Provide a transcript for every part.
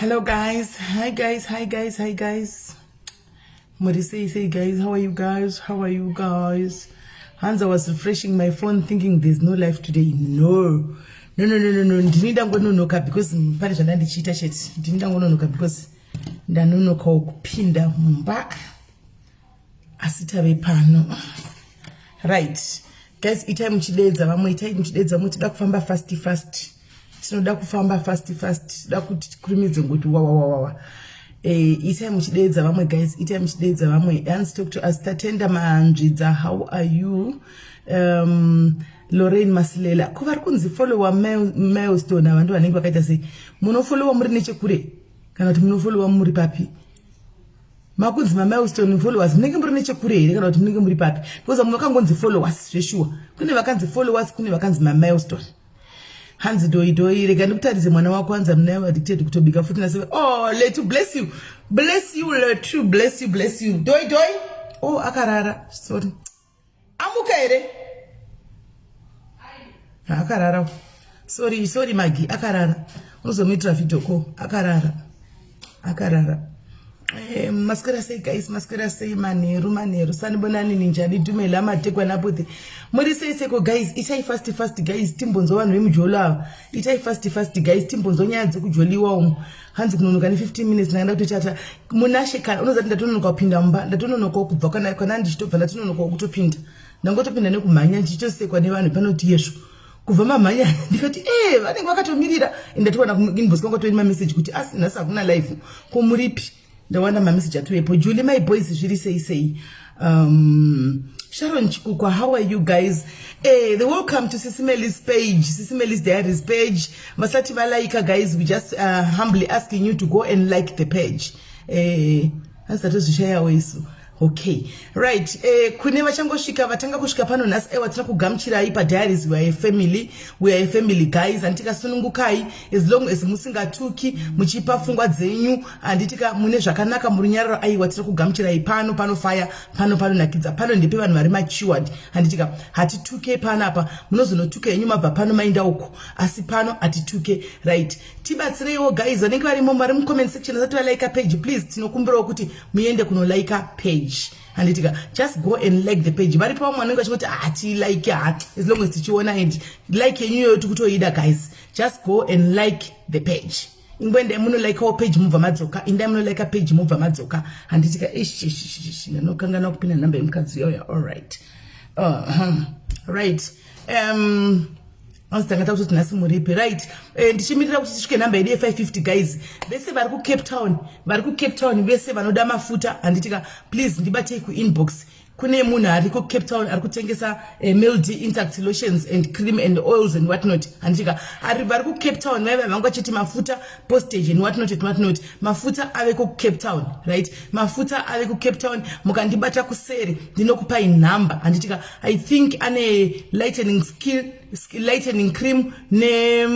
Hello guys, hi guys, hi guys, hi guys. Muri sei sei guys, how are you guys? How are you guys? Hanzi, I was refreshing my phone thinking there's no life today. No. No, no, no, no, no. Ndini ndangononoka because pane zvandandichiita chete. Ndini ndangononoka because ndanonokawo kupinda mumba. Asi tave pano. Right. Guys, itai muchidedza vamwe, itai muchidedza vamwe, tinoda kufamba fast fast. Tinoda kufamba fast fast. Tinoda kuti tikurumidze ngoti wa wa wa wa. Itai muchidedza vamwe guys, itai muchidedza vamwe. Hanzi talk to us. Tatenda Manzvidza, how are you? Lorraine Masilela, ko vari kunzi follower milestone ava ndo vanenge vakaita sei? Munofollowa muri nechekure kana kuti munofollowa muri papi? Makunzi mamilestone followers, munenge muri nechekure here kana kuti munenge muri papi? Because vamwe vakangonzi followers zveshuwa, kune vakanzi followers, kune vakanzi mamilestone. Hanzi doi doi, rega ndikutaridze mwana wako. Hanzi amunayo addicted kutobika futi nase. Oh Letu, bless you, bless you Letu, bless you, bless you. Doi doi, oh, akarara, sorry. Amuka here? Akarara, sorry, sorry Magi, akarara. Unozomuitira video call, akarara, akarara. Maswera sei guys? Maswera sei? Manheru, manheru. Sanibonani, ninjani? Dumela, matekwa naputi. Muri sei seko guys? Itai fast fast guys, timbonzwa vanhu vemujolo ava. Itai fast fast guys, timbonzwa nyaya dzekujoliwa umu. Hanzi kunonoka ne15 minutes, ndanga kutochata munashe. Kana unozati ndatononoka kupinda mumba, ndatononokawo kubva kana ndichitobva, ndatononokawo kutopinda. Ndangotopinda nekumhanya, ndichitosekwa nevanhu panoti yesvo kubva mamhanya. Ndikati e, vanenge vakatomirira. Ndatowana inbox kwangu toini mameseji kuti asi nhasi hakuna live, ko muripi? Ndawana mameseji atovepo. Julie, my boys, zviri sei sei? Sharon Chikukwa, how are you guys? The welcome to Sisimelis page, Sisimelis Diaries page. Vasati valaika guys, we just humbly asking you to go and like the page. Asatozvishayawo isu. Okay, right. Kune vachangosvika, vatanga kusvika pano nhasi, aiwa, tiri kugamuchirai padiaries. We are a family, we are a family guys. Handitikasunungukai as long as musingatuki, muchipa pfungwa dzenyu, handitika mune zvakanaka, murunyararo. Aiwa, tiri kugamuchirai pano, panofaya pano, panonakidza pano, ndepe vanhu vari matured, handitika hatituke panapa. Munozonotuka henyu mabva pano mainda uko, asi pano hatituke. Right, tibatsireiwo guys, vanenge varimo, vari mucomment section, asati valaika page, please, tinokumbirawo kuti muende kunolaika page, handitika just go and like the page. Varipo vamwe vanenge vachingoti hatilike ha, as long as tichiona and like yenyu iyoyo tikutoida. Guys, just go and like the page. Ingoendai munolaikawo page, mubva madzoka. Indai munolaika page, mubva madzoka, handitika ishishishishi. Ndanokanganwa kupinda nhamba yemukadzi yoya. Allright, right. Anzi tanga takutoti nhasi muripi? Right. Ndichimirira kuti tisvike nhamba yedu ye550 guys. Vese vari kuCape Town, vari kuCape Town vese vanoda mafuta, handitika please ndibatei kuinbox. Kune munhu ari kuCape Town ari kutengesa Meld Intact lotions and cream and oils and whatnot, handitika vari kuCape Town vaiva vanga vachiti mafuta, postage and whatnot and whatnot. Mafuta ave kuCape Town, right? Mafuta ave kuCape Town. Mukandibata kuseri ndinokupai nhamba, handitika I think ane lightening skill, lightening cream ne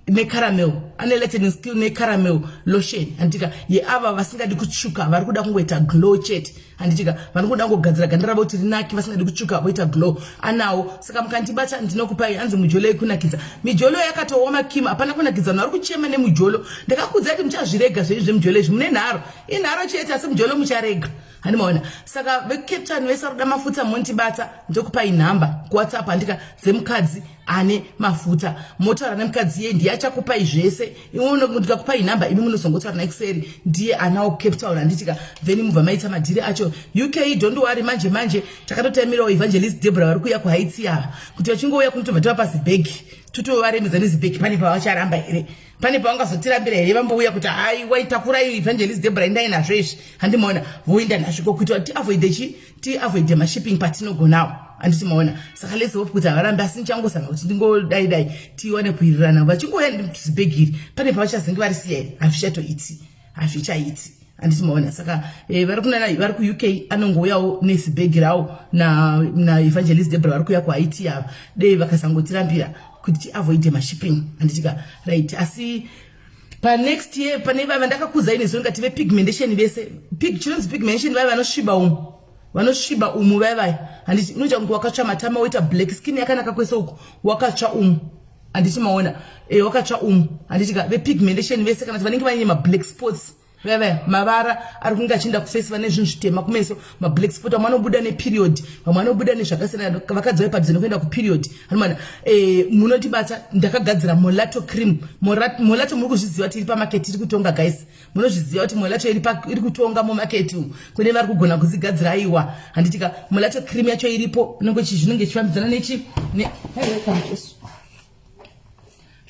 necaramel, ane lightening skill necaramel lotion, handitika yeava vasingadi kutsvuka, vari kuda kungoita glow chete, handitika vari kuda kungogadzira ganda ravo kuti rinake, vasingadi kutsvuka, voita glow, anawo. Saka mukandibata ndinokupai. Hanzi mujolo yekunakidza, mijolo yakatooma kim, hapana kunakidza. Vanhu vari kuchema nemujolo. Ndakakudzai kuti muchazvirega zvenyu zvemujolo izvi, mune nharo, inharo chete, asi mujolo mucharega, handimaona. Saka veCape Town vese vari kuda mafuta, mondibata, ndokupai nhamba kuWhatsApp, handika dzemukadzi ane mafuta. Motaura nemukadzi iye, ndiye achakupai zvese. Ndikakupai nhamba, imi munozongotaura naexeri, ndiye anawo Cape Town, handitika then mubva maita madhiri acho. UK, don't worry, manje manje takatotaimirawo Evangelist Debra vari kuuya kuHaiti ava, kuti vachingouya kunotobva tova pazibhegi, totovaremedza nezibhegi. Pane pavacharamba here? Pane pavangazotirambira here? Vambouya kuti haiwa, itakurai Evangelist Debra, endai nazvo izvi, handimaona voenda nazviko kuitira kuti tiavoide chi, tiavoide mashipping patinogonawo, handiti maona? Saka let's hope kuti havarambi, asi ndichangozama kuti ndingodai dai tiwane kuwirirana. Vachingouya zibhegi iri, pane pavachazenge varisiya here? Hazvichatoiti, hazvichaiti, handiti maona? Saka vari kunana vari kuUK anongouyawo nezibhegi rawo naEvangelist Debra vari kuuya kuHaiti ava, dei vakasangotirambira kuti tiavoide mashipping, handitika? Right. Asi panext year pane vava ndakakudzai nezuro, ngati vepigmentation vese, chinonzi pigmentation, vaya vanosviba umu, vanosviba umu vaya vaya, handiti unoita kunge wakatsva matama, woita black skin yakanaka kwese uku, wakatsva umu. Handiti maona? Wakatsva umu, handitika? Vepigmentation vese, kana kuti vanenge vaine mablack spots vaya, mavara ari kunge achienda kuface, vane zvinhu zvitema kumeso, mablack spot, vamwe vanobuda neperiod, vamwe vanobuda nezvakasiyana, vakadzi vai padhuze nekuenda kuperiod, anomana munotibata. Ndakagadzira Molato cream. Molato muri kuzviziva, tiri pamarket, tiri kutonga, guys. Munozviziva kuti Molato iri kutonga mumarket umu. Kune vari kugona kuzigadzira, aiwa, handitika? Molato cream yacho iripo, inonge zvinenge ichifambidzana nechi Jesu,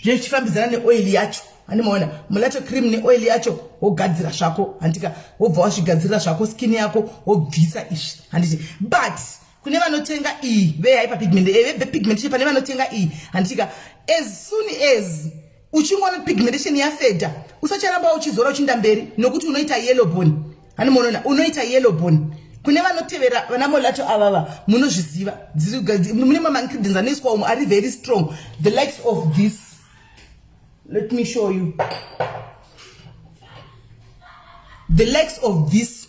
zvichifambidzana neoil yacho. Handimaona Molato cream neoil yacho, wogadzira zvako, handika? Wobva wazvigadzirira zvako skin yako, wobvisa izvi, handiti? But kune vanotenga iyi vehyperpigment, vepigmentation, pane vanotenga iyi, handitika? As soon as uchingoona pigmentation yafedha, usacharamba uchizora uchiinda mberi, nokuti unoita yellow bone. Handimaonaona unoita yellow bone. Kune vanotevera vana Molato avava, munozviziva, mune mamaingredients anoiswa umo ari very strong, the likes of this. Let me show you the likes of this.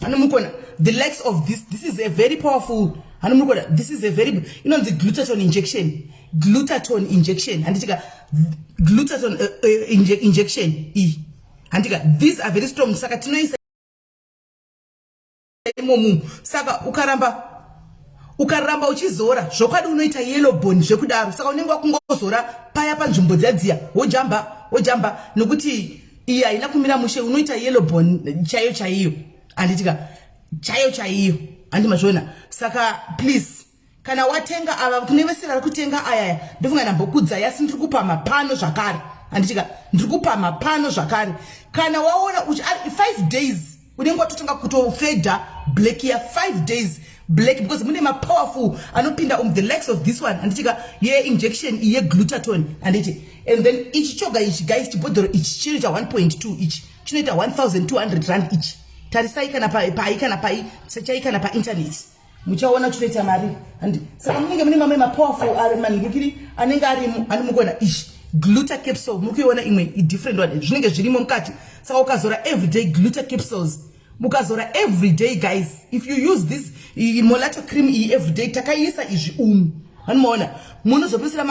Hanomukona the likes of this. This is a very powerful, hanomukona? This is a very, inonzi glutatone injection, glutatone injection, handitika? Glutatone injection iyi, handika? These are very strong, saka tinoisa imomu. Saka ukaramba uchizora, zvokwadi unoita yellow bone zvekudaro. Saka unenge wakungozora paya panzvimbo dziya, wojamba, wojamba, nokuti iyi haina kumira mushe. Unoita yellow bone chaiyo chaiyo, handitika? Chaiyo chaiyo, handi mazviona? Saka please, kana watenga ava, kune vese vari kutenga ayaya, ndofunga ndambokudzai, asi ndiri kupama pano zvakare, handitika? Ndiri kupama pano zvakare. Kana waona 5 days unenge watotanga kutofedha black ya 5 days black, because mune mapowerful anopinda the likes of this one, handitika? Yeinjection iyi yeglutatone, handiti? And then ichi choga ichi, guys, chibhodhoro ichi chinoita 1.2, ichi chinoita R1200 ichi. Tarisai kana pai, kana pai, sechai kana painternet, muchaona chinoita mari, handi? Saka munenge mune mamwe mapowerful manhikikiri anenge arimo, handi mukuona ichi gluta capsule? Muri kuiona imwe idifferent one, zvinenge zvirimo mukati. Saka ukazora everyday gluta capsules, mukazora everyday, guys, if you use this Molato cream iyi everyday, takaisa izvi umu, hanimaona? Munozopesera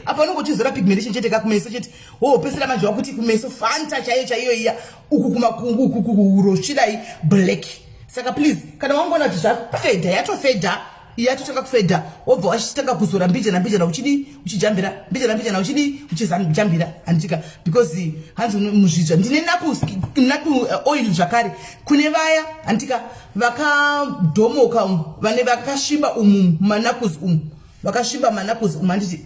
apa unonge uchizora pigmentation chete kakumeso chete, wopesera manje wakuti kumeso fanta chaiyo chaiyo iya, uku kumakungu, uku kuhuro svidai black. Saka please, kana wangoona kuti zvafedha, yatofedha, yatotanga kufedha, wobva wachitanga kuzora mbijana mbijana, uchidi uchijambira mbijana mbijana, uchidi uchijambira, handitika? Because hanzi muzvidzva ndine knuckle oil zvakare kune vaya, handitika, vakadhomoka umu, vane vakasviba umu muknuckles umu, vakasviba maknuckles umu, handiti?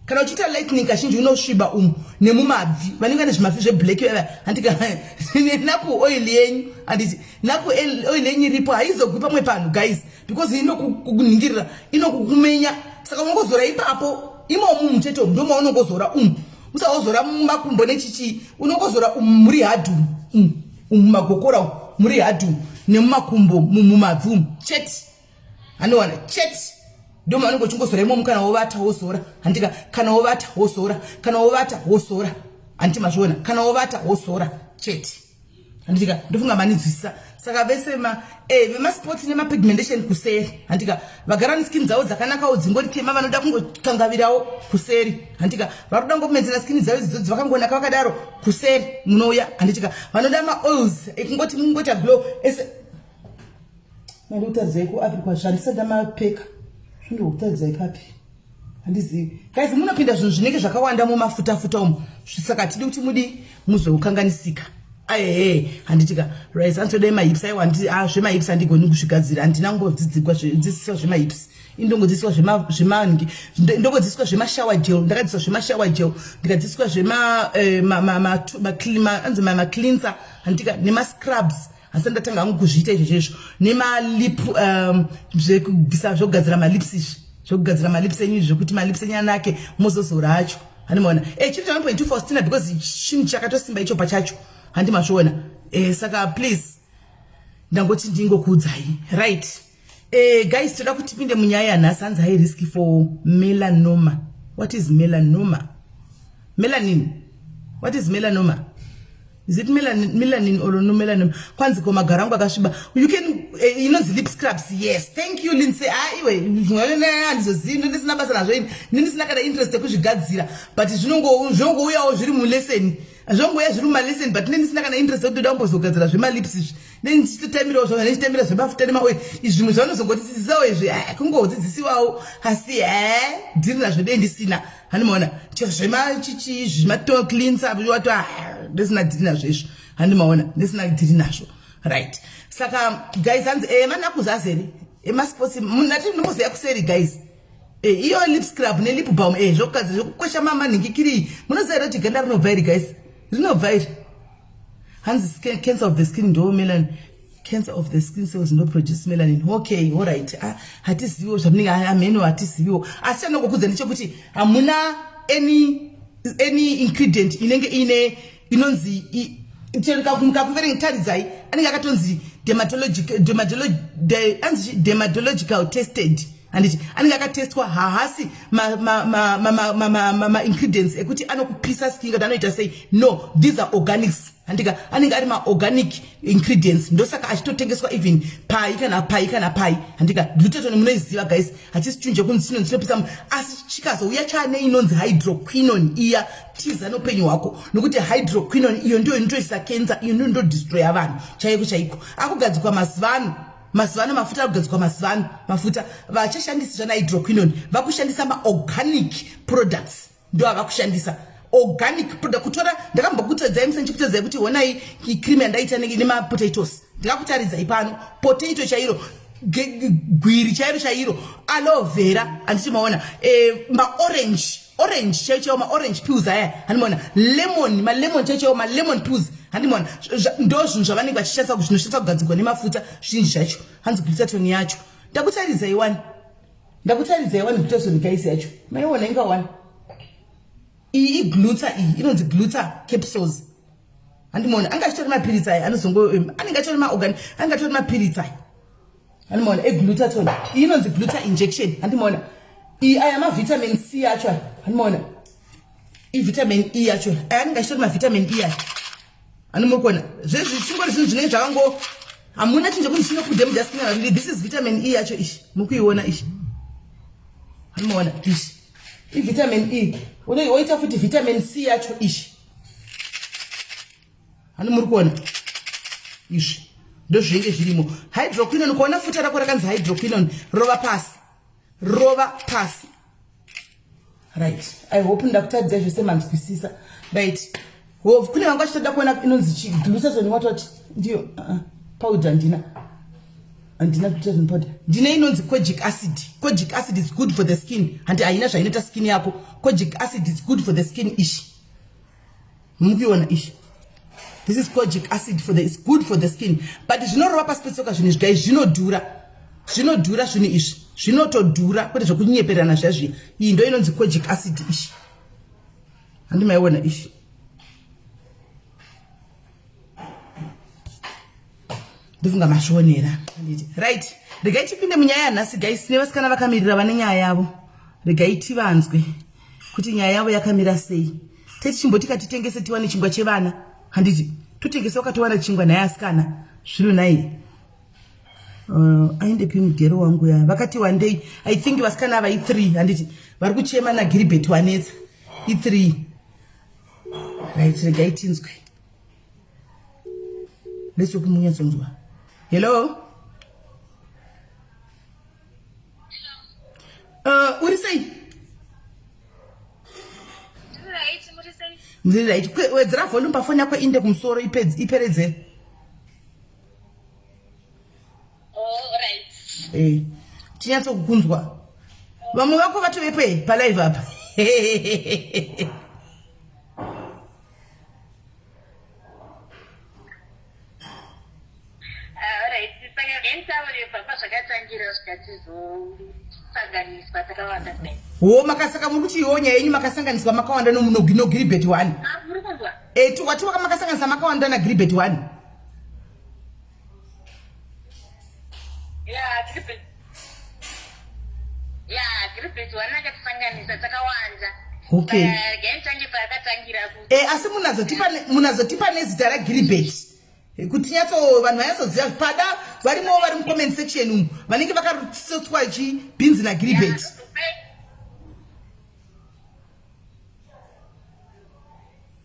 Kana uchiita lightening kazhinji unosviba umu nemumabvi, vanenge vane zvimabvi zveblack vava, handika? Neknuckle oil yenyu, handiti? Knuckle oil yenyu iripo, haizogwi pamwe panhu, guys, because inokuningirira, inokukumenya. Saka unongozora ipapo imomu muchete umu, ndomaunongozora umu, usawozora mumakumbo nechichi. Unongozora umu muri hard umu, umu mumagokora umu muri hard nemumakumbo, mumabvi umu chete, handiwana chete. Ndo maunenge uchingozora imomu. Kana wovata wozora, handika? Kana wovata wozora, kana wovata wozora, handiti mazviona? Kana wovata wozora chete, handitika? Ndofunga manidzwisisa. Saka vese ma vemasports nemapigmentation kuseri, handika? Vagara neskin dzavo dzakanakawo, dzingori tema, vanoda kungokangavirawo kuseri, handika? Vari kuda ngomedzera skin dzavo idzidzo vakangonaka vakadaro, kuseri munouya, handitika? Vanoda maoils ekungoti mungoita glow ese, mandikutaridzai kuAfrica zvandisati ndamapeka, zvindokutaridzai papi, handizivi, guys. Munopinda zvinhu zvinenge zvakawanda mumafutafuta umu, saka hatidi kuti mudi muzokanganisika. Aehe, handitika? Right, anotodai mahips. Aiwa, zvemahips handigoni kuzvigadzira, handina kungodzidziswa zvemahips. Indongodzidziswa zvemangi, ndongodzidziswa zvemashower gel. Ndakadzidziswa zvemashower gel, ndikadzidziswa zvemanzi macleanser, handitika? Nemascrubs. Hasi ndatanga hangu kuzviita izvo izvo nemalip, zvekubvisa, zvekugadzira malips izvi, zvekugadzira malips enyu izvi, zvekuti malips enyu anake, mozozora acho, handimaona? Chiri cha 1.2 Faustina, because chinhu chakatosimba icho pachacho, handi mazviona? Saka please, ndangoti ndingokuudzai. Right, guys, toda kuti tipinde munyaya yanhasi. Hanzi high risk for melanoma. What is melanoma? Melanin, what is melanoma? Is it melanin, melanin or no melanoma? Kwanzi ko magaro angu akasviba. You can Eh, inonzi lip scrubs. Yes, thank you, Lindsay. Ah, iwe handizozivi, ndisina basa nazvo ini, ndisina kana interest yekuzvigadzira, but zvinongouyawo zviri mulesson, zvongouya zviri mumalesson, but ndisina kana interest yekuti ndoda kumbozogadzira zvemalips izvi. Nendichitotamirawo zvavo, ndichitamira zvemafuta nemaoil izvi. Zvimwe zvavanozongotidzidzisawo izvi, ah, kungodzidzisiwawo, asi e ndiri nazvo dei ndisina. Handimaona zvemachichi zvematocleanser wato, ah, ndisina dhiri nazvo izvo. Handimaona, ndisina dhiri nazvo. Right, saka guys, hanzi manakuzi azere emasports munati ndimoziya kuseri, guys. Iyo lip scrub nelip balm, zvokukadzi zvokukwesha manhingikiri. Munoziva here kuti ganda rinobva iri, guys? Rinobva iri. Hanzi cancer of the skin ndo melanin, cancer of the skin cells ndo produce melanin. Okay, alright. Ah, hatiziviwo zvamunenge amheno, hatiziviwo, asi chanongokudza ndechekuti hamuna any ingredient inenge ine inonzi mukakuverenga taridzai, anenge akatonzi dermatological tested, handiti? Anenge akatestwa. Haasi maingredients ekuti anokupisa skin kuti anoita sei. No, these are organics, handika? Anenge ari maorganic ingredients, ndosaka achitotengeswa even pai kana pai kana pai, handika? Glutathione munoiziva, guys, hachisi chinhu chekunzi chinonzi chinopisa, asi chikazouya chaane inonzi hydroquinone iya, tiza neupenyu hwako, nokuti hydroquinone iyo ndiyo inotoisa cancer, iyo ndiyo indodestroya vanhu chaiko chaiko. Akugadzikwa mazuva ano, mazuva ano mafuta akugadzikwa mazuva ano, mafuta vachashandisi zvana hydroquinone, vakushandisa maorganic products, ndo avakushandisa organic product. Kutora, ndakambokutadzai musa ndichikutadzai kuti honai cream yandaita nemapotatoes, ndakakutaridzai pano, potato chairo, gwiri chairo chairo, aloe vera, handiti maona? Maorange, orange chaiyo chaiwo, maorange peels aya, handimaona? Lemon, malemon chaiyo chaiwo, malemon peels, handimaona? Ndo zvinhu zvavanenge vachishandisa, zvinoshandisa kugadzirwa nemafuta zvinji zvacho. Hanzi glutathione yacho ndakutaridzai wani, ndakutaridzai wani glutathione, guys, yacho maiona inga wani. Iyi igluta, iyi inonzi gluta capsules, handimaona? Anga achitori mapiritsi aya, anozongo anenge achitori maorgan, anenge achitori mapiritsi aya, handimaona, eglutathione. Iyi inonzi gluta injection, handimaona? Iyi, aya mavitamin C acho aya, handimaona? Ivitamin E yacho aya, anenge achitori mavitamin E aya, handimuri kuona? Zvezvi chingori zvinhu zvinenge zvakango, hamuna chinhu chekuti chinokudamage skin. This is vitamin E yacho ishi, muri kuiona ishi? Handimaona ishi? Ivitamin E. Woita futi vitamin C yacho ishi, hani muri kuona? Izvi ndo zvinenge zvirimo. Hydroquinone, kuona futa rako rakanzi hydroquinone, rova pasi, rova pasi. Right, I hope ndakutadzai zvese, manzwisisa. Right, kune vanga vachitoda kuona inonzi glutathione, watoti ndiyo powder. Ndina, handina glutathione powder, ndine inonzi kojic acid. Kojic acid is good for the skin, handi? Haina zvainoita skin yako. Kojic acid is good for the skin. Ishi mukuiona ishi? This is kojic acid for the, it's good for the skin, but zvinorova pasi petsoka zvinhu izvi, guys. Zvinodhura, zvinodhura zvinhu izvi, zvinotodhura, kwete zvekunyeperana zvazviya. Iyi ndo inonzi kojic acid ishi, handimaiona ishi? Ndofunga mazvionera. Right, regai tipinde munyaya yanhasi, guys. Nevasikana vakamirira vane nyaya yavo, regai tivanzwe kuti nyaya yavo yakamira sei. Tetichimboti katitengese tiwane chingwa chevana, handiti? Totengese wakatowana chingwa naye, asikana, zvino nai aendepi mugero wangu ya? Vakati wandei, I think vasikana ava i3, handiti? Vari kuchema nagiribet wanetsa i3. Right, regai tinzwe. Let's hope munyatsonzwa. Hello, uri sei? Ndiri right. Wedzera volume pafoni yako, inde kumusoro, iperedzere. Tinyatsokukunzwa. Vamwe vako vatovepo e palive apa. Alright, saka nditaure pazvakatangira zvikatizosanganiswa takawanda kudai. Wo, makasaka muri kuti iwo nyaya yenyu makasanganiswa makawanda nogiribet one. Ah, muri kunzwa? E, wati makasanganisa makawanda nagiribet one. Ya, Gilbert. Ya, Gilbert one akatisanganisa takawanda. Okay. Saka regai nditange paakatangira ku E, asi munazotipa munazotipa nezita ragiribet. Kuti nyatso vanhu vanyatsoziva pada varimo vari mucomment section umu vanenge vakasotswa chi bhinzi nagiribet.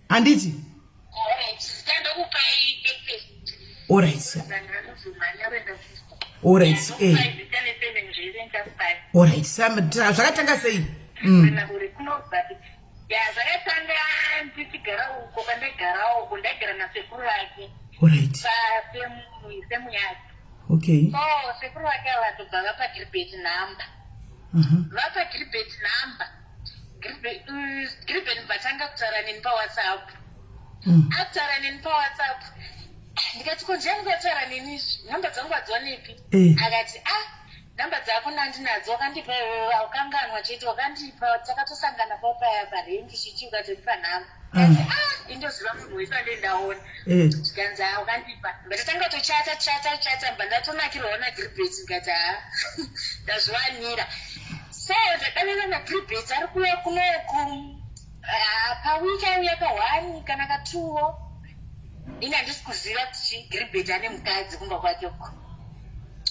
Handiti? Alright. Alright. Eh. Alright. Zvakatanga sei? Mm. Ya zvakatanga ndichigara uko kwandaigara uko ndaigara nasekuru vake. Alright. Pasemu semu yake. Okay. So sekuru vake ava tobva vapa Gilbert number. Vapa Gilbert number. Gilbert vatanga kutaura neni paWhatsApp. Akutaura neni paWhatsApp. Ndikati ko ndiani kutaura neni izvi? Number dzangu wadziwanepi? Akati ah Number dzako ndandinadzo wakandipa iwewe aukanganwa chete wakandipa takatosangana papaya parengi chichi ukatondipa number ndikati ah indoziva munhu wese ande ndaona zvikanzi ah wakandipa ndatotanga tochata chata chata mba ndatonakirwawo nagilbert ndikati ah ndazviwanira so ndadanana nagilbert ari kuuya kunoku ah, pawiki auya kahwani kana katuwo ini handisi kuziva kuti chi gilbert ane mukadzi kumba kwake uko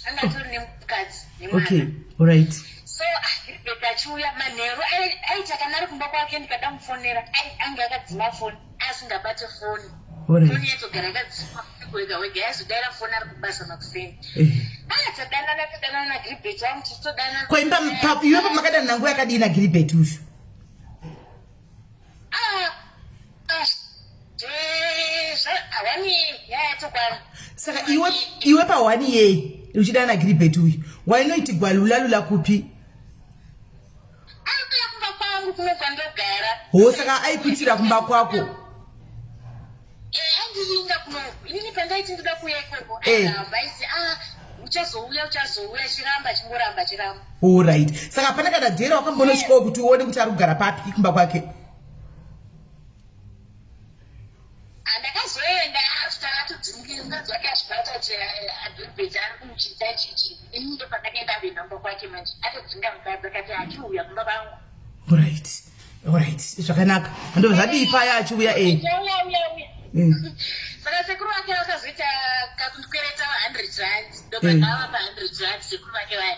anga atori nemukadzi nemwana okay alright so ah, achiuya manheru aiti kana ari kumba kwake ndikada mufonera ange akadzima foni asingabate foni foni yatogara yakadzima wega wega yazodaira foni ari kubasa makuseni eh. ah, tadanana tadanana nagiribet wangu tichitodanana kwaimba iwe pamakadanana nguva yakadii nagiribet uyu ah, ah, saka iwe iwe pa one year uchidana nagiribet uyu wainoitigwa lulalula kupi ho saka aikuitira kumba kwako andivinga kunoku inini pandaiti ndoda kuuya ikoko airamba aiti ah uchazouya uchazouya chiramba chingoramba chiramba orit saka hapana kana dhera wakambonosvikawo kuti uone kuti ari kugara papi kumba kwake Ndakazoenda after atodzingiri mukadzi wake azvibata kuti adhurubheti ari kumuchita chichi ini ndo pandakaenda kuenda kumba kwake manje atodzinga mukadzi akati achiuya kumba kwangu. Right. Alright, zvakanaka. Ndo zvadii paya achiuya eh. Uya uya uya. Saka sekuru vake vakazoita kakundikwereta 100 rand ndobva ndavapa 100 rand sekuru vake vaya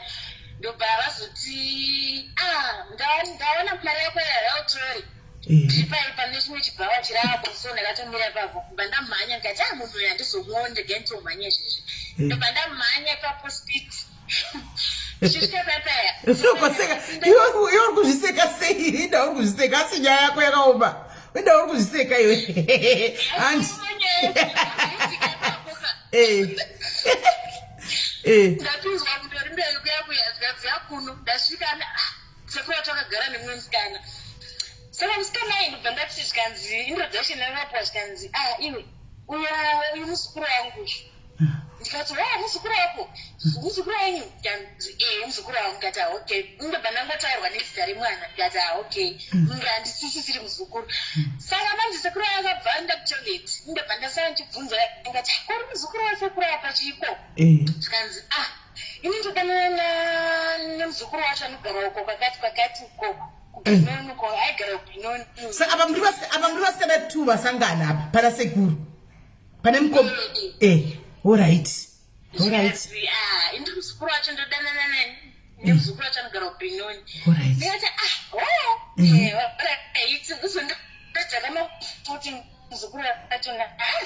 ndobva vazoti ah ndaona mari yako yautore ndiri pai pane chimwe chibhawa chiri apo so ndakatomira ipapo kubva ndamhanya ndikati ah munhu uyu handizomuoni ndega nditomhanya izvezvi ndobva ndamhanya ipapo speed ndichisvika papaya Ukoseka iwe iwe uri kuzviseka sei inda uri kuzviseka asi nyaya yako yakaoma inda uri kuzviseka iwe handi eh eh ndapinzwa kutori mberi kuya kuya zvikanzi kuno ndasvika Sekuru takagara nemumwe musikana saka musikana ayi ndobva ndati zvikanzi introduction yakapuwa zvikanzi ah iwe uya uyu muzukuru wangu uyu ndikati wa muzukuru wako muzukuru wenyu ndikanzi ee muzukuru wangu ndikati ah okay ndobva ndangotaurwa nezita remwana ndikati ah okay inge handisisisiri muzukuru saka manje sekuru akabva aenda kutoilet ndobva ndasara ndichibvunza ndikati kuri muzukuru wasekuru apa chiiko zvikanzi ah ini ndodanana nemuzukuru wacho anogara uko kwakati kwakati uko kubinoni uko aigara kubinoni saka apa muri apa muri vasikana two vasangana apa pana sekuru pane mukoma eh alright alright ah indi muzukuru wacho ndodanana nani nemuzukuru wacho anogara kubinoni alright ndikati ah oh eh alright uzondadzaka mafuti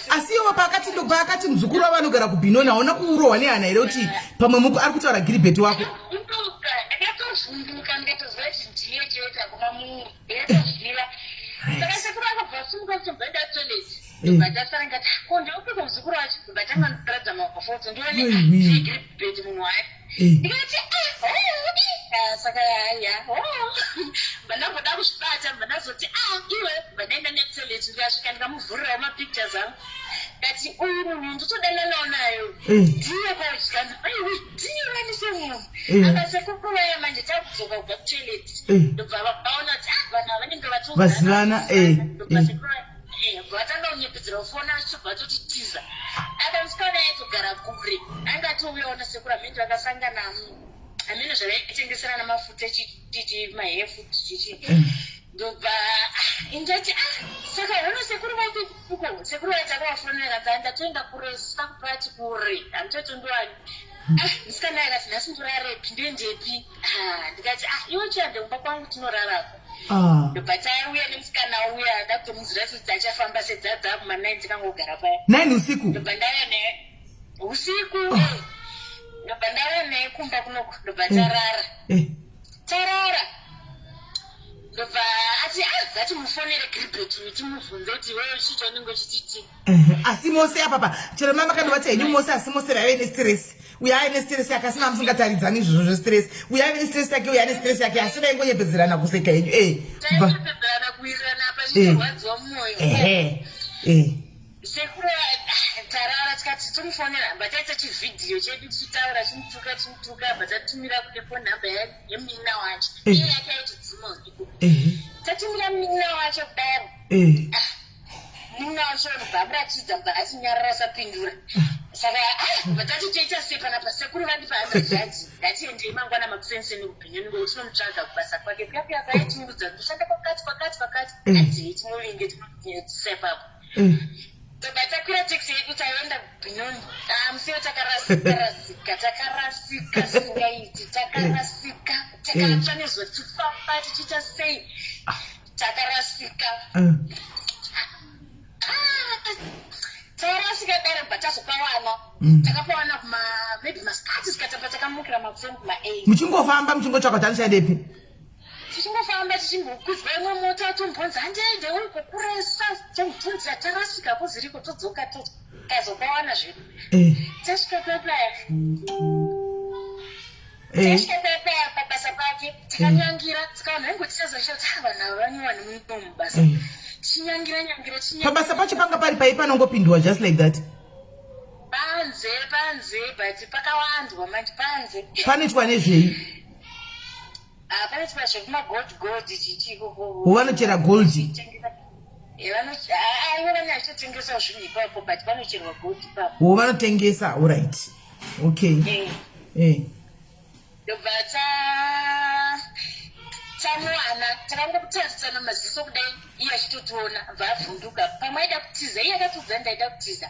Asi iwo paakati paakati muzukuru wavo anogara kuBinoni hauna kurohwa nehana here kuti pamwe muku ari kutaura Giribheti wako? Ndakatovhunduka ndikatoziva kuti ndiye chete hakuna mumwe ndakatoziva. Saka sekuru akabva asimuka achibva aenda kutoilet. Ndobva ndasara ndikati ko ndeupiko muzukuru wacho ndobva atanga kundiratidza mafoto ndione ndiye Giribheti munhu wacho. Ndikati ah oh saka ya oh bva ndamboda kuzvibata bva ndazoti ah iwe bva ndaenda nekutoilet ndikasvika ndikamuvhurirawo mapictures angu ndati uyu munhu ndotodananawo nayo ndiye kwachikanzi aiwe ndiye vanise munhu apa sekuru vaya manje takudzoka kubva kutoilet ndobva vaona kuti ah vanhu ava vanenge vatozivana ndobva sekuru vatanga kunyepedzera kufona achibva atotitiza apa musikana aitogara kure anga atouyawo nasekuru hameno vakasangana hameno zvavaitengeserana mafuta chichichi mahefu chichichi ndobva indati ah saka hono sekuru vaikuko Sekuru vaita kuvafonera dza ndatoenda kuresa kupati kure, handichotondowani. Ah, musikana akati, "Nhasi ndorarepi? Ndoendepi?" Ah, ndikati, "Ah, iwe chiende kumba kwangu, tinorarako." Ndobva tauya nemusikana uya. Ndakutomuziva kuti achafamba sedzadza kuma9, tikangogara paya. 9 usiku? Ndobva ndauya naye usiku. Ndobva ndauya naye kumba kunoku, ndobva tarara. Tarara, ndobva ati, "Ah, ngatimufonere Gilbert, timubvunze kuti iwewe chii chaunenge uchititi." Asi mose apapa chero mama kandovati henyu mose, asi mose vaive nestress. Uyo aive nestress yake, asi mamusingataridzani izvozvo zvestress. Uyo aive nestress yake, uyo ane stress yake, asi vaingonyepedzerana kuseka henyu. Taipepedzerana kuwirirana apa chichirwadziwa mumwoyo. ehe eh Sekuru, ah, tarara, tikati tomufonera. Bva taita chivhidhiyo chedu tichitaura, chimutuka, chimutuka. Bva tatumira kune phone number yemunin'ina wacho. Iye yake aitodzima usiku. Tatumira munin'ina wacho kudaro, munin'ina wacho bva amuratidza, bva atinyarara, asapindura. Saka ah, bva tati toita sei panapa? Sekuru vandipa 100 rand, ngatiendei mangwana makusenseni kuBenoni, ngokuti tinomutsvaga kubasa kwake kuya kuya kwaitiudza ndoshanda kwakati kwakati kwakati. Atei timuvinge, timunyadzisa ipapo. Tobva takwira taxi yedu, taenda kuBenoni. Musiwo takarasika rasika, takarasika singaiti, takarasika, takatsva nezuva tichifamba, tichiita sei, takarasika. Ah, takarasika dare, bva tazopawana. Takapawana kuma maybe masikati, sikatamba, takamukira makuseni kuma8. Muchingofamba, muchingotsvaka kuti anoshandepi? Tichingofamba, tichimbokudzwa imwe mota, tombonzi handiende uko kuresa, tomubvunzira tarasika kuziriko, todzoka, tazopawana zvedu. Tasvika pepaya, tasvika pepaya pabasa pake, tikanyangira, tikavanhu vaingotisazoisha kuti, "Ah, vanhu ava vanyowani muno mubasa." Tichinyangira nyangira, Pabasa pacho panga pari pai panongopindwa just like that? Panze, panze, but pakawandwa manje panze. Panoitwa nezvei? Ah, panoitwa zvekumagold, gold chichiko. Vanochera gold? Aiwa, vane achitotengesa zvinhu ipapo, but panocherwa gold ipapo. Wo, vanotengesa. Alright, okay. Ndobva tamuwana, takangokutarisana maziso kudai, iye achitotiona, bva avhunduka. Pamwe aida kutiza, iye akatiudza, "Ndaida kutiza."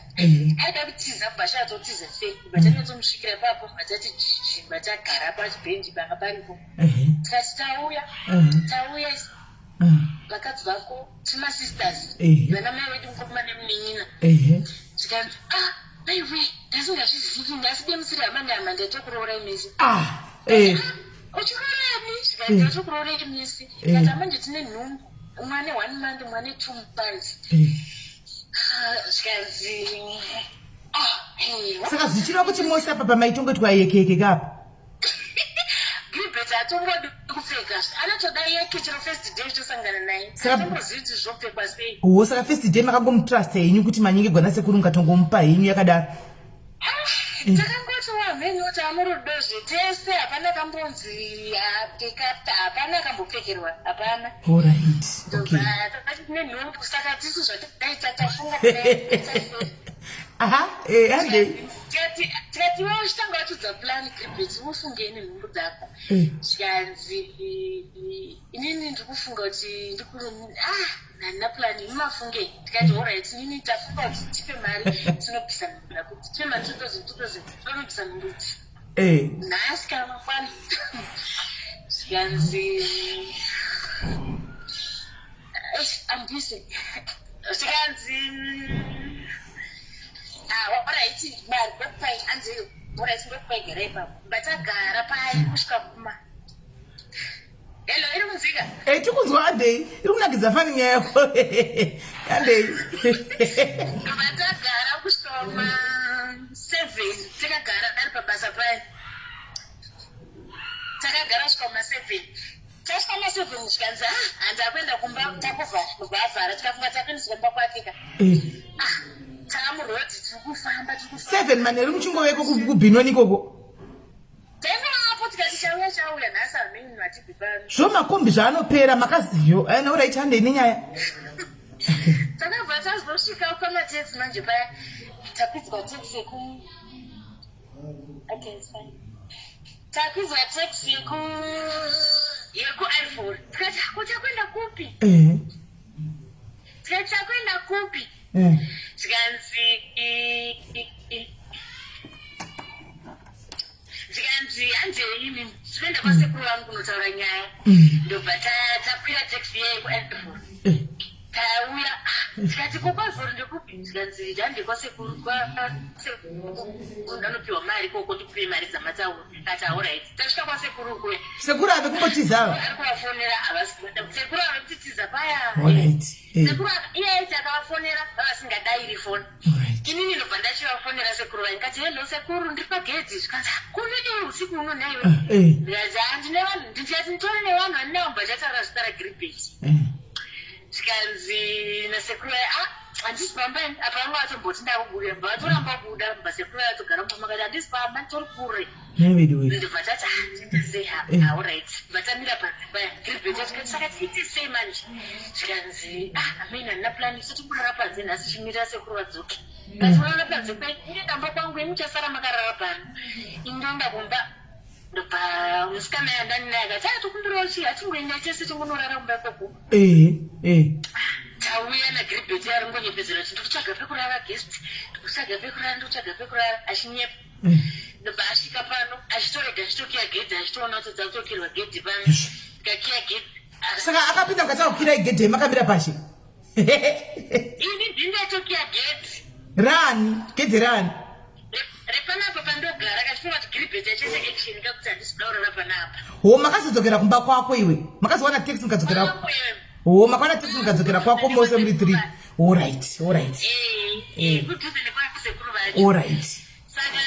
Aida kutiza, bva ashatotiza sei. Bva tanyatsomusvikira ipapo, bva tati jiji, bva tagara pachibhenji panga paripo. Tikati, "Tauya, tauya vakadzi vako, timasisters, vana mai vedu, mukoma nemunin'ina." Tikanzi, "Ah, maiwe, ndasingazvizivi, ndaside musiri hama nehama, ndaitokuroora imisi." Ah, eh. "Uchiroorani?" Zvikanzi, "Ndatokuroora imisi." Kati, "Amanje tine nhumbu, umwe ane 1 month, umwe ane 2 months." Ah, zvikanzi, "Ah, hey." Saka zvichireva kuti mose apa pamaitongoitwa yekeke kapa? Gilbert atongodi kupfeka, anotoda yeke chero first day tosangana naye. Atombozivi kuti zvopfekwa sei. Wo, saka first day makangomutrust henyu kuti manyengegwa nasekuru, mukatongomupa henyu yakadaro? Takangoti wamheni kuti amurudozve tese, hapana kambonzi apfeka, hapana akambopfekerwa, hapana. Alright, okay. Takati tine nhumbu, saka tisu zvataita tafunga. Aha, handei. Tikati, "Iwe uchitanga watudza plan, Gilbert, ufungei nenhumbu dzako?" Zvikanzi, "Inini ndiri kufunga kuti ah, handina plan, ini mafungei?" Tikati, "Alright, inini tafunga kuti tipe mari tinobvisa nhumbu yako, tipe mari 2000, 2000, tonobvisa nhumbu idzi nhasi kana mangwana." Zvikanzi, "Ambise." Zvikanzi, "Ah, alright, mari ndokupai." Anzi, "Alright, ndokupai, gara ipapo." Batagara pai kusvika kuma, hello, iri kunzika? Tikunzwa, handei, iri kunakidza fani nyaya yako, handei. Batagara kusvika kuma7, takagara ari pabasa pai, takagara kusvika kuma7. Tasvika ma7, zvikanzi, "Ah, handakuenda kumba, takuvhara." Ndobva avhara, tikafunga takuendeswa kumba kwake ka. Ah, taamurodhi, tiri kufamba, tiri kufamba. 7 manheru muchingoveko kuBenoni ikoko? Taingovapo, tikati chauya chauya nhasi, hameni matibvi pano. Zvo makombi zvaanopera makaziyo aina. Alright, handei nenyaya. Takabva tazosvika pamatetsi manje paya, takwidzwa taxi yeku, okay, it's fine. Takwidzwa taxi yekuIvory, tikati, "Ko takuenda kupi?" Tikati, "Takuenda kupi?" Zvikanzi zvikanzi hanzei imi tinoenda kwasekuru vangu kunotaura nyaya. Ndobva takwira taxi iye yekuAirport. Tauya tikati ko kwazori ndekupi? Zvikanzi hande kwasekuru kwasekuru ndanopiwa mari koko ndikupe mari dzamataura. Ndikati alright. Tasvika kwasekuru kuya. Sekuru ave kumbotiza ava? Ari kuvafonera havasi kubata. Sekuru ave kutitiza paya. Alright. Sekuru iye aiti akavafonera vavasingadairi foni. Inini ndobva ndachivafonera sekuru vaye ndikati hello sekuru ndiri pagedhi zvikanzi kunodii usiku uno nhaiwe ndikati handine vanhu ndikati nditori nevanhu vandinawo mbachataura zita raGiribheti zvikanzi nasekuru vaye ah handisi pamba ini apa vanga vatomboti ndakubuda bva vatoramba kubuda bva sekuru vaye vatogara mumba makati handisi pamba nditori kure ndobva tati ah tiite sei ah alright bva tamira panze paya Giribheti tikati saka tiite sei manje zvikanzi ah amene handina plan isu tikurara panze nhasi chimirira sekuru vadzoke ndati urara panze kwei ine damba kwangu imi muchasara makarara pano ini ndoenda kumba ndobva musikana yandani naye akati ah tokumbirawo chii hatingoenda tese tingonorara kumba ikoko tauya naGiribheti ari ngonyepedzera kuti ndikutsvaga pekurara guest ndikutsvaga pekurara ndikutsvaga pekurara achinyepa ndobva asvika pano achitorega achitokiya gedhi achitoona kuti dzakutokirwa gedhi pano ndikakiya gedhi. Saka akapinda mukati akukirai gedhi makamira pashe? Ini ndindatokiya gedhi. Rani gedhi rani? Repanapa pandogara kachifunga kuti Giribheti achaita action kakuti handisi kuda kurara panapa. Ho, makazodzokera kumba kwako iwe? Makazowana taxi mukadzokera? Ho, makawana taxi mukadzokera kwako mose muri 3? Alright, alright. Kudhuze nekwasekuru vacho. Alright. Saka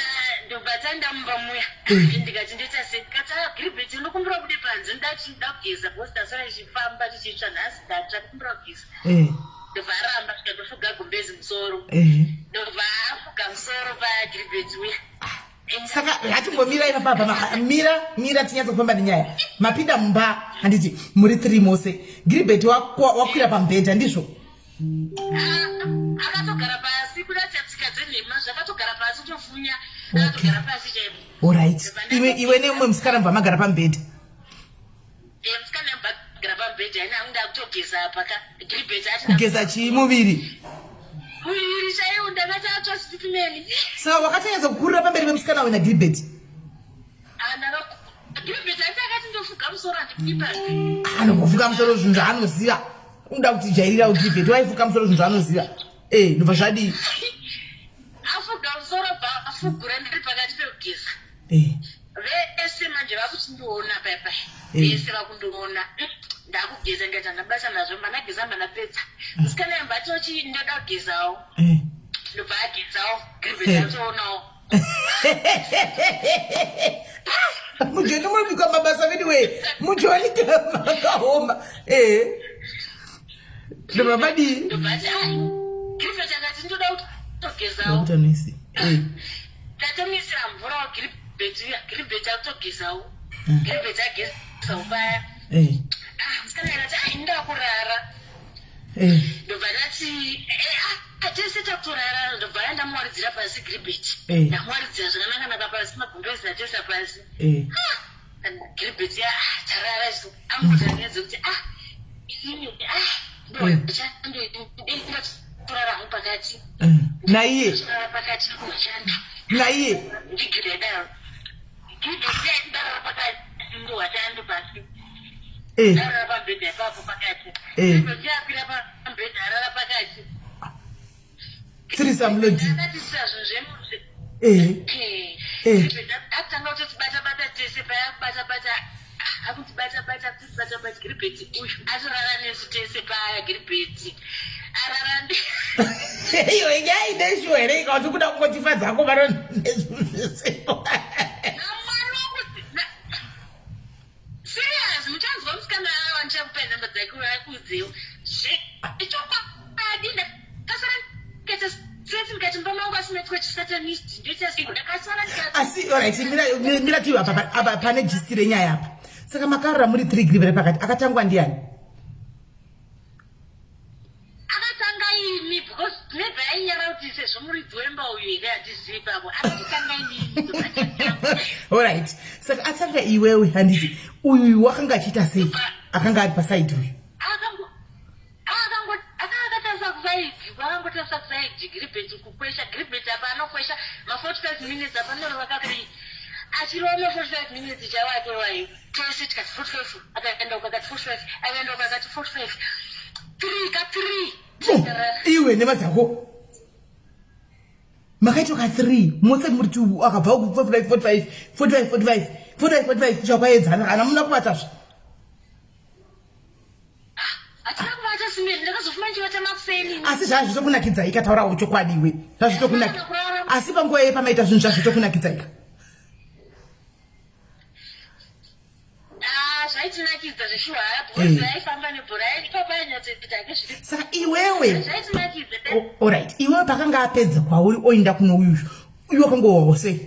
ndobva taenda mumba muya ndikati ndoita sei ndikati ah Giribheti ndokumbira ubude panze ndoda kugeza because tasara tichifamba tichitsva nhasi ndatsva ndokumbira kugeza. Ndobva aramba svika ndofuga gumbezi musoro. Ndobva afuga musoro paGiribheti uya. Saka hatimbomira ipapa apa, mira mira tinyatso kufamba nenyaya. Mapinda mumba handiti muri 3 mose. Giribheti wakwira pamubhedha ndizvo? Akatogara pasi kuda tsika dzenhema zvakatogara pasi kutofunya akatogara pasi chaipo. Alright. Iwe iwe nemumwe musikana mubva magara pamubhedha. Musikana mubva agara pamubhedha ina angu ndakutogeza apa ka Giribheti ati kugeza chii muviri? Muviri chaiwo ndakati atsva sitimeni. Saka wakatanyatsa kukurira pamberi pemusikana uyu naGiribheti? Giribheti ati akati ndofuga musoro handibudi panze. Anongofuka musoro zvinhu zvaanoziva. Unoda kuti jairira uGiribheti waifuka musoro zvinhu zvaanoziva. Ndobva zvadii? Afuga musoro bva afugura ndiri pakati pekugeza. Vese manje vakuchindiona paya paya. Vese vakundiona. Ndakugeza ndikati handina nazvo mandageza mandapedza. Musikana yamba atochi ndoda kugezawo. Ndobva agezawo. Giribheti atoonawo. Mujoni munobikwa mabasa veduwe. Mujoni makaoma. Ndobva badii? Ndobva ati ah Giribheti akati ndoda kutogezawo. Ndakutamisi. Ndatomisira mvura Giribheti uya. Giribheti akutogezawo. Giribheti agezawo paya. Ah musikana akati ah ini ndakurara. Ndobva ndati ah tese takutorara ndobva ndamuwaridzira pasi Giribheti. Ndamuwaridzira zvakanaka-naka pasi magumbezi ndatoisa pasi. Ah Giribheti ah tarara isu. Angotaura dzekuti ah ini ah ndotorara hangu pakati. Naiye. Torara pakati kushanda. Naiye. Ndigidedaro. Giribheti ndarara pakati ndohwachando pasi. Ndarara pamubhedha ipapo pakati. Giribheti akwira pamubhedha arara pakati. Threesome lady. Akatisa zvinhu zvemurume. Akutanga kutotibata bata tese paya kubata bata akutibata bata kutibata bata Giribheti uyu atorara nesu tese paya Giribheti arara ndi Iyo nyaya ine shuwa here ikakuti kuda kungotifa dzako vano nezvinhu zvese. Namwari wangu serious muchanzwa musikana awa ndichakupai namba dzake uyo akuudzewo zvechokwadi ndakasara ndikaita sesi ndikati mumba mangu asinaitwa chisatanist ndoita sei ndakasara ndikati Asi alright mira mira tiwe apa apa pane gist renyaya apa. Saka makarara muri 3 grip pakati akatangwa ndiani? Akatanga ini because maybe ainyara kuti sezvo muridzi wemba uyu here handizivi ipapo akatitanga inini. Alright. Saka atanga iwewe handiti uyu wakanga achiita sei? Akanga ari paside uyu. Akanga akatarisa kusaidi. Akangotarisa kuside, Giribheti kukwesha, Giribheti apa anokwesha ma 45 minutes apa anorova ka 3. Achirova ma 45 minutes chaiwo atorova tese tikati 45, akaenda uko akati 45, akaenda uko akati 45. 3 ka 3. Iwe nema dzako. Makaitwa ka 3 mose muri 2 akabva ku 45 45 45 45 45 45 kusvika kwaedzana kana muna kubata zve. Asi zvazvitokunakidzai taurawo chokwadi iwe zvazvitokunaki asi panguva yeye pamaita zvinhu zvazvitokunakidzai ka. Ah, zvaitinakidza zveshuwa haya because eh. aifamba nebhora ipapa ainyatsoita hake zviri saka iwewe zvaitinakidza alright iwewe pakanga apedza kwauri oinda kuno uyu uyu wakangowawo sei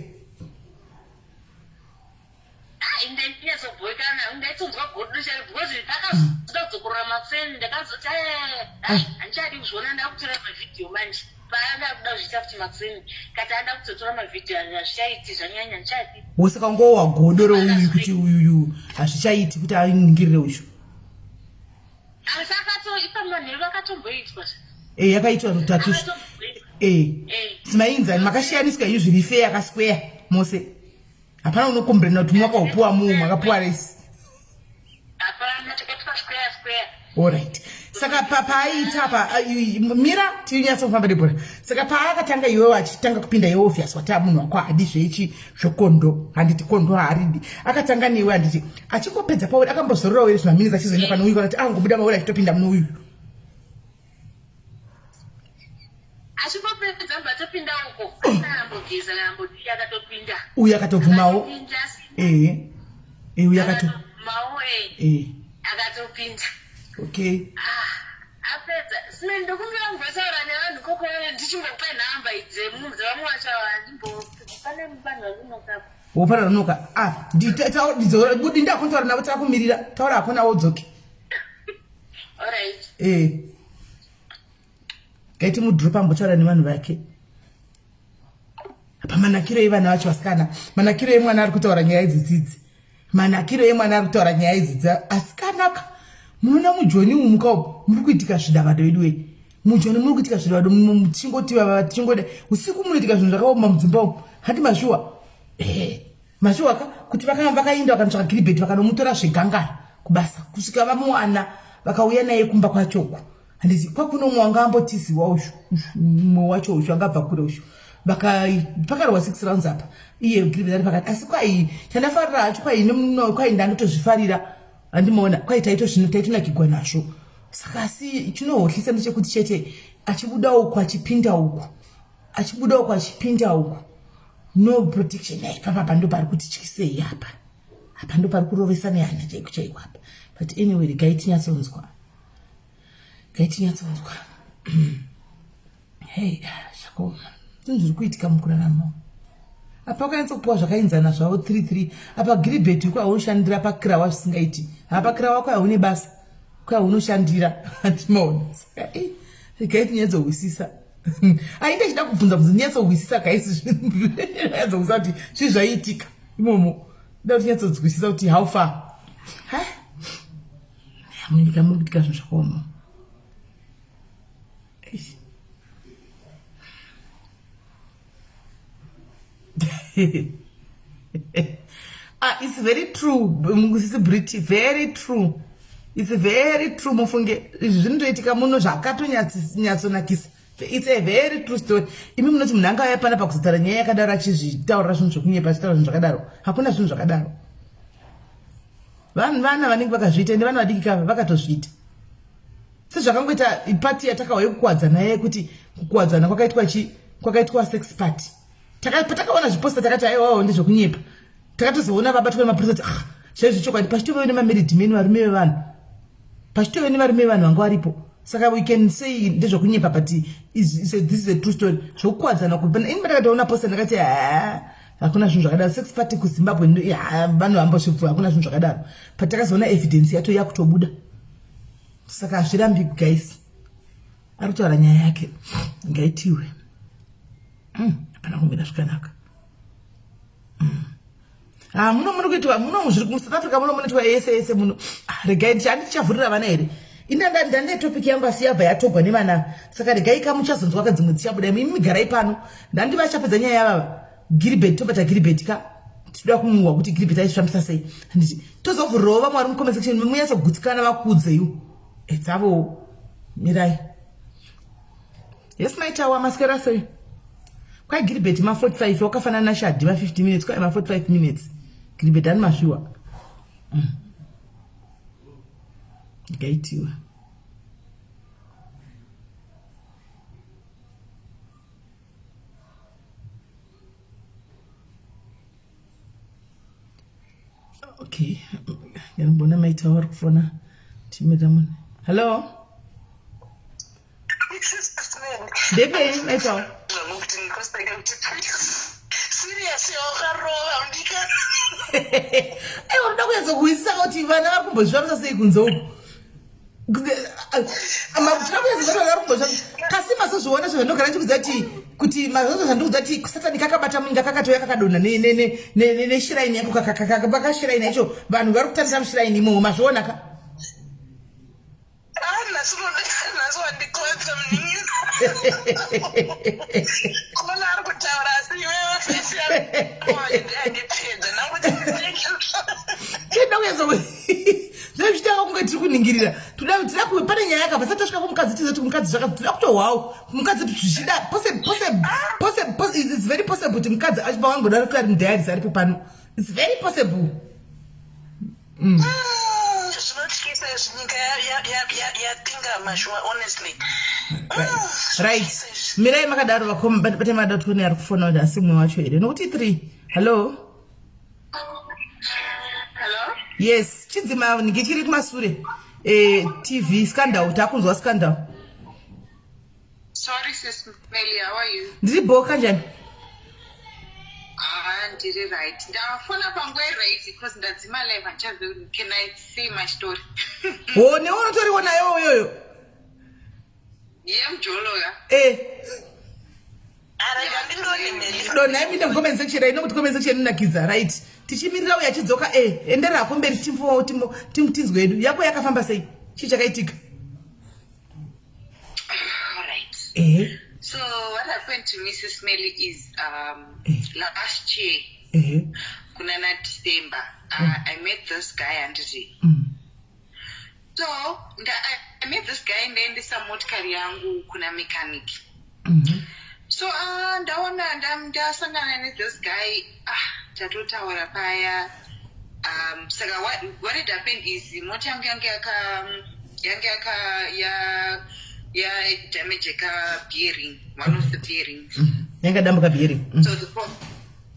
ah, ndainyatsobhoikana ndaitonzwa godo chairo because pakazoda kudzokorora makuseni ndakazoti eh, ah. handichadi kuzviona ndakutora mavhidhiyo manje paanga kuda kuzviita futi makuseni kati anda kuzotora mavhidhiyo hazvichaiti zvanyanya ndichadi wosaka ungowa godo reuyu kuti uyuyu hazvichaiti kuti aningirire uyu asi akatoipa manheru akatomboitwa e yakaitwa rutatu e simainzani makashiyaniswa iyo zviri fair akasquare mose hapana unokombrena kuti mwakaupuwa muu mwakapuwa resi Alright. Saka paaiita apa mira tinyatsofamba nebhora. Saka paakatanga iwewe achitanga kupinda iwe obvious wati munhu wako haadi zvechi zvekondo handiti kondo haaridi. Akatanga newe handiti achingopedza pauri akambozororawo here zvimaminitsi achizoenda pane uyu kana kuti angobuda mauri achitopinda mune uyu. Achingopedza mbva atopinda uko. Asina ambogeza kana ambodii akatopinda. Uyu akatobvumawo. Eh. Eh uyu akato. Mawo eh. Eh. Akatopinda. Okay. Ah. Apedza. Sime ndokumbira kumbotaura nevanhu koko ndichimbokupa nhamba idzi dzevamwe vacho ava handimbo pane vanhu vari kunoka. Wopara runoka. Ah, nditaura budi ndakuntaura navo takumirira. Taura hako nawo udzoke. Alright. Eh. Gaiti mudrop ambotaura nevanhu vake. Apa manakiro evana vacho vasikana. Manakiro emwana ari kutaura nyaya idzi dzidzi. Manakiro emwana ari kutaura nyaya idzi dza asikanaka. Munoona mujoni umu ka muri kuitika zvidavado vedu wei. Mujoni muri kuitika zvidavado muchingoti vava tichingoda usiku munoitika zvinhu zvakaoma mudzimba umu. Handi mashuwa. Eh. Mashuwa ka kuti vakanga vakainda vakanotsvaka Gilbert vakanomutora zvegangara kubasa kusvika vamuwana vakauya naye kumba kwacho uku. Handiti kwakuno umwe wanga ambotiziwa uyu umwe wacho uyu angabva kure uyu pakarwa 6 rounds apa iye Gilbert ari pakati asi kwai chandafarira hacho kwai kwai ndandotozvifarira handimaona kwai taitozvino taitonakigwa nazvo saka asi chinohohlisa ndechekuti chete achibuda uku achipinda uku achibuda uku achipinda uku no protection ipapa pa ndopari kuti tyisei apa apa ndopari kurovesa nehana chaiko chaiko apa but anyway regai tinyatsonzwa regai tinyatsonzwa hey zvakaoma zvinhu zviri kuitika mukurarama apa wakanyatsokupiwa zvakaenzana zvavo 33 apa giribheti uko haunoshandira pakirawa zvisingaiti hapakirawa ko haune basa ko haunoshandira andimaona saka eh, regai tinyatsohwisisa ainge achida kubvunza bvunza ndinyatsohwisisa guys nyatsohwisisa kuti zvii zvaiitika imomo nda kuti nyatsodzwisisa kuti how far ha munyika muri kuitika zvinhu zvakaoma ah, it's very true sisi Brit very true it's very true mufunge izvi zvinotoitika muno zvakatonyatsonakisa it's a very true story imi munoti munhu anga auya pana pakuzotaura nyaya yakadaro achizvitaurira zvinhu zvekunyepa achitaura zvinhu zvakadaro hakuna zvinhu zvakadaro vanhu vana vanenge vakazviita ende vana vadiki kava vakatozviita sezvakangoita pati yatakauya yekukuwadzana yekuti kukuwadzana kwakaitwa chi kwakaitwa sex party patakaona zviposta takati aiwawo ndezvekunyepa takatozoona vabatwa nemapurisa kuti ah chaizvo chokwadi pachitove nemamarried men varume vevanhu pachitove nevarume vevanhu vanga varipo saka we can say ndezvekunyepa but is, is a, this is a true story zvokukwadzana kupena ini patakatoona posta ndakati haa hakuna zvinhu zvakadaro sex party kuzimbabwe vanhu vambosvibvu hakuna zvinhu zvakadaro but takazoona evidence yato yakutobuda saka hazvirambi guys ari kutaura nyaya yake ngaitiwe hmm, hapana kumira zvakanaka hmm. ah, muno muri kuitwa muno zviri musouth africa muno munoitwa yese yese muno ah, regai ndichandi tichavhurira vana here Indandandande topic yangu asi yabva yatogwa nevana. Saka regai kamuchazonzwa ka dzimwe dzichabuda. Imi migarai pano. Ndandivachapedza nyaya yavava. Gilbert tobata Gilbert ka. Tinoda kumuhwa kuti Gilbert aizvifambisa sei. Handiti tozovhurirawo vamwe vari mucomment section munyatsogutsikana vakuudzeiwo. Edzavowo. Mirai. Yes my tawa maswera sei? Kwai Gilbert ma 45 wakafanana na Shadi ma 50 minutes kwai ma 45 minutes. Gilbert ani masviwa. Ngaitiwa. Okay, nginombona maita vari kufona timirira munhu. Hello? Ndepei maita? Aiwa unoda kunyatso kuhwisisa kuti vana vari kumbozvifambisa sei kunze uku. Kasi mazozviona zvandogara ndichikudza kuti kuti mazozo zvandikudza kuti satani kakabata muninga kakatouya kakadonha neshiraini yako kakashiraini yacho vanhu vari kutambira mushiraini imomo mazviona ka Tinoda kunyatso zvezvitanga kunge tiri kuningirira toda tida ku pane nyaya yakabva sati tasvika kumukadzi tizoti kumukadzi zvaka toda kutohwawo mukadzi zvichida possible it's very possible kuti mukadzi achipa wangoda kuti ari mudiaries aripo pano it's very possible mm. Ah, zvinotyisa izvi nyika yapinga mashuwa honestly ah, right mirai makadaro vakoma bate makadaro tione ari kufona kuti asi mumwe wacho here nokuti three hallo Hello? Yes, chidzima nge chiri kumasure. Eh, TV scandal, takunzwa scandal. Sorry sis Melly, how are you? Ndiri bho kanjani? Ah, ndiri right. Ndafona panguva right because ndadzima live handichazivi can I say my story? Ho, newe unotoriwo nayo iyoyo. Yemjolo ya. Eh. Donhai minde mucomment section right nokuti comment section inonakidza right tichimirira uyo achidzoka e eh, endera hako mberi tinzwe yedu yako yakafamba sei chii chakaitika eh. So what happened to Mrs. Melly is eh. last year, eh. kunana December, I met this guy handiti. So nda, I met this guy ndaendesa motikari yangu kuna mechanic. So ndaona ndasangana ne this guy ah tatotaura paya saka what had happened is mota yangu yange yaka yange yaka ya ya damage ka bearing one of the bearings. Yanga dambuka bearing. So the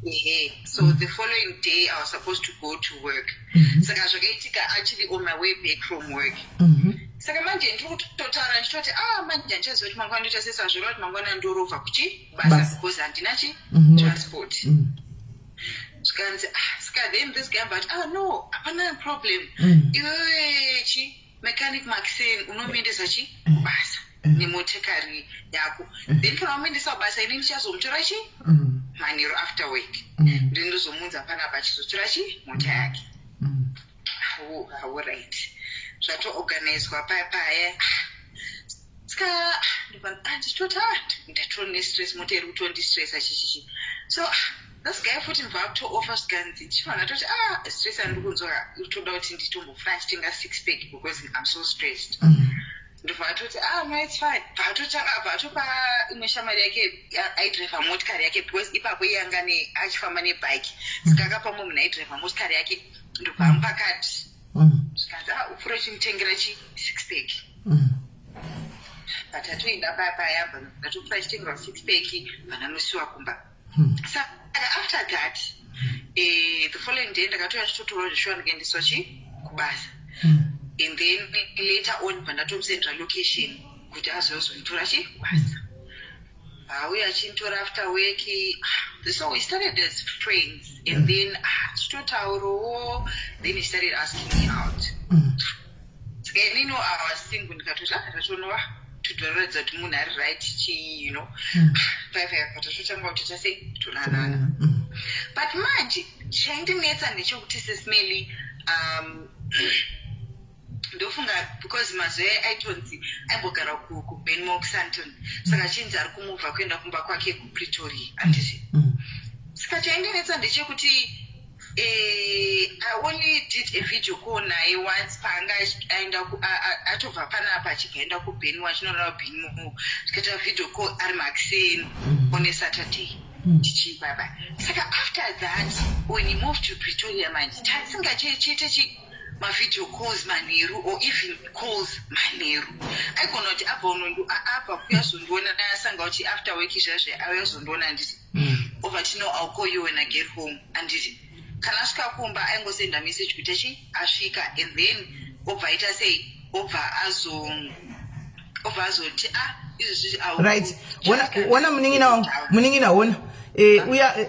Ehe, so the following day I was supposed to go to work. Saka zvakaitika actually on my way back from work. Saka manje ndiri kutotaura ndichitoti ah manje handichaziva kuti mangwana ndoita sei saka zvoreva kuti mangwana ndorovha kuchi basa Basa. because handina chi transport. Zvikanzi ah saka then this guy but ah no hapana problem. Iwewe chi Mechanic Maxine unomuendesa chi kubasa nemotikari yako then kana wamuendesa kubasa ini ndichazomutora chi manheru after work then ndozomuunza panapa achizotora chi mota yake. Hawo hawo right zvatoorganizwa paya paya ska ndobva ndichitoti ah ndatori nestress mota iri kutondistressa chichichi so this guy futi ndibva akutooffer zvikanzi ndichibva ndatoti ah stress yandiri kunzwa iri kutoda kuti nditombofura ndichitenga six pack because I'm so stressed ndobva atoti ah no it's fine bva atotanga bva atopa imwe shamwari yake aidriver motikari yake because ipapo iye anga achifamba nebike saka akapa mumwe munhu aidriver motikari yake ndobva amupa kadhi zvikanzi ah upfuure uchimutengera chi six pack but atoenda paya paya bva ndatopfuura achitengerwa six pack bva ndanosiwa kumba saka after that the following day ndakatouya ndichitotorwa zveshuwa ndikaendeswa chi kubasa and then later on bva ndatomusendera location kuti azozonditora chi kubasa auya achinditora after work so we started as friends and then tichitotaurawo then he started asking me out saka inini I was single ndikatoti ah ndatonowa totoratidza kuti munhu ari right chii you know paipa patatotanga kuti tase tonanana but manje chaindinetsa ndechekuti Sis Melly Ndofunga because mazuva aitonzi aimbogara kuBenmore kuSandton, saka achinzi ari kumuvha kuenda kumba kwake kuPretoria, handiti? Saka chaindinetsa ndechekuti I only did a video call naye once paanga aenda atobva panapa achibva aenda kuBenmore, achinorara kuBenmore. Tikaita video call ari makuseni on a Saturday tichibaba. Saka after that, when he moved to Pretoria manje, tasingachaite chi mavideo calls manheru or even calls manheru. Aigona kuti abva unondo abva kuyazondiona, asanga kuti after work izvazve auya, handiti? Obva ti, "No, I'll call you when I get home," handiti? Kana asvika kumba aingosenda message kuti achi asvika, and then obva aita sei, obva azoti, "Ah, izvezvi." Right, ona munin'ina wangu, munin'ina, ona,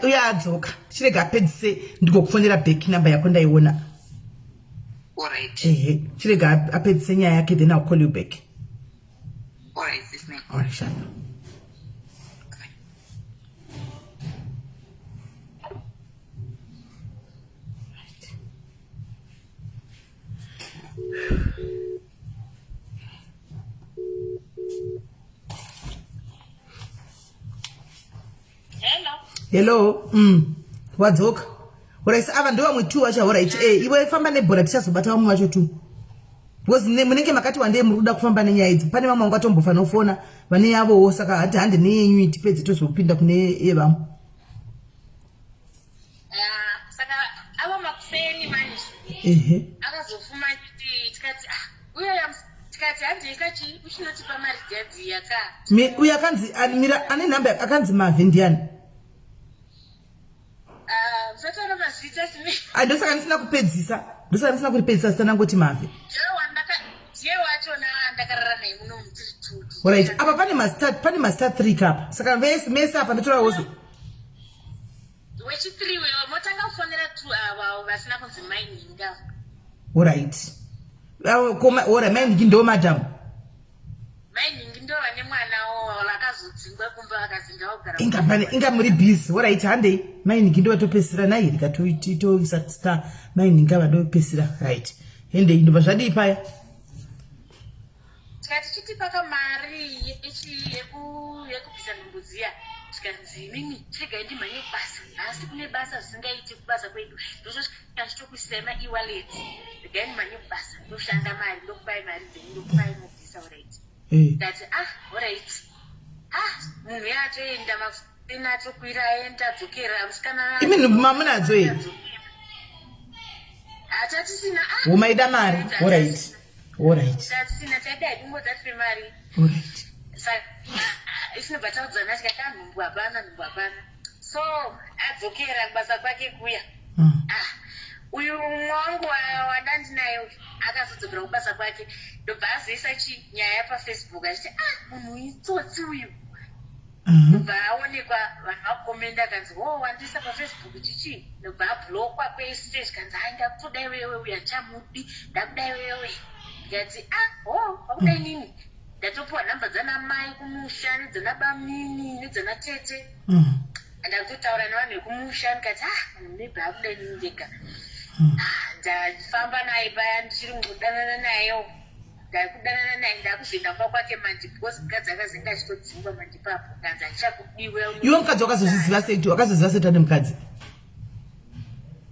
uya adzoka. Chirega apedzise, ndigokufonera back. Namba yako ndaiona. Alright. Ehe, chirega apedzise nyaya yake, then I'll call you back. Alright, sis. Alright, shana. Right. Hello. Hello. Wadzoka. Alright, ava ndo vamwe two vacho. Alright, iwe famba nebhora, tichazobata vamwe vacho two, because munenge makati wandei muri kuda kufamba nenyaya idzi. Pane vamwe vangatombofanira kufona vane yavowo, saka hati hande neyenyu, tipedze tozopinda kune yevamwe. Ah, saka ava makuseni manje, akazofuma achiti, tikati, "Ah, uyo tikati handiisa chi uchinotipa mari dziya ka." Uyo akanzi mira, ane nhamba akanzi Mavhi ndiani? Ah, usataura mazita sine. Ah, ndosaka ndisina kupedzisa, ndosaka ndisina kuripedzisa zita, nangoti Mavhi. Ndiye wachona ndakarara naye muno mutiri two. Alright, apa pane mastar 3 kapa, saka vese mese apa ndotora wozo. Wechi3 wewe motanga kufonera two ava vasina kunzi maininga. Alright, koma ora mainingi ndo madam. Mainingi ndo vane mwana vakazodzingwa kumba, vakazinga vagara. Inga pane inga muri busy. Alright, handei, mainingi ndo vatopedzisira nairi katoisa star mainingi ava ndopedzisira. Right, hendei, ndobva zvadii paya? Tikati chitipa kamari yekubvisa nhumbu dziya. Tikanzi, "Imimi chiregai ndimhanye kubasa nhasi, kune basa zvisingaiti kubasa kwedu, ndotosvika ndichitokuisai maewallet. Regai ndimhanye kubasa, ndoshanda mari, ndokupai mari dzenyu, ndokupai mubvisa." Alright. Ndati, "Ah, alright." Ah, munhu yatoenda makuseni, atokwira aenda, adzokera musikana. Imi nhumbu mamunadzo here? Hatatisina, ah. Womaida mari. Alright. Tatisina, taida kungoti mari. Saka isinobva taudzana, tikati, "Ah, nhumbu hapana, nhumbu hapana." So adzokera kubasa kwake kuya. Ah, uyu mumwe wangu wandandinaye uyu akazodzokera kubasa kwake, ndobva azoisa chi nyaya paFacebook achiti, "Ah, munhu itsotsi uyu." Ndobva aonekwa, vanhu vakukomenda, akanzi, "Ho, wandiisa paFacebook chichi." Ndobva ablockwa kwese, zvikanzi, "Ai, ndakutoda iwewe, uyu handichamudi, ndakuda iwewe." Ndikati, "Ah, ho, wakuda inini?" Ndatopiwa nhamba dzana mai kumusha, nedzana bamnini, nedzana tete. Ndakutotaura nevanhu vekumusha, ndikati, "Ah, munhu maybe akuda inini ndega." Ah, ndafamba naye paya, ndichiri kudanana nayewo, ndakudanana naye, ndakuzoenda kumba kwake manje, because mukadzi akazenge achitodzingwa manje ipapo, ndanzi handichakudiwe. Iwe mukadzi wakazozviziva sei kuti, wakazoziva sei kuti ane mukadzi?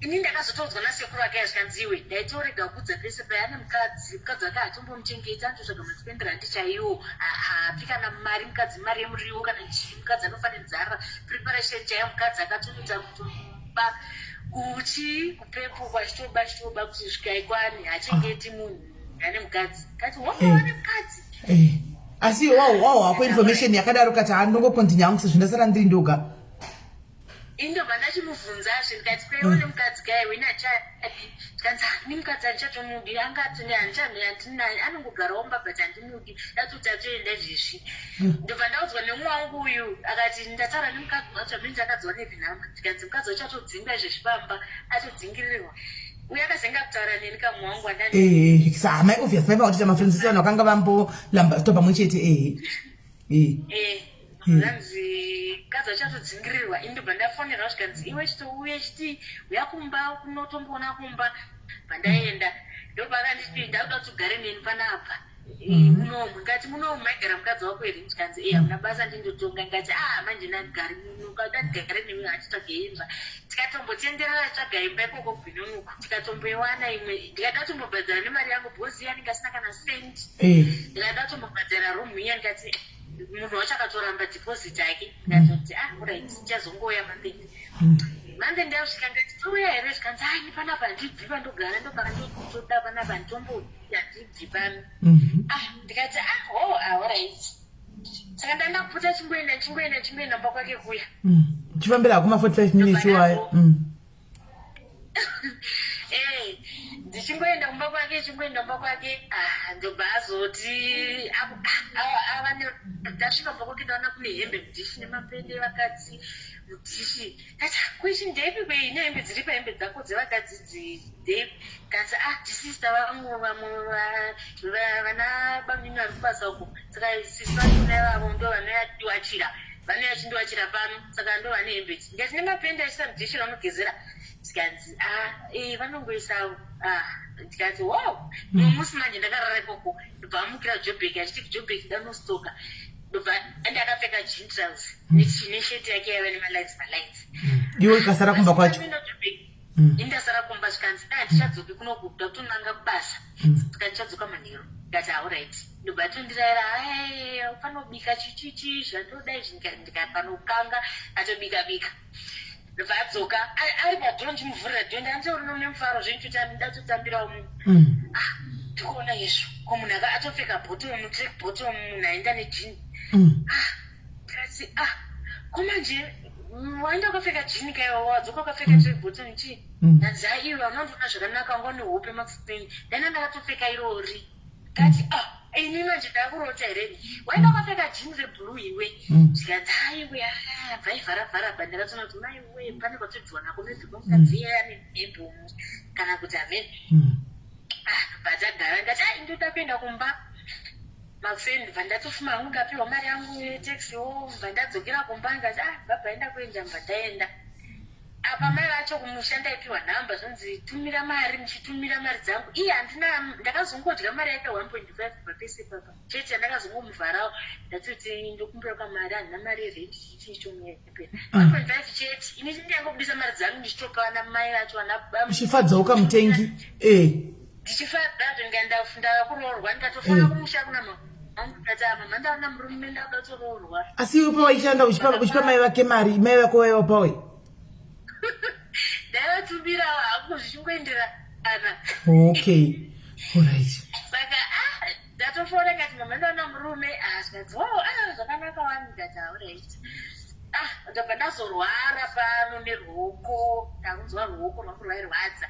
Ini ndakazotoudzwa nasekuru ake, zvikanzi, "Iwe, ndaitorega kudza pese paya, ane mukadzi, mukadzi wake hatombomuchengeti, anototsvaga maspenderandi chaiwo, haapi kana mari mukadzi, mari yemuriwo kana chii, mukadzi anofa nenzara, preparation chaiyo mukadzi akatoita kutoba kuchi kupepo kwachitoba chitoba kuti svikai kwani, hachengeti munhu ane mukadzi." Kati Eh. waane mukadzi. Asi wawo wako information yakadaro, kati handongokontinya hangu sezvo ndasara ndiri ndoga. Indobva ndachimubvunzazve, ndikati, "Kwaiwe nemukadzi kai wena achadi?" Tikanzi, "Ni mukadzi handichatomudi, angatoni handinaye, anongogarawo mumba, but handimudi, datoti atoenda izvezvi." Ndobva ndaudzwa nemumwe wangu uyu, akati, "Ndataura nemukadzi wacho amene ndakadziwa nepi nhamba." Tikanzi mukadzi wacho atodzinga izvezvi pamba, atodzingirirwa. Uye akazenga kutaura neni kamwe wangu wandani. Sa mai obvious mai vakutoita mafriends, vanhu vakanga vambolamba to pamwe chete, ehe. Eh, zvanzi mukadzi wacho atodzingirirwa. Indobva ndafonerwa, zvikanzi, "Iwe chitouya, chiti uya kumba kunotomboona kumba." Bva ndaenda. Ndopakanditi ndakuda kuti ugare neni panapa mhm. munomu. Ndikati munomu maigara mukadzi wako here? Ndikanzi e hamuna basa ndindotonga. Ndikati ah manje ndandigari muno ukada ndigare newe hatitsvage imba. Tikatombotenderera tsvaga imba ikoko Bwinonuku tikatomboiwana imwe ndikada kutombobhadhara nemari yangu because iye anenge asina kana cent. Eh. Ndikada kutombobhadhara room iya ndikati munhu wacho akatoramba deposit yake ndikatoti ah alright tichazongouya month mm. Month ndasvika ndikati touya here zvikanzi ah ini panapa handibvi pandogara ndopakandotoda panapa handitombobvi handibvi pano mm-hmm. ah ndikati ah ho ah alright saka ndanda kupota chingoenda chingoenda chingoenda mba kwake kuya mm. chifambira hakuma 45 minutes iwaya mm. Eh, ndichingoenda kumba kwake chingoenda kumba kwake ah, ndobva azoti ah, ah, ndasvika kumba kwake ndaona kune hembe mudhishi nemapende evakadzi mudhishi ndati kuichi ndeipi kwei nehembe dziri pahembe dzako dzevakadzi ndeipi kanzi ah ndisista vangu vamwe vana bamnini vari kubasa uko saka sisi vachona ivavo ndo vanoyatiwachira vanouya chindiwachira pano saka ndo vane hembe idzi ndikati nemapende achiisa mudhishi raunogezera zvikanzi ah eh vanongoisa ah ndikati wow mm. musi manje ndakarara ikoko ndobva amukira jobek achiti kujobek ndanostoka ndobva ande akapfeka jean trouse mm. nesheti yake yaiva nemalines malines mm. iwe ikasara kumba kwacho indasara kumba zvikanzi dai handichadzoki kunoku ndakutonanga kubasa saka ndichadzoka manheru ndikati auright ndobva atondiraira ae panobika chichichi zvandoda izvi ndikapanokanga atobika bika ndobva adzoka ari padho ndimuvhurira dho ndanditori nemufaro zvenchoti ndatotambirawo munhu mm. ah ndikuona izvo ko munhu aka atopfeka bottom track bottom munhu aenda nejini mm. ah ndikati ah ko manje waenda wakapfeka jini kaiwa wadzoka wakapfeka mm. track bottom chii ndanzi aiwa unondiona zvakanaka wanga une hope makuseni ndaina ndakatopfeka irori kati mm. ah ini manje ndakurota here waenda wakapfeka jean reblue iwe mm. zvikanzi aiwe ah, bvaivhara vhara ba ndakatoona kuti maiwe pane kwatobviwa nako maybe kwamukadzi mm. ane mhebho kana kuti amen ah bvatagara ndati ai ndoda kuenda kumba makuseni ndibva ndatofuma hangu ndapiwa mari yangu yetaxi o bva ndadzokera kumba ndikati ah baba enda kuenda bva ndaenda apa mai vacho kumusha ndaipiwa nhamba zvonzi tumira mari muchitumira mari dzangu iye handina ndakazongodya mari yake 1.5 kubva pese papa chete yandakazongomuvharawo ndatoti ndokumbira kamari handina mari yerenti chichichomuyepera 1.5 chete ini ndangobudisa mari dzangu ndichitopa ana mai vacho ana uchifadzawo kamutengi eh ndichifadza ndakuroorwa ndikatofona eh. kumusha kuna mama mandaona murume ndakuda kutoroorwa asi iwe pawaishanda uchipa mai vake mari mai vako vaiva pawe ndaivatumira hangu zvichingoenderana okay alright saka ah, ndatofona kati mama ndaona murume ah, zvikanzi oh, ah, zvakanaka wani ndati alright ah ndabva ndazorwara pano neruoko ndakunzwa ruoko rwangu rwairwadza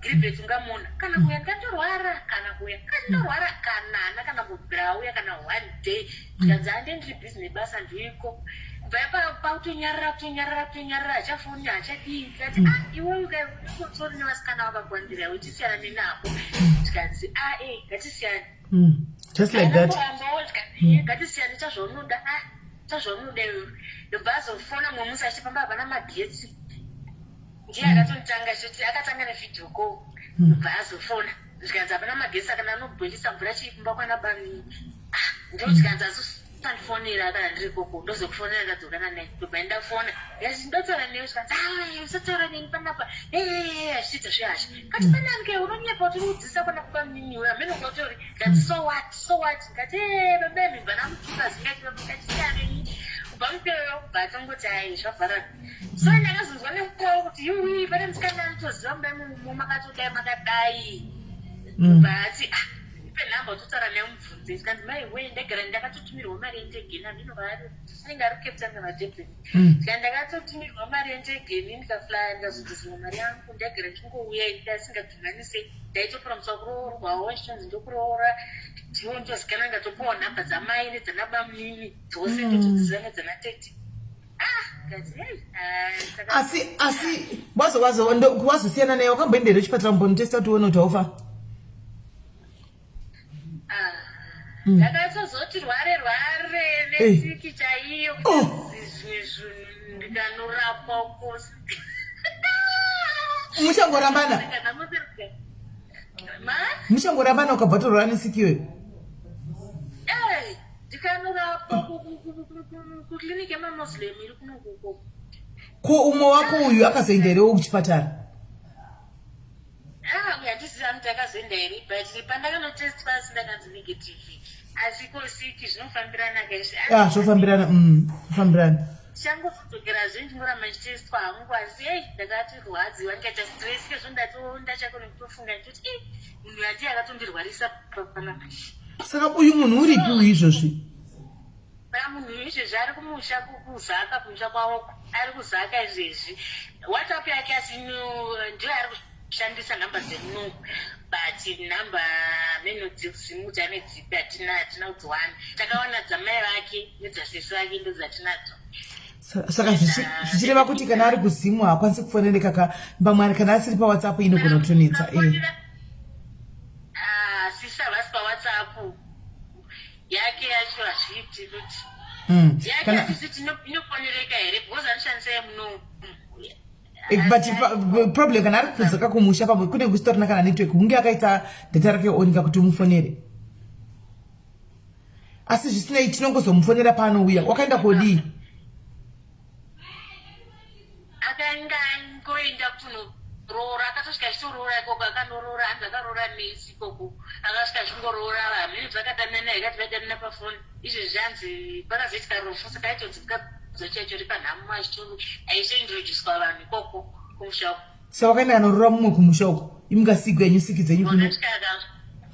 Gilbert ungamona kana kuya ndikatorwara kana kuya kandorwara kana hana kana kubvira auya kana one day ndikanzi hande ndiri busy nebasa ndiko kubva pakutonyarara kutonyarara kutonyarara hachafoni hachadii ndikati ah iwe ukatori nevasikana vakakuwandira iwe chisiyana nenako ndikanzi ah eh ngatisiyane mm. just like that ngatisiyane chazvaunoda ah chazvaunoda iwe ndobva azofona mumwe musi achiti pamba hapana magetsi ndiye akatonditanga achiti akatanga nevideo call hmm. bva azofona zvikanzi hapana magetsi akana anobhoilisa mvura chii kumba kwana bamini ah, ndo zvikanzi azosandifonera kana ndiri koko ndozokufonera ndadzokana naye ndobva ndafona ndikati ndotaura newe zvikanzi ah, usataura neni panapa ee achiita zvehasha kati hmm. panani ke unonyepa kuti uri kudzidzisa kwana bamini iwe hameno kwatori ndikati so what so what ndikati ee baba mibva namutuka zingati ndikati siyaneni kubva mupeyo kubva atongoti ai zvavharana so ndakazonzwa nekutaura kuti yuwi pane musikana anotoziva mudai mumo makatodai makadai mm. bva ati ah ipe nhamba utotaura naye umubvunze zvikanzi mai wee ndagara ndakatotumirwa mari yendege namino vaari anenge ari kucape town kana durban mm. zika ndakatotumirwa mari yendege ini ndikaflya ndikazodzosera mari yangu ndagara ndingouya ndasingadhumanise ndaitopromiswa kuroorwawo ndichonzi ndokuroora ndiwo ndozikana ndatopiwa nhamba dzamai nedzanabamunini dzose mm. ndotodziziva nedzanatete Ah, asi asi wazo wazo wazosiyana naye wakamboenda here kuchipatara kumbonotesta kuti uone kuti haufa ah, hmm. ndakatozoti rware rware nesiki chaiyo oh. zvimwe zvinhu ndikanorapwa uko muchangorambana Muchangorambana ukabva torwara nesiki iyoyo? Ndikanorapwa kuclinic yemamuslim iri kunokuko. Ko umwe wako uyu akazoenda herewo kuchipatara? Ah, uyu handizivi anoti akazoenda here but pandakanotest pasi ndakanzi negative asi ko siki zvinofambirana kaizvi. Ah, zvofambirana zvofambirana. Tichangodzokerazve ndingoramba ndichitestwa hangu asi ei ndakati rwadziwa ndikaita stress kezvo ndatoenda chako nekutofunga ndichiti ei munhu uyu andiye akatondirwarisa panapa. Saka uyu munhu uripi uyu izvozvi? Saka munhu uyu izvezvi ari kumusha kuzaka kumusha kwavoko ari kuzaka izvezvi whatsapp yake asi ndiyo ari kushandisa nhamba dzemuno but nhamba meno dzimudzi ane dzipi hatina hatina kudziwana takawana dzamai vake nedzasisi vake ndodzatinadzo. Saka zvichireva kuti kana ari kuzimu haakwanisi kufonereka ka pamwe kana asiri pawhatsapp inogona kutonetsa. Ah, sisi havasi pawhatsapp yake yacho hazviiti kuti yake hazvisi inofonereka here because anoshandisa yemuno. But problem kana ari kudzoka kumusha pamwe kune kusitorina kana network hunge akaita data rake onika kuti umufonere asi zvisinei tinongozomufonera paanouya. Wakaenda kodii? Akanga angoenda kunoroora akatosvika achitoroora ikoko akanoroora hanzi akaroora nesi ikoko akasvika achingoroora hamene zvakadanana ikati vaidanana pafoni izvezvi hanzi pakazoitika rufu saka aitonzi mukadzi wacho aitori panhamo aitointroducwa vanhu ikoko kumusha uko. Saka wakaenda kanoroora mumwe kumusha uko imungasigwa yenyu siki dzenyu kuno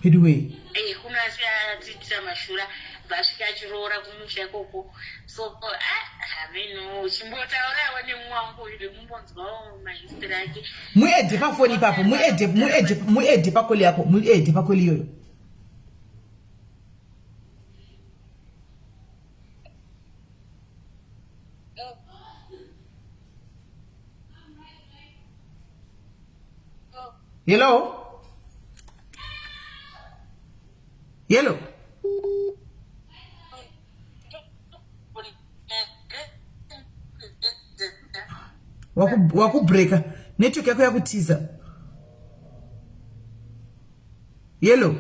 anyway. Kuno asi atiitira mashura vasvika achiroora kumusha ikoko so hameno chimbotaurawo nemumwe wangu uyu mumbonzwawo mahistory ake. Muedhe pafoni ipapo muedhe muedhe muedhe pakoli yako muedhe pakoli iyoyo. Hello? Hello? Wakubreka network yako yakutiza. Hello?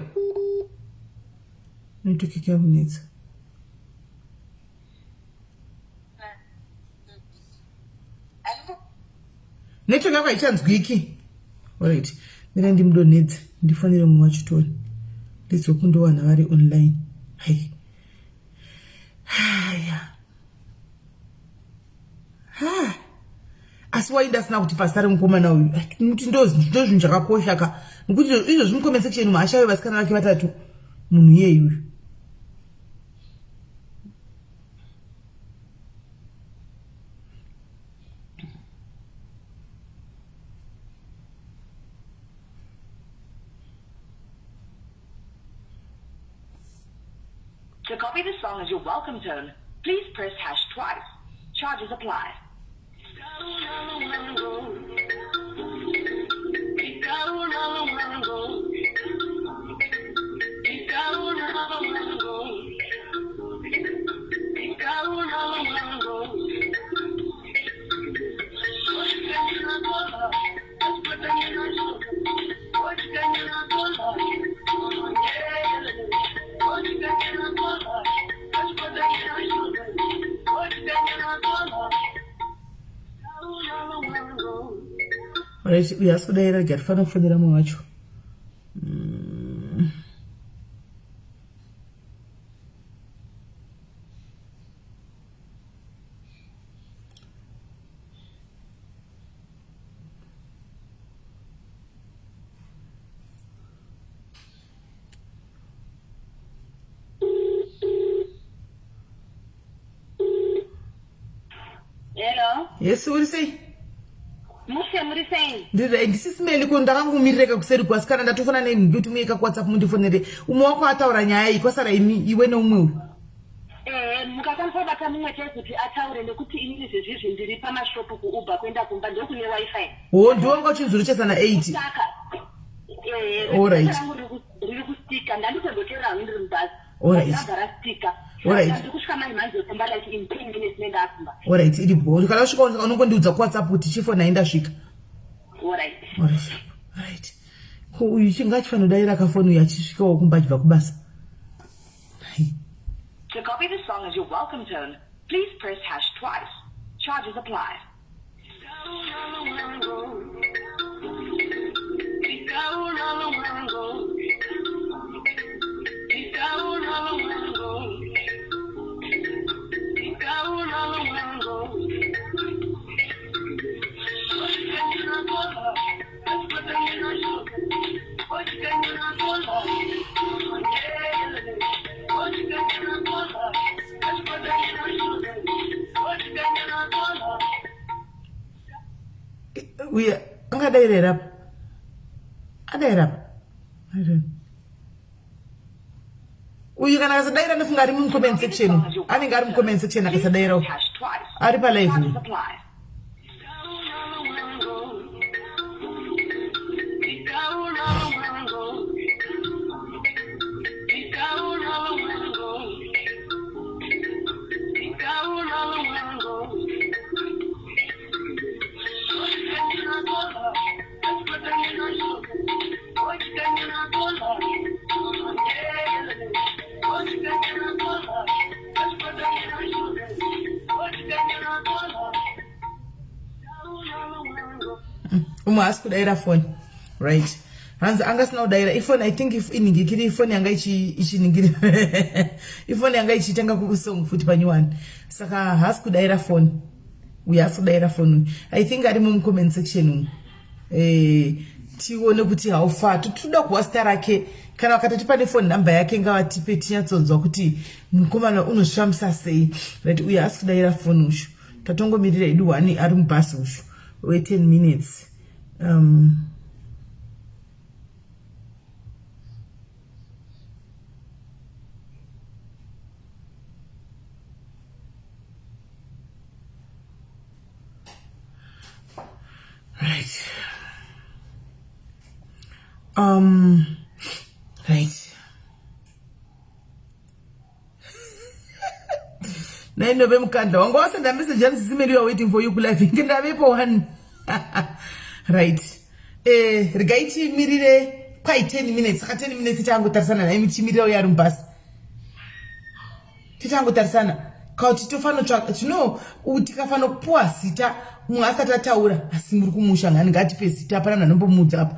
Network yako yakunetsa. Network yako haichanzwiki. Alright. Mira ndimudonhedze ndifonere mumwe wacho tione. Ndidzokundowana vari online. Hai. Haya. Ha. Asi wai ndasina kuti pasi ari mukomana uyu. Kuti ndozvinhu zvakakosha ka. Nekuti izvozvi mucomment section umu ashave vasikana vake vatatu. Munhu iyeyu uyu. To copy the song as your welcome tone, please press hash twice. Charges apply. Right, uyu asi kudaira rega tifanira kufonera mumwe wacho. Hello. Yes, uri sei? Mushe muri sei? Ndiri ndisisimeli ko ndakangomirireka kuseri kwasi kana ndatofona neni ndoti muyeka kuWhatsApp mundifonere. Umwe wako ataura nyaya iyi kwasara imi iwe neumwe uyu. Mukakwanisa kubata mumwe chete kuti ataure nekuti inini zvezvizvi ndiri pamashopu kuUber kuenda kumba ndokune wifi. Ho ndiwe wanga uchinzuru na 8. Saka Alright. rangu riri kustika ndanditomboteerera hangu ndiri mubhazi. Alright. Rabva rastika. Alright. Ndiri kusvika manje manje kumba like in 10 minutes nendaakumba. Alright, iri bho. Kana wasvika unongondiudza kuWhatsApp kuti chifona ndasvika. Alright. Alright. Alright. Ko uyu chinga achifanodaira kafoni uyu achisvikawo kumba achibva kubasa. To copy the song as your welcome tone, please press hash twice. Charges apply. Uye angadaira here apa? Adaira apa? Uyu kana akasadaira ndofunga ari mucomment section. Anenge ari mucomment section akasadaira. Ari palive uyu. Umwe haasi kudaira foni right hanzi anga asina kudaira ifoni i think inhingikiri ifoni yanga ichiningiri ifoni yanga ichitanga kusong futi panyuwani saka haasi kudaira foni uyo haasi kudaira foni uyu i think ari mumucomment section umu eh, tione kuti how far toda kuwa zita rake kana vakatotipa nefoni number yake ngavatipe tinyatsonzwa kuti mukomana unozvifambisa sei right uyo haasi kudaira foni ushu tatongomirira idu one ari mubhasi ushu we 10 minutes um, right um right nainove mukandla wanga wasenda message yanzi simeri you are waiting for you kulife inge ndavepo one right eh regai timirire kwai 10 minutes saka 10 minutes tichangotarisana naimi tichimirira uye ari mubhasi tichangotarisana kauti tofanotsvaka zvino tikafanokupuwa zita mumwe asati ataura asi muri kumusha ngani ngatipe zita hapana munhu anombomuudza apa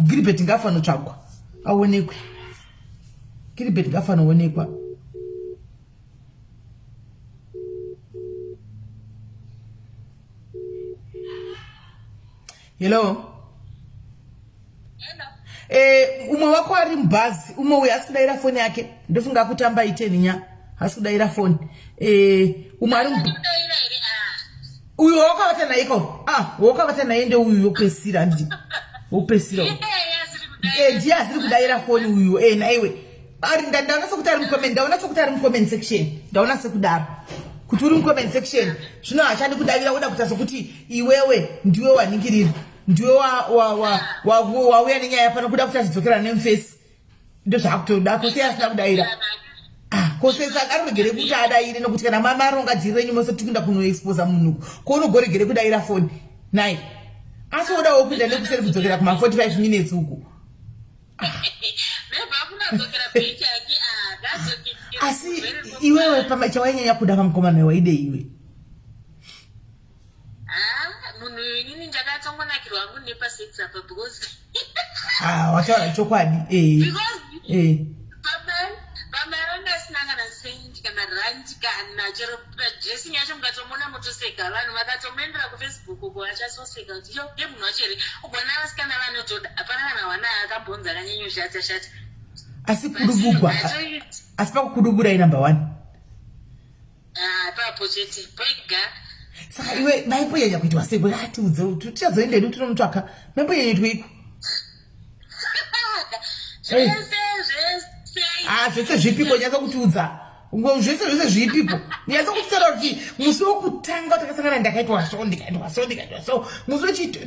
giribheti ngaafanotsvagwa aonekwe giribheti ngaafanoonekwa hello Eh, umwe wako ari mubhazi umwe uyo asi kudaira foni yake ndofunga akutamba iteni nya asi kudaira foni eh, umwe ari uyo wakavata naye ko ah wakavata naye ndeuyu wokupedzisira handiti wokupedzisira eh, ndiye asiri kudaira foni uyu eh, naiwe ari ndaona sekuti ari mucomment ndaona sekuti ari mucomment section ndaona sekudaro kuti uri mucomment section zvino hachadi kudavira oda kuita sekuti iwewe ndiwe waningirira ndiwe wauya nenyaya pano kuda kuti achidzokera nemufesi ndozvaakutoda kose asina kudaira ah, kose saka aroregere kuti adaire nokuti kana mamaronga dhiri renyu mose tikuenda kunoexposa munhuku ko unogoregere kudaira foni nai asi wodawo kuenda nekuseri kudzokera kuma 45 minutes uku asi iwewe pamachawainyanya kuda pamukomana waide iwe munhu inini ndakatongonakirwa hangu nepasex apa because ah, wataura chokwadi eh. eh. pamari anga asina kana cent kana rand kana chero dressing yacho mukatomona motoseka vanhu vakatomuendera kufacebook uko vachasoseka kuti yo ye munhu wacho here ugona vasikana vanotoda hapana kana wana akambonzi akanyanyoshata shata asi kudubugwa asi pakukudubura inumber one Ah, ipapo chete pega saka iwe maimbonyanya kuitwa sei kuti atiudze tichazoenda hedu tinomutsvaka maimbonyanya kuitwa iko zvese zvese ah zvese zvipiko nyatsa kutiudza zvese zvese zvipiko nyatsa kutitaura kuti musi wokutanga takasangana ndakaitwa so ndikaitwa so ndikaitwa so musi wechito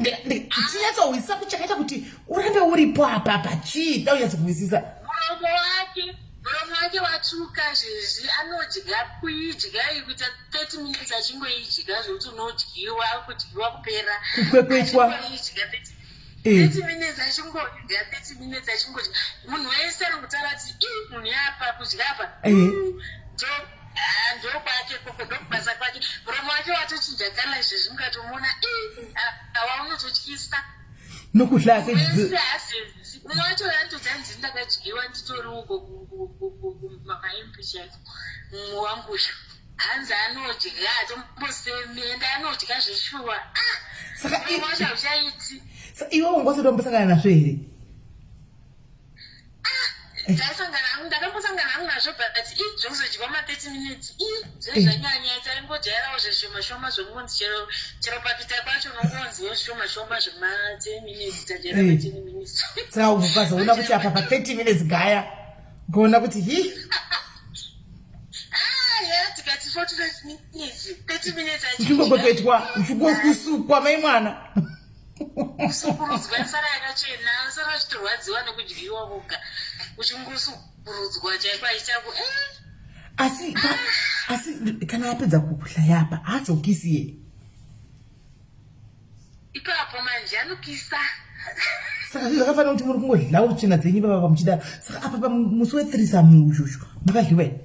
tinyatsohwisisa kuti chakaita kuti urambe uripo apa apa chii da unyatsokuhwisisa muromo wake Muromo wake watsvuka zvezvi anodya kuidya iyi kuita 30 minutes achingoidya zvekuti unodyiwa kudyiwa kupera Kukwekwetwa. Achingoidya 30 30 minutes achingodya, 30 minutes achingodya. Munhu wese anongotaura kuti i munhu yapa kudya apa. Ndokwake koko, ndokubasa kwake. Muromo wake watochinja kala izvezvi, mukatomuona i awa unototyisa. Nokudla ke. Wese haasezi. Mumwe wacho anototi hanzi ndakadyiwa nditori uko kumaimpi chaiko. Mumwe wangu uyu hanzi anodya atombosemi, ende anodya zveshuwa. Ah, Saka muromo wacho hauchaiti. Saka iwe wanga usati wambosangana nazvo here? Ndaisangana hangu, ndakambosangana hangu nazvo, but i zvekuzodyiwa ma30 minutes i zvezvanyanya. Taingojairawo zveshoma shoma zvokungonzi chero pakuita kwacho unongonziwo zvishoma shoma zvema10 minutes, tajaira ma10 minutes. Saka ukazoona kuti apa pa30 minutes gaya, ukaona kuti hi. Ah, ya, tikati 45 minutes, 30 minutes. Uchingopepetwa, uchingokusukwa mai mwana. Kusukurudzwa, sara yakachena, sara achitorwadziwa nekudyiwa voga, uchingosukurudzwa chaiko achichako. Asi kana apedza kukudla yapa, haadzokisi ye? Ipapo manje anokisa. Saka zvi zvakafanira kuti muri kungodlawo tsvina dzenyu ipapa pamuchidaro. Saka apa pamusi wethreesome ushushu makadliwa here?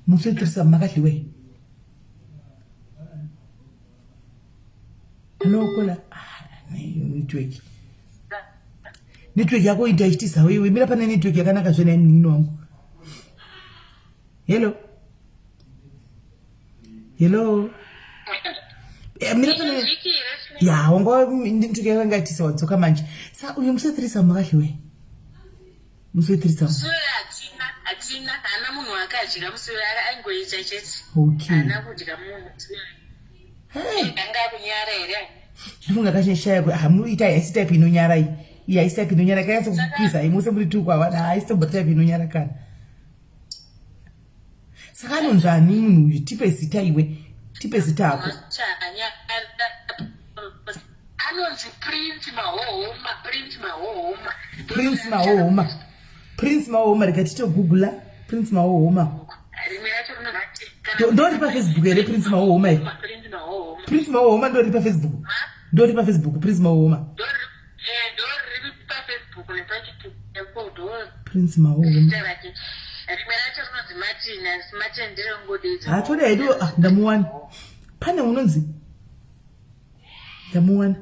Musi wethreesome makadliwa here? Hello, kola. Ah, network, network yako ita ichitisawo iwe. Mira pane network yakanaka zvena, munin'ina wangu. Hello, hello. Mira pane ya wanga network yakanga itisa, wadzoka manje. Sa uyu musi wethreesome makadliwa here musi wethreesome? Musi hatina, hatina, haana munhu akadya musi, aingoita chete. Haana kudya munhu. Hey. Anga kunyara here? Ndifunga kachishaya hamuita, haisi type inonyara iyi. Iyi haisi type inonyara, kanyatsa kukwiza imuse muri tuku havana, haisi tombo type inonyara kana. Saka anonzi ani munhu uyu? Tipe zita iwe, tipe zita ako. Anonzi Prince Mahohoma, Prince Mahohoma. Prince Mahohoma, Prince Mahohoma. Rega titogugula Prince Mahohoma. Rimwe racho rinonzi Ndori paFacebook here Prince Mahohoma iri? Prince Mahohoma. Prince Mahohoma ndori paFacebook, ndori paFacebook Prince Mahohoma. Ndoriri paFacebook nepachituko. Prince Mahohoma. Zita rake. Rimwe racho rinonzi Martin, asi Martin nderengodedza. Hatori haidiwo. Ah, ndamuwana. Pane unonzi, ndamuwana.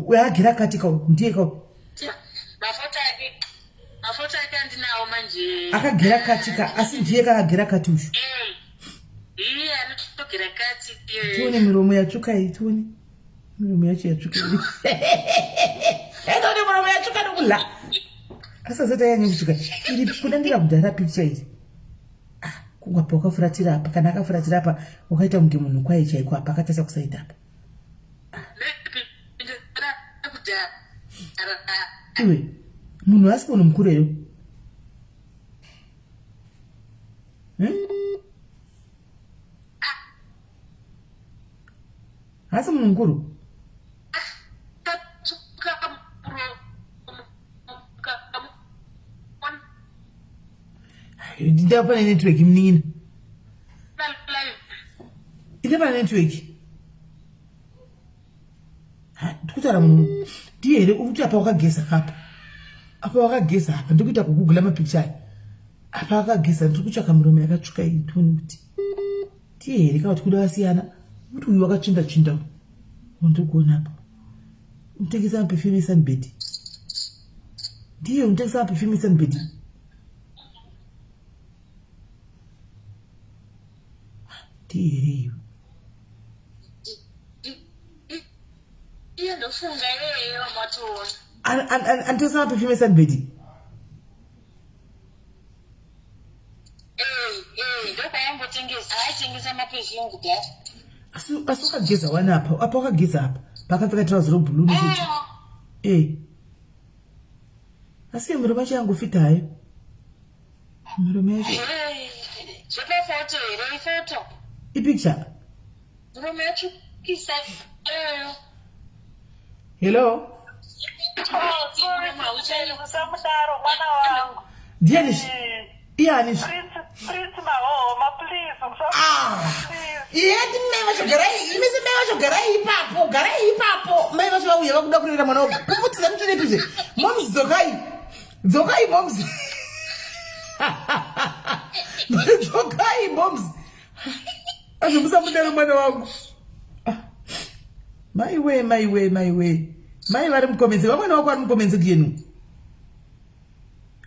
Uyo agera kati ka, ndiye ka. Mafoto ake, mafoto ake andinawo manje. Akagera kati ka, asi ndiye kakagera kati ushu. Iye anotogera kati. Tione miromo yatsvuka iyi, tione miromo yacho yatsvuka iyi. Tione miromo yatsvuka nokudla, asazati ayanye kutsvuka iri kuda. Ndira kudhara picture iri. Ah, kungapa wakafuratira apa, kana akafuratira apa wakaita kunge munhu kwaye chaiko. Apa akatarisa kusaidi apa. Kudhara. Iwe, munhu asi munhu mukuru here? Hmm? Hasi munhu mukuru. Katsvuka muromo. Ndava pane network, munin'ina. Ine pane network. Ndikutaura munhu ndiye here? Uri kuti apa wakageza kapa, apa wakageza apa. Ndikuita kugugula mapicha aya. Apa akageza, ndiri kutsvaka miromo yakatsvuka iyi, tione kuti ndiye here kana kuti kuda vasiyana. Kuti uyu wakatsvinda tsvinda, ndiri kuona apa unotengesa maperfume esunbed, ndiye unotengesa maperfume esunbed. Ndiye here iyo? Iye ndofunga iyeye wamatoona. Anotengesa maperfume esunbed. Ndokwaimbotengesa, aitengesa maperfume kudhara. Asi wakageza wani apa, apa wakageza apa pakapfeka trouser reblue nesheti. Asi iyo miromo yacho yangofita hayo, miromo yacho. Zvepafoto here? Ifoto? Ipicture. Miromo yatsvukisa. Hello. Usamudaro mwana wangu. Ndiani? Iyani? Prince. Prince Mahoma, please. Ah. Yeti mai vacho garai, imi se mai vacho garai ipapo, garai ipapo. Mai vacho vauya vakuda kurera mwana wako. Kumutiza muchirepi zve. Moms dzokai. Dzokai moms. Dzokai moms. Azvo musamudaro mwana wangu. Ah. Mai we, mai we, mai we. Mai vari mukomenzi, vamwene wako vari mukomenzi kuyenu.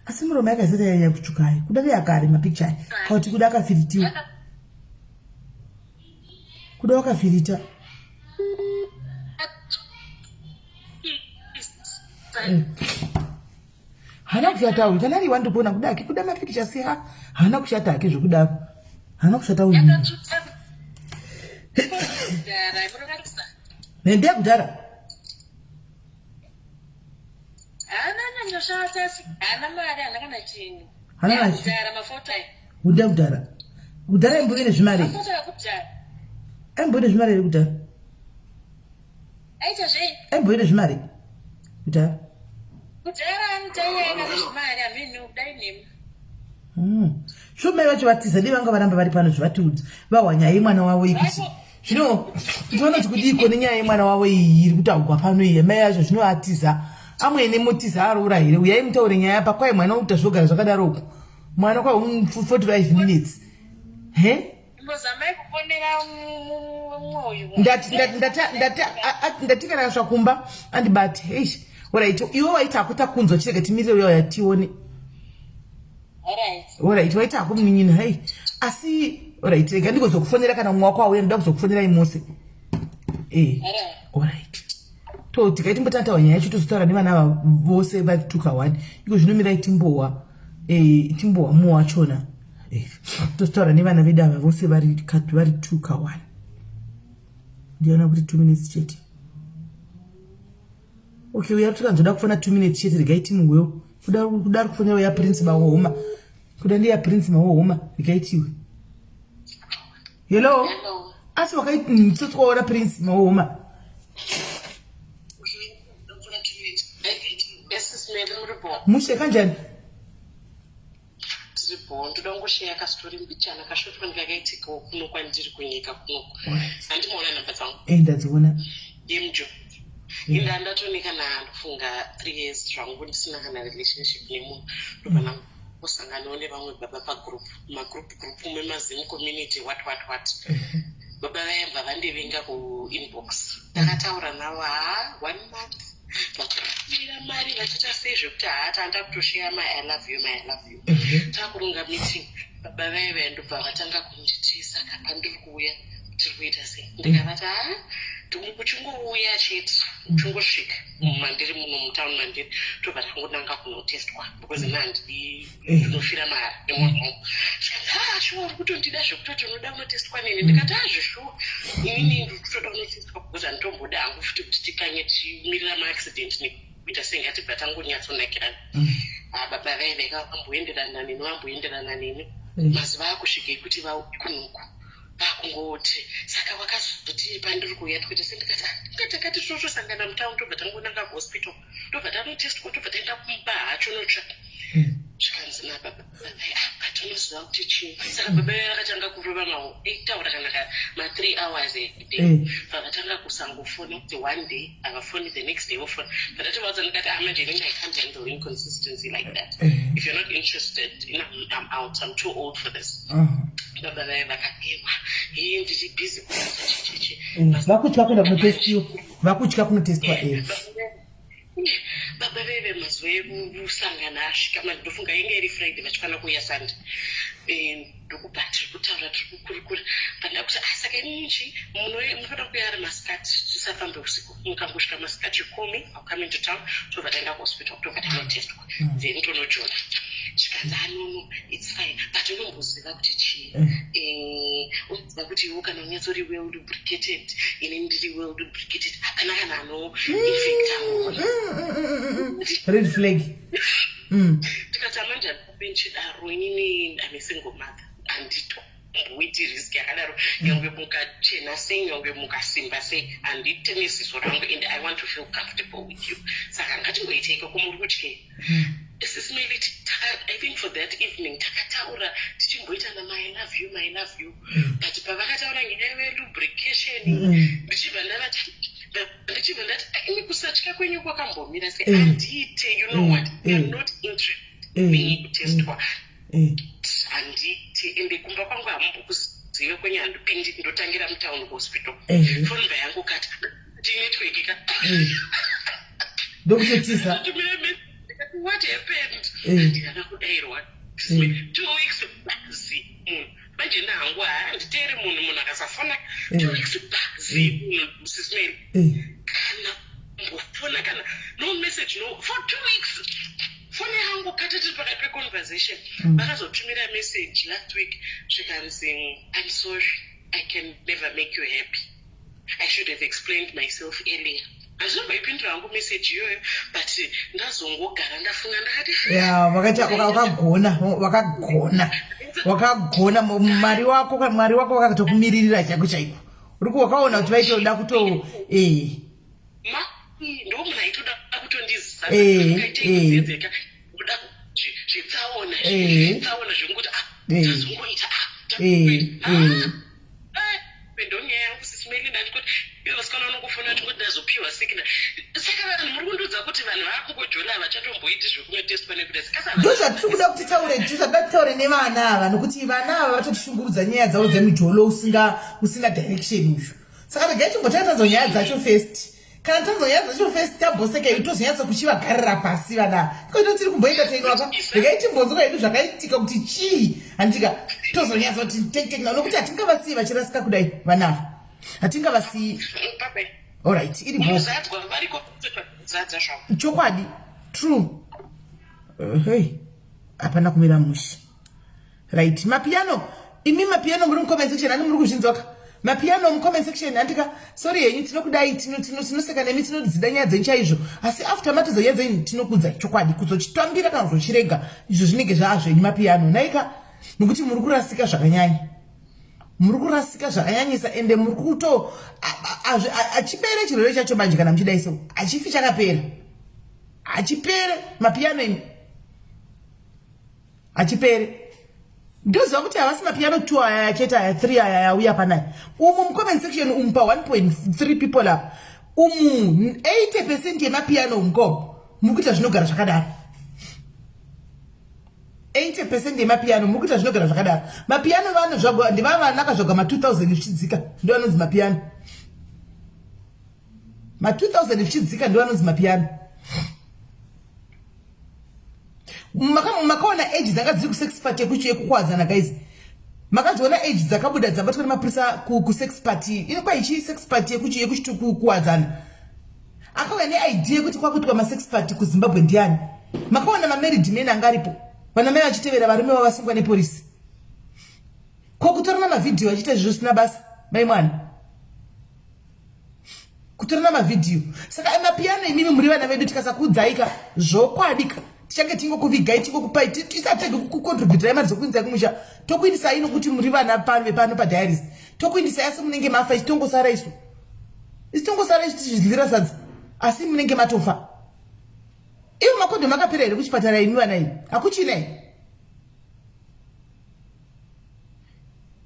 Asi muromo yakaisati yanyanya kutsvuka hayi. Kuda yakare mapicture aya. Kuti kuda akafiritiwa. Kuda wakafirita. Haana kushata uyu. Kana ari wandiri kuona kuda hake kuda mapikicha asi ha haana kushata hake zvekudaro. Haana kushata uyu. Ndeyakudhara. Haana nyanya asi haana mari haana kana chinhu. Haana kana chinhu. Kudhara mafoto aya. Kudhara kudhara. Kudhara imbove nezvimari. Mafoto akudhara. Aimbove nezvimari here kudhara? Aita zvei? Aimbove nezvimari kudhara. Kudhara anotaura nezvimari hameno kudai nhema. Sure mai vacho vatiza dei vanga varamba vari pano zvavatiudza vahwa nyaya yemwana wavo iyi kuti zvino kuti vanoti kudiiko nenyaya yemwana wavo iyi iri kutaugwa pano iyi mai vacho zvino atiza amwene motiza aroora here uyai mutaure nyaya pa kwai mwana ukuta zvogara zvakadaro uko mwana kwa 45 minutes he Mbozamai kufonera mwoyo. Ndati ndati ndati ndati kana asva kumba andibate. Eish. Alright, iwe waita hako takunzwa chirega timirire uya uya tione. Alright. Alright, waita hako munin'ina. Hey. Asi alright, rega ndigozokufonera kana mumwe wako auya ndoda kuzokufonerai mose. Eh. Alright. Alright. To tikaiti timbotataura nyaya yacho tozotaura nevana ava vose vatuka one. Iko zvino mirai timbowa. Eh, timbowa mumwe wachona. Eh, tozotaura nevana vedu ava vose vari vari tuka one. Ndiona kuti 2 minutes chete. Okay, uya tikanzoda kufona 2 minutes chete regai timuwewo. Kuda kuda kufonera uya Prince Mawohoma. Kuda ndiya Prince Mawohoma regai tiwe. Hello. Hello. Asi wakaitsotswaona Prince Mawohoma. Yes, sis Mary, muri bho. Mushe kanjani? Tiri bho. Ndoda kungosheya kastori mbichana kashort one kakaitikawo kuno kwandiri kunyika kunoko. Handimaona namba dzangu. Eh, ndadziona. Yemjo. Inda ndatone kana ndofunga 3 years zvangu ndisina kana relationship nemunhu. Ndobva ndangosanganawo nevamwe baba pagroup, magroup group memaZim community what what what. Baba vaya bva vandivinga kuinbox. Ndakataura navo haa one month vachitumira mari vachiita sei zvekuti haa tanda kutosheya my I love you, my I love you. Takuronga meeting baba vaya vaya ndobva vatanga kunditi saka pandiri kuuya tiri kuita sei ndikavati haa uchingouya chete uchingosvika mandiri muno mutown mandiri tobva tangonanga kunotestwa because ini handidi ndinofira mahara nemwana wangu. Zvikanzi haa shuwa uri kutondida zvekutoti unoda kunotestwa neni ndikati haa zveshuwa inini ndiri kutoda kunotestwa because handitomboda hangu futi kuti tikanye tichimirira maaccident nekuita sei ngatibva tangonyatsonakirana. Haa baba vaya vaika vamboenderana neni vamboenderana neni mazuva akusvika ekuti vauye kunoku vakungoti saka wakazoti pandiri kuuya tikuita sei ndikati ah tinge takati tinotosangana mutown tobva tangonanga kuhospital tobva tanotestwa tobva taenda kumba hacho notsva zvikanzi nababa ah but unoziva kuti chii saka baba vaya vakatanga kurova maoko eitaura kana ka ma3 hours a day vakatanga kusangofona kuti one day havafoni the next day vofona pandatovaudza ndikati ah manje inini I can't handle inconsistency like that if you're not interested I'm out I'm too old for this baba vaya vakaewa hii ndiri busy kubasa chichichi Vakutya kuenda kunotestiwa. Vakutya kunotestwa eh. Baba veve mazuva ekusangana asvika manje ndofunga inge iri Friday vachikwana kuuya Sunday. Ndokubva tiri kutaura tiri kukurukura panda kuti ah saka inini chi munoda kuuya ari masikati tisafambe usiku mukangosvika masikati you call me I'll come into town tobva taenda kuhospital tobva tanotestwa then tonojona zvikanzi ah no no it's fine but unomboziva kuti chii unoziva kuti iwe kana unyatsori well lubricated ini ndiri well lubricated hapana kana anoinfecta Red flag. Tikati amanje handikupe nchidaro inini I'm a single mother handitomboiti risk yakadaro nyangwe mukachena sei nyangwe mukasimba sei handiteme ziso rangu and I want to feel comfortable with you saka ngatingoitei ikoko muri kutyei Sis Melly I think for that evening takataura tichimboita love you, I love you. But pavakataura nyaya yelubrication, ndichibva ndavati, ndichibva ndati, "Ini kusatya kwenyu kwakambomira sei?" Handiite, you know what, I'm not interested kutestwa. Handiite, ende kumba kwangu hamumbokuzive kwenyu, handipindi, ndotangira mutown hospital. Phone number yangu kati tinetwork ka. Ndokutotiza. What happened? Ndikada kudayirwa 2 weeks bazi munhu manje nangu handiteeri munhu, munhu akasafona 2 weeks bazi munhu, Sis Melly, kana mbofona, kana no message, no, for 2 weeks foni yangu kati tiri pakati peconversation. Vakazotumira message last week, zvikanzi, "I'm sorry, I can never make you happy. I should have explained myself earlier." Handinobaipindura hangu message iyoyo, but ndazongogara ndafunga, ndakati, Ya, vakaita wakagona, wakagona, wakagona. Mwari wako, Mwari wako vakatokumiririra chaiko chaiko. Uri wakaona kuti vaitoda kuto Ma ndo munhu aitoda kutondizadzeka, kuda zvetsaona, tsaona zvekunguti tazongoita. Ndonyaya yangu, Sis Melly, ndati kuti ivo vasikana vanongofona kuti ngoti ndazopiwa signal. Saka vanhu muri kundiudza kuti vanhu vakungojola havachatomboiti zvekunotestwa nekuda? Ndo zvatiri kuda kuti taure, zvatoda titaure nevana ava, nokuti vana ava vatotishungurudza nyaya dzavo dzemujolo usina direction uyu. Saka regai timbotatanzwa nyaya dzacho first. Kana tanzwa nyaya dzacho first, tamboseka idu, tozonyatsa kuchivagarira pasi vana ava. Ikoito tiri kumboenda tainwaka, regai timbonzwa hedu zvakaitika kuti chii, handika? Tozonyatsa kuti tektekna, nokuti hatingavasiyi vachirasika kudai vana ava, hatingavasiyi. Alright, iri bo. Chokwadi, true. Hey, hapana kumira mushe. Right, mapiano, imi mapiano muri mucomment section, ani muri kuzvinzwaka? Mapiano mucomment section, handika? Sorry henyu, tinokudai, tinoseka nemi, tinodzida nyaya dzenyu chaizvo, asi after matodza nyaya dzenyu tinokudzai chokwadi. Kuzochitambira kana kuzochirega, izvo zvinenge zvaazvenyu mapiano, naika, nokuti muri kurasika zvakanyanya, muri kurasika zvakanyanyisa, ende muri kuto achipere chirwere chacho manje. Kana muchidai so, hachifi chakapera, hachipere mapiano imi, hachipere. Ndoziva kuti havasi mapiano 2 aya chete, aya 3 aya yauya panaya umu mucomment section umu pa 1.3 people apa umu, 80% yemapiano umuko muri kuita zvinogara zvakadaro. 80% yemapiano muri kuita zvinogara zvakadaro. Mapiano vanozvagwa ndivava vanakazvagwa ma2000 zvichidzika, ndo vanonzi mapiano. Ma2000 zvichidzika ndo vanonzi mapiano. Makaona age dzanga dziri kusex party yekukwadzana, guys? Makadziona age dzakabuda dzabatwa nemapurisa kusex party inokwa ichi, sex party yekuchikuwadzana? Akauya neidea yekuti kwakuitwa masex party kuZimbabwe ndiani? Makaona mamarried men anga aripo, vana mai vachitevera varume vavo vasungwa nepolisi, ko kutorana mavhidhiyo achiita izvo zvisina basa, mai mwana, kutorana mavhidhiyo. Saka mapiano imimi muri vana vedu, tikasakuudzaika zvokwadi ka, tichange tingokuvigai, tingokupai, tisatege kucontributai mari dzokuindisai kumusha. Tokuindisai nokuti muri vana pano vepano padiaries, tokuindisai, asi munenge mafa. Isu tongosara, isu tongosara, isu tichizvidlira sadza, asi munenge matofa. Ivo makondomu akapera here kuchipatara imi vana imi? Hakuchina here?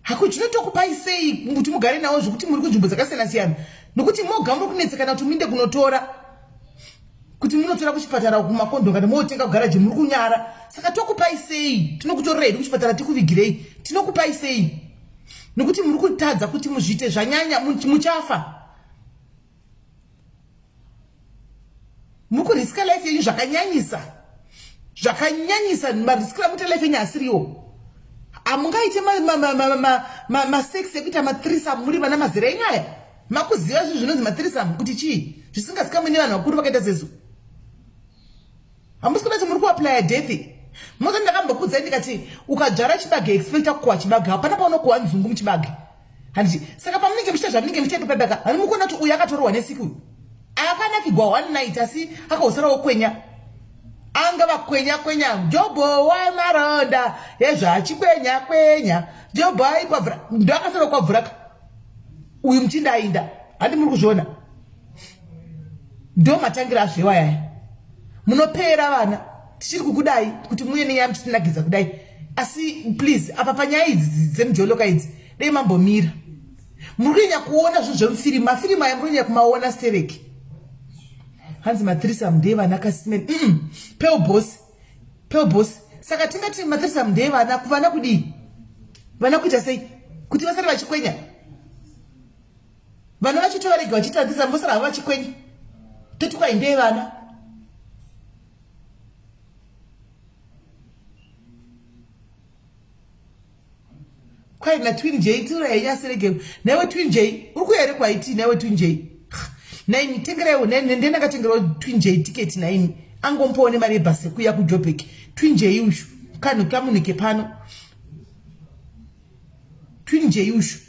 Hakuchinotokupai sei kuti mugare nawo zvokuti muri kunzvimbo dzakasiyana siyana, nokuti moga muri kunetsekana kuti muinde kunotora, kuti munotora kuchipatara kumakondomu kana motenga kugaraji, muri kunyara. Saka tokupai sei? Tinokutorera hedu kuchipatara, tikuvigirei, tinokupai sei? Nokuti muri kutadza kuti muzviite, zvanyanya, muchafa. Muri kuriska life yenyu zvakanyanyisa, zvakanyanyisa. Mariskira muita life yenyu asiriwo. Hamungaite masex ekuita mathreesome muri vana mazera enyu aya. Makuziva zvinhu zvinonzi mathreesome kuti chii, zvisingazikamwe nevanhu vakuru vakaita sesu. Hamusi kuda kuti muri kuapplya death. Moza ndakambokudzai ndikati ukadzvara chibage, expecta kukohwa chibage. Hapana paunokohwa nzungu muchibage, handiti? Saka pamunenge muchiita zvamunenge muchiita pepepeka, hani mukuona kuti uyu akatorohwa nesiku, uyu akanakigwa one night, asi akahosarawo kwenya, anga vakwenya kwenya jobho wemaronda ezvachikwenya kwenya jobho aikwabvura, ndo akasara kwabvuraka uyu muchinda ainda. Handi muri kuzviona? Ndo matangira azvewa yaya. Munopera vana, tichiri kukudai kuti muye nenyaya muchitinakidza kudai. Asi please apa panyaya idzi dzemujoloka idzi dei mambomira. Muri kunyanya kuona zvinhu zvemufirimu, mafirimu aya muri kunyanya kumaona stereki. Hanzi mathreesome ndeye vana kasimen. Pearl boss. Pearl boss. Saka tingati mathreesome ndeye vana kuvana kudii? Vana kuita sei? Kuti vasare vachikwenya. Vana vachitovarega vachiita threesome vosara havo vachikwenya. Toti kwai ndeye vana. Kwai na Twin J tsiura yenyu asirege. Naiwe Twin J uri kuya here kwaiti naiwe Twin J. Naini tengeraiwo naini ndiye ndakatengerawo Twin J ticket naini. Angompowo nemari yebhasi yekuya kuJoburg. Twin J ushu kanhu kamunhu kepano. Twin J ushu.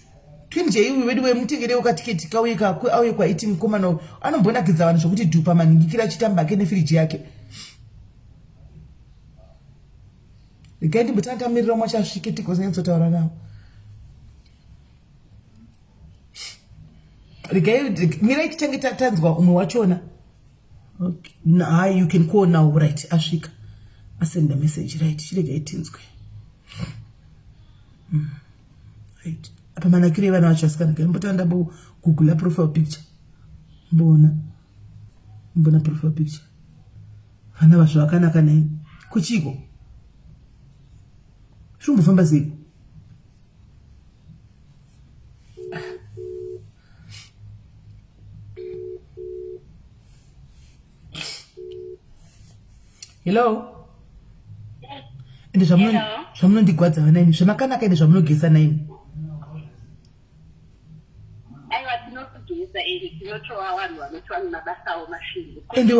Twin J uyu vedu wemutengerewo katiketi kauye kakwe auye kwaiti mukomana uyu anombonakidza vanhu zvokuti dhupa manhingikira achitamba hake nefiriji yake. Regai ndimbotanga tamirira umwe achasvike tigozonyatsotaura nawo. Regai mirai titange tanzwa umwe wachona. Okay. Nah, you can call now right asvika. Asenda message right chiregai tinzwe. Right. Apa manakiro evana vacho asikana kai mbotanga ndambo google profile picture. Mboona. Mboona profile picture. Vana vazvo vakanaka nai. Kuchiko. Zvimbofamba sei? Hello. Ende zvamunondigwadza vana imi zvamakanaka ende zvamunogeza naimi. Aiwa tinogeza ende tinotova vanhu vanotova nemabasawo masvingo. Ende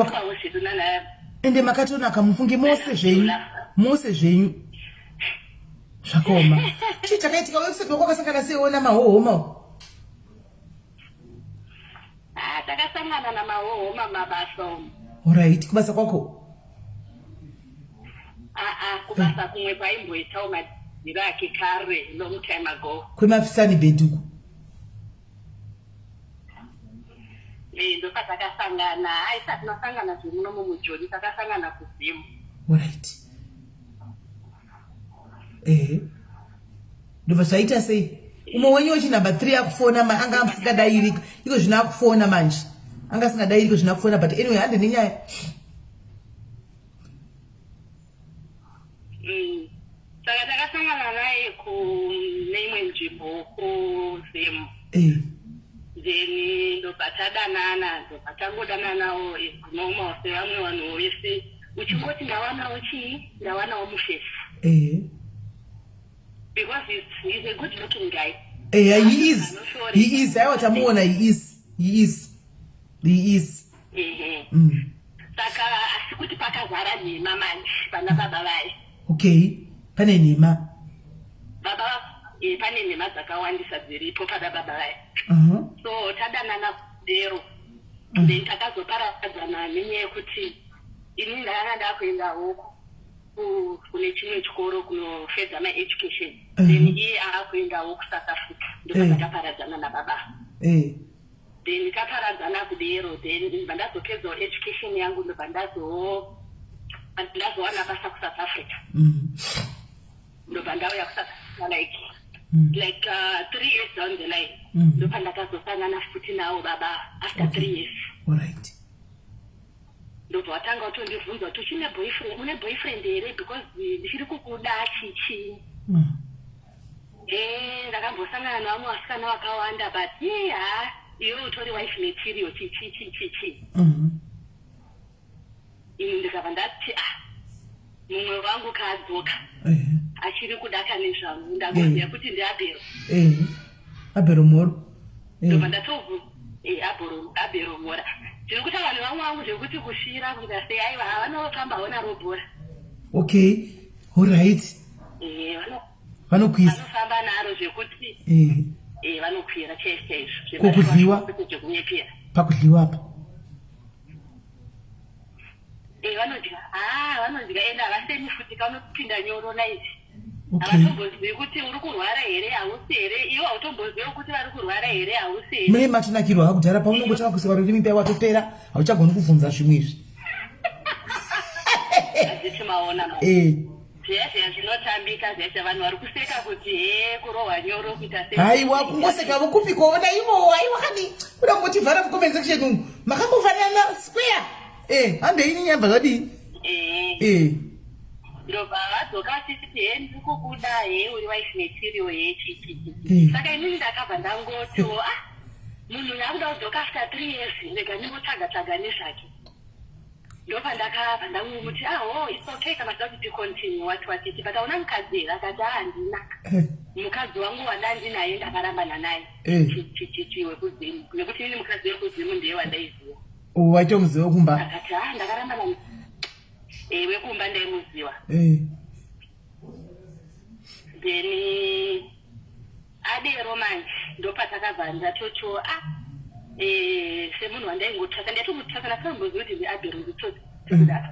ende makatonaka mufunge mose zvenyu mose zvenyu zvakaoma. Chii chakaitika website wako wakasangana sei ona mahohoma? Ah, takasangana namahohoma mabasa umu. Alright, kubasa kwako? Ah, ah, kubasa kumwe kwaimboitawo madhiri ake kare long time ago. Kwemafisani bed uku? Eh, ndopatakasangana. Hayi, tinasangana zvemuno mumujoni, takasangana kuZim. Alright. Ehe. Ndobva zvaita sei? Umwe wenyu wechi number 3 akufona ma anga amusingadairi iko zvino akufona manje. Anga asingadairi iko zvino akufona but anyway hande nenyaya. Saka takasangana naye kune imwe nzvimbo kuZim. Eh. Then ndobva tadanana, ndobva tangodananawo as normal sevamwe vanhu vese. Uchingoti ndawanawo chii? Ndawanawo mufesi. Eh. Because he's a good looking guy. Eh, he is. He is. Aiwa tamuona he is. He is. He is. Ehe. Saka asi kuti pakazara nhema manje pana baba vaye. Okay. Pane nhema. Baba eh, pane nhema dzakawandisa dziripo pana baba vaye. So tadanana kudero. Then takazoparadzana nenyaya yekuti ini ndakanga ndakuendawo kune chimwe chikoro kunofedza my education. Then iye aakuendawo kuSouth Africa. Ndopatakaparadzana nababa. Then taparadzana kudero then ndibva ndazopedzawo education yangu ndobva ndazowana basa kuSouth Africa. Ndobva ndauya kuSouth Africa like like 3 years down the line. Ndopandakazosangana futi nawo baba after 3 years. All right. Ndobva watanga kutondibvunza kuti uchine boyfriend, une boyfriend here because ndichiri kukuda chichi. Eh, ndakambosangana nevamwe vasikana vakawanda but ha iwe utori wife material chichi chichi chi. Ini ndikabva ndati ah mumwe wangu kaadzoka achiri kuda kane zvangu ndakuziva kuti ndiAbhero. Abhero Moro. Ndobva ndatovu Abhero Mora. Ndiri kutaura nevamwe vangu zvekuti kusvira kuita sei aiwa vanofamba haona bhora. Okay. All right. Vanokwisa. Vanofamba naro zvekuti vanokwira chaizvo chaizvo. Kokudliwa? Zvekunyepera. Pakudliwa apa. Vanodya. Vanodya ende havasemi futi kanopinda nyoro naizvi. Havatombozivi kuti uri kurwara here hausi here iwe hautombozivi kuti vari kurwara here hausi here. Mune matonakirwa hakudhara paunongotanga kuisa rurimi paya watopera hauchagoni kubvunza zvimwe izvi. Hazviti maona. Zviya zviya zvinotambika zviya zviya, vanhu vari kuseka kuti he, kurohwa nyoro kuita sei. Haiwa, kungosekavo kupiko naivo? Aiwa kani, kuda kungotivhara mucomment section umu. Makambofanana square. Handei nyamba zvadii? Ndobva vadzoka vachiti, "He, ndiri kukuda, he, uri wife material, he, chichichi." Saka inini ndakabva ndangoto, "Ah, munhu uyu akuda kudzoka after 3 years, rega ndimbotsvaga tsvaga nezvake." Ndopandakabva ndangomuti, "Ah, oh, it's okay kana uchida kuti ticontinue, what what it, but hauna mukadzi here?" Akati, "Ah, handina mukadzi wangu, wandandinaye ndakarambana naye." Chichichi wekuzimu, nekuti inini mukadzi wekuzimu ndiye wandaiziva. Waitomuziva kumba? Akati, "Ah, ndakarambana." Wekumba ndaimuziva. Then adero manje, ndopatakabva ndatotiwo, ah, semunhu wandaingotsvaka, ndatomutsvaka, ndakamboziva kuti ndiAbhero, nditsotsi kudaro.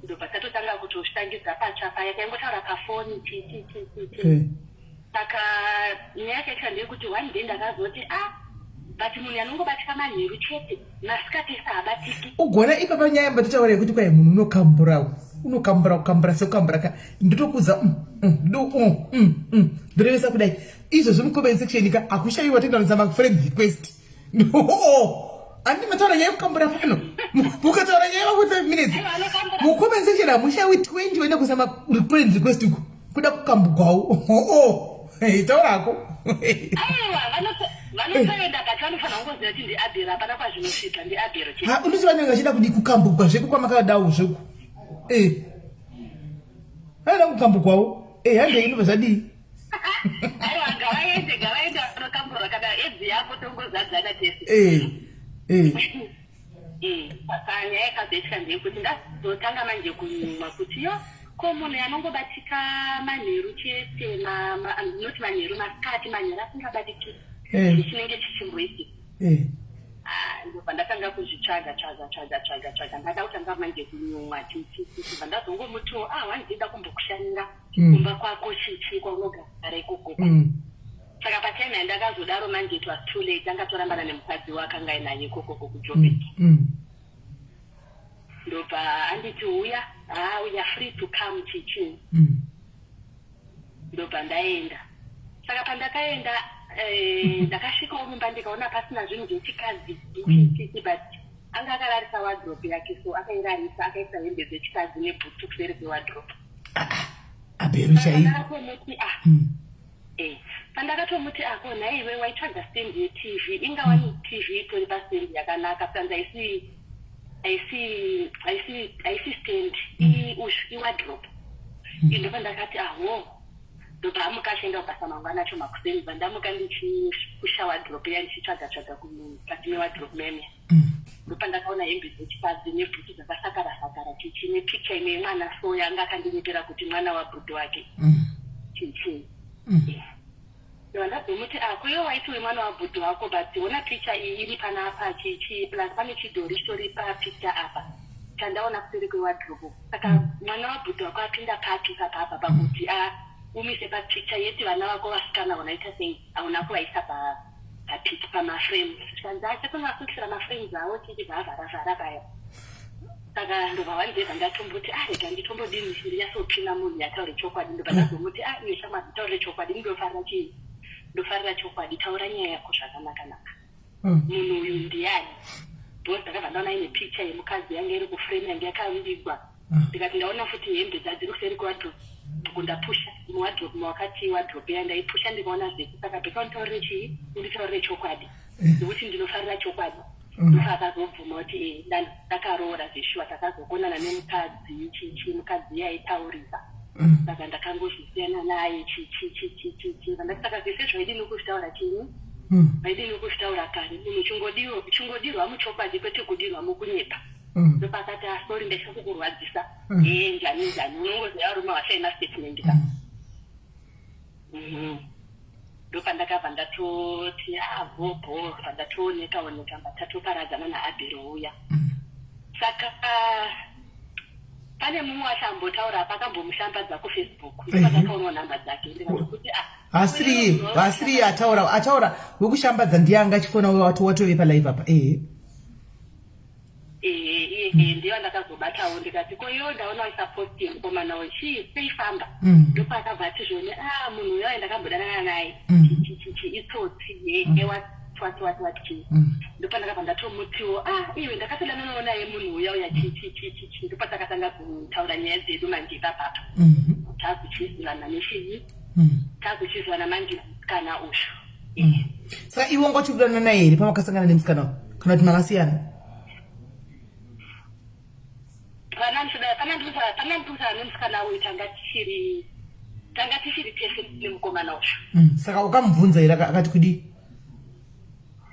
Ndobva tatotanga kutoshandisa patsva paya, taingotaura pafoni, chichichichichi. Saka nyaya yakaitika ndeyekuti one day ndakazoti, "Ah, but munhu anongobatika manheru chete, masikati ese haabatiki." Ugona ipapa nyaya yambototaura yekuti kwai munhu unokambura, unokambura, kukambura sekukambura ka, ndotokudza ndorevesa kudai izvozvo mucomment section ka, hakushayiwa tendanisa mafriend request. Andi mataura nyaya yekukambura pano, mukataura nyaya yako 5 minutes, mucomment section hamushayiwi 20 vaenda kuisa mafriend request uko kuda kukambugwawo. Taurako. Aiwa, vanotoenda, but vanofanira kungoziva kuti ndiAbhero, hapana kwazvinosvika, ndiAbhero chete. Ha, unoti vanenge vachida kudi kukambugwa zveku kwamakadawo zveku, vanoda kukambugwawo. Handei, inobva zvadii? Aiwa, ngavaende, ngavaende vanokambura, kana edzi yako tongozadzana tese. Saka nyaya yakazoitika ndeyekuti ndazotanga manje kunyumwa kuti, yo, ko munhu anongobatika manheru chete, not manheru, masikati, manheru asingabatiki, chinenge chichimboitika? Ah, ndobva ndatanga kuzvitsvaga tsvaga tsvaga tsvaga tsvaga, ndada kutanga manje kunyumwa chichichi, bva ndazongomutiwo, "Ah, wandida kumbokushanira kumba kwako, chichi, kwaunogara ikoko." Saka patime yandakazodaro manje, it was too late, angatorambana nemukadzi waakanga ainaye ikokoko kuJobek. Ndobva anditi, "Uya, ha, uya, free to come," chichi. Ndobva ndaenda. Saka pandakaenda, ndakasvikawo mumba, ndikaona pasina zvinhu zvechikadzi, chichichi, but anga akararisa wardrobe yake, so akairarisa, akaisa hembe dzechikadzi nebhutsu kuseri kwewadrobe. Abhero chai. Ndakatomuti, ah, pandakatomuti, "Ako nhaiwe, waitsvaga stand yeTV, ingawani TV itori pastand yakanaka, sanzi haisi stand, iwardrobe." Indobva ndakati, "Aho." Ndobva amuka achienda kubasa mangwana acho makuseni. Bva ndamuka ndichipusha wardrobe iya, ndichitsvaga tsvaga mukati mewardrobe meme. Ndopandakaona hembe dzechikadzi nebhutsu dzakasakara sakara, chichi, nepicture imwe yemwana, so yanga akandinyepera kuti mwana wabhudhi wake, chichi. Ndobva ndazomuti, "Ah, kuiwe waiti wemwana wabhudhi wako, but ona picture iyi iri panapa, chichi, plus pane chidhori chitori papicture apa chandaona kuseri kwewadrobe. Saka mwana wabhudhi wako apinda papi papapa pakuti a umise papicture yeti vana vako vasikana unaita sei, hauna kuvaisa pamaframes?" Zvikanzi, "Achatonasukisira maframes avo," chichibva avharavhara paya. Saka ndobva wandibva ndatomboti, "Ah, rega nditombodini, ndinyatsopina munhu yataure chokwadi." Ndobva ndazomuti, "Ah, iwe shamwari, taure chokwadi, ndofarira chii, ndofarira chokwadi, taura nyaya yako zvakanaka-naka. Munhu uyu ndiani?" Because ndakabva ndaona ine picture yemukadzi yange iri kuframe, yange yakavigwa. Ndikati ndaona futi hembe dzadziri kuseri kewardrobe, ndapusha muwardrobe mawakati wardrobe iya, ndaipusha ndikaona zvese. Saka bheka unditaurire chii, unditaurire chokwadi, nekuti ndinofarira chokwadi. Ndofa akazobvuma kuti, "Ndakaroora zveshuwa, takazokonana nemukadzi, chichi, mukadzi iye aitaurisa, saka ndakangozvisiyana naye," chichi chichi chichi. Ndati, "Saka zvese zvaidini kuzvitaura chini, vaidini kuzvitaura kare? Munhu chingodirwa muchokwadi, kwete kudirwa mukunyepa." Ndopakati, "Ah, sorry, ndaisa kukurwadzisa, ee, njani njani." Unongoziva varume vasaina statement ka. Ndopandakabva ndatoti, "Ah, bho bho." Pandatooneka oneka, mba tatoparadzana naAbhero uya. Saka pane mumwe achambotaura apa, akambomushambadza kuFacebook, ndopandakaonawo nhamba dzake, ndikatokuti, "Ah." Hasiriye, hasiriye ataura, ataura wekushambadza ndiye anga achifona, watove palive apa, ehe. Ehe, iye. Ndiyo ndakazobatawo, ndikati, "Ko iwo ndaona waisa post yemukomana uyu, chii seifamba?" Ndopaakabva ati zvone, "A, munhu uyo ndakambodanana naye, chichichichi, itsotsi ye, wati wati wati chii." Ndopandakabva ndatomutiwo, "A, iwe, ndakatodananawo naye munhu uya uya, chichichichichi." Ndopatakatanga kutaura nyaya dzedu manje ipapapa, takuchizivana nechii, takuchizivana manje kana uyu. Saka iwe wanga uchikudanana naye here pamakasangana nemusikana uyu, kana kuti makasiyana? Panandikusaana nemusikana uyu, tanga tichiri tese nemukomana uyu. Saka ukamubvunza here, akati kudii?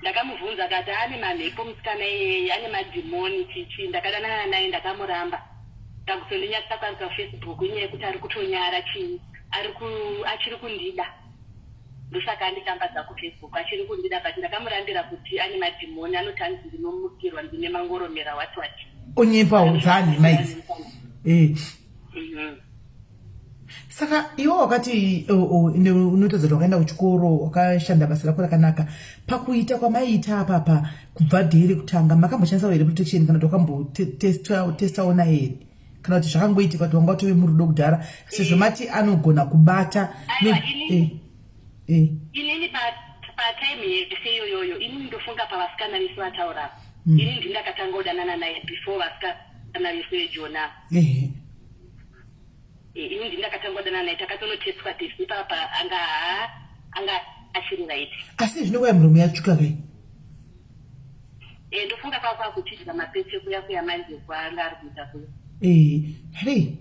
Ndakamubvunza, akati ane mamhepo musikana iyeye, ane madhimoni, chichi. Ndakadanana naye, ndakamuramba. Kakuzondinyatsa kwari paFacebook inyaya yekuti ari kutonyara chii, achiri kundida, ndosaka andishambadza kuFacebook. Achiri kundida, but ndakamurambira kuti ane madhimoni, anoti anzi ndinomukirwa, ndine mangoromera, wati wati. Onyepawo dzanhema idzi. Saka iwe wakati unotaridza kuti wakaenda kuchikoro, wakashanda basa rako rakanaka. Pakuita kwamaiita apapa, kubva day rekutanga, makamboshandisawo here protection, kana kuti wakambotestawo naye here, kana kuti zvakangoitika kuti wanga watove murudo kudhara, sezvo mati anogona kubata? Inini patime yese iyoyoyo, inini ndofunga pavasikana vese vataura, ini ndindakatanga kudanana naye before vasikana vese vejona. Ini ndindakatanga kudanana naye, takatonotestwa test ipapa, anga achiri right. Asi zvino kwai muromo yatsvuka kai? Ndofunga kwakuchidya mapete kuya kuya manje kwaanga ari kuita kuya. Hei,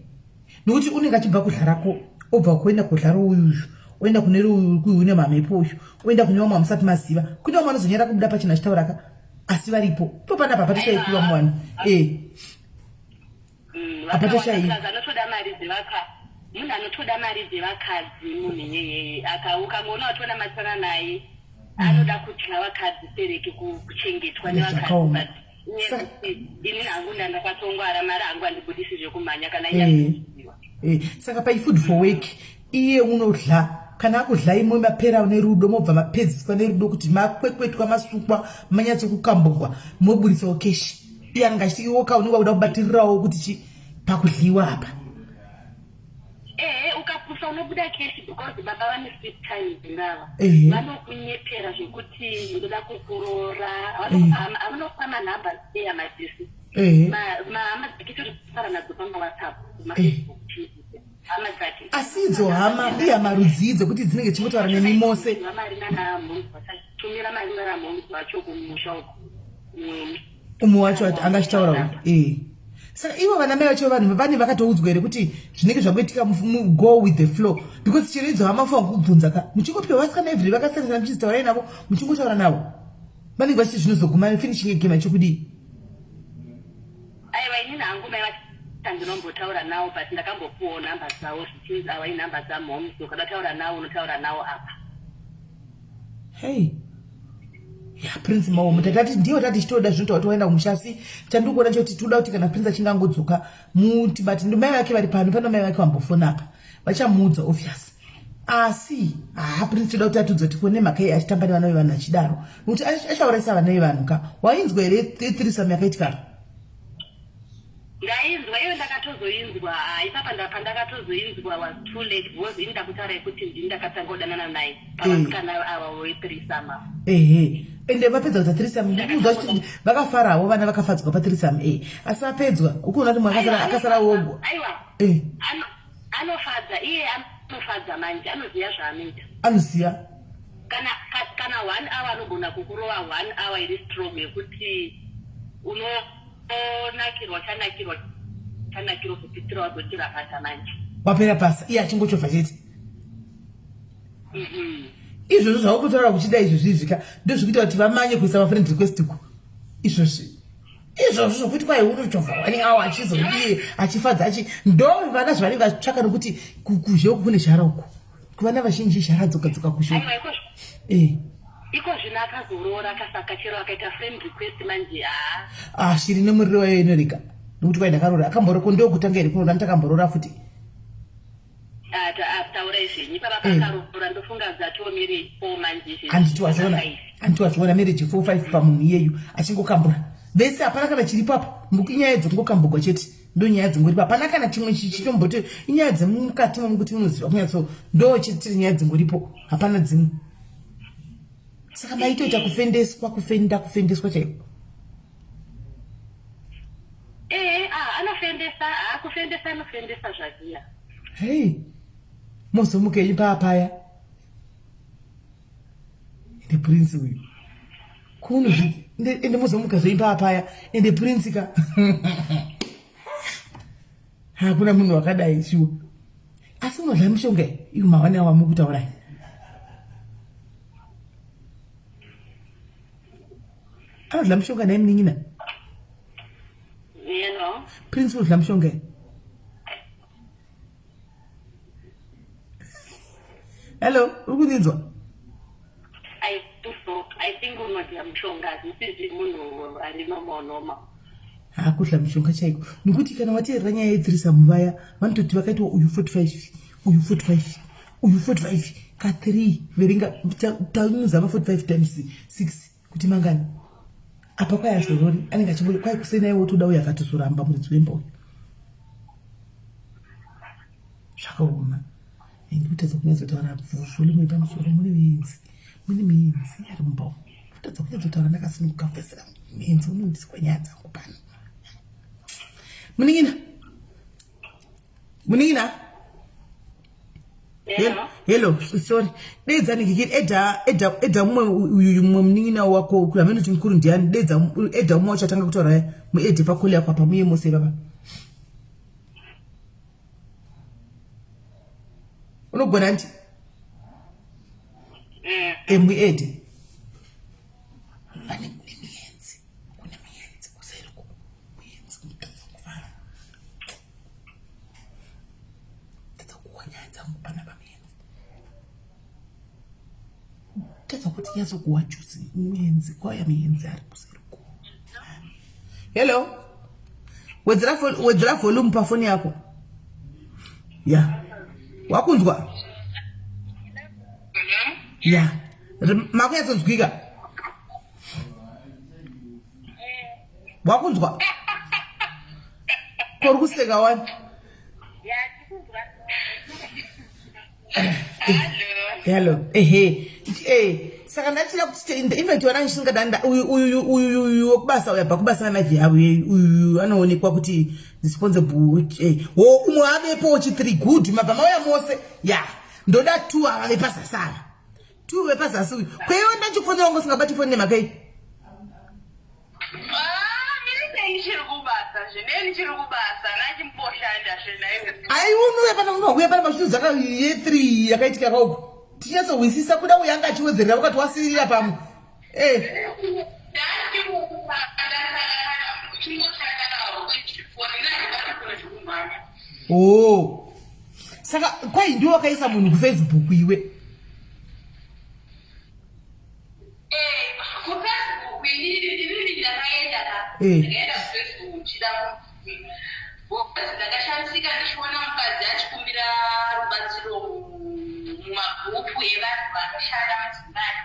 nokuti unenge achibva kudya rako, obva kuenda kudya rouyuyu, oenda kune reuyu une mamhepo uyu, oenda kune vamwe vamusati maziva. Kune vamwe vanozonyara kubuda pachena achitaura ka, asi varipo ipo panapa. Hapatoshaipi vamwe vanhu. Hapatoshaipi. Anotoda mari dzevaka, munhu anotoda mari dzevakadzi munhu iyeyeye. Ukangoona watoona matsana naye, anoda kudya vakadzi sereke, kuchengetwa nevakadzi. Zvakaoma. But inyaya yekuti ini hangu ndandakatongwara, mari hangu handibudisi zvekumhanya kana inyatsoziwa. Saka paifood for work, iye unodya, kana akudya imwe, mapera nerudo, mobva mapedziswa nerudo kuti makwekwetwa, masukwa, manyatsokukamburwa, moburitsawo cash. Iye anenge achiti iwoka unenge wakuda kubatirirawo kuti chi pakudyiwa apa. Ehe, ukapusa unobuda cash, because baba vane sweet time dzingava. Vanokunyepera zvekuti ndoda kukuroora. Vanokupa manhamba eyamadhisi, mahama dzake torisara nadzo pamaWhatsApp, maFacebook, hama dzake. Asi idzo hama ihama rudzii dzekuti dzinenge dzichingotaura nemi mose? Mari nanamhoms, vachatumira mari nanamhoms vacho kumusha uko. Umwe wacho anga achitaura. Saka ivo vana mai vacho, vanhu vane vakatoudzwa here kuti zvinenge zvangoitika, go with the flow? Because chero idzo hama fanwa kubvunza ka, muchingopiwa vasikana every vakasiyana, muchizitaurai navo, muchingotaura navo, vanenge vachiti zvinozoguma finishing egame achokudii? Aiwa, inini hangu mai vandinombotaura nawo, but ndakambopuwawo nhamba dzavo, zvichinzi awa inhamba dzamhoms, ukada taura nawo unotaura nawo apa. Hei ya, Prince Maomo, tatati ndiyo tati chitoda zvinotaura kuti waenda kumusha, asi chandiri kuona chekuti tinoda kuti kana Prince achinge angodzoka, mutibati. Mai vake vari pano pano, mai vake vambofona apa, vachamuudza obvious. Asi haa, Prince toda kuti atiudze kuti kune mhaka iyi achitamba nevana vevanhu achidaro, nokuti achaurayisa vana vevanhu ka. Wainzwa here threesome yakaitika? Ndainzwa iyo, ndakatozoinzwa ipapa. Pandakatozoinzwa was too late, because ini ndakutaura kuti ndini ndakatanga kudanana naye pavasikana ava wethreesome. Ehe, ende vapedza kuita threesome, ndikuudzwa kuti vakafarawo, vana vakafadzwa pathreesome. Asi vapedzwa, ukuona kuti mwe akasara wogo. Aiwa, anofadza iye, anofadza manje, anoziva zvaanoita. Anoziva. Kana one hour anogona kukurova one hour iri strong yekuti unonakirwa, chanakirwa, chanakirwa kupitira wazotirapata manje. Wapera pasa, iye achingochovha chete. Izvozvo zvaukutaura kuchida izvozvi izvika, ndozvikuita kuti vamanye kuisa mafriend request ku izvozvi, izvozvo zvokuti kwai unochovha one hour achizodii, achifadza achi, ndo vana zvavanenge vachitsvaka, nokuti kuzhe uku kune zhara uku, kuvana vazhinji zhara dzoka dzoka kuzhe. Iko zvino akazoroora, akasaka chero akaita friend request manje haa. Ah, shiri nemuriro wayo inorega, nokuti kwai ndakarora akamboroko, ndokutanga here kunoda nditakamborora futi. Taurai zvenyu, pava pakaroora ndofunga dzatoo marriage four manje. Handiti wazviona, handiti wazviona, marriage four five pamunhu iyeyu, achingokambura vese, hapana kana chiripo apa. Mbuku inyaya dzekungokambugwa chete ndo nyaya dzingoripo hapana kana chimwe chitomboti inyaya dzemukati momukuti munoziva kunyatso ndo chete nyaya dzingoripo hapana dzimwe saka maitoita kufendeswa kufenda kufendeswa chaiko ee ah, anofendesa ah, kufendesa anofendesa zvaziya hei mozomukenyi paapaya ende prince uyu kuno ende mozomuka zvenyu paapaya ende prince ka hakuna munhu wakadai shuwa asi unodla mishonga iyo mawane awa mukutaura anodla mishonga naye munin'ina prince unodla mishonga hello uri kundinzwa haakudla mishonga chaiko nekuti kana wateerera nyaya yetirisamu vaya vanototi vakaitwa uyu 45 uyu 45 uyu 45 ka 3 verenga tanuzama 45 times 6 kuti mangani apa kwai azorori anenge achingori kwai kuseni aiwe wotoda uyo akatozoramba muridzi wemba uyu zvakaoma ndikutadza kunyatsotaura volume yepamusoro mune mienzi mune mienzi ari mumba umu kutadza kunyatsotaura ndakasununguka kufesera mienzi unondiswa nyaya dzangu pano munin'ina munin'ina hello sorry deedza nigikiri eda eda eda mumwe uyu mumwe munin'ina wako hameno kuti mukuru ndiani deedza eda mumwe wachatanga kutaura muede pakoli yako apa muye mose baba unogona nti mm. emuede vane kune mienzi kune mienzi kuseri ku mienzi kutadza kuvara tadza kuwa nyaya dzangu pana pamienzi tadza kuti nyatsokuwa juzi mienzi kwauya mienzi ari kuseri ku hello wedzera volume pafoni yako ya wakunzwa ya makunyatsonzwika wakunzwa kori kuseka wani hello ehe eh saka ndachida kuti infact wana ndisingada uyu uyu uyu uyu wekubasa uyu abva kubasa manager yavo uyu anoonekwa kuti responsible eh wo umwe avepo uchi three good mabva mauya mose ya ndoda two ava vepasasara two vepazasi uyu kweiwe ndachikufonera wanga usingabati foni nemhaka iyi aiunuya pana unouya pana machituzaka ye3 yakaitika kauku tinyatsohwisisa kuda uyo anga achiwedzerera wakati wasiirira pamwe eh. Oh. Saka kwai ndiwe wakaisa munhu kufacebook iwe. Eh, kufacebook inini ndakaenda ka. Eh. Ndakaenda kufacebook ndichida kuti ndakashamisika ndichiona mukadzi achikumbira rubatsiro mumagrupu evanhu vanoshanda mudzimai.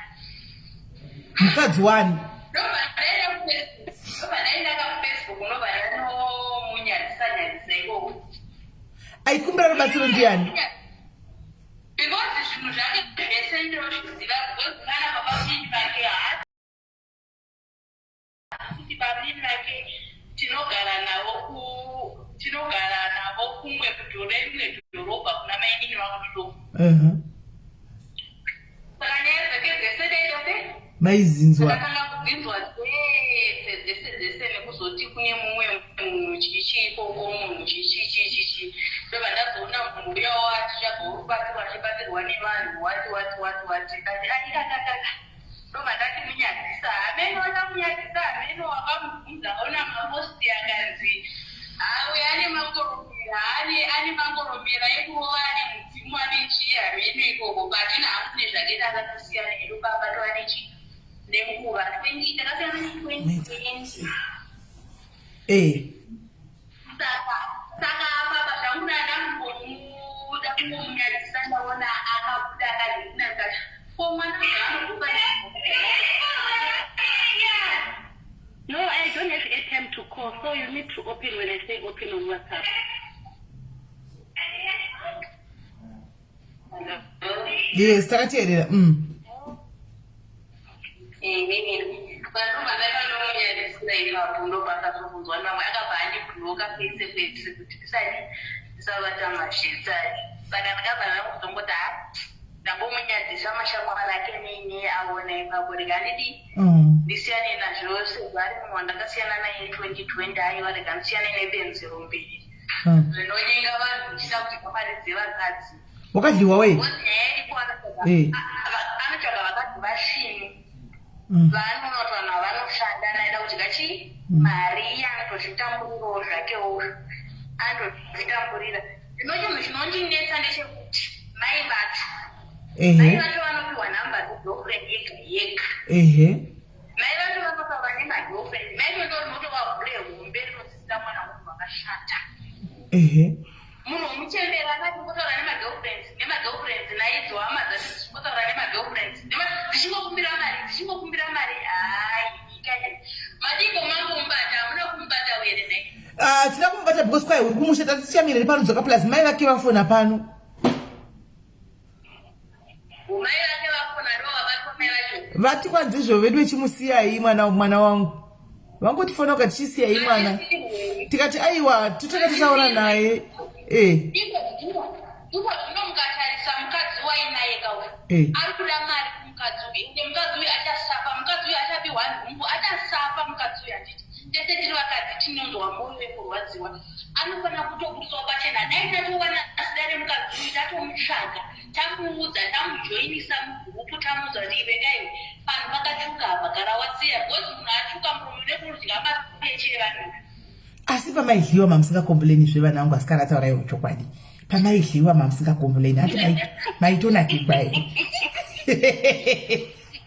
Mukadzi wani? Ndobva ndaenda kufacebook ndobva ndanomunyadzisa nyadzisa ikoko. Aikumbira rubatsiro ndiani? Because zvinhu zvake zvese ndinozviziva because mwana baba munini vake haasi kuti bamunini vake tinogara navo ku tinogara navo kumwe kudhore rimwe dhorobha kuna mainini vangu so Saka nyaya dzake dzese ndaita se maizinzwa ndakatanga kudzinzwa dzese dzese dzese nekuzoti kune mumwe munhu chichi ikoko munhu chichi chichi chi ndobva ndazoona munhu uya wachitsvaga rubatsiro achibatsirwa nevanhu wati wati wati wati kati aikakakaka ndobva ndati munyadzisa hameno akamunyadzisa hameno wakamubvunza ona maposti akanzi hauya ane mangoromera ane ane mangoromera ekurova ane mudzimu ane chii hameno ikoko but ina hangu nezvake takatosiyana hedu baba tova nechi nenguva 20 takasiyana ne 2020 eh saka saka apa zvangu ndandangomuda kungomunyadzisa ndaona akabuda akazvina ndikati ko mwana zvaanokupa No, I don't have airtime to call. So you need to open when I say open on WhatsApp. Yes, takateerera. Akabva andibhuloka pese pese kuti tisati tisabata mashetsi saka ndakabva ndakuzongoti ha, ndambomunyadzisa mashamwari ake nini aona ipapo, rega ndidi ndisiyane nazvo sezvo ari munhu wandakasiyana naye 2020. Aiwa, rega ndisiyane nebenzi rumbiri rinonyenga vanhu uchida kudya mari dzevakadzi. Wakadliwa we? Nyaya iripo, anotsvaga vakadzi vasvinu vaanoona kuti vanhu havanoshanda, anaida kudya chii, mari. Iye anotozvitamburirawo zvakewo, anotozvitamburira. Zvino chinhu chinondinetsa ndechekuti mai vacho mai vacho vanopiwa nhamba dzegirlfriend yega yega. Mai vacho vanotaura nemagirlfriend. Mai vacho rinotova hure hombe rinodzidzisa mwana munhu wakashata. Munhu womuchembera akati ngotaura nemagirlfriends, nemagirlfriends, naidzo hama dzacho dzichingotaura nemagirlfriends, dzichingokumbira mari, dzichingokumbira mari. Hai, madiko mangomubata? Hamuna kumubata here nai? Ah, tina kumubata because kwai uri kumusha, tati tichamireri panodzoka, plus mai vake vafona pano. Mai vake vafona, ndo vabatwa mai vacho. Vati kwanzizvo vedu vechimusiyai mwana, mwana wangu. Vangotifona ukati chisiyai mwana, tikati aiwa, totanga tataura naye e. Iko zvino mukatarisa mukadzi wainaye kauyu ari kuda mari kumukadzi uyu, ende mukadzi uyu achasafa, mukadzi uyu achapiwa nhumbu, achasafa mukadzi uyu. Handiti tese tiri vakadzi tinonzwa mwoyo wekurwadziwa? Anofanira kutoburitswa pachena. Dai tatowana zita remukadzi uyu, tatomutsvaga, tamuudza, tamujoinisa mugurupu, tamuudza kuti iwe kaiwe, panhu pakatsvuka apa, gara wasiya, because munhu atsvuka muromo nekudya mapeche evanhu. Asi pamaidliwa mamusingakompleni zvevana vangu? Asikana, tauraiwo chokwadi, pamaidliwa mamusingakompleni hati maitonakigwa here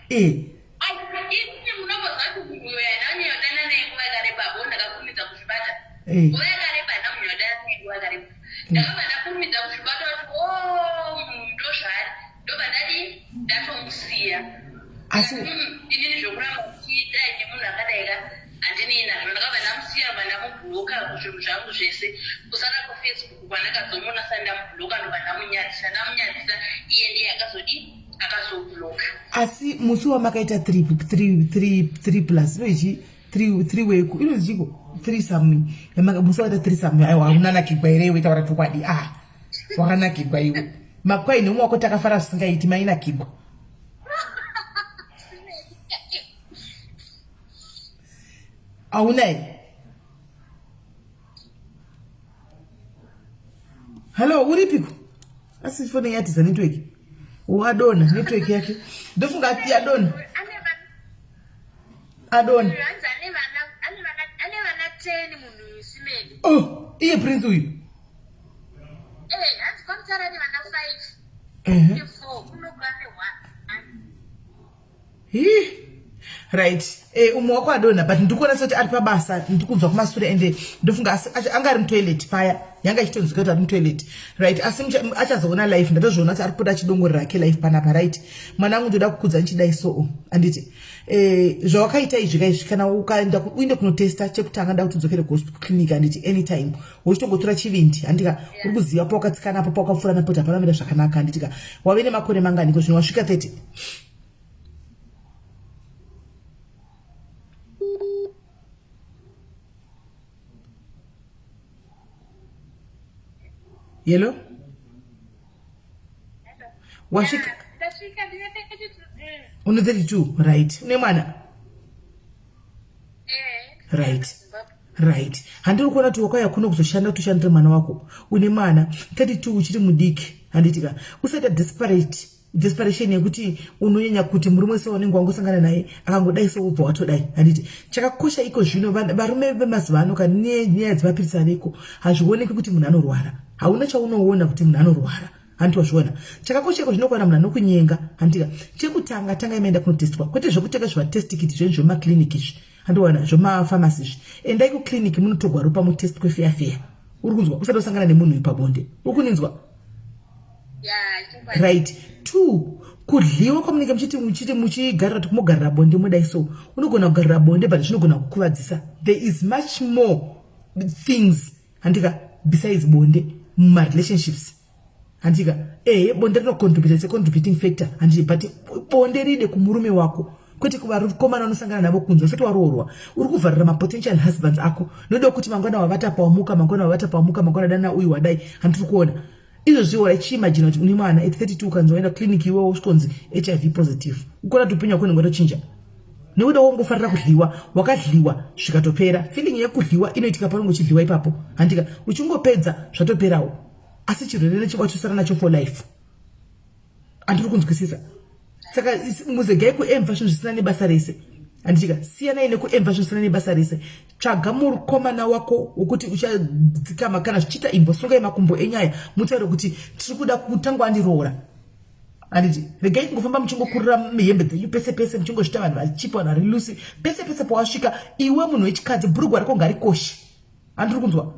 e? Ini munomboziva kuti munhu yandanyoyodana naye nguva yakareba abo ndakakurumidza kuzvibata. Nguva yakareba ndamunyoyodana naye nguva yakareba, ndakabva ndakurumidza kuzvibata kuti o, munhu ndozvaari, ndobva ndadii, ndatomusiya. Asi Inini zvokuramba uchidai nemunhu akadai ka, handinei nazvo. Ndakabva ndamusiya, bva ndamubhuloka zvinhu zvangu zvese kusara kuFacebook kwandakazomona sani ndamubhuloka, ndobva ndamunyadzisa, ndamunyadzisa iye ndiye akazodii, akazobhuloka. Asi musi wamakaita 3 plus inoichi 3 weku inonzi chiko, 3 some, musi wakaita 3 some, aiwa, unanakigwa here iwe? Taura chokwadi. Ah, wakanakigwa iwe? Makwai nemumwe wako takafara zvisingaiti, mainakigwa? Haunai? Hallo, uripiko? Asi foni yatiza network, wadona network yake, ndofunga yadona, adona. Hanzi ane vana 10 munhu usimeni. Oh, iye Prince uyu? Hanzi kwamutara ane vana 5, 4, kunokuva ne1. Hi, right. Umwe wako adonha, but ndikuona sekuti ari pabasa, ndikubva kumasure, ende ndofunga anga ari mutoilet paya, yanga ichitonzwika kuti ari mutoilet, right? Asi achazoona live, ndatozviona kuti ari kupoda achidongorera hake live panapa. Right, mwana wangu, ndoda kukudza ndichidai so, anditi zvawakaita izvi kaizvi, kana ukaenda uinde kunotesta chekutanga, nda kuti udzokere kuclinic, handiti? Anytime uchitongotora chivindi, handika? Uri kuziva pawakatsikana apo, pawakapfuura napo kuti hapana mira zvakanaka, handitika? Wave nemakore manganiko zvino? Wasvika 30? Yelo, wasvika? Ndasvika, ndine 32. Une 32, right. Une mwana? Eh. Right, handiri kuona kuti wakauya kuno kuzoshanda kuti ushandire mwana wako. Une mwana 32, uchiri mudiki, handitika? Usaita desperate, desperation yekuti unonyanya kuti murume wese waunenge wangosangana naye akangodai so wobva watodai, handiti? Chakakosha iko zvino, varume vemazuva ano kana nenyaya dzemapirisi ariko, hazvioneki kuti munhu anorwara, hauna chaunoona kuti munhu anorwara, handiti? Wazviona? Chakakosha iko zvino kuwana munhu anokunyenga, handitika? Chekutanga, tanga imaenda kunotestwa, kwete zvekutenga zvimatest kit zvenyu zvemakliniki izvi, handiwana zvemafamasi izvi. Endai kuclinic, munotogwa ropa, mutest kwefeya feya. Uri kunzwa? Usati wasangana nemunhu uyu pabonde, uri kuninzwa? Ya, chokwadi. Right, two. Kudliwa kwamunenge muchiti muchiti muchigarira kuti kumogarira bonde modai so, unogona kugarira bonde, but zvinogona kukuvadzisa. There is much more things, handika, besides bonde mumarelationships, handika? Ehe, bonde rinocontribute, it's a contributing factor, handiti? But bonde ride kumurume wako, kwete kuvakomana unosangana navo kunze. Usati waroorwa, uri kuvharira mapotential husbands ako noda kuti mangwana wavata pawamuka, mangwana wavata pawamuka, mangwana dana uyu wadai. Handiri kuona izvozvi. Waichiimagina kuti une mwana at 32, ukanzi waenda clinic iwewo, usvikonzi HIV positive, ukona kuti upenyu hwako unenge watochinja nekuda wongofarira kudliwa. Wakadliwa zvikatopera. Feeling yekudliwa inoitika panonge uchidliwa ipapo, handika? Uchingopedza zvatoperawo, asi chirwere wachosara nacho for life. Handiri kunzwisisa. Saka muzegai kuemva zvinhu zvisina nebasa rese, handitika? Siyanai nekuemva zvinhu zvisina nebasa rese. Tsvaga mukomana wako wokuti uchadzikama. Kana zvichiita, imbosungai makumbo enyaya, mutaure kuti tiri kuda kutanga wandiroora, handiti? Regai kungofamba muchingokurira mihembe dzenyu pese pese, muchingozvita vanhu vachipa, vanhu vari loose pese pese pawasvika. Iwe munhu wechikadzi, bhurugwa rako ngarikoshe. Handiri kunzwa?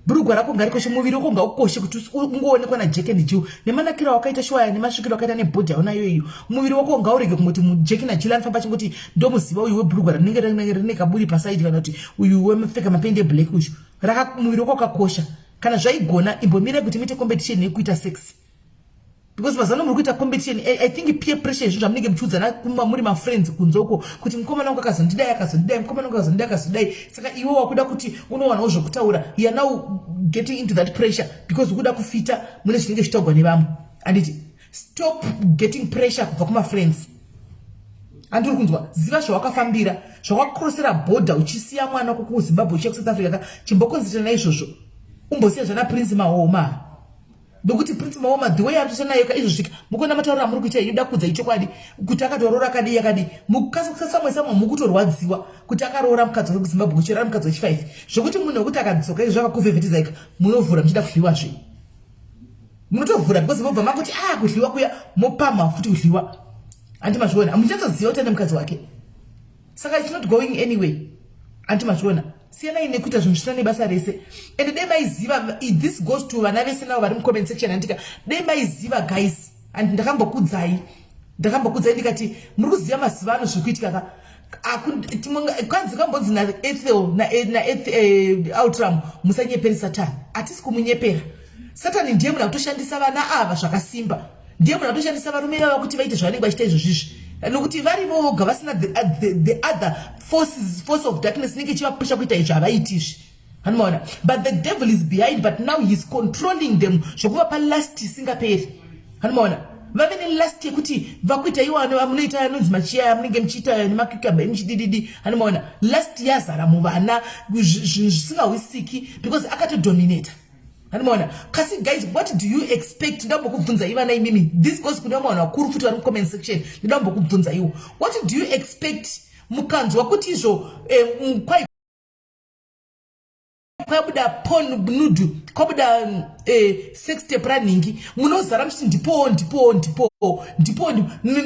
Bhurugwa rako ngarikoshe, muviri wako ngaukoshe, kuti ungoonekwa naJack and Jill nemanakiro awakaita shuwaya, nemasvikiro akaita, nebhodhi yaunayo iyo. Muviri wako ngaurege kungoti muJack naJill anofamba achingoti, "Ndomuziva uyu webhurugwa rinenge rine kaburi pasaidi," kana kuti, "Uyu wemupfeka mapendi eblack uyu." Muviri wako wakakosha. Kana zvaigona, imbomirai kuti muite competition yekuita sex, because mazano muri kuita competition. I think peer pressure, izvo zvamunenge muchiudzana kuma muri mafriends kunze uko, kuti mukomana wangu akazondidai, akazondidai, mukomana wangu akazondidai, akazondidai. Saka iwe wakuda kuti unowanawo zvokutaura. You are now getting into that pressure because ukuda kufita mune zvinenge zvichitaurwa nevamwe, handiti? Stop getting pressure kubva kumafriends. Handiri kunzwa? Ziva zvawakafambira, zvawakakrosera bhodha uchisiya mwana wako kuZimbabwe uchiya kuSouth Africa ka. Chimbokonzerera naizvozvo, umbosiya zvana Prince Mahoma, nokuti Prince Mahoma, the way ari nayo ka izvozvika, mukuona matauriro amuri kuita, inoda kudza ichokwadi kuti akatoroora akadii akadii. Samwe samwe mukutorwadziwa kuti akaroora mukadzi wake kuZimbabwe, kuchera mukadzi wechi5, zvokuti munhu wekuti akadzoka izvo zvakakuvhevhetedzaika, munovhura muchida kudliwazve. Munotovhura because mobva makuti a ah, kudliwa kuya, mopamha futi kudliwa. Handi mazviona? Muchatsoziva kuti ane mukadzi wake, saka it's not going anyway. Handi mazviona? Siyanai nekuita zvinhu zvisina nebasa rese. And dai maiziva, this goes to vana vese navo vari mucomment section, handika? Dai maiziva, guys, and ndakambokudzai, ndakambokudzai ndikati muri kuziva mazuva ano zviri kuitika ka. Kwanzi kambonzi naEthel naOutram, "Musanyeperi Satani." Hatisi kumunyepera. Satani ndiye munhu akutoshandisa vana ava zvakasimba, ndiye munhu akutoshandisa varume ivava kuti vaite zvavanenge vachiita izvozvizvi, nokuti vari voga vasina the other forces, force of darkness inenge ichivapusha kuita izvo havaiti izvi, anomaona? But the devil is behind, but now he is controlling them zvokuvapa lust isingaperi, anomaona? Vave nelust yekuti vakuita iwo amunoita anonzi machiya, amunenge muchiita nemacucumber emuchidididi, anomaona? Lust yazara muvana, zvinhu zvisingawisiki, because akatodominata, anomaona? Kasi guys, what do you expect? Ndambokubvunzai vana imimi, this goes kune vamwe vanhu vakuru futi vari mucomment section. Ndidambokubvunzaiwo, what do you expect mukanzwa kuti izvo kwai kwabuda porn nude, kwabuda sex tape ranhingi, munozara muchiti, "Ndipowo, ndipowo, ndipowo, ndipowo"?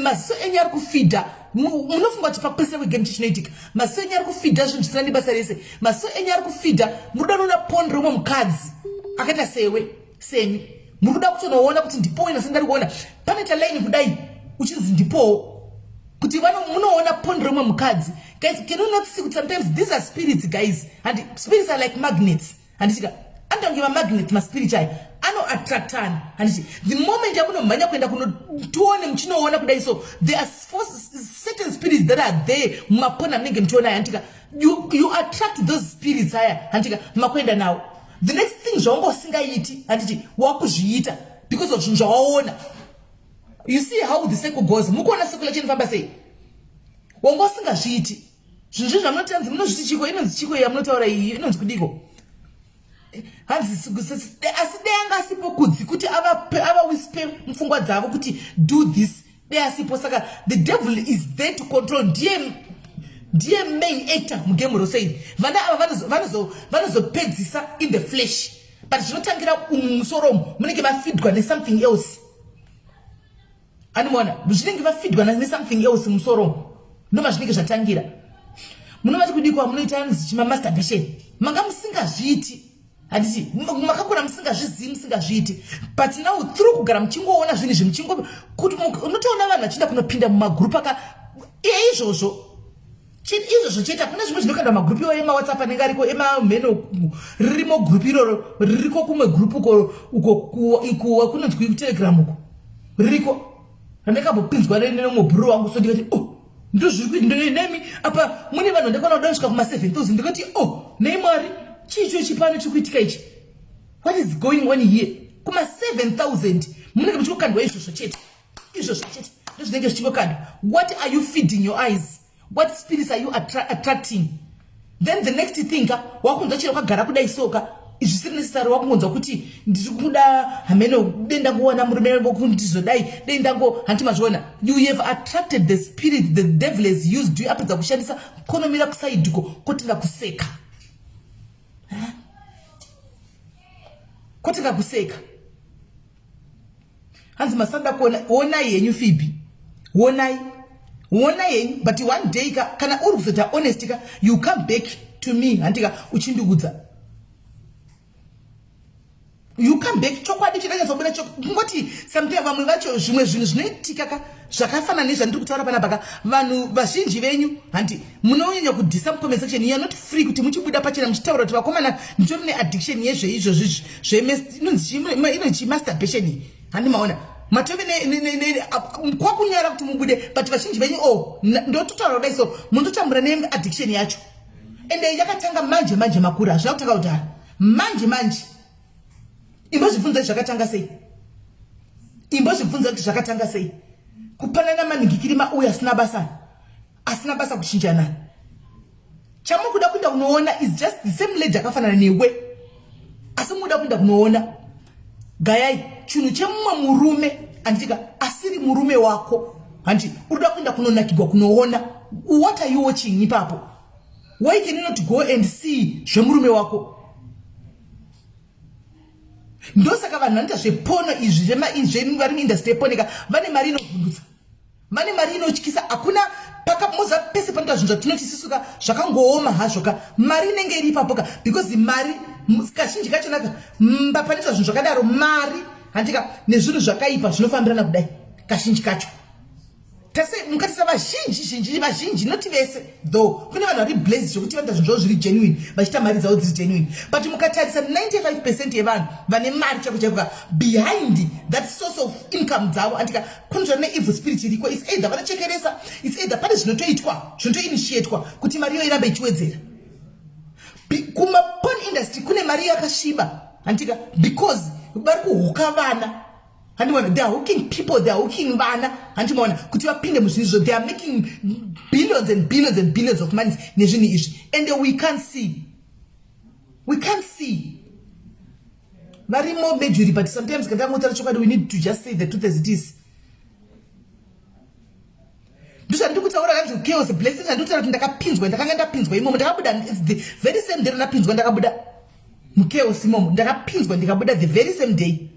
Maziso enyu ari kufidha. Munofunga kuti pakupedzisira kwegame chinoitika? Maziso enyu ari kufidha zvinhu zvisina nebasa rese. Maziso enyu ari kufidha, muri kuda kunoona porn reumwe mukadzi akaita sewe semi. Muri kuda kutonoona kuti ndipowo, inase ndari kuona panoita laini kudai, uchinzi ndipowo, kuti munoona porn reumwe mukadzi. Guys, can you not see kuti sometimes these are spirits, guys? And spirits are like magnets, handitika? Anotange mamagnets, maspirit aya anoattractana, handiti? The moment yamunomhanya kuenda kunotione, muchinoona kudai, so there are certain spirits that are there mumaporn amunenge muchiona aya, handitika? You attract those spirits aya, handitika? Makuenda nawo, the next thing zvaunga usingaiti, handiti, wakuzviita because of zvinhu zvawaona. You see how the circle goes? Mukuona circle yacho inofamba sei? Wanga usingazviiti zvinhu zvi zvamunotanzi munozviti chiko, inonzi chiko yamunotaura iyi, inonzi kudiko? Hanzi asi dei anga asipo Kudzi kuti avawispe mupfungwa dzavo kuti do this, dei asipo. Saka the devil is there to control. Ndiye main actor mugame rose iri. Vana ava vanozopedzisa in the flesh, but zvinotangira umu musoro umu, munenge vafidwa nesomething else, anomaona? Zvinenge vafidwa nesomething else musoro umu, ndoma zvinenge zvatangira. Munovati kudikwa munoita anzi chimamasturbation, manga musingazviiti, handiti? Makakura musingazvizivi, musingazviiti, but now through kugara muchingoona zvinhu izvi, muchingo kuti unotoona vanhu. vanhu vachienda kunopinda mumagrupu aka iye izvozvo izvozvo chete hakuna zvimwe zvinokanda magrupu iwayo emawhatsapp anenge ariko emamheno ririmo grupu iroro ririko kumwe grupu uko uko kunonzi kutelegram uko ririko randakambopinzwa nemumwe bhuru wangu so ndikati oh ndozviri kuinemi apa mune vanhu vandakwana kuda kusvika kuma 7000 ndikati oh nei mwari chii cho chipano chiri kuitika ichi what is going on here kuma 7000 munenge muchingokandwa izvozvo chete izvozvo chete ndozvinenge zvichingokandwa. What are you feeding your eyes? What spirits are you attracting? Then the next thing ka, wakunzwa chero wakagara kudai soka zvisiri necessary, wakungonzwa kuti ndiri kuda hameno, dei ndangowana murume wokundizodai, dei ndango hanti mazviona. You have attracted the spirit the devil has used you. Apedza kushandisa, konomira kusaidiko, kotinga kuseka, kotinga kuseka. Hanzi masanda kuona, onai henyu Fibi, onai, onai henyu. But one day ka, kana uri kuzoita honest ka, you come back to me, handika, uchindiudza. You come back, chokwadi chidanyatsobuda. Kungoti sometime vamwe vacho zvimwe zvinhu zvinoitika ka, zvakafanana nezvandiri kutaura panapa ka, vanhu vazhinji venyu handi munonyanya kudhisa mucomment section. You are not free kuti muchibuda pachena muchitaura kuti vakomana, nditori neaddiction yezveizvozvizvi, inonzi chimasturbation iyi. Handi maona matove kwakunyara kuti mubude, but vazhinji venyu o oh, ndototaura kudai so munototambura neaddiction yacho. Ende yakatanga manje manje makura, hazvina kutanga kudhara, manje manje. Imbozvibvunzai zvakatanga sei, imbozvibvunza kuti zvakatanga sei kupanana manhingikiri mauya asina basa, asina basa, kuchinjana. Chamukuda kuenda kunoona is just the same lady akafanana newe, asi mukuda kuenda kunoona gayai chinhu chemumwe murume, handitika, asiri murume wako. Handi uri kuda kuenda kunonakigwa kunoona? What are you watching ipapo? Why can you not go and see zvemurume wako? Ndosaka vanhu vanoita zveporn izvi, vari muindustry yeporn ka, vane mari inovhundutsa, vane mari inotyisa. Hakuna pakamoza pese panoita zvinhu zvatinoti sisuka zvakangooma hazvo ka, mari inenge iri ipapo ka, because mari kazhinji kachonaka panoita zvinhu zvakadaro, mari, handika, nezvinhu zvakaipa zvinofambirana kudai kazhinji kacho. Tase mukatarisa vazhinji zhinji, vazhinji, noti vese though, kune vanhu vari blessed zvokuti vanoita zvinhu zvavo zviri genuine, vachiita mari dzavo dziri genuine, but mukatarisa 95% yevanhu vane mari chaiko chaiko, behind that source of income dzavo, andika, kunotora neevil spirit iriko. Its either vanochekeresa, its either pane zvinotoitwa, zvinotoinitiatwa kuti mari iyo irambe ichiwedzera. Kumaporn industry kune mari yakasviba, handika, because vari kuhuka vana, handimaona. They are hooking people, they are hooking vana, handimaona, kuti vapinde muzvinhu izvo. They are making billions and billions and billions of money nezvinhu izvi, and we can't see, we can't see. Varimo majority, but sometimes kana tangotaura chokwadi, we need to just say the truth as it is. Ndozvandiri kutaura, kanzi chaos blessing. Andikutaura kuti ndakapinzwa, ndakanga ndapinzwa imomo, ndakabuda the very same day randapinzwa. Ndakabuda muchaos imomo, ndakapinzwa, ndikabuda the very same day,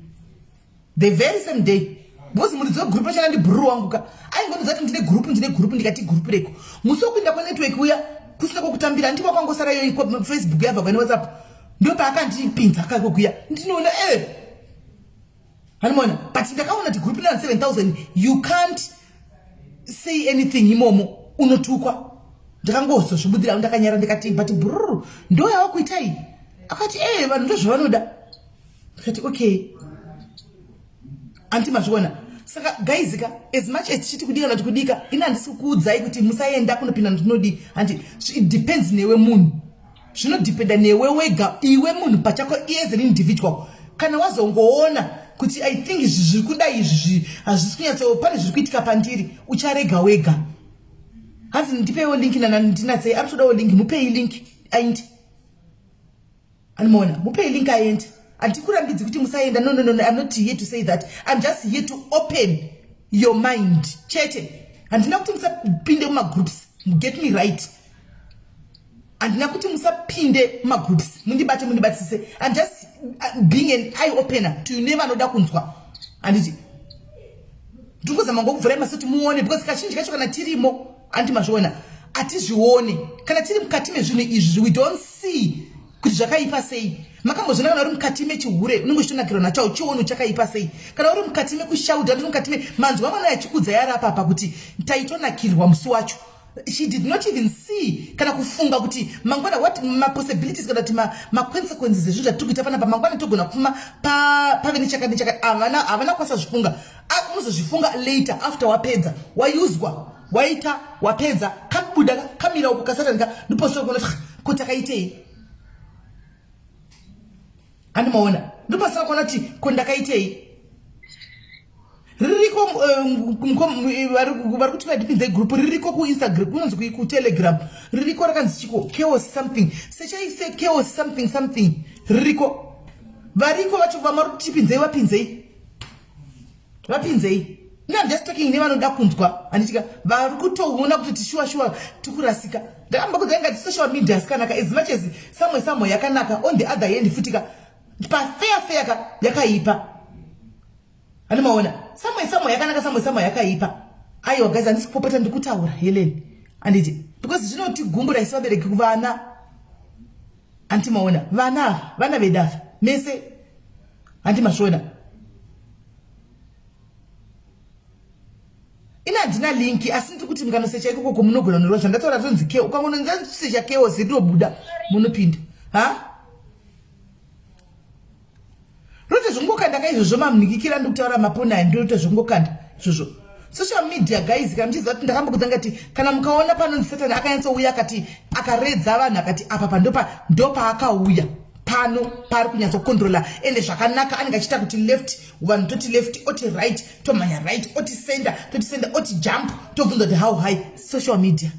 the very same day, because muridzi wegurupu achana ndibhururu wangu ka, aingondiudza kuti ndine gurupu, ndine gurupu. Ndikati gurupu reko? Musi wekuinda kwanetwork uya kusina kwokutambira, ndiko kwangosara iyo Facebook yabva kwaine WhatsApp, ndo paakandipinza kako kuya. Ndinoona e hanimona, but ndakaona kuti gurupu ina 7000, you can't say anything imomo, unotukwa. Ndakangozozvibudira ndakanyara, ndikati, "But bhururu, ndo yavakuitai?" Akati, "E, vanhu ndozvavanoda." Ndikati, "Okay." Anti mazviona? Saka guys ka, as much as tichiti kudika nati kudika, ini handisi kukuudzai kuti musaenda kunopinda ndinodi. Handi it depends newe munhu, zvinodependa newe wega, iwe munhu pachako, as an individual. Kana wazongoona kuti I think izvi zviri kudai, izvi hazvisi kunyatso, pane zviri kuitika pandiri, ucharega wega. Hanzi ndipeiwo link nana ndinatsei, ari kutodawo link. Mupei link aindi anomaona, mupei link aende. Handikurambidzi kuti musaenda. No, no, no, no, I'm not here to say that. I'm just here to open your mind chete. Handina kuti musapinde mumagroups, get me right. Handina kuti musapinde mumagroups, mundibate, mundibatisise. I'm just being an eye opener to nevanoda kunzwa, handiti? Ndikuzama ngokuvhurai maso kuti muone, because kazhinji kacho kana tirimo, handi mazviona, hatizvione. Kana tiri mukati mezvinhu izvi, we don't see. Kuti zvakaipa sei? Makambozviona kana uri mukati mechihure unenge uchitonakirwa nacho hauchioni chakaipa sei? Kana uri mukati mekushauda uri mukati me manzwa mwana achikudza yari apapa kuti taitonakirwa musi wacho. She did not even see kana kufunga kuti mangwana what mapossibilities kana kuti maconsequences ezvinhu zvatiri kuita panapa mangwana togona kupfuma pave nechakati nechakati. Havana kukwanisa zvifunga. Unozozvifunga later after wapedza wayuzwa waita wapedza kabuda kamira uko kasatani ka ndopausina kuona kuti ko takaitei andimaona ndopasina kuona kuti ko ndakaitei ririko eh, vari kuti vadipinzei group ririko kuinstagram kunonzi kutelegram ririko rakanzi chiko chaos something sechaise chaos something something ririko variko vacho vamari kuti tipinzei vapinzei vapinzei ini am just talking nevanoda kunzwa handitika vari kutoona kuti tishuwa shuwa tikurasika ndakamba kudzai ngati social media asikanaka as much as samwe samwe yakanaka on the other hand futika pafeya feya ka yakaipa handimaona samwe samwe yakanaka samwe samwe yakaipa aiwa guys handisi kupopota ndikutaura helen handiti because zvinotigumbura isu vabereki kuvana handimaona vana ava vana vedu ava mese handi mazviona ini handina linki asi ndiri kuti mukanosecha ikoko munogona norwa zvandataura tonzi ke ukangonosecha keos rinobuda munopinda ha roita zvongokanda ka izvozvo mamunikikira ndikutaura maponi aya ndinoita zvongokanda izvozvo social media guys kana muchiziva kuti ndakambokudza ngati kana mukaona panonzi satani akanyatsouya akati akaredza vanhu akati apa pandopa ndopaakauya pano paari kunyatsokontrola ende zvakanaka anenge achiita kuti left vanhu toti left oti right tomhanya right oti sender toti sender oti jump tobvunza kuti how high social media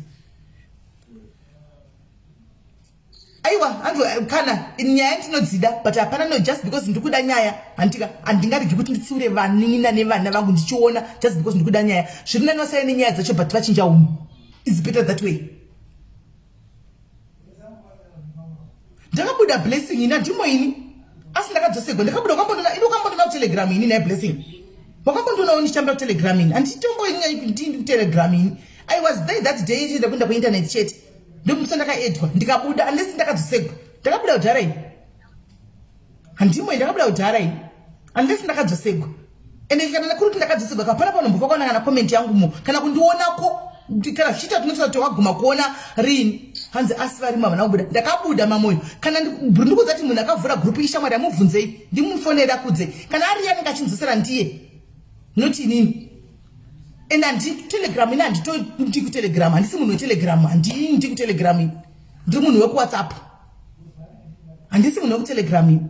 aiwa hanzi eh, kana nyaya ndinodzida but hapana no just because ndikuda nyaya handika handingaregi kuti nditsiure vanin'ina nevana vangu ndichiona just because ndikuda nyaya zviri nani vasaya nenyaya dzacho but vachinja unhu is better that way ndakabuda blessing ini handimo ini asi ndakadzosegwa ndakabuda ukambondiona ini ukambondiona kutelegram ini naye blessing wakambondionawo ndichitambira kutelegram ini handitomboindii kutelegram ini i was there that day ichienda kuenda kuinternet chete ndomusa ndakaedwa ndikabuda unless ndakadzosegwa ndakabuda kudhara ini handimo ndakabuda kudhara ini unless ndakadzosegwa ende kana kuri kuti ndakadzosegwa kapana panombofa kuona kana comment yangu mo kana kundionako kana zvichiita tinotoa kuti waguma kuona rini hanzi asi varimo havana kubuda ndakabuda mamoyo kana ndikuudza kuti munhu akavhura group ishamwari yamubvunzei ndimufonere akudze kana ari anenge achinzosera ndiye not inini and handi telegram ini handitondi kutelegram handisi munhu wetelegram handindi kutelegram ini ndiri munhu wekuwhatsapp handisi munhu wekutelegram ini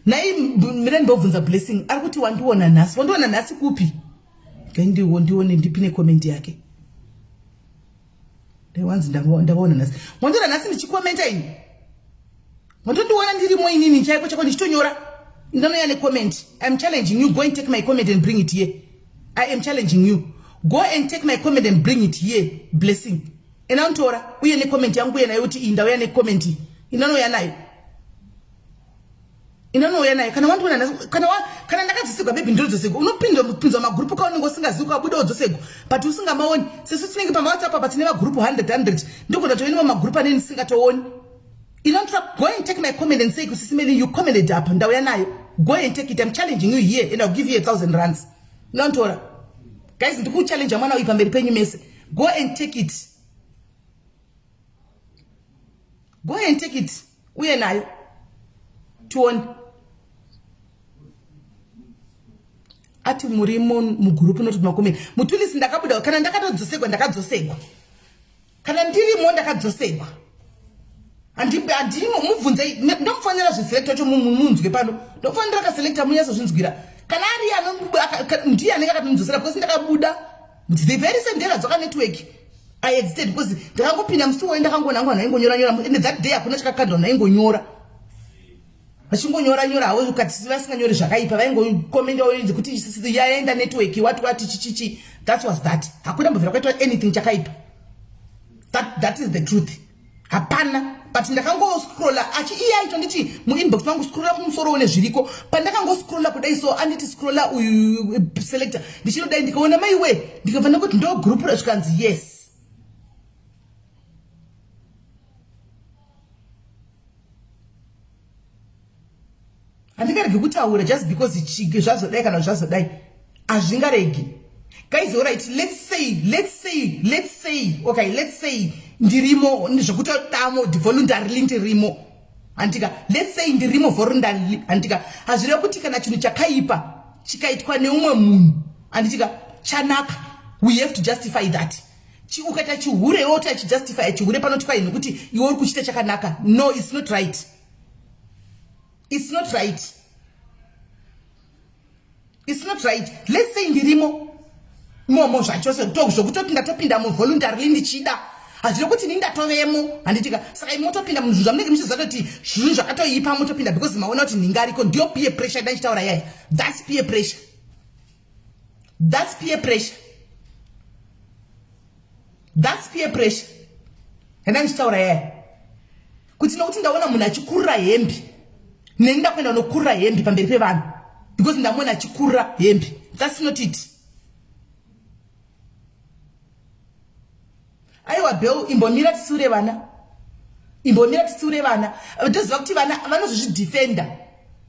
Nhai mira ndobvunza Blessing ari kuti wandiona nhasi. Wandiona nhasi kupi? Ngendiwo ndione ndipine comment yake. Ndaiwanzi ndavaona nhasi. Wandiona nhasi ndichikomenta ini. Wandondiona ndirimo inini chaiko chaiko ndichitonyora. Ndinouya necomment. I'm challenging you go and take my comment and bring it here. I am challenging you. Go and take my comment and bring it here. Blessing. Ena untora uye necomment yangu uye nayo kuti iyi ndauya necomment iyi. Inonouya nayo. Inonouya nayo kana wandiona nhasi kana wa, kana ndakadzosekwa baby ndinodzosegwa unopindwa kupinzwa magroup ka unenge usingazivi ukabuda wodzosegwa but usingamaoni sesu tinenge pamawhatsapp apa tine magroup 100 100 ndogona toine mamagroup aneni ndisingatooni Inontra go and take my comment and say kusisi Meli you commented up ndauya nayo go and take it I'm challenging you here and I'll give you 1000 rands inontora guys ndikuchallenge mwana uyu pamberi penyu mese go and take it go and take it uye nayo tione ati murimo mugurupu noti makomeni mutulisi ndakabuda kana ndakatodzosekwa ndakadzosekwa kana ndirimo ndakadzosekwa handimo mubvunzei ndomufanira zviselekta cho munzwe pano ndomufanira kaselekta munyatsozvinzwira kana ari ndiye anenge akatondidzosera because ndakabuda the very same day radzoka network i exited because ndakangopinda musi woyo ndakangoona hangu vanhu vaingonyora nyora and that day hakuna chakakandwa vanhu vaingonyora vachingonyora nyora havo ukati vasinganyori zvakaipa vaingokomenda kuti yaenda network what what chichichi that was that hakuna mbovira kwaitwa anything chakaipa that, that is the truth hapana But ndakangoscrolla achi iye aitonditi muinbox mangu scrolla kumusoro une zviriko. Pandakangoscrolla kudai so anditi scrolla uyu selector ndichinodai ndikaona maiwe ndikabva ndakuti ndo group zvikanzi yes. Handingaregi kutaura just because zvazodai kana zvazodai hazvingaregi. Guys, alright, let's say, let's say, let's say, okay, let's say ndirimo zvekutodamo voluntarily ndirimo, handika? Let's say ndirimo voluntarily, handika? Hazvireva kuti kana chinhu chakaipa chikaitwa neumwe munhu, handitika, chanaka. We have to justify that. Ukaita chihure iwe kuti achijustify chihure panoti kwai nekuti iwe uri kuchiita chakanaka. No, it's not right, it's not right, it's not right. Let's say ndirimo imomo zvachose zvokutoti ndatopinda muvoluntarily ndichida, hazvino kuti ini ndatovemo, handitika? Saka imi motopinda muzvinhu zvamunenge muchiziva kuti zvinhu zvakatoipa, motopinda because maona kuti nhingariko. Ndiyo peer pressure ndandichitaura yaya. That's peer pressure, that's peer pressure, that's peer pressure yandandichitaura yaya, kuti nokuti ndaona munhu achikurira hembi, neni ndakuenda kunokurira hembi pamberi pevanhu because ndamuona achikurira hembi. That's not it. Aiwa, Bel, imbomira tisiure vana, imbomira tisiure vana. Toziva kuti vana vanozozvidefenda,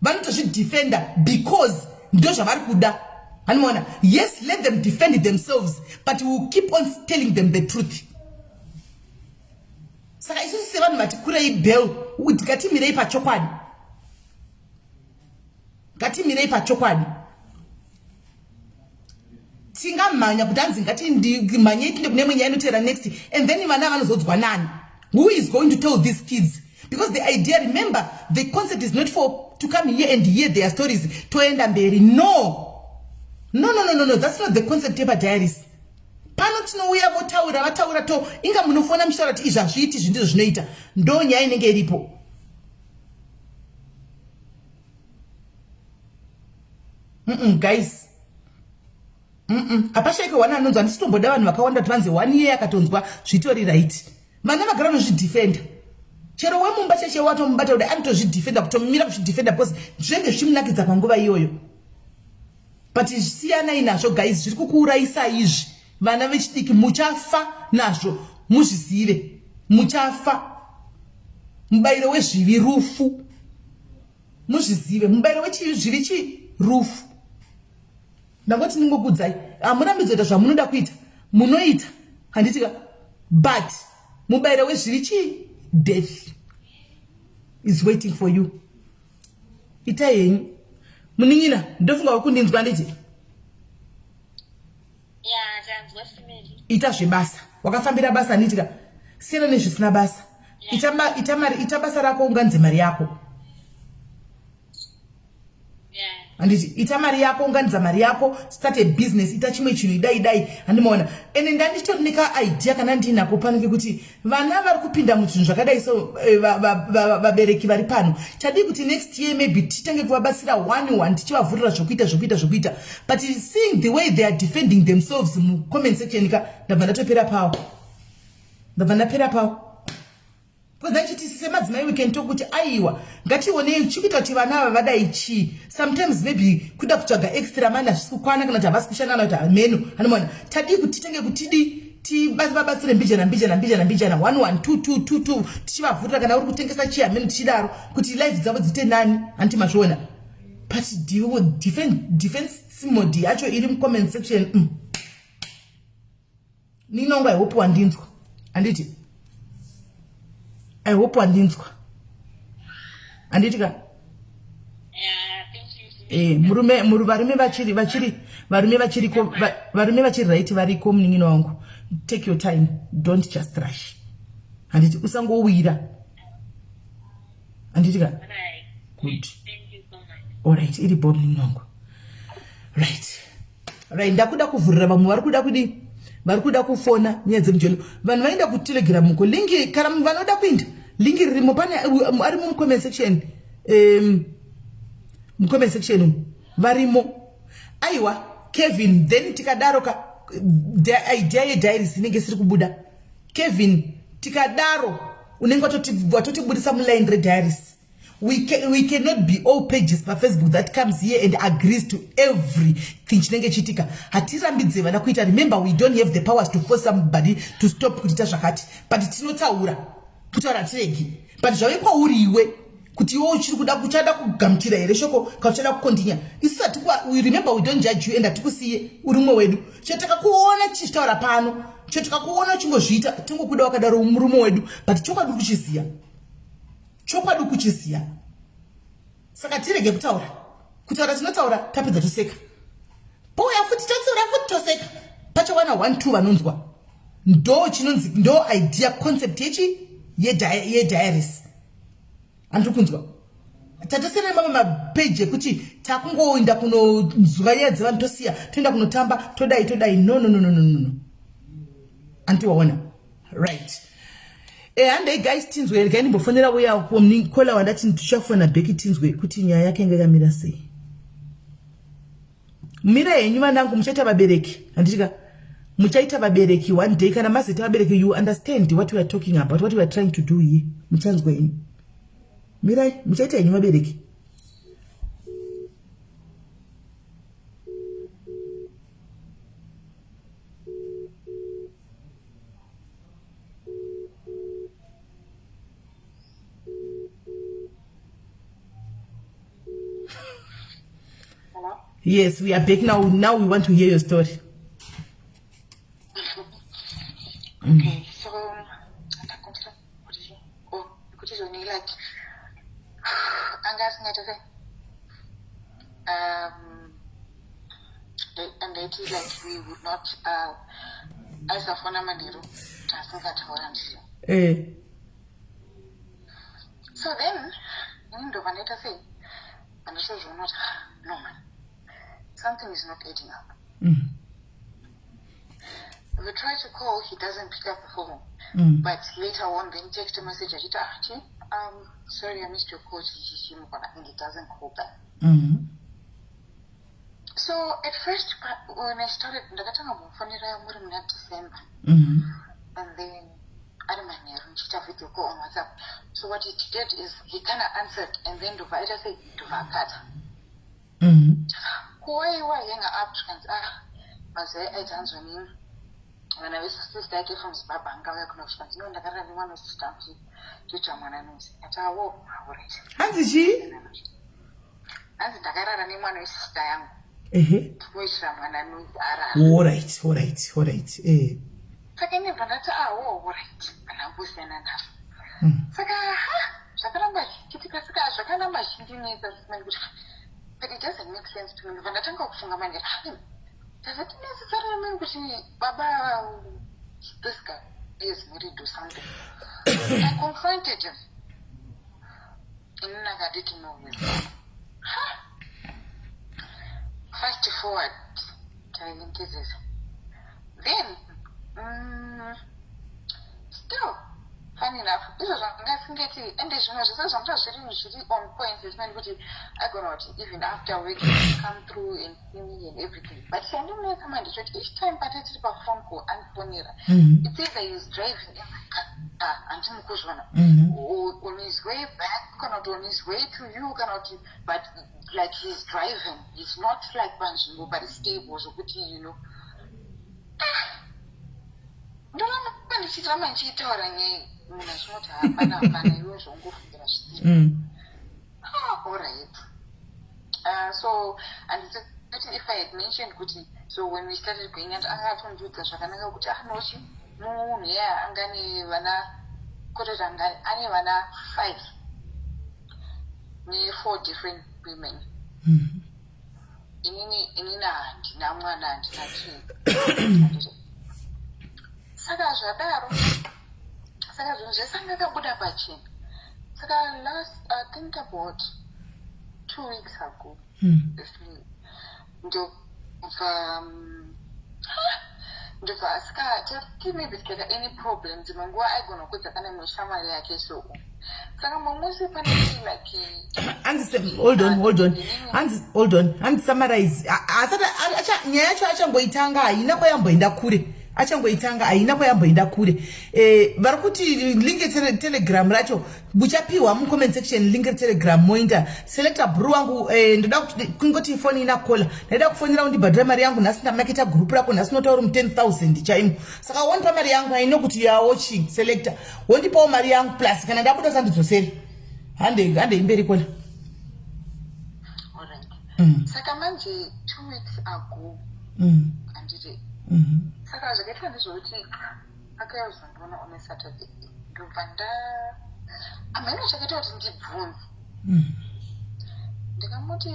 vanotozvidefenda because ndo zvavari kuda, hanimona? Yes, let them defend themselves, but we will keep on telling them the truth. Saka isusu sevanhu vati kurei, Bel, ngatimirei pachokwadi, ngatimirei pachokwadi. Tingamhanya kuti hanzi ngatimhanyei tinde kune imwe nyaya inoteera next, and then vana vanozodzwa nani? Who is going to tell these kids? Because the idea, remember, the concept is not for to come here and hear their stories toenda mberi. No, no, no, no, no, no, that's not the concept yepadiaries. Pano tinouya, votaura, vataura to inga munofona muchitaura kuti izvi hazviiti, izvi ndizvo zvinoita. Ndo nyaya inenge iripo. Guys, Hapashaike one anonzwa. Handisitomboda vanhu vakawanda kuti vanze. One year akatonzwa zvitori right. Vana vagara vanozvidefenda. Chero wemumba cheche watomubata kudai anotozvidefenda, kutomira kuzvidefenda because zvinenge zvichimunakidza panguva iyoyo. But siyanai nazvo, guys, zviri kukuurayisai izvi. Vana vechidiki, muchafa nazvo, muzvizive, muchafa. Mubayiro wezvivi rufu, muzvizive. Mubayiro wechizvivi chi rufu. Ndangoti ndingokudzai, hamurambidzo kuita zvamunoda kuita, munoita, handitika? But mubayiro wezvivi chii? Death is waiting for you. Itai henyu. Munin'ina, ndofunga uri kundinzwa, nditi ita zvebasa, wakafambira basa, handitika? Siyana nezvisina basa. Ita mari, ita basa rako, unganze mari yako, handiti? Ita mari yako, unganidza mari yako, start a business, ita chimwe chinhu, idai dai, handimaona? Ende ndanditori nekaidea kana ndiinako pano kekuti vana vari kupinda muzvinhu zvakadai so, vabereki vari pano, tadii kuti next year maybe titange kuvabatsira one one, tichivavhurira zvokuita, zvokuita, zvokuita. But seeing the way they are defending themselves mucomment section ka, ndabva ndatopera pawo, ndabva ndapera pawo, because ndachiti semadzimai we can talk kuti aiwa, ngationei chikuita kuti vana ava vadai chii. Sometimes maybe kuda kutsvaga extra money, hazvisi kukwana, kana kuti havasi kushanda, kana kuti hameno, anomaona? Tadii kuti titenge kutidi tivabatsire mbijana mbijana mbijana mbijana, 1 1 2 2 2 2, tichivavhurira, kana uri kutengesa chii, hameno, tichidaro kuti life dzavo dziite nani, handiti mazviona? But defense mode yacho iri mucomment section. Ninongo, I hope wandinzwa, handiti? I hope wandinzwa, handiti ka? Murume, varume vachiri varume vachiriko, varume vachiri right, variko. Munin'ina wangu, take your time, don't just rush, handiti? Usangowira, handiti ka? Good, alright, iripo, munin'ina wangu. Right, ndakuda kuvhurira vamwe vari kuda kudii, vari kuda kufona nyaya dzemujolo. Vanhu vaenda kuTelegram uko, link kana vanoda kuinda, link ririmo pane arimo mucomment section, mucomment section umu varimo. Aiwa, Kevin, then tikadaro ka idea yediaries inenge isiri kubuda. Kevin, tikadaro. Unenge watotibudisa muline rediaries. We, can, we cannot be all pages pafacebook that comes here and agrees to everything chinenge chiitika. Hatirambidze vana kuita. Remember, we don't have the powers to force somebody to stop kutiita zvakati, but tinotaura kutaura hatiregi. But zvave kwauri iwe kuti iwe uchiri kuda uchada kugamuchira here shoko kana uchada kukontinya. Isu hatikwa, we remember, we don't judge you and hatikusiye uri umwe wedu. Chero takakuona tichitaura pano, chero tikakuona uchingozviita, tingokuda wakadaro murume wedu, but chokwadi uri kuchiziya, chokwadi kuchiziya. Saka tirege kutaura. Kutaura tinotaura, tapedza toseka, pouya futi tatsiura futi toseka, pachawana 1 2 vanonzwa. Ndo chinonzi ndo idea concept yechi yediaries. Handiri kunzwa tatosiyana nemamwe mapeji ekuti takungoenda kunonzwa nyaya dzevanhu, tosiya, toenda kunotamba, todai todai. No, no, no, no, no, no. Anti waona? Right. Handei guys, tinzwe. Regai ndimbofonera uya kola wandati tichafona bheki, tinzwe kuti nyaya yake inge yakamira sei. Mira henyu vanangu, muchaita vabereki, handitika? Muchaita vabereki one day. Kana mazoita vabereki, you understand what we are talking about, what we are trying to do here. Muchanzwa henyu, mirai, muchaita henyu vabereki. Hello? Yes, we are back now. Now we want to hear your story. Okay, so ndakumbira kuti, oh, kuti zvoni like anga asingaite sei, and it is like we would not aisafona manheru kuti asingataura ndizvo. So then ini ndobva ndaita sei, anditozviona kuti, "Ah, no man, something is not adding up." We try to call, he doesn't pick up the phone. But later on, then text a message achiti, "Ah, chi, sorry, I missed your call, chi chi chi," mukona, and he doesn't call back. So at first, when I started, ndakatanga kumufonera muri muna December. And then ari manheru ndichiita video call on WhatsApp. So what he did is he kind of answered and then ndobva aita sei, ndobva akata. Kuwaiwa hang up, zvikanzi, ah, mazuva aiti anzonini vana vesister yake from Zimbabwe angauya kuno, zvikanzi, no, ndakarara nemwana wesister angu toita mwana nozi. Ati, awo, alright. Hanzi chii? Hanzi ndakarara nemwana wesister yangu, tinoitira mwana nozi arara. Alright. Saka inebva ndati, awo, alright, handambosiyana nazvo. Saka ha, zvakaramba zvichiitika. Saka zvakaramba zvichindinetsa zvisimani kuti, but it doesn't make sense to me. Ndobva ndatanga kufunga manje, "Ah, does it necessarily mean kuti baba, this guy is married or something?" I confronted him. Inini akanditi no. Ha, fast forward taingezeza. Then still, funny enough, izvo zvanga singeti, ende zvimwe zvese zvanga zviri on point zvisimani kuti agona kuti even after work he come through and see me and everything. But chandinetsa manje choti each time pate tiri paphone call andifonera, it's either he's driving in the car, handini kuzviona, or on his way back, kana kuti on his way to you, kana kuti, but like he's driving, he's not like panzvimbo pari stable zvokuti ndoramba ndichiramba ndichitaura nyaya, munhu achinoti hapana, hapana, iwe zvongofungira zvisiri. Ah, alright. So handiti if I had mentioned kuti, so when we started going out, anga atondiudza zvakanaka kuti anochi munhu iye anga nevana, kutoti anga ane vana five ne-four different women. Inini handina mwana, handina chii. Saka zvadaro, saka zvinhu zvese anga akabuda pachena. Saka last, I think about 2 weeks ago, ndobva asika tati maybe tikaita any problem, dzimwe nguva aigona kudza kana imwe shamwari yake. So saka mumwe pane like Hanzi hold on, hold on, hanzi hold on, hanzi summarize. Asati nyaya yacho achangoitanga, haina kwayamboenda kure. Achangoitanga, haina kwayamboenda kure. Vari kuti link yeTelegram racho muchapiwa mucomment section, link reTelegram moinda. Selector bru wangu, ndoda kuti kungoti foni ina kola, ndaida kufonera undibhadhira mari yangu nhasi. Ndamaketa group rako nhasi, notauri mu10 000 chaimo, saka wondipa mari yangu. Aino kuti yawochi Selector, wondipawo mari yangu plus kana ndabuda sandidzoseri. Handei, handei mberi, kola. Alright. Saka manje 2 weeks ago, handiti, saka zvakaitwa ndezvekuti akayozondiona on a Saturday, ndobva nda amheno chakaita kuti ndibvunze. Ndikamuti,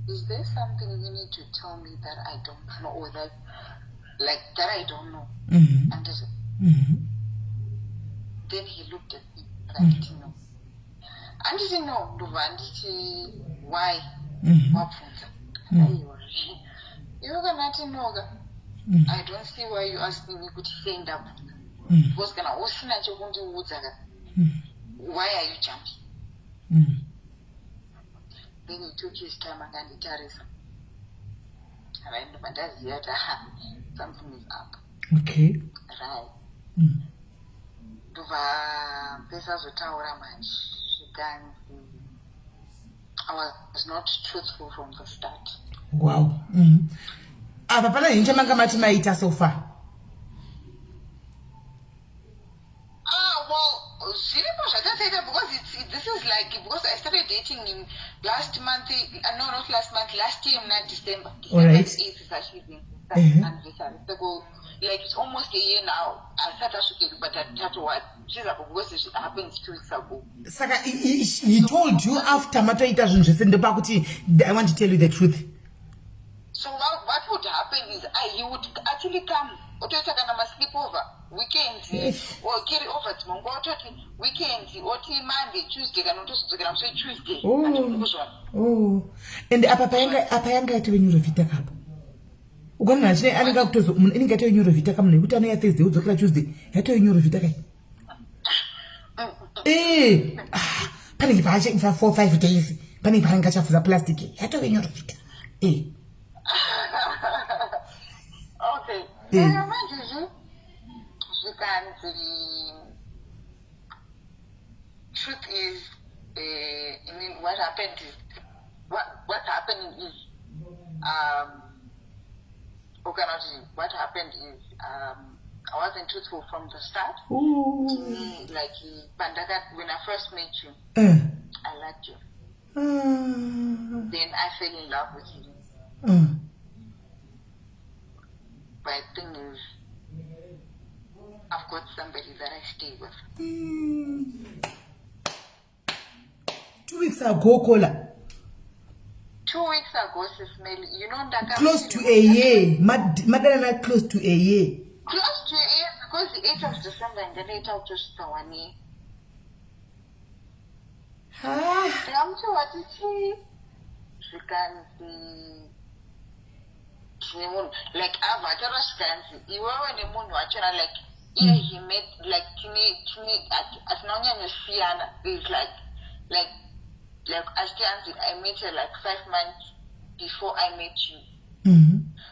"Is there something you need to tell me that I don't know, or that like that I don't know?" Anditi, then he looked at me, anditi no, anditi no. Ndobva anditi, "Why wabvunza?" Aiwa, iwe kana ati noka, I don't see why you asking me kuti sei ndabvunza, because kana usina chekundiudza ka, why are you jumping? Then he took his time, akanditarisa, right? Ndobva ndaziva kuti aha, something is up. Right. Ndobva pese azotaura manje, zvikanzi I was not truthful from the start. Wow. Apa pana henyu chamanga mati maita so far? Ah, well, zviripo zvakatoita because this is like, because I started dating him last month, no, not last month, last year muna December. December 8th is actually the anniversary. So, like, it's almost a year now. Asati asvikeri, but tatova zvizapo because it happens 2 weeks ago. Saka he told you after matoita zvinhu zvese, ndopakuti, "I want to tell you the truth"? So what would happen is he would actually come, otoita kana masleepover weekends or carry over dzimwe nguva, ototi weekends, oti Monday, Tuesday, kana otozodzokera musi weTuesday. Oh. Handiri kuzvona. Oh. And apa payanga, apa yanga yatove neurovita kapa, ukanona achine anenge akutozo munhu inenge yatove neurovita ka, munhu yekuti anoya Thursday, udzokera Tuesday, yatove neurovita kai. Ah, panenge paache 4, 5 days, panenge paanenge achafuza plastic, yatove neurovita e. Okay. Saka manje zvikanzi truth is, I mean, what happened is, what's happening is, or kana kuti what happened is, I wasn't truthful from the start. Ooh. Like pandaka, when I first met you, I liked you. Then I fell in love with you. But thing is, I've got somebody that I stay with. 2 weeks ago, kola? 2 weeks ago, Sis Melly, ndaka Close to a year. Madanana close to a year. Close to a year, because the 8th of December ndinoita kutosvika one year. Ah. Ndikamuti wati chii, zvikanzi tine munhu, like abva ataura, zvikanzi iwewe nemunhu wachona, like iye he met, like tine hatina kunyanyosiyana. There's like achiti anzi I met her like 5 months before I met you.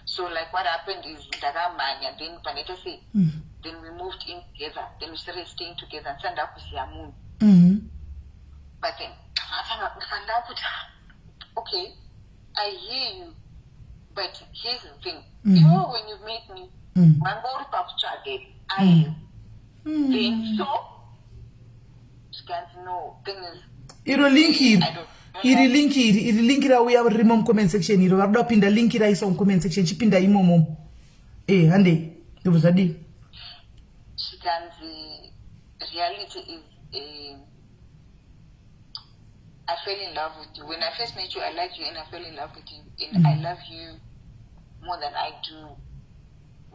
So like what happened is ndakamhanya, then panoita sei, then we moved in together, then we started staying together ndisati ndakuziva munhu. But then ndakuti, "Okay, I hear you, but here's the thing. Iwe when you meet me, wanga uri pakutsvaga aiyo then." So zvikanzi no, thing is Iro link iri, I don't iri link iri link rauya ririmo mucomment section iro, vari kuda kupinda, link raiswa mucomment section, chipinda imomo. Handei, ndobva zvadii? Zvikanzi reality is, I fell in love with you when I first met you. I liked you and I fell in love with you and I love you more than I do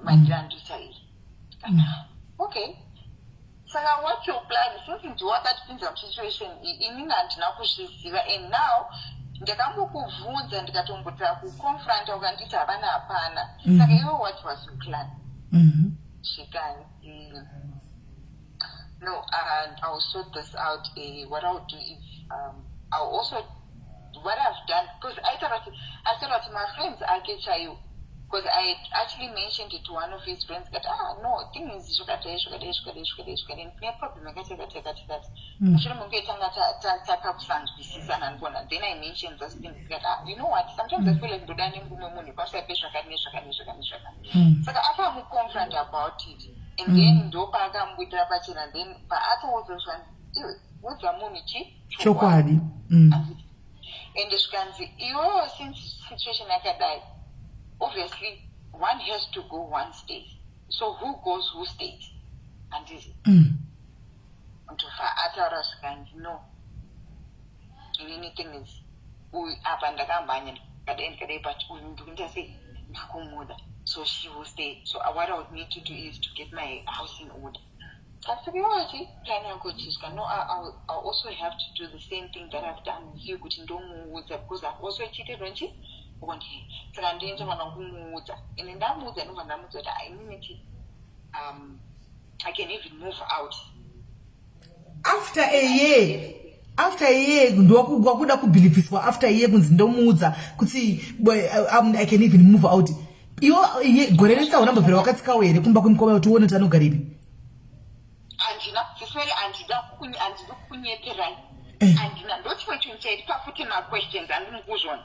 my granddaughter. Okay, saka what's your plan since ndiwe wakatipinza musituation iyi? Inini handina kuzviziva, and now ndakambokubvunza, ndikatombotira kuconfronta, ukanditi hapana, hapana. Saka iwe, what was your plan? Zvikanzi no, and I'll sort this out. What I'll do is, I'll also, what I've done, because I thought my friends ake chaiwo, Because I actually mentioned it to one of his friends that, ah, no, thing is zvakadai, zvakadai, zvakadai, zvakadai, zvakadai, ndine problem yakati, yakati, yakati, yakati, mushure mekunge tanga takakusanzwisisana, ndikona. Then I mentioned those things that, ah, you know what, sometimes I feel like ndoda nemumwe munhu pamusoro pezvakati nezvakati nezvakati nezvakati. Saka akamuconfront about it and then ndopaakamubudira pachena. Then paatoudzwa zvanzi, iwe, udza munhu chi Chokwadi. Ende zvikanzi, iwewo, since situation yakadai, obviously one has to go, one stays. So who goes, who stays? Handizi? Ndobva ataura zvikanzi, no, inini thing is, uyu apa ndakamhanya, ndikadai, ndikadai, but uyu ndikuita sei, ndikumuda, so she will stay. So what I would need to do is to get my house in order. Saka iwachi plan yako chisvika, no, I also have to do the same thing that I've done with you, kuti ndomuudza, because I've also cheated on chi on him. Saka ndinofanira kumuudza. Ende ndamuudza, ndobva ndamuudza kuti, "Ah, inini chi I can even move out." After a year, after a year, ndowakuda kubhilivhiswa after a year kunzi ndomuudza kuti I can even move out. Iwo gore rese haunambobvira wakatsikawo here kumba kwemukoma kuti uone kuti anogaripi? Handina, Sis Melly, handidi kunyeperai. Handina. Ndochimwe chinhu chaitipa futi maquestions, handini kuzvona?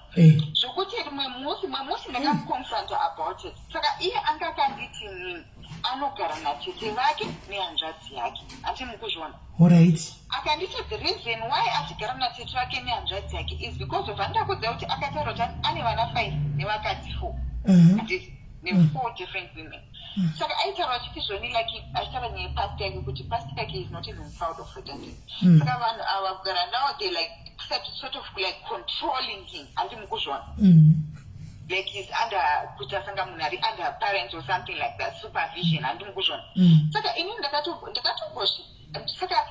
Zvokuti rimwe musi ndakamuconfronta about it. Saka iye anga akanditi nini anogara natete vake nehanzvadzi yake, handini kuzviona? Alright. Akanditi the reason why achigara natete vake nehanzvadzi yake is because of, handida kuti, akataura kuti ane vana five nevakadzi four, handiti, nefour different women. Saka aitaura achiti zvoni, like achitaura nyaya yepast yake, kuti past yake is not even proud of it, handiti? Saka vanhu ava kugara navo, they like sort of like controlling him, handi mukuzvona? Like he's under, kuti asanga munhu ari under parents or something like that, supervision, handi mukuzvona? Saka inini ndakatombozvi, saka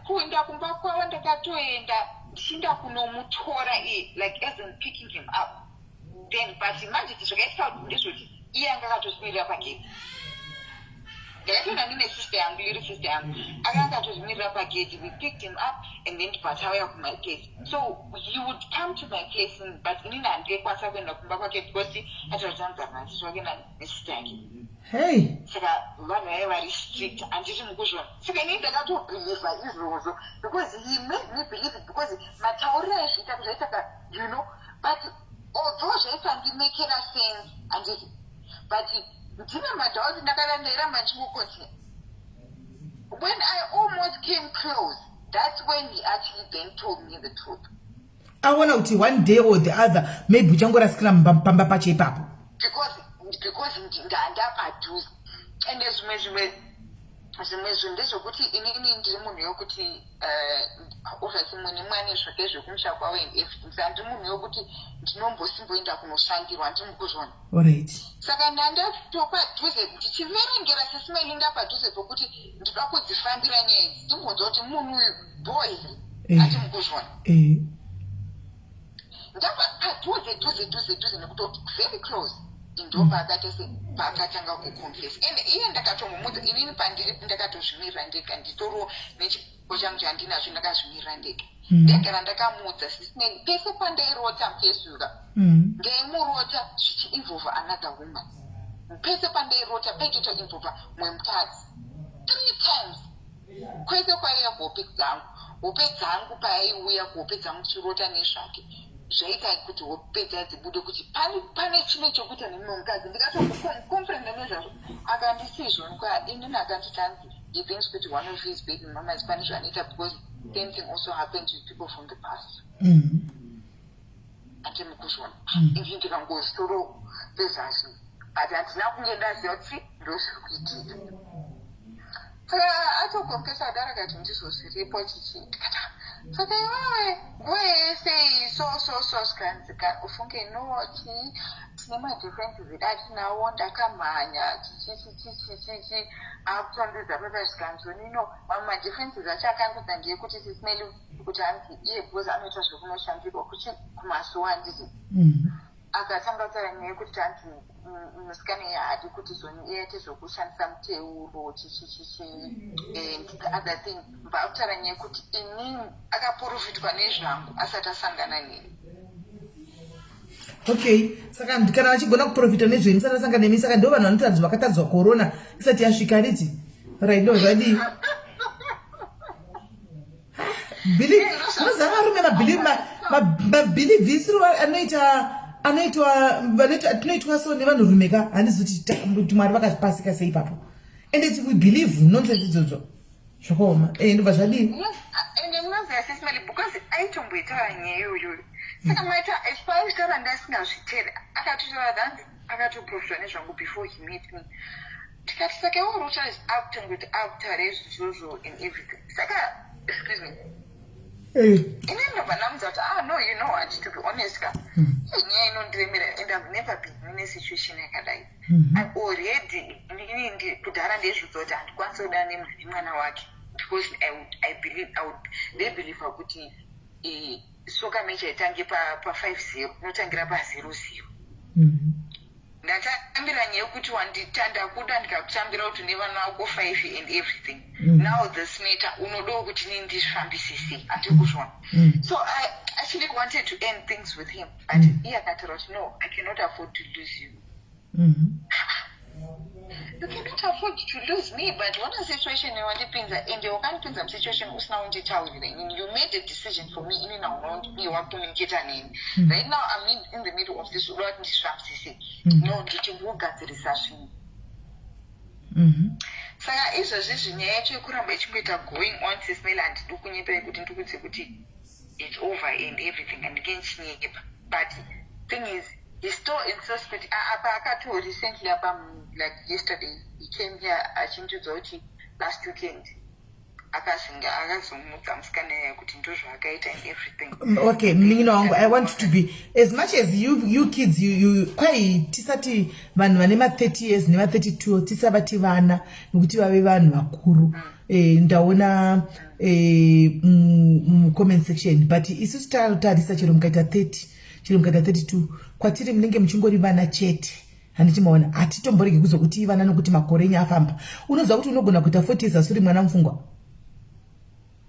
kuenda kumba kwavo, ndakatoenda ndichienda kunomutora iye, like as in picking him up. Then but manje zvakaitika ndezvekuti iye anga akatozvimirira pagedhi. Ndakatoenda ndine sister yangu, iri sister yangu, akanga atozvimirira pagedhi. We picked him up and then ndibva tauya kumy place. So he would come to my place, but inini handikwanisa kuenda kumba kwake because ataura kuti wake nesister yake. Hey. Saka vanhu vaiva vari strict, handiti mukuzvona? Saka inini ndakatobhilivha izvozvo because he made me believe it, because matauriro aizviita zvaitaka, but although zvaisandimekera sense, handiti, but ndine madoubts. Ndakada ndairamba ndichingocontinue. When I almost came close, that's when he actually then told me the truth. Aona kuti one day or the other maybe uchangorasikira pamba pacho ipapo. Because ndandapadhuze. Ende zvimwe zvinhu ndezvekuti inini ndiri munhu wekuti, obviously mune mwane zvake zvekumusha kwavo and everything, saka ndiri munhu wekuti ndinombosimboenda kunoshandirwa, ndiri mukuzvona? Saka ndandatopadhuze ndichiverengera, Sis Melly, ndapadhuze pokuti ndinoda kudzifambira nyaya idzi, ndimbonzwa kuti munhu uyu boy here, ati mukuzvona? Ndava padhuze, dhuze, dhuze, dhuze, nekutoti very close. Ndo paakati se paakatanga kuconfess. And iye ndakatombomudza inini pandiri, ndakatozvimirira ndega, nditoriwo nechipo changu chandinacho, ndakazvimirira ndega. Ndegara ndakamuudza, Sis Melly, pese pandairota mukesuka, ndaimurota zvichiinvolva another woman. Pese pandairota paitoita involva mumwe mukadzi three times. Kwese kwaiya kuhope dzangu, hope dzangu, paaiuya kuhope dzangu tichirota nezvake, zvaita kuti hope dza dzibude kuti pane chimwe chokuita nemumwe mukadzi. Ndikatomuconfronta nezvazvo, akandisizvo kwa inini, akanditi hanzi he thinks kuti one of his baby mamas pane zvanoita, because same thing also happened to people from the past. Ati mukuzvona? Izvi ndikangosoro pezvazvi, but handina kunge ndaziva kuti ndozviri kuitika. Saka atoconfessa kudaro, akati ndizvo zviripo chichi. Ndikati, "Ah, saka iwewe nguva yese iyi so so so?" Zvikanzi, ufunge, no, chii, tine madifferences edu atinawo, ndakamhanya chichi chichi chichichi. Akutondudza papa, zvikanzi nino mamwe madifferences acho akandudza ndeyekuti, Sis Melly, kuti hanzi iye because anoita zvekunoshandirwa kuchi kumasuwa, handiti? Akatanga kutaura nyaya yekuti hanzi musikana iye haadi kuti zoni iite zvokushandisa muteuro, chichichichi, and the other thing, bva akutaura nyaya yekuti inini akaprofitwa nezvangu asati asangana neni. Okay, saka kana vachigona kuprofita nezvenyu musati vasangana nemi, saka ndo vanhu vanotaridza vakatadzwa corona isati yasvika, handiti? Right, ndo zvadii? Unoziva varume mabhilivhisiro anoita anoitwa tinoitwa so nevanhurume ka. Handizi kuti Mwari vakapasika sei ipapo, and its we believe nonsense idzodzo. Zvakaoma. Ndobva zvadii? Ende munoziva, Sis Melly, because aitomboitaura nyaya iyoyoyo, saka maita paaichitaura ndasingazvitere. Akatotaura dhanzi, akatoprofita nezvangu before he met me. Tikati saka iwe uri akutongoti akutaura izvozvo and everything. Saka, excuse me, ini ndobva ndamudza kuti, "Ah, no, you know what, to be honest ka, nyaya inondiremera and I've never been in a situation yakadai." Already inini kudhara ndezviudza kuti handikwanisi kuda nemwana wake because I believe, I would ndebeliever kuti soccer match haitange pa5-0, inotangira pa0-0. Ndatambira nyaya yekuti wanditanda kuda, ndikakutambira kuti une vana vako five and everything. Now this matter unodawo kuti ini ndizvifambise sei? Handiri kuzviona. So I actually wanted to end things with him, but iye akataura kuti, "No, I cannot afford to lose you." You cannot afford to lose me, but one situation wandipinza, ende wakandipinza musituation usina kunditaurira inini. You made a decision for me, inini hauna wacommunicata neni. Right now I'm in the middle of this, uda kuti ndizvifambisise? No, nditi ndikugadzirisa zvinhu. Saka izvozvi nyaya yacho yekuramba ichingoita going on, Sis Melly, handidi kunyepa kuti ndikudze kuti it's over and everything. Handinge ndichinyepa, but thing is he still insists kuti apa akato recently apa, like yesterday he came here achindiudza kuti last weekend akazinge akazomudza musikana yaya kuti ndozvaakaita and everything. Okay, munin'ina wangu, I want to be as much as you kids, you kwai tisati vanhu vane ma30 years nema32, tisavati vana nekuti vave vanhu vakuru. Ndaona mucomment section, but isusu tatarisa chero mukaita 30, chero mukaita 32, kwatiri munenge muchingori vana chete, handiti? Maona, hatitomboregi kuzokuti vana nokuti makore enyu afamba. Unoziva kuti unogona kuita 40 years asi uri mwana mupfungwa?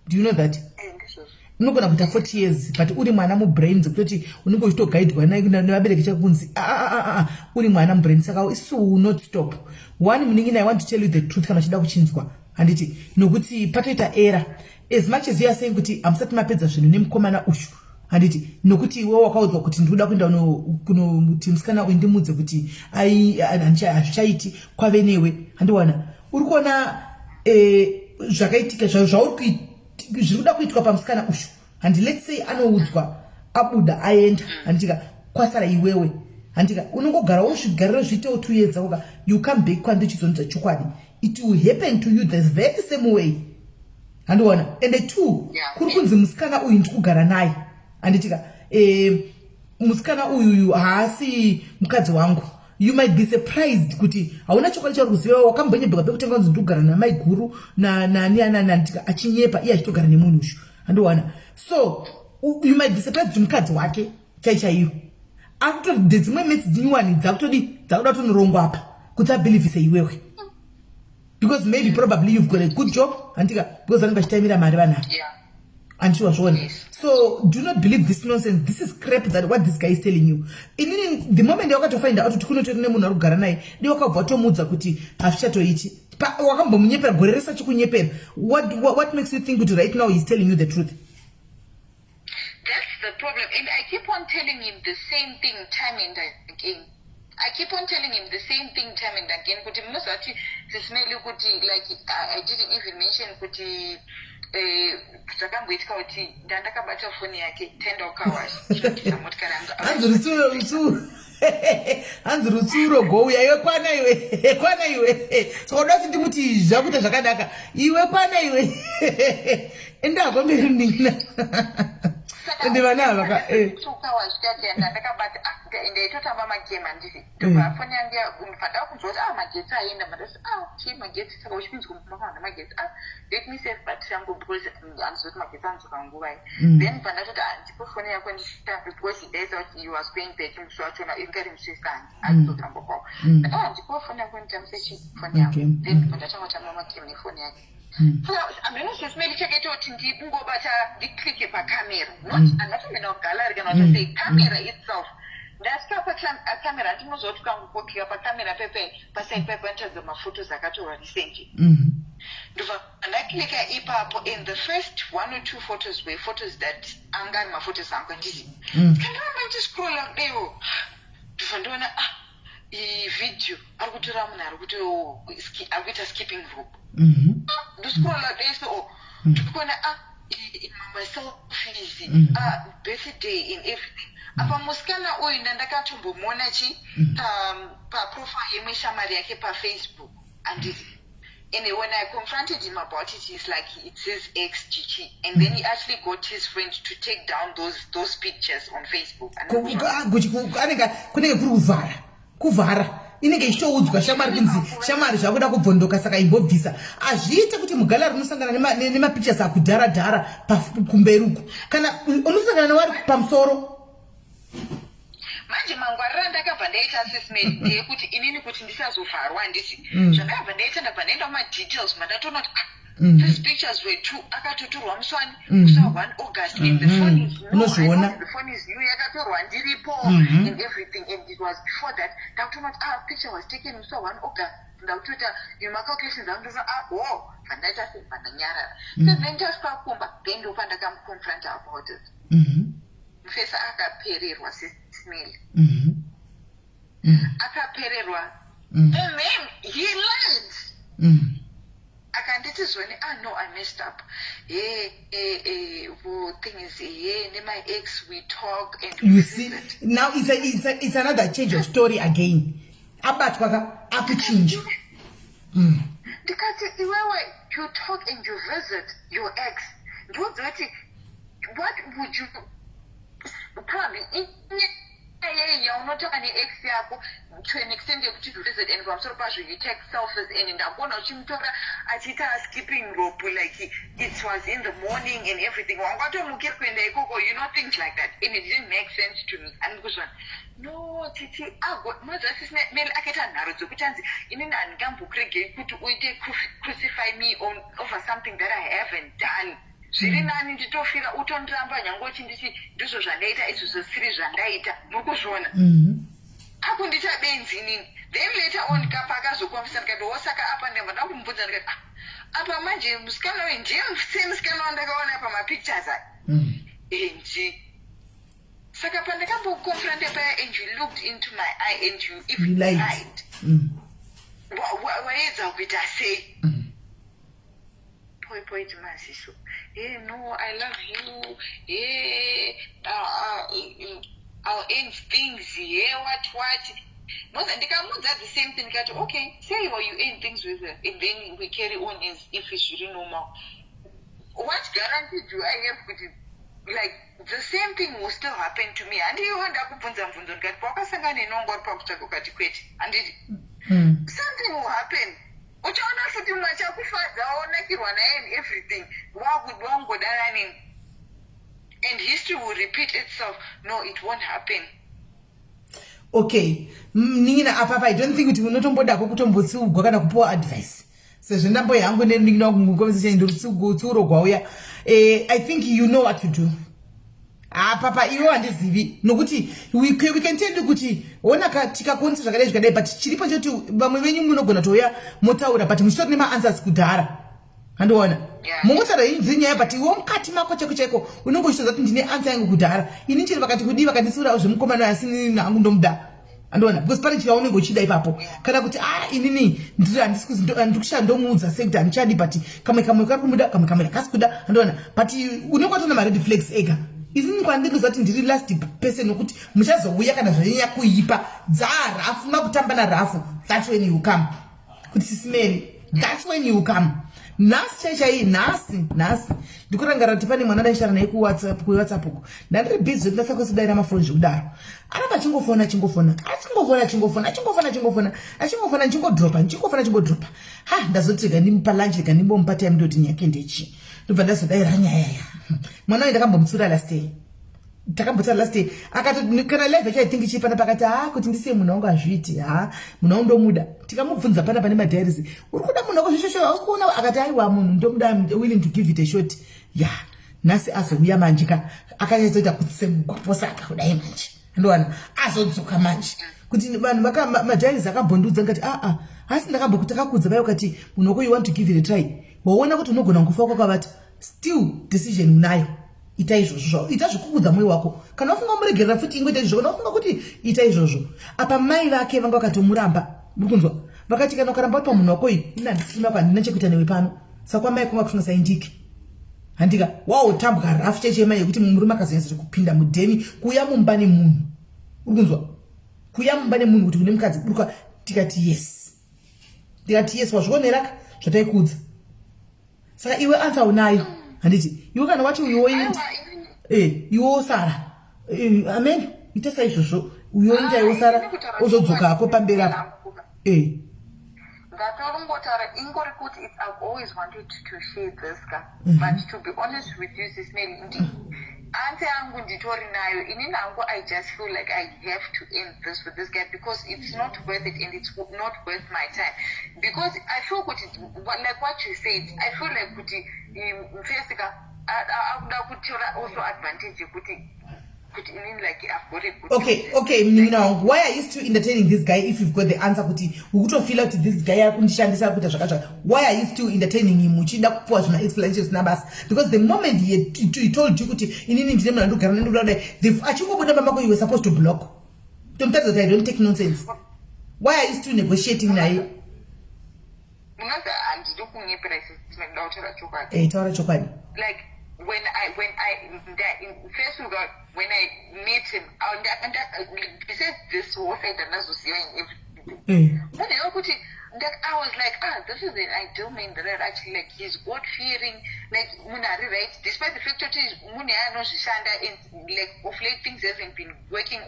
Do you know that? Ndizvozvo. Unogona kuita 40 years but uri mwana mubrain, dzekutoti unenge uchitogaidwa nevabereki chakunzi uri mwana mubrain. Saka isusu will not stop. One, munin'ina, I want to tell you the truth kana uchida kuchinzwa, handiti? Nokuti patoita error. As much as you are saying kuti hamusati mapedza zvinhu nemukomana uyu, handiti? Nokuti iwe wakaudzwa kuti ndikuda kuenda kunoti musikana uyu ndimudze kuti hazvichaiti kwave newe, handiwana? Uri kuona zvakaitika zvauri zviri kuda kuitwa pamusikana uyu, handi? Let's say anoudzwa, abuda, aenda, handitika? Kwasara iwewe, handika? Unongogara wozvigarira zviitewo 2 years dzakoka, you come back kwandichizonza chokwadi. It will happen to you the very same way, handiona? Ende two, kuri kunzi musikana uyu ndikugara naye, handitika? Musikana uyuyu haasi mukadzi wangu. You might be surprised kuti hauna chokwadi chauri kuziva. Wakambonyebeka pekutanga kunzi ndikugara namai guru nani anani, handitika? Achinyepa, iye achitogara nemunhu ushu, handiwana? So you might be surprised kuti mukadzi wake chai chaiyo akutori ndedzimwe metsi dzinyuwani dzakutodi dzakuda kutonorongwa apa kuti abelievise iwewe, because maybe probably you've got a good job, handika? Because vanenge vachitaimira mari vanhu ava, handiti wazviona? So do not believe this nonsense. This is crap that what this guy is telling you. Inini the moment yakatofind out kuti kunotori nemunhu ari kugara naye, di wakabva watomuudza kuti hazvichatoiti. Wakambomunyepera gore rese achikunyepera. What makes you think kuti right now he's telling you the truth? That's the problem. And I keep on telling him the same thing time and again. I keep on telling him the same thing time and again. Kuti munozati, Sis Melly, kuti like I didn't even mention kuti zvakamboitika kuti ndandakabata foni yake, taenda kucar wash, motikari yangu. Hanzi rutsuro, rutsuro, hanzi rutsuro gouya. Iwe kwana, iwe kwana, iwe. Saka uda kuti ndimuti zvakuita zvakanaka? Iwe kwana, iwe, endako mberi nina. Ende vana ava ka. Car wash tataenda, ndakabata, ndaitotamba magame, handiti? Ndobva foni yangu pandaa kunzwa kuti, ah, magetsi aenda. Mandati, ah, chii magetsi? Saka uchipinzwa mumafana magetsi. Ah, let me save battery yangu because handizivi kuti magetsi anodzoka nguvai. Then pandatoti, ah, ndipo foni yako ndichitambe, because ndaisa kuti he was going back musi wachona, inga iri musi weSunday, achizotamba kwavo. Ah, ndipo foni yako nditambise chi foni yangu. Then pandatanga kutamba magame nefoni yake, saka hameno, Sis Melly, chakaita kuti ndingobata, ndiclicke pacamera, not handatombenda kugallery kana kuti sei, camera itself. Ndasvika pacamera, handinoziva kuti ukangokokeka pacamera pepe, paside pepe panotaridza maphotos akatorwa recently. Ndobva ndaclicka ipapo, and the first one or two photos were photos that anga ari maphotos angu, handiti? Kandiramba ndichiscrolla kudaiwo, ndobva ndoona, ah, iyi video ari kutora munhu ari kuita skipping rope. Ndoscrolla kudai so, oh, ndikuona, ah, maselfies, ah, birthday and everything. Apa musikana uyu ndandakatombomuona chi paprofile yemwe shamwari yake paFacebook, handiti? And when I confronted him about it, he's like, it's his ex, Chichi. And then he actually got his friend to take down those pictures on Facebook. Anenge kunenge kuri kuvhara, kuvhara inenge ichitoudzwa shamwari kunzi shamwari zvakuda kubvondoka, saka imbobvisa. Hazviite kuti mugallery unosangana nemapictures akudhara dhara kumberi uku, kana unosangana newari pamusoro. Manje mangwariro andakabva ndaita assessment ndeyekuti inini kuti ndisazovharwa, handiti? Zvandakabva ndaita, ndabva ndaenda mumadetails, mandatoona kuti, ah, these pictures were two akatotorwa musi wani, musi wa1 August, and the phone is new. Unozviona. I know the phone is new, yakatorwa ndiripo and everything, and it was before that. Ndakutoona kuti, ah, picture was taken musi wa1 August. Ndakutoita macalculations angu, ndoona, ah, ho, bva ndaita se bva ndanyarara. So then tasvika kumba, then ndopandakamuconfronta about it. Mufesa akapererwa, Sis Melly. Akapererwa. And then he lied. Akanditi zvoni, "Ah, no, I messed up. Hey, hey, hey, well, thing is, hey, my ex, we talk and we You see visit." Now it's another change of story again. Abatwa ka, akuchinja. Ndikati, "Iwewe, you talk and you visit your ex. Ndiudze kuti what would you probably, inyaya yaunotaura neex yako to an extent yekuti you visit, and pamusoro pazvo you take selfies, and ndakuona uchimutora achiita skipping rope like it was in the morning and everything. Wangatomukira kuenda ikoko, things like that." And it didn't make sense to me, andikuzvona. "No, Titi," munoziva, Sis Melly, akaita nharo dzekuti anzi inini handingambokuregei kuti uite crucify me over something that I haven't done. Zviri nani nditofira utondiramba, nyange uchinditi ndizvo zvandaita, izvozvo siri zvandaita. Muri kuzviona? Akundita benzi inini. Then later on kapa akazoconfessa, ndikati, "Wosaka apa ndabva ndakumubvunza." Ndikati, "Ah, apa manje musikana uyu ndiye semusikana wandakaona pamapictures aya." And saka pandakamboconfronta paya, and you looked into my eye and you even You lied. Lied. Waedza kuita sei? Point maziso. "Hey, no, I love you. Hey, I'll end things here," what what. Moza ndikamudza the same thing, ndikati, "Okay, say well, you end things with her and then we carry on as if it's really normal. What guarantee do I have kuti like the same thing will still happen to me?" Handiiwo ndakubvunza mubvunzo, ndikati, "Pawakasangana nenonga uri pakutsvaga, ukati kwete, handiti? Something will happen. Uchaona futi mumwe achakufadza, waonakirwa naye and everything, wangodana nini, and history will repeat itself." No, it won't happen. Okay, nina apapa I don't think kuti unotombodako kutombotsiugwa kana kupiwa advice, sezvo ndambo yangu nenin'ina wangu conversation ndotsiuro gwauya. I think you know what to do apapa. Iwe handizivi, nokuti we can tell you kuti ona tikakonisa zvakadai zvakadai, but chiripo chekuti vamwe venyu munogona touya motaura, but muchitori nemaanswers kudhara, handiona? Mungotaura idzi nyaya, but iwe mukati mako chaiko chaiko unenge uchitoziva kuti ndine answer yangu kudhara. Ini chero vakati kudii, vakandisiurawo zvemukomana, asi inini hangu ndomuda, andiona? Because pane chiro unenge uchida ipapo, kana kuti, a, inini handisi ndomuudza sei kuti handichadi, but kamwe kamwe kari kumuda, kamwe kamwe hakasi kuda, andiona? But unenge watoona mared flags ega. Isini kwandiri kuziva kuti ndiri last person, nokuti muchazouya kana zvanyanya kuipa, dzarough, makutamba narough. That's when you come kuti, "Sis Melly." That's when you come. Nhasi chai chai, nhasi nhasi ndikurangarira kuti pane mwana ndaishara naye kuWhatsApp uko. Ndandiri busy zvekuti ndasakosidaira mafoni zvekudaro. Aramba achingofona, achingofona, achingofona, achingofona, achingofona, achingofona, achingofona, ndichingodropa, ndichingofona, achingodropa. Ha, ndazoti rega ndimupa lunch, rega ndimbomupa time, ndoti nyake ndechi. Ndobva ndazodaira nyaya ya mwana uyu. Ndakambomutsura last day, takambotaura last day, akati kana live yacho, I think chii pana pakati, ha, kuti ndisiye munhu wangu hazviiti. Ha, munhu wangu ndomuda. Tikamubvunza pana pane madiaries, "Uri kuda munhu wako zvishosho, hausi kuona?" Akati, "Aiwa, munhu ndomuda, I'm willing to give it a shot." Ya, nhasi azouya manje ka, akanyatsoita kutsemugwa pose apa kudai manje. Ndowana azodzoka manje kuti vanhu vaka madiaries akambondiudza ndikati aa ah, ah, asi ndakambokuti takakudza vaya ukati munhu wako you want to give it a try, waona kuti unogona kufa kwakavata. Still decision unayo, ita izvozvo zvao, ita zvekukudza mwoyo wako. Kana wafunga muregerera futi, ingoita izvozvo. Kana wafunga kuti ita izvozvo. Apa mai vake vanga vakatomuramba, muri kunzwa? Vakati kana ukaramba uri pamunhu wako iyi, ini handisima ko, handina chekuita newe pano. Saka kwamai kwanga kusingasaindiki, handika? Waotambwa rafu chechema yekuti murume akazonyatsa kupinda mudheni, kuuya mumba nemunhu, uri kunzwa? Kuuya mumba nemunhu kuti kune mukadzi buruka. Tikati yes, ndikati yes, wazvioneraka zvataikudza. Saka iwe answer unayo, handiti? Iwe kana wati uyoinda, iwe wosara. Amen, ita saizvozvo, uyoinda, iwe wosara, ozodzoka hako pamberi apo. Ndatorongotaura ingori kuti I've always wanted to share this ka. But to be honest with you, Sis Melly, answer yangu nditori nayo inini hangu. I just feel like I have to end this with this guy because it's not worth it and it's not worth my time, because I feel kuti, like what you said, I feel like kuti mfesi ka akuda kutora also advantage yekuti kuti inini like I've got a good Okay, munin'ina wangu, why are you still entertaining this guy if you've got the answer kuti ukutofeela kuti this guy akundishandisa kuita zvakazvaka? Why are you still entertaining him uchida kupuwa zvima explanations nabasa? Because the moment he told you kuti inini ndine munhu andogara nendikuda kudai, achingobuda mamako, you were supposed to block, tomutaridza kuti I don't take nonsense. Why are you still negotiating naye? Munozi handidi kunyepera, Sis, ndinoda kutaura chokwadi. Taura chokwadi. Like when I first when I met him, besides this whole fact ndazoziva in everything, munhu wekuti I was like, "Ah, this is an ideal man that I actually like." He's God fearing, like munhu ari right, despite the fact kuti munhu anozvishanda and like of late things haven't been working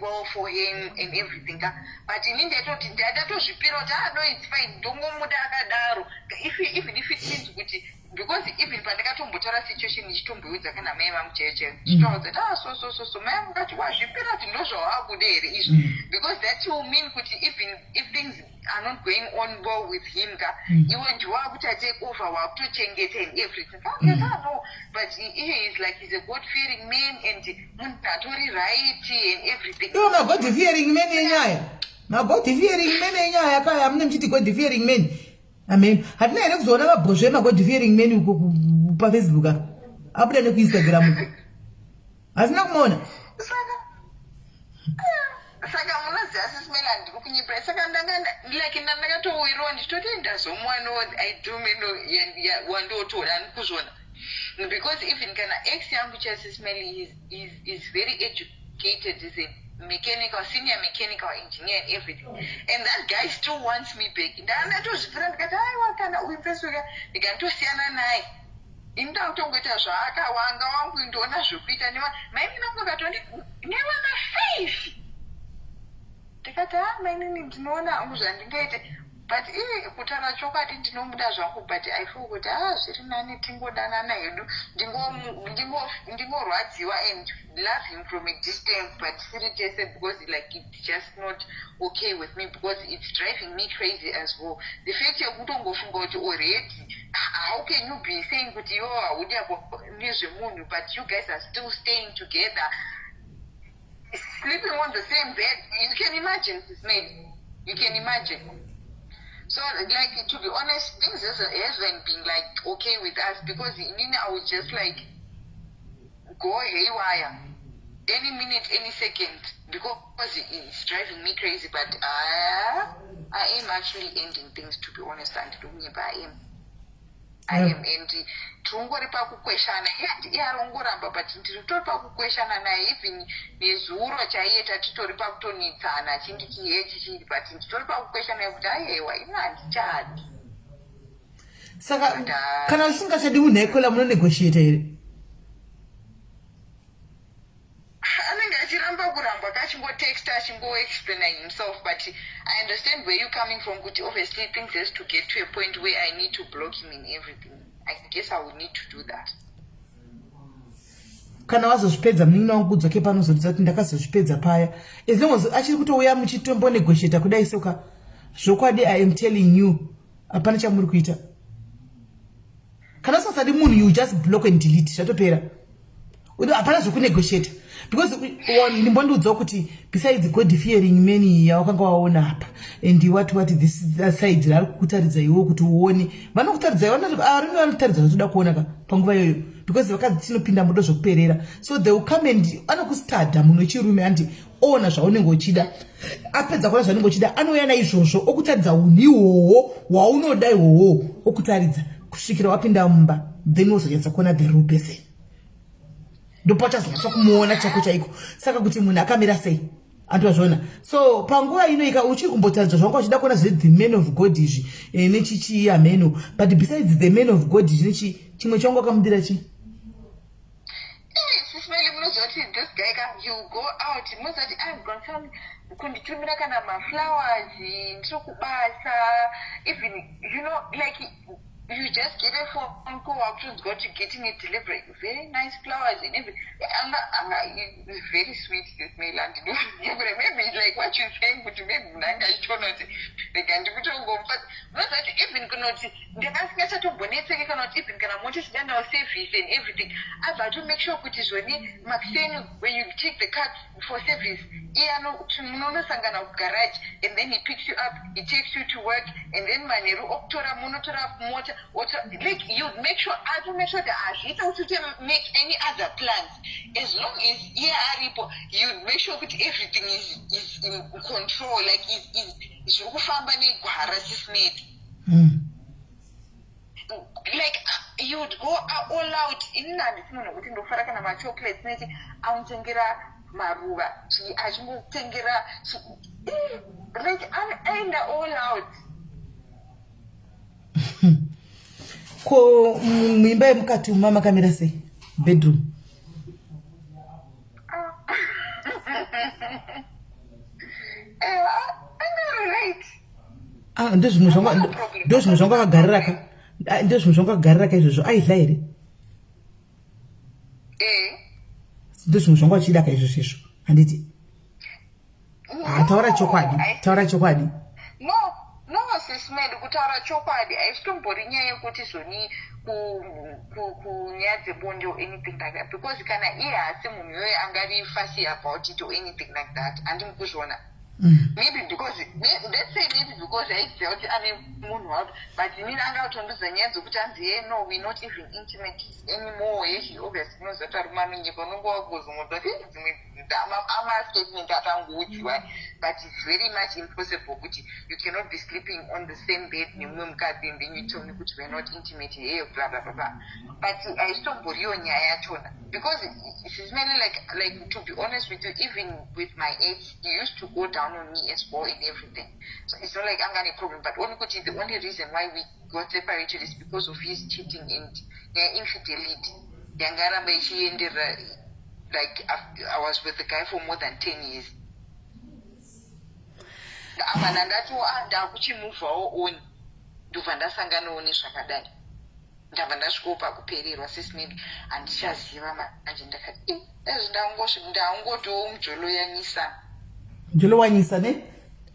well for him and everything ka. But ini ndaitoti ndatozvipira kuti, "Ah, no, it's fine, ndongomuda akadaro," if even if it means kuti, because even pandakatombotaura situation ichitomboudza kana mai vangu chaiyo chaiyo, ndichitaudza kuti, "Ah, so so so so," mai vangu kati, "Wazvipira kuti ndozvawakuda here izvi?" Because that will mean kuti even if things are not going on well with him ka, iwe ndiwakuti take over, wakutochengeta and everything. Ah, no, but he is like, he's a God fearing man and munhu atori right and everything. Iwo magod fearing man enyaya, magod fearing man enyaya kaya mune muchiti God fearing man. Amen, hatina here kuzoona mabhozvo emagod fearing man uko paFacebook apa abuda nekuInstagram uko? Hatina kumuona? Saka munoziva, Sis Melly, handiri kunyepera. Saka ndanga like ndakatowirawo ndichitoti ndazomuwanawo ideal man wandotoda kuzviona, because even kana ex yangu chaSis Melly is very educated, is a mechanical senior mechanical engineer and everything, and that guy still wants me back. Ndandatozvipira ndikati, "Aiwa, kana uyu pesuka ndikandosiyana naye, ini ndakutongoita zvaakawanga wangu, ndoona zvekuita." Mainini vangu akatondi nevana five. Ndikati, "Ha, mainini, ndinoona hangu zvandingaite, but ii kutaura chokwadi ndinomuda zvangu, but I feel kuti, ah, zviri nani tingodanana hedu, ndingorwadziwa and love him from a distance, but tisiri tese, because like it's just not okay with me, because it's driving me crazy as well, the fact yekutongofunga kuti already how can you be saying kuti iwo haudi apo nezvemunhu, but you guys are still staying together, sleeping on the same bed?" You can imagine, mate, you can imagine. So like, to be honest, things haven't been like okay with us, because inini I would just like go haywire any minute, any second, because it's driving me crazy. But I am actually ending things, to be honest. Andidonyepa, I am and tirongori pakukweshana. Iye arongoramba, but ndiri tori pakukweshana naye. Even nezuro chaiye tatitori pakutonetsana, achinditi he chichii, but nditori pakukweshana naye kuti aiwa, ini handichadi. Saka kana usingachadi munhu aikola, munonegotiata here? Anenge achiramba kuramba kachingotexta, achingoexplaina himself, but I understand where you coming from, kuti obviously things has to get to a point where I need to block him in everything. I guess I will need to do that. Kana wazozvipedza, munin'ina wangu, kudzoke panozoridza kuti ndakazozvipedza paya. As long as achiri kutouya muchitombonegotiata kudai, soka zvokwadi, I am telling you, hapana chamuri kuita. Kana usasadi munhu, you just block and delete, zvatopera. Hapana zvekunegotiata. Because ndimbondiudzawo kuti besides God fearing man yawakanga waona apa and what what this side raari kukutaridza iwo kuti uone, vanokutaridza, varume vanokutaridza zvatoda kuona ka panguva iyoyo, because vakadzi tinopinda mudo zvokuperera. So they will come and anokustada munhu wechirume, handi oona zvaunenge uchida. Apedza kuona zvaunenge uchida, anouya naizvozvo okutaridza unhu ihwohwo hwaunoda ihwohwo, okutaridza kusvikira wapinda mumba. Then wozonyatsa kuona the real person, ndopachazonyatsa kumuona chaiko chaiko. Saka kuti munhu akamira sei, andivazviona. So panguva ino ika uchiri kumbotaridza zvanga uchida kuona zve the man of God izvi nechichii hameno. But besides the man of God izvi, nechi chimwe changu akamudira chii? Sis Melly, munoziva kuti this guy ka, you go out, munoziva kuti I've got some kunditumira kana maflowers ndiri kubasa. Even like you just get a phone call, wakutonzwa kuti getting a delivery, very nice flowers and everything. Anga is very sweet, Sis Melly. Andinoziva, maybe like what you saying kuti maybe munhu anga achiona kuti rega ndikutongomupa. Munoziva kuti even kunoti ndakasingachatombonetseke, kana kuti even kana mota ichida nawo service and everything, abva ato make sure kuti zvoni makuseni when you take the car for service, iye munonosangana kugarage and then he picks you up, he takes you to work, and then manheru okutora, munotora mota. Like you make sure, ato make sure kuti hazviita kuti ute make any other plans. As long as iye aripo, you make sure kuti everything is in control, like is zviri kufamba negwara, Sis Melly. Like you would go all out. Inini handisi munhu wekuti ndofara kana machocolates nechi, anotengera maruva, achingotengera, like aenda all out. Ko muimba yemukati uma makamira sei, bedroom? Right. Ah, ndozvimwe zvanga akagarira ka. Ah, ndozvimwe zvanga akagarira ka izvozvo. Aidla here? Eh. Ndozvimwe zvanga achida ka izvozvo izvo, handiti? Ah, taura chokwadi, taura chokwadi. No, Sis Melly, kutaura chokwadi, haisitombori nyaya yekuti zvoni kunyaya dzebonde or anything like that, because kana iye haasi munhu iyoyo angari fussy about it or anything like that, handimi kuzviona. Maybe because, let's say maybe because aiziva kuti ane munhu wavo, but inini anga kutondiudza nyaya dzokuti anzi ye, no, we not even intimate anymore. Yechi obviously unoziva kuti ari kumanonyepa, unonge wagozongodza dzimwe amastatement atangoudziwa, but it's very much impossible kuti you cannot be sleeping on the same bed nemumwe mukadzi and then you tell me kuti we're not intimate here, blah blah blah blah. But haisitomboriyo nyaya yachona, because Sis Melly, like to be honest with you, even with my ex, he used to go down on me as well and everything, so it's not like anga problem. But only kuti the only reason why we got separated is because of his cheating and infidelity yanga yaramba ichienderera. Like I was with the guy for more than 10 years. Apa ndandati, ah, ndakuchimuvhawo on, ndobva ndasanganawo nezvakadai, ndabva ndasvikawo pakupererwa. Sis Melly, handichaziva manje. Ndakati ezvi ndangotiwo mujolo yanyisa. Mujolo wanyisa ne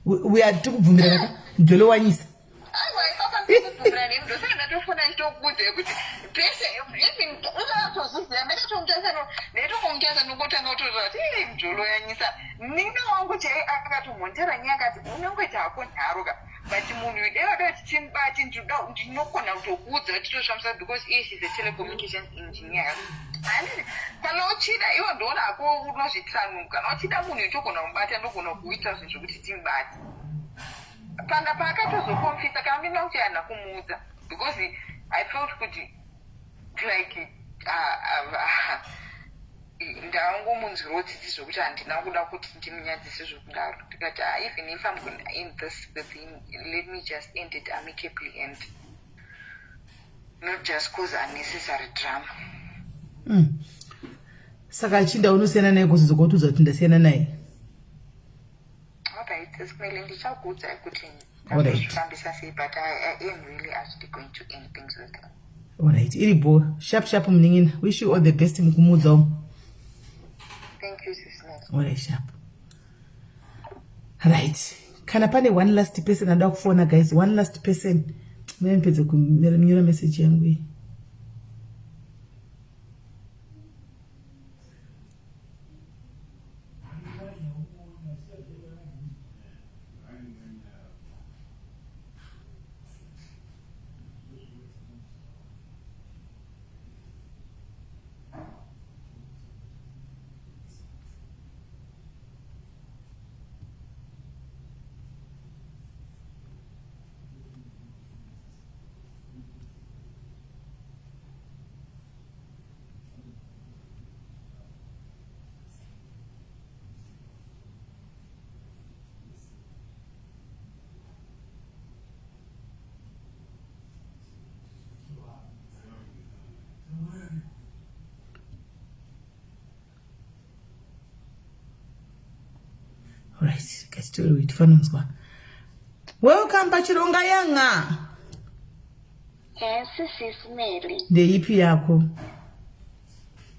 we are tikubvumirana ka, mujolo wanyisa. Aiwa, ipapa ndikubvumirana nemi. Ndosaka ndatofona ndichitokuudza kuti pese, even usatozviziva, ndakatomutarisa, ndaitokumutasa, ndongotanga kutorora kuti ii mujolo yanyisa. Nina wangu chai akatomhontera nyaya, akati unongoita hako nharo ka, but munhu dai wada kuti timubate, ndinogona kutokuudza kuti tozvifambisa, because iye she's a telecommunications engineer, handiti? Kana uchida iwe, ndoona hako unozvitsanuka. Kana uchida munhu, itogona kumubata, ndogona kuita zvinhu zvokuti timubate. Panga paakatozokonfisa kana ndina kuti handina kumuudza, because I felt kuti like ndangomunzwirawo tsitsi zvokuti handina kuda kuti ndimunyadzise zvokudaro. Ndikati, ah, even if I'm gonna end this with him, let me just end it amicably and not just cause unnecessary drama. Saka achinda unosiyana naye kuzodzoka kutiudza kuti ndasiyana naye? Alright, Sis Melly, ndichakuudzai kuti Alright. ndazvifambisa sei, but I am really actually going to end things with him. Alright, iripo. Sharp sharp, munin'ina. Wish you all the best mukumuudzawo. Thank you, Sis Melly. Alright, sharp. Right, kana pane one last person anoda kufona, guys, one last person, mune ndipedze kunyora message yangu iyi. Right, ngatitore tifanonzwa. Welcome pachironga yanga. Yes, sis Mary. Ndeipi yako?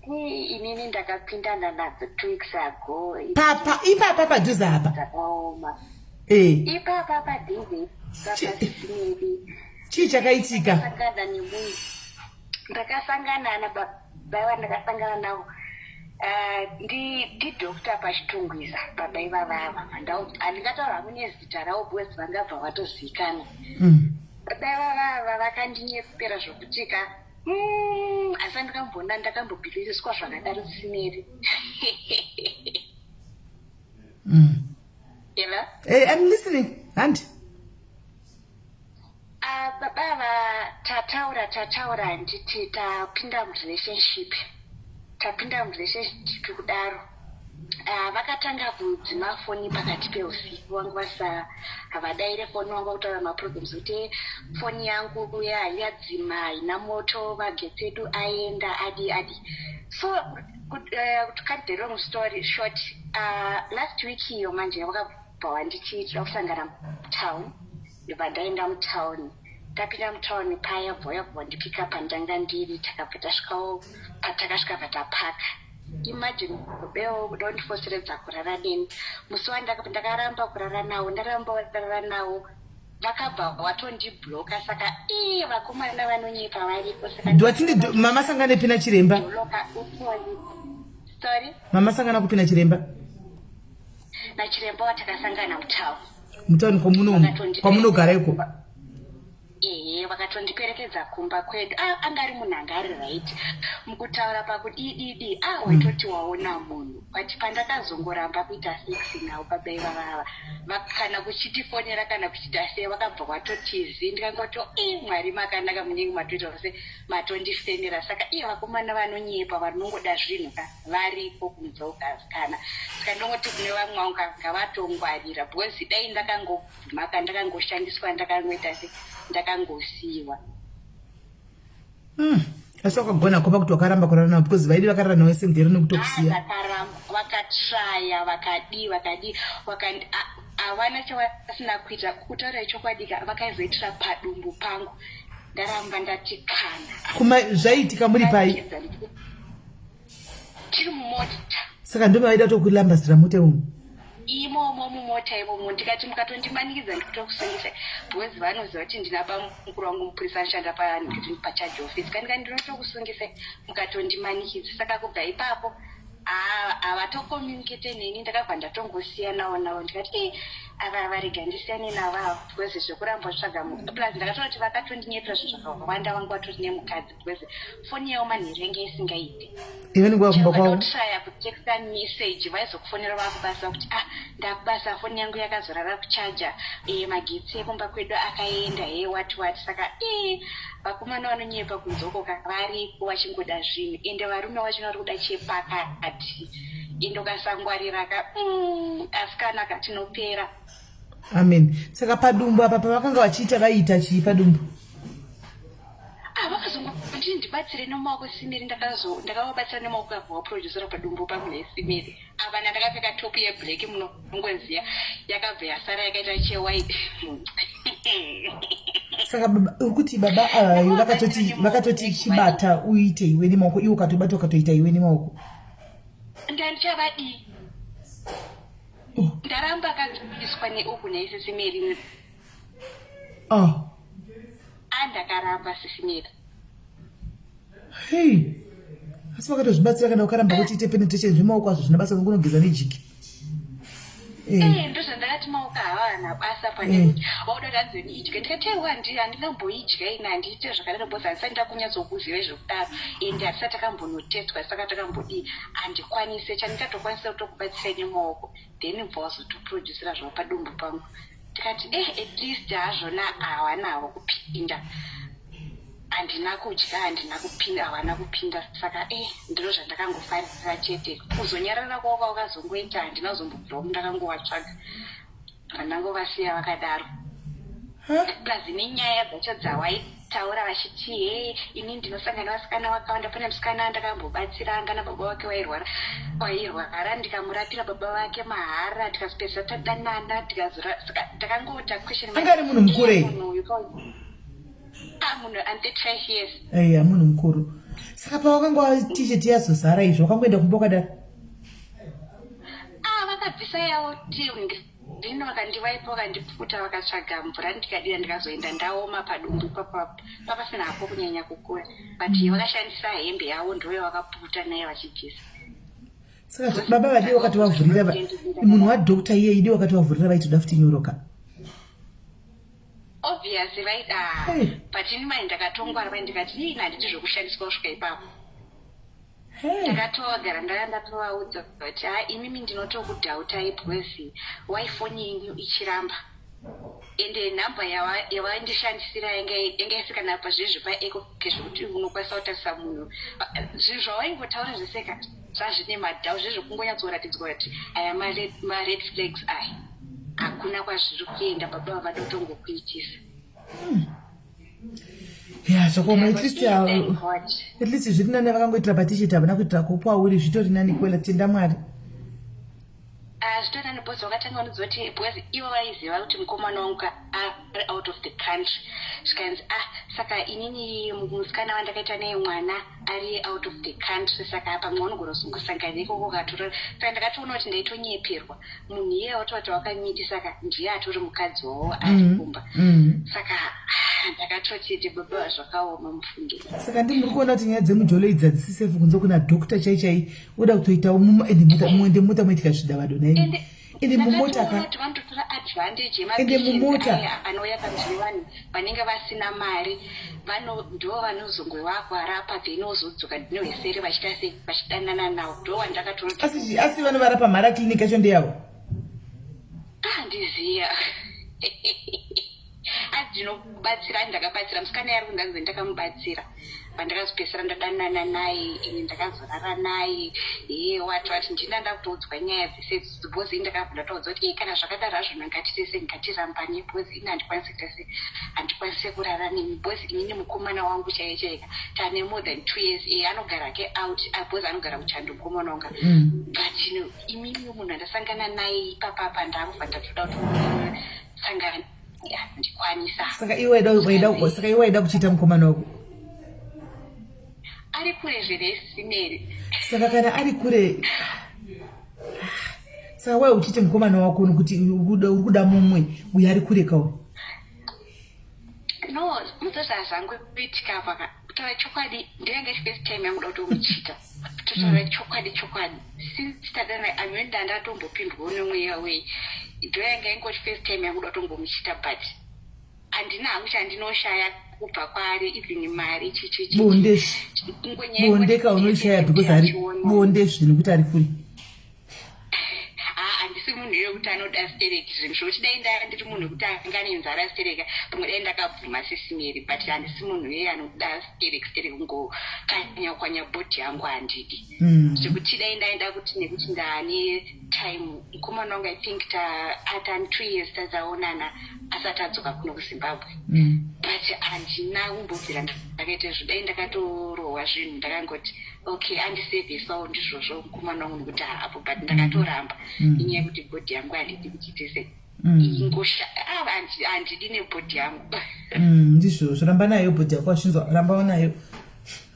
Inini ndakapindana nadzo 2 weeks ago. Papa, ipapa padhuze apa. Zvakaoma. Eh. Ipapa padhuze papa, sis Mary. Chii chakaitika? Ndakasangana nemunhu. Ndakasangana nababa vandakasangana navo. Ndidoctor paChitungwiza, baba ivavava. Handingataura hangu nezita ravo because vangabva vatozivikanwa. Baba ivavava vakandinyepera zvokuti ka asi andikambona ndakambobhiliriswa zvakadaro, sis Mary. Hello? Hey, I'm listening. Handi. Ah, baba va tataura tataura, handiti tapinda murelationship, tapinda murelationship kudaro, vakatanga kudzima foni pakati peusiku. Vangu vasa havadaire foni, vanga kutaura maproblems kuti foni yangu yadzima, haina moto, magetsi edu aenda, adi adi. So to cut the long story short, last week iyo manje vakabva vanditi tida kusangana mutown. Ndobva ndaenda mutown. Tapinda mutown paya, bva bva ndipika pandanga ndiri. Takabva tasvikawo patakasvika, patapaka. Imagine, bewo kuda kundifoseredza kurara neni. Musi wandakaramba kurara nawo, ndaramba kurara nawo, vakabva watondibloka. Saka ii, vakomana vanonyepa variko. Saka Ndwatindi mama sangane pina chiremba. Bloka utori, sorry? Mama sangana kupina chiremba. Nachiremba watakasangana mutown. Mutauni kwamuno kwamunogara iko. Ehe, vakatondiperekedza kumba kwedu. Ah, anga ari munhu anga ari right mukutaura pakudididi. Ah, waitoti waona munhu, but pandakazongoramba kuita sex navo baba ivavava, kana kuchitifonera kana kuchita sei, vakabva vatotizi. Ndikangoto i Mwari makanaka, munenge matoita se matondifemera. Saka iye vakomana vanonyepa, vanongoda zvinhu ka, variko kunze kana. Saka ndongoti kune vamwe vangu ngavatongwarira, because dai ndakangobvuma ka, ndakangoshandiswa, ndakangoita se ndakangosiyiwa. Asi wakagona kopa kuti wakaramba kurara navo, because vaidi vakarara nawe same nekutokusiya. Vakaramba, vakatraya, vakadii vakadii, havana chavasina kuita. Kutaura chokwadi ka, vakazoitira padumbu pangu ndaramba ndati kana. Kuma zvaiitika muri pai? Tiri mumota. Saka ndo vaida tokulambasira mota imomo? Imomo mumota imomo. Ndikati mukatondimanikidza ndikutokusungisa, because vanoziva kuti ndina bamukuru wangu mupurisa anoshanda pacharge office. Kandika ndinotokusungisa mukatondimanikidza. Saka kubva ipapo havatocommunicate neni. Ndakabva ndatongosiyanawo navo. Ndikati i ava varega ndisiyane navo ava, because zvekuramba tsvaga, plus ndakatoona kuti vakatondinyepera zvinhu zvakawanda. Vangu vatori nemukadzi, because foni yavo manheru yange isingaiti. Even nguva kumba kwavo. Traya kutexta message, vaizokufonera vakubasa kuti, "Ah, ndakubasa, foni yangu yakazorara kuchaja, magetsi ekumba kwedu akaenda," he what what. Saka i vakomana vanonyepa kunzokoka variko, vachingoda zvinhu. Ende varume vachona vari kuda chepakati, ende ukasangwarira ka, asikana ka, tinopera. Amen. Saka padumbu apa pavakanga vachiita, vaiita chii padumbu? Ah, vakazongoti ndibatsire nemaoko, sis Mary. Ndakavabatsira nemaoko, abva waproducera padumbu pangu nesis Mary. Apa ndakapfeka top yeblack, munongoziya, yakabva yasara yakaita chewhite. Saka baba, uri kuti baba ava vakatoti chibata uite iwe nemaoko, iwe ukatobata ukatoita iwe nemaoko? Ndandichavadii? Ndaramba akaiswa neuku nesis Mary. Oh. Andakaramba, sis Mary. Hei, asi vakatozvibatsira kana ukaramba kuti ite penetration zvemaoko azvo zvina basa, kunogeza nejiki. Eh, ndozvandakati maoko havana basa pane kuti wauda kuti hanzi idye. Ndikati aiwa, handingamboidya ini, handiite zvakadaro because handisati ndakunyatsokuziva zvekudaro, ende hatisati takambonotestwa, saka takambodii, handikwanise. Chandingatokwanisa kutokubatsirai nemaoko, then bva wazotoproducera zvavo padumbu pangu. Tikati at least hazvona havanawo kupinda, handina kudya, handina kupinda, havana kupinda. Saka ndiro zvandakangofarira chete. Kuzonyarara kwavo kwavakazongoita, handina kuzombobvirawo ndakangovatsvaga, vandangovasiya vakadaro. Plus nenyaya dzacho dzawaitaura vachiti he ini ndinosangana vasikana vakawanda, pane musikana ndakambobatsira anga nababa vake wairwara wairwara ndikamurapira baba vake mahara, tikazopedzisa tadanana, tikazora. Saka ndakangota question. Anga ari munhu mukuru here? Ah, munhu ane 35 years. Eya, munhu mukuru. Saka pawakanga t-shirt yazozara izvo, wakangoenda kumba wakadaro? Ah, vakabvisa yavo ndino, vakandivaipa, vakandiputa, vakatsvaga mvura ndikadira, ndikazoenda ndaoma padumbu ipapa papasina hapo kunyanya kukura, but vakashandisa hembe yavo ndoyo vakaputa nayo vachibvisa. Saka baba vadii wakatovavhurira munhu wadoctor iye idi wakatovavhurira vaitoda futi nyoroka? Obviously vaida, but ini mai ndakatongwara mai, ndikati ii handidi zvokushandiswa kusvika ipapo. Ndakatogara ndanga ndatovaudza kuti ha, imimi ndinotokudhautai because why foni yenyu ichiramba, ende nhamba yavaindishandisira yanga isikana pazvezvi paEcoCash, zvekuti unokwanisa kutarisa munhu, zvinhu zvawaingotaura zveseka zvazvine madhau zvezvekungonyatsoratidzwa kuti aya mared flags aya, hakuna kwazviri kuenda, baba vavada kutongokuitisa. Ya, zvakaoma. At least zviri nani vakangoitira patisheti, havana kuitira kupauri, zvitori nani kwela, tenda Mwari. Ah, zvitori nani because vakatanga vanoziva kuti, because ivo vaiziva kuti mukomana wangu ari out of the country, zvikanzi, ah, saka inini musikana wandakaita naye mwana ari out of the country, saka pamwe vanogona kuzongosangana ikoko katora. Saka ndakatoona kuti ndaitonyeperwa, munhu iye watoti wakamiti, saka ndiye atori mukadzi wavo ari kumba. Saka ah, ndakatoti baba, zvakaoma mufunge. Saka ndi muri kuona kuti nyaya dzemujolo idzi hadzisi safe kunze kuna doctor chai chai, uda kutoitawo ende muende mota moitika zvidavado naimi, ende mumota ka. Kuti vanototora advantage. Ende mumota. Anouya panzvimbo vanhu vanenge vasina mari, ndo vanozongovavarapa, then wozodzoka nehweseri vachiita sei, vachidanana nawo, ndo wandakatora. Asi vanovarapa mhara, clinic yacho ndeyavo? Handiziya, asi ndinobatsira, ndakabatsira musikana yari kundanzi ndakamubatsira pandakazopedzisira ndadanana naye, ini ndakazorara naye, ye wati wati ndina ndakutoudzwa nyaya dzese idzodzo, because ini ndakabva ndatoudzwa kuti, kana zvakadaro hazvona, ngatitese, ngatirambane, because ini handikwanisi kuita se handikwanisi kurara nemi, because inini mukomana wangu chaiye chaika tane more than 2 years, iye anogara ke out, because anogara kuchando mukomana wanga, but imimi munhu andasangana naye ipapapa ndakubva ndatoda kuti sangana, handikwanisa. Saka iwe waida kuchiita mukomana wako? Ari kure zveresimeri. Saka kana ari kure, saka wai uchiiti mukomana wako, nokuti uri kuda mumwe uyo ari kure kauri? No, muzozva zvangoitika paka, kutaura chokwadi, ndoyanga first time yangu da kutomuchita, kutaura chokwadi chokwadi, since tadana amene ndatombopindwawo nemweya wei, ndoyanga ingoti first time yangu da kutombomuchita, but handina hangu chandinoshaya kubva kwaari, even mari. Bonde, bonde kaunoshaya because ari bonde, zvinhu kuti ari kure. Handisi munhu yekuti anoda stereki zvinhu zvokuti dai ndaa ndiri munhu wekuti anga nenzara stereka, pamwe dai ndakabvuma sisimeri, but handisi munhu iyeye anoda stereki stereki, kungokanya kwanya body yangu handidi. Zvekuti dai ndaida kuti nekuti ndaane time mukomana wangu, I think atani 2 years tazaonana asati adzoka kuno kuZimbabwe, but handina kumbobvira ndakaita izvo, dai ndakatorohwa zvinhu, ndakangoti okay, andisevhisawo ndizvozvo mukomana wangu nekuti haapo, but ndakatoramba inyaya yekuti body yangu handidi kuti tese ingosha, handidi nebody yangu. Ndizvozvo, ramba nayo body yako, wazvinzwa, rambawo nayo,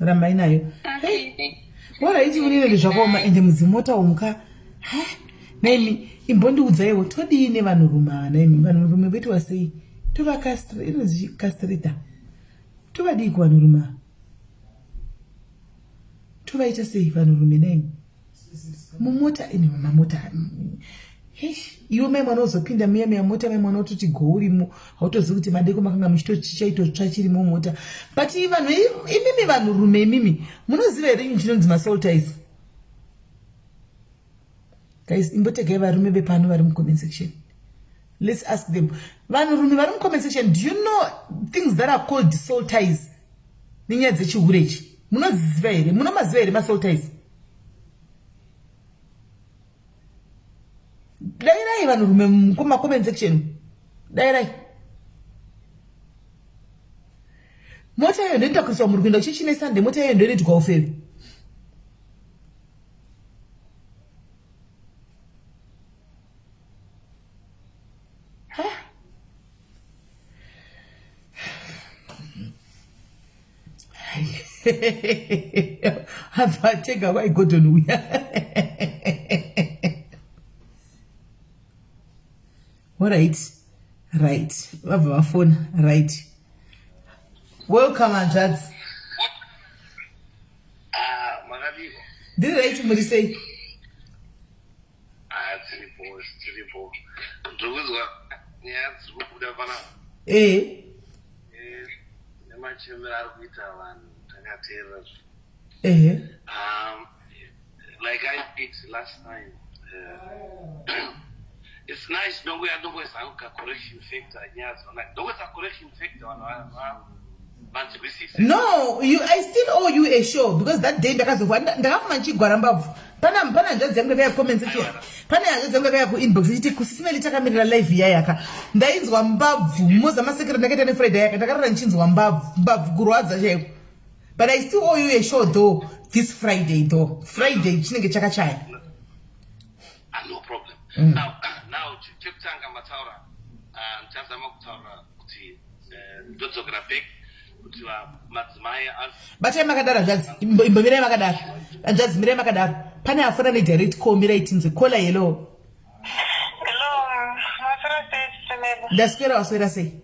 rambai nayo. Alright, unine zvakaoma, ende mudzimota umuka naimi, imbondiudzaiwo, todii nevanhurume ava naimi? Vanhurume voitwa sei? Tovacastra, inonzi castrate, tovadii kuvanhurume ava? Tovaita sei vanhurume naimi mumota ine mamota? Iwe mai mwana uzopinda muya muya mota, mai mwana ototi gourimo, hautozivi kuti madeko makanga muchitochichaitotsva chirimo mota. But vanhu imimi, vanhurume imimi, munoziva here chinhu chinonzi masoul ties? Guys, imbotegai varume vepano vari mucomment section, let's ask them. Vanhurume vari mucomment section, do you know things that are called soul ties nenyaya dzechihurechi? Munoziziva here? Munomaziva here masoul ties? Dairai vanhurume mumacomment section, dairai. Mota iyoyo ndoinotakuriswa muri kuenda kuchechi neSunday, mota iyoyo ndoinoitwa ufeve. Abva atega kwai Gordon uya. Alright, right, vabva vafona. Right, welcome hanzvadzi. Ah, makadiko? Ndiri right, muri sei? Ah, tiripo, tiripo. Ndiri kunzwa nyaya dziri kubuda panapa. Eh. Eh, nemachemero ari kuita vanhu takateerera. Ehe. Like I did last time. It's nice ndongoya ndongoisa hangu ka correction factor nyaya dzona. Ndongoisa correction factor vanhu vanzwisise. No, you, I still owe you a show because that day ndakazofuma ndakafuma ndichigwara mbabvu. Pana pana hanzvadzi yangu yakaya comment section. Pane hanzvadzi yangu yakaya ku inbox ichiti kusisimeli takamirira live iya yaka. Ndainzwa mbabvu moza masekera ndakaita ne Friday yaka ndakarara ndichinzwa mbabvu mbabvu kurwadza chaiko. But I still owe you a show though this Friday though. Friday chinenge chakachaya. Ah, no problem. Now chekutanga mataura, ndichazama kutaura kuti ndodzokera back kuti madzimai batai makadaro hanzvadzi, imbomirai makadaro hanzvadzi, mirai makadaro. Pane afona nedirect call, mirai tinzwe. Caller, hello. Hello, maswera sei Chisimele? Ndaswera, waswera sei?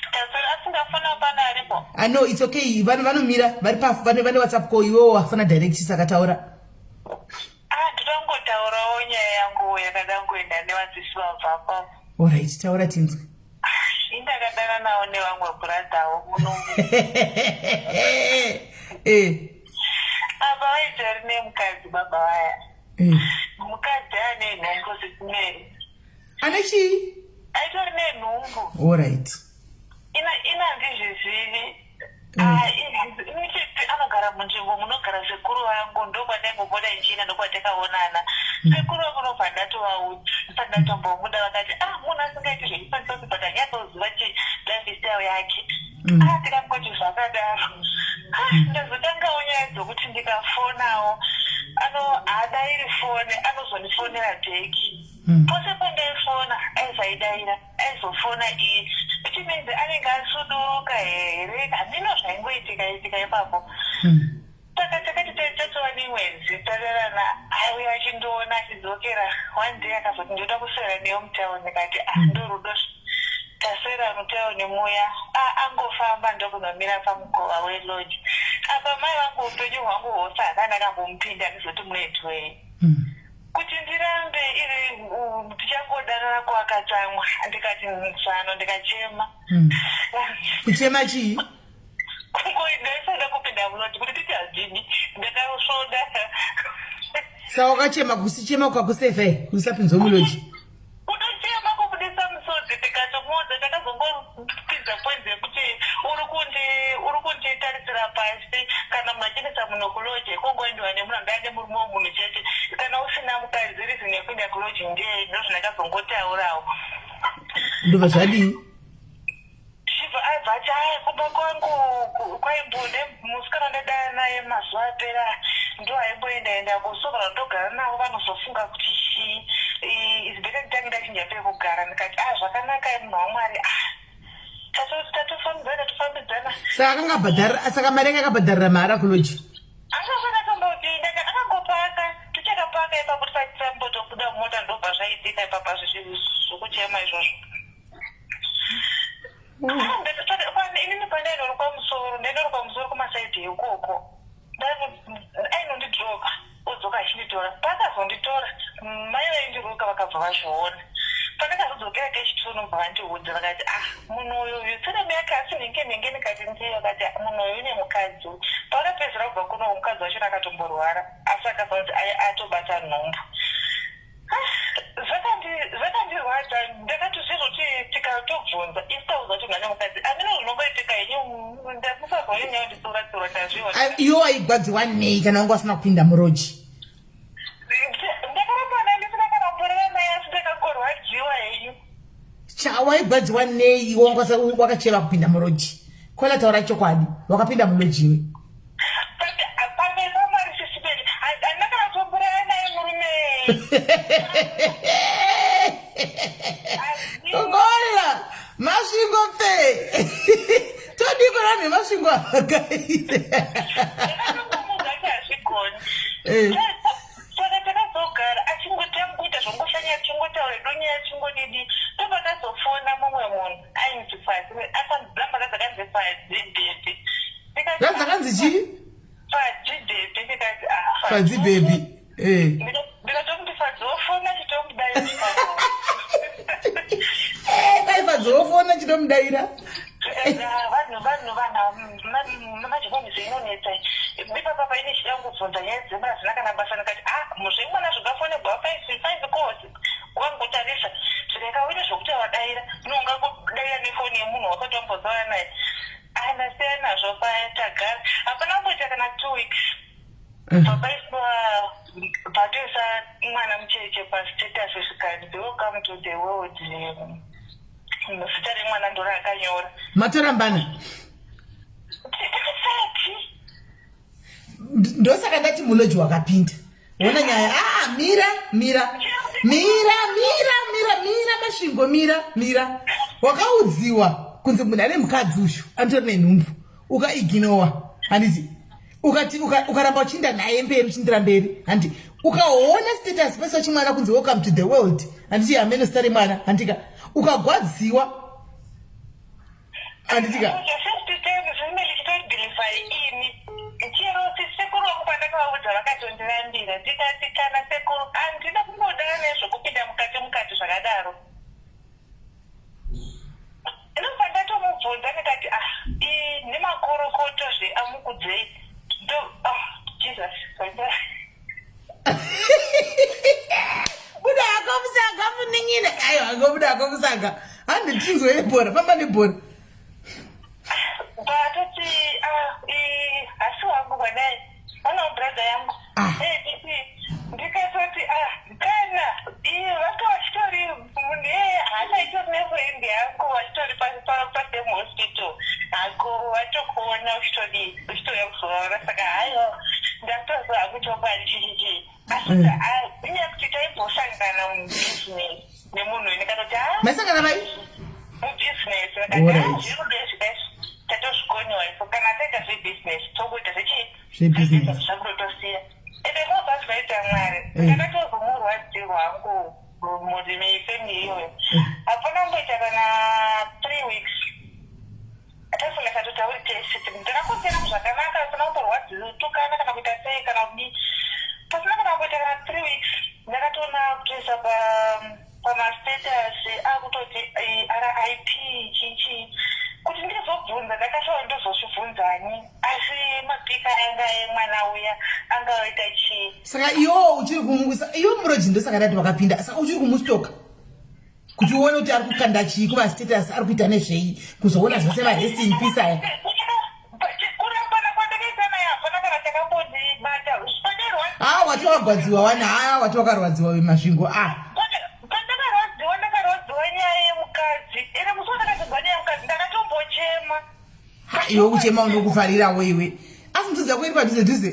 Ndaswera, asi ndafona pana aripo. Ah, no, it's okay, vanhu vanomira vari pa vane WhatsApp call, iwewo wafona direct saka taura. Ah, ndinongotaurawo nyaya yangu yakada kuenda nevadzisi vabva apapo. Alright, taura tinzwe. Indakadana nawo nevamwe brotherwo muno. Apa vaitori nemukadzi baba vaya. Mukadzi ane nhumbu Sisimeli. Ane chii? Aitori nenhumbu. Alright. Ina handizvizivi. Ah, inichiti anogara munzvimbo munogara sekuru vangu, ndokwandaimbobuda ndichienda, ndokwatakaonana. Sekuru vangu ndobva ndatovaudza, ndisati ndatombomuda, vakati ah, munhu asingaiti zvechifanifani but anyatsoziva chi lifestyle yake. Ah, ndikangoti zvakadaro. Ah, ndazotangawo nyaya dzokuti ndikafonawo ano haadairi foni, anozondifonera back. Pose pandaifona aisaidaira, aizofona iyi, which means anenge asuduruka here, handino zvaingoitika itika ipapo. Saka takati tatova nemwedzi tadanana, aiuya achindiona achidzokera. One day akazoti ndoda kuswera newe mutauni, ndikati ah, ndorudo. Taswera mutauni muya, ah, angofamba ndokunomira pamukova welodge. Apa mai vangu upenyu hwangu hwose handana ndakambomupinda ndizoti munoitwei. Kuti ndirambe iri tichangodanana kwakatsamwa, ndikati zano, ndikachema. Kuchema chii? Ndaisada kupinda munoti kuti titi hazvidi, ndakasvoda. Saka wakachema kusichema kwakusefa here usapinzwa muloji? Kutochema kubudisa musodzi, tikatomuudza, takazongopinza point yekuti uri kunditarisira pasi kana munhu achiendesa munhu kuloji kungoendiwa nemunhu anga ane murume wemunhu chete, kana usina mukadzi reason yekuenda kuloji ndeyei? Ndozvandakazongotaurawo. Ndobva zvadii? Chibva abva ati aya kumba kwangu kwaimbonde musikana ndadana naye mazuva apera ndo aimboenda enda kuso kana ndogara navo vanozofunga kuti chii, is better nditange ndachinja pekugara. Ndikati ah, zvakanaka munhu waMwari, ah, tatofambidzana tatofambidzana. Saka akanga abhadharira, saka mari yanga akabhadharira mahara kuloji? Akasana kambopinda akangopaka, tichakapaka ipapo tisati tambotobuda mumota ndobva zvaitika ipapa zvokuchema izvozvo. Inini pandainoruka musoro, ndainoruka musoro kumasaidhi ikoko, ainondidropa odzoka achinditora. Paakazonditora mai vaindiruka vakabva vazviona. Pandakazodzokera kechitu nobva vandiudza vakati ah, munhu uyu uyu surname yake asi nhinge nhinge, ndikati ndiye, vakati munhu uyu une mukadzi. Paakapedzera kubva kuno mukadzi wachona akatomborwara asi akazonzi atobata nhumbu. Zvakandirwadza, ndakatozvizoti tikatobvunza isu tauza kuti mhane mukadzi amene zvinongoitika henyu, ndamusazwa yenyaya ndisuratsura ndazviona. Iwe waigwadziwa nei kana wanga usina kupinda muroji? Ndakarambana ndisina kana kumboreva naye asi ndakangorwadziwa henyu. Cha waigwadziwa nei iwe wanga wakacheva kupinda muroji? Kola taura chokwadi wakapinda muloji iwe. Kola masvingo pfe todiko vanhu vemasvingo avakaite. Eh. Saka takazogara achingotanga kuita zvongoshanya achingotaura donyaya achingodidi ndobva ndazofona mumwe munhu ainzi Fadzi akanzi namba dzakanzi Fadzi Bhebhi. Dzakanzi chii? Fadzi Bhebhi ndikati ah Fadzi Bhebhi. Eh. Ndikatomuti Fadzi wofona chitomudaira. Eh, kai Fadzi wofona chitomudaira. Vanhu vanhu vanhu manje vanhu zvinonetsa. Ipapa paine chida kungobvunza nyaya dzemwana zvisina kana basa ndikati ah zvemwana zvingafonegwa five calls wangotarisa zvikakaita zvokuti wadaira no ungangodaira nefoni yemunhu wakati wambozaura naye andasiya nazvo paya tagara hapana kumboita kana two weeks papaiswa patoisa mwana mucheche pastatus zvikanzi welcome to the world zita remwana ndoraakanyora matorambana takasati ndosaka ndati muloji wakapinda ona nyaya ah, mira mira mira mira mira mira masvingo mira mira wakaudziwa kunzi munhu ane mukadzi uyu anditori nenhumbu ukaiginowa handiti ukati ukaramba uchiinda naye mberi uchindira mberi handi ukaona status pese chimwana kunzi welcome to the world handiti hameno zita remwana handika ukagwadziwa handitika chero sekuru vangu pandakavaudza vakatondirambira ndikati kana sekuru handina kumbodana nezvekupinda mukati mukati zvakadaro ndobva ndatomubvunza ndikati ah nemakorokoto zve amukudzei ndo ah jesus buda hako musaga munin'ina aiwa hako buda hako musaga handi tinzwe nebhora famba nebhora batoti ah, hasi wangu kwadai vanawo brother yangu ah. eh, ndikatoti ah kana iye vanga vachitori munhu iyeye haana itori nefriend yangu vachitori pasame hospital hako vatokuona uchitodii uchitouya kuzovaona saka haiwa ndatoziva hangu chokwadi chichichii asi mm. inyaya kuti taimbosangana mubusiness nemunhu uyu ndikatoti ha maisangana vai mubusiness ndikati zvirudo izvi dai tatozvikoniwa iso kana taita zvebusiness tokuita zvechii zvebusiness zvakutotosiya ende mobva zvaita mwari eh. ndakatozomurwadzirwa hangu murimi family iyoyo eh. hapana kumboita kana three weeks tafunga tatotauri tese ndakakosiyana zvakanaka pasina kumborwadzitukana kana kuita sei kana kudii pasina kana kumboita kana three weeks ndakatoona kutoisa pamastatus akutoti rip chichii kuti ndizobvunza ndakashawa ndozozvibvunzani asi mapika anga emwana uya anga oita chii saka iwo uchiri kumusa iwo muroji ndosaka ndati wakapinda saka uchiri kumustoka kuti uone kuti ari kukanda chii kumastatus ari kuita nezvei kuzoona zvose marest in peace aya haa wati wakagwadziwa wani haa wati wakarwadziwa vemasvingo a ah. pandakarwadziwa ndakarwadziwa nyaya yemukadzi ende musi wandakazogwa nyaya yemukadzi ndakatombochema ha iwe kuchema unokufarirawo iwe asi mudzi dzako iri padhuze dhuze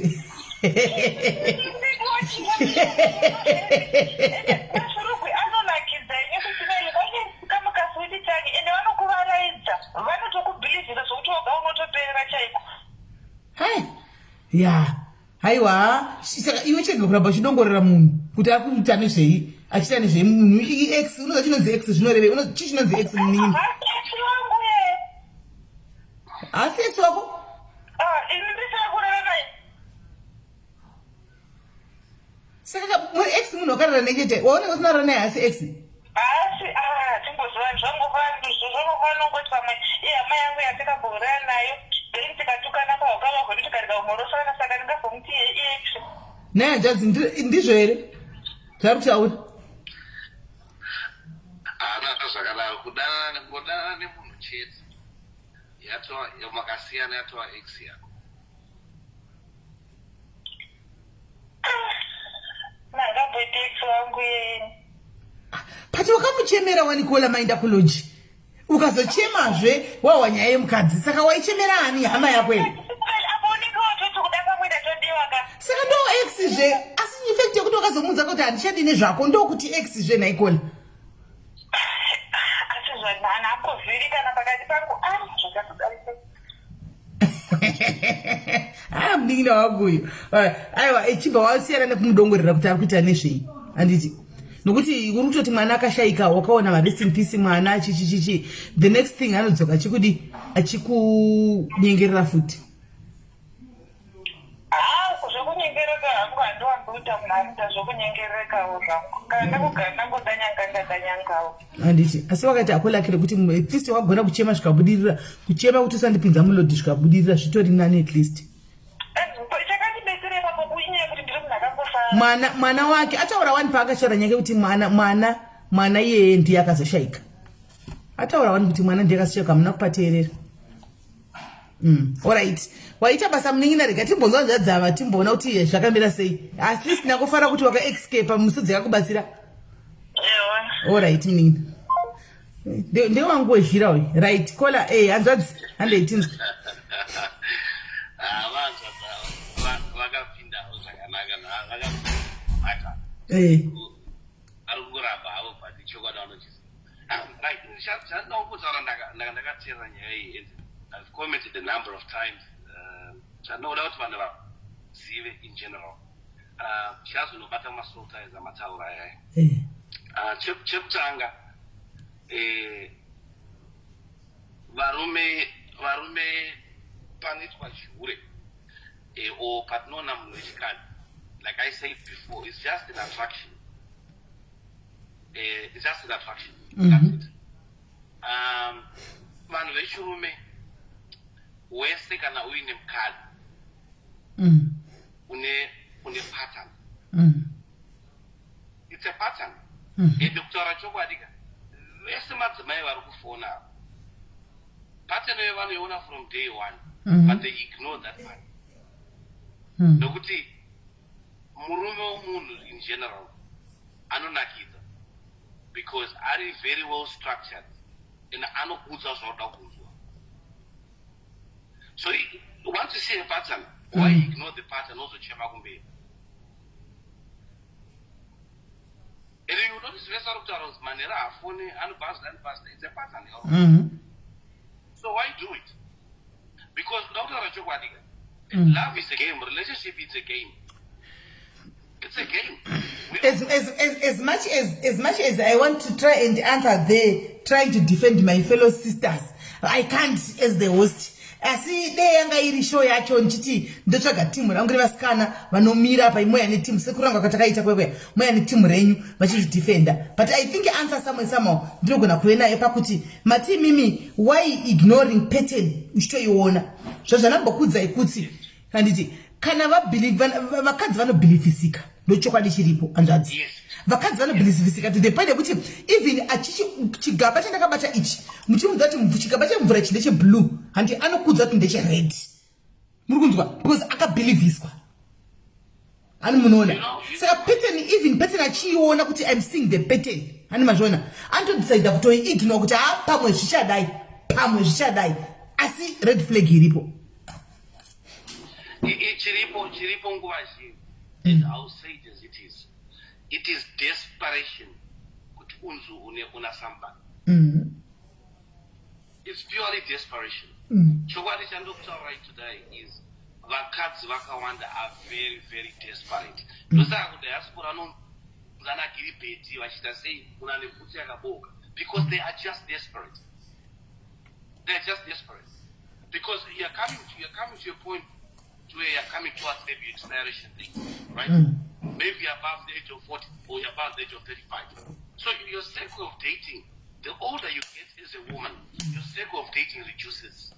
mashurugwi anonakidza ini kusineni vanekamukaswititani ende vanokuvaraidza vanotokubhilivhisa zvokuti woga unotoperera chaiko hai ya haiwa saka iwe chega kuramba uchidongorera munhu kuti ari kuita nezvei achiita nezvei munhu ex unoza chinonzi ex zvinorevei chii chinonzi ex munini asi ex wako ah, saka ex munhu wakarara nechete waoneka usina rara naye asi ex haasi ah, tingoziva zvangova zvangova nongoti pamwe ihama yangu yatakaboorana nayo then tikatukana pahukama hwedu tikarega kumhorosana saka ndingazomuti iye ex naye hanzvadzi ndizvo here zvari kutaura haana zvakadaro kudanana kungodanana nemunhu chete yatova makasiyana yatova ex yako Pati wakamuchemera wani kola maenda kuloji. Ukazochemazve wawa nyaya yemukadzi, saka waichemera ani, hama yako here? Saka ndo ex zve, asi in fact yekuti wakazomuudza kuti handichadi nezvako, ndokuti ex zve naikona. Asi zvanhana kana pakati pangu, ah, zvakatodarika. Ah, munin'ina wangu uyu, aiwa, ichibva wasiyana nekumudongorera kuti ari kuita nezvei, handiti? Nokuti uri kutoti mwana akashayika, wakaona marest in peace mwana, chichichichi, the next thing anodzoka achikudi, achikunyengerera futi. Zvekunyengereka hangu handiwanzoita, munhu anoita zvekunyengerekawo zvangu. Kana ndakugara ndangodanyanga, ndadanyangawo. Handiti? Asi wakaita hako lucky rekuti at least wagona kuchema zvikabudirira, kuchema kuti usandipinza mulodhi zvikabudirira, zvitori nani at least. Chakandibetsera ipapo kuinyaya yekuti ndiri munhu akangofara. Mwana wake ataura wani paakashara nyake kuti mwana iyeye ndiye akazoshayika. Ataura wani kuti mwana ndiye akazoshaika, hamuna kupateerera. Alright, waita basa munin'ina. Rega timbonzwa zvadzava, timboona kuti zvakamira sei. At least ndakufara kuti wakaescapa musodzi yakakubatsira. Alright munin'ina, ndewangu wezhira uyu. Right, kola hanzvadzi, handei tinzwe. Vakapindawo zvakanaka, vakabata. Ari kungoramba havo, but chokwadi vanochiziva. Right, chandinoda kutaura, ndakateerera nyaya iyi and I've commented a number of times. Chandinoda kuti vanhu vazive in general, chazvinobata masoul ties amataura ayaya. Chekutanga, varume panoitwa chihure or patinoona munhu wechikadzi, like I said before, it's just an attraction. It's just an attraction. That's it. Vanhu vechirume wese, kana uine mukadzi, une pattern. It's a pattern. Ende kutaura chokwadi ka, vese madzimai vari kufona ava, pattern iyo vanoiona from day one, but they ignore that part, nokuti murume womunhu in general anonakidza because ari very well structured and anokuudza zvaunoda kunzwa. So once you see a pattern, why ignore the pattern, ozochema kumberi? And you notice vese vari kutaura kunzi manhero haafoni, anobhazda, anobhazda. It's a pattern. So why do it? Because kuda kutaura chokwadi ka, love is a game, relationship is a game, it's a game. As much as I want to try and answer there, trying to defend my fellow sisters, I can't as the host. Asi dei yanga iri show yacho ndichiti ndotsvaga timu rangu revasikana vanomira paimoya netimu sekurangwa kwatakaita kwekwe, moya netimu renyu vachizvidefenda. But I think answer somewhere somehow ndinogona kuve nayo pakuti mati imimi, why ignoring pattern uchitoiona? Zvazvanambokudzai kuti, handiti, kana vakadzi vanobhilifisika, ndochokwadi chiripo, hanzvadzi. Vakadzi vanobhilifisika to the point yekuti even achichi chigaba chandakabata ichi, muchimudza kuti chigaba chemvura ichi ndecheblue, handi, anokudza kuti ndechered. Muri kunzwa? Because akabhilivhiswa, hani munoona? Saka pattern, even pattern achiiona kuti I'm seeing the pattern, hani mazviona, anotodecida kutoiignore kuti ha, pamwe zvichadai, pamwe zvichadai, asi red flag iripo. Chiripo nguva zhinji, and I'll say it as it is, it is desperation kuti unzi une una somebody. It's purely desperation. Chokwadi chandokutaurai today is vakadzi vakawanda are very, very desperate. Ndosaka kudiaspora anonzana giribheti vachiita sei, munhu ane bhutsu yakaboka, because they are just desperate. They are just desperate because you're coming to a point where you're coming towards maybe expiration date, right? Maybe above the age of 40 or you're above the age of 35. So your circle of dating, the older you get as a woman, your circle of dating reduces.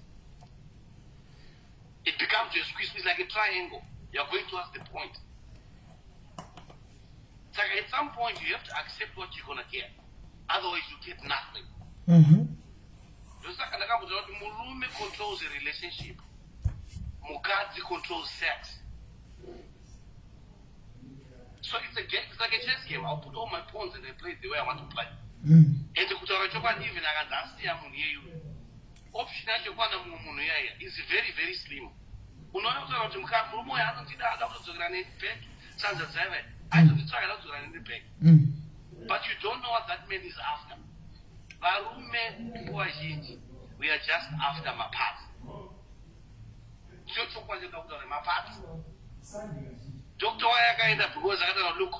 It becomes your squeeze. It's like a triangle. You're going towards the point. It's like at some point you have to accept what you're gonna get. Otherwise you get nothing. Ndosaka ndakambozva kuti murume controls a relationship, mukadzi controls sex. So it's a game, it's like a chess game. I'll put all my pawns and I play the way I want to play. And kutaura Kutaura chokwadi, even akanzi asiya munhu iyeyu, option yacho yekuwana mumwe munhu iyaiya is very, very slim. Unoona kutaura kuti murume uyu anondida, ada kutodzokera neni back, sanza dzaiva aitonditsvaga, ada kudzokera neni back, but you don't know what that man is after. Varume nguva zhinji, we are just after maparts. Ndicho chokwadi chinoda kutaura, maparts. Dr Y akaenda because akataura, "Look,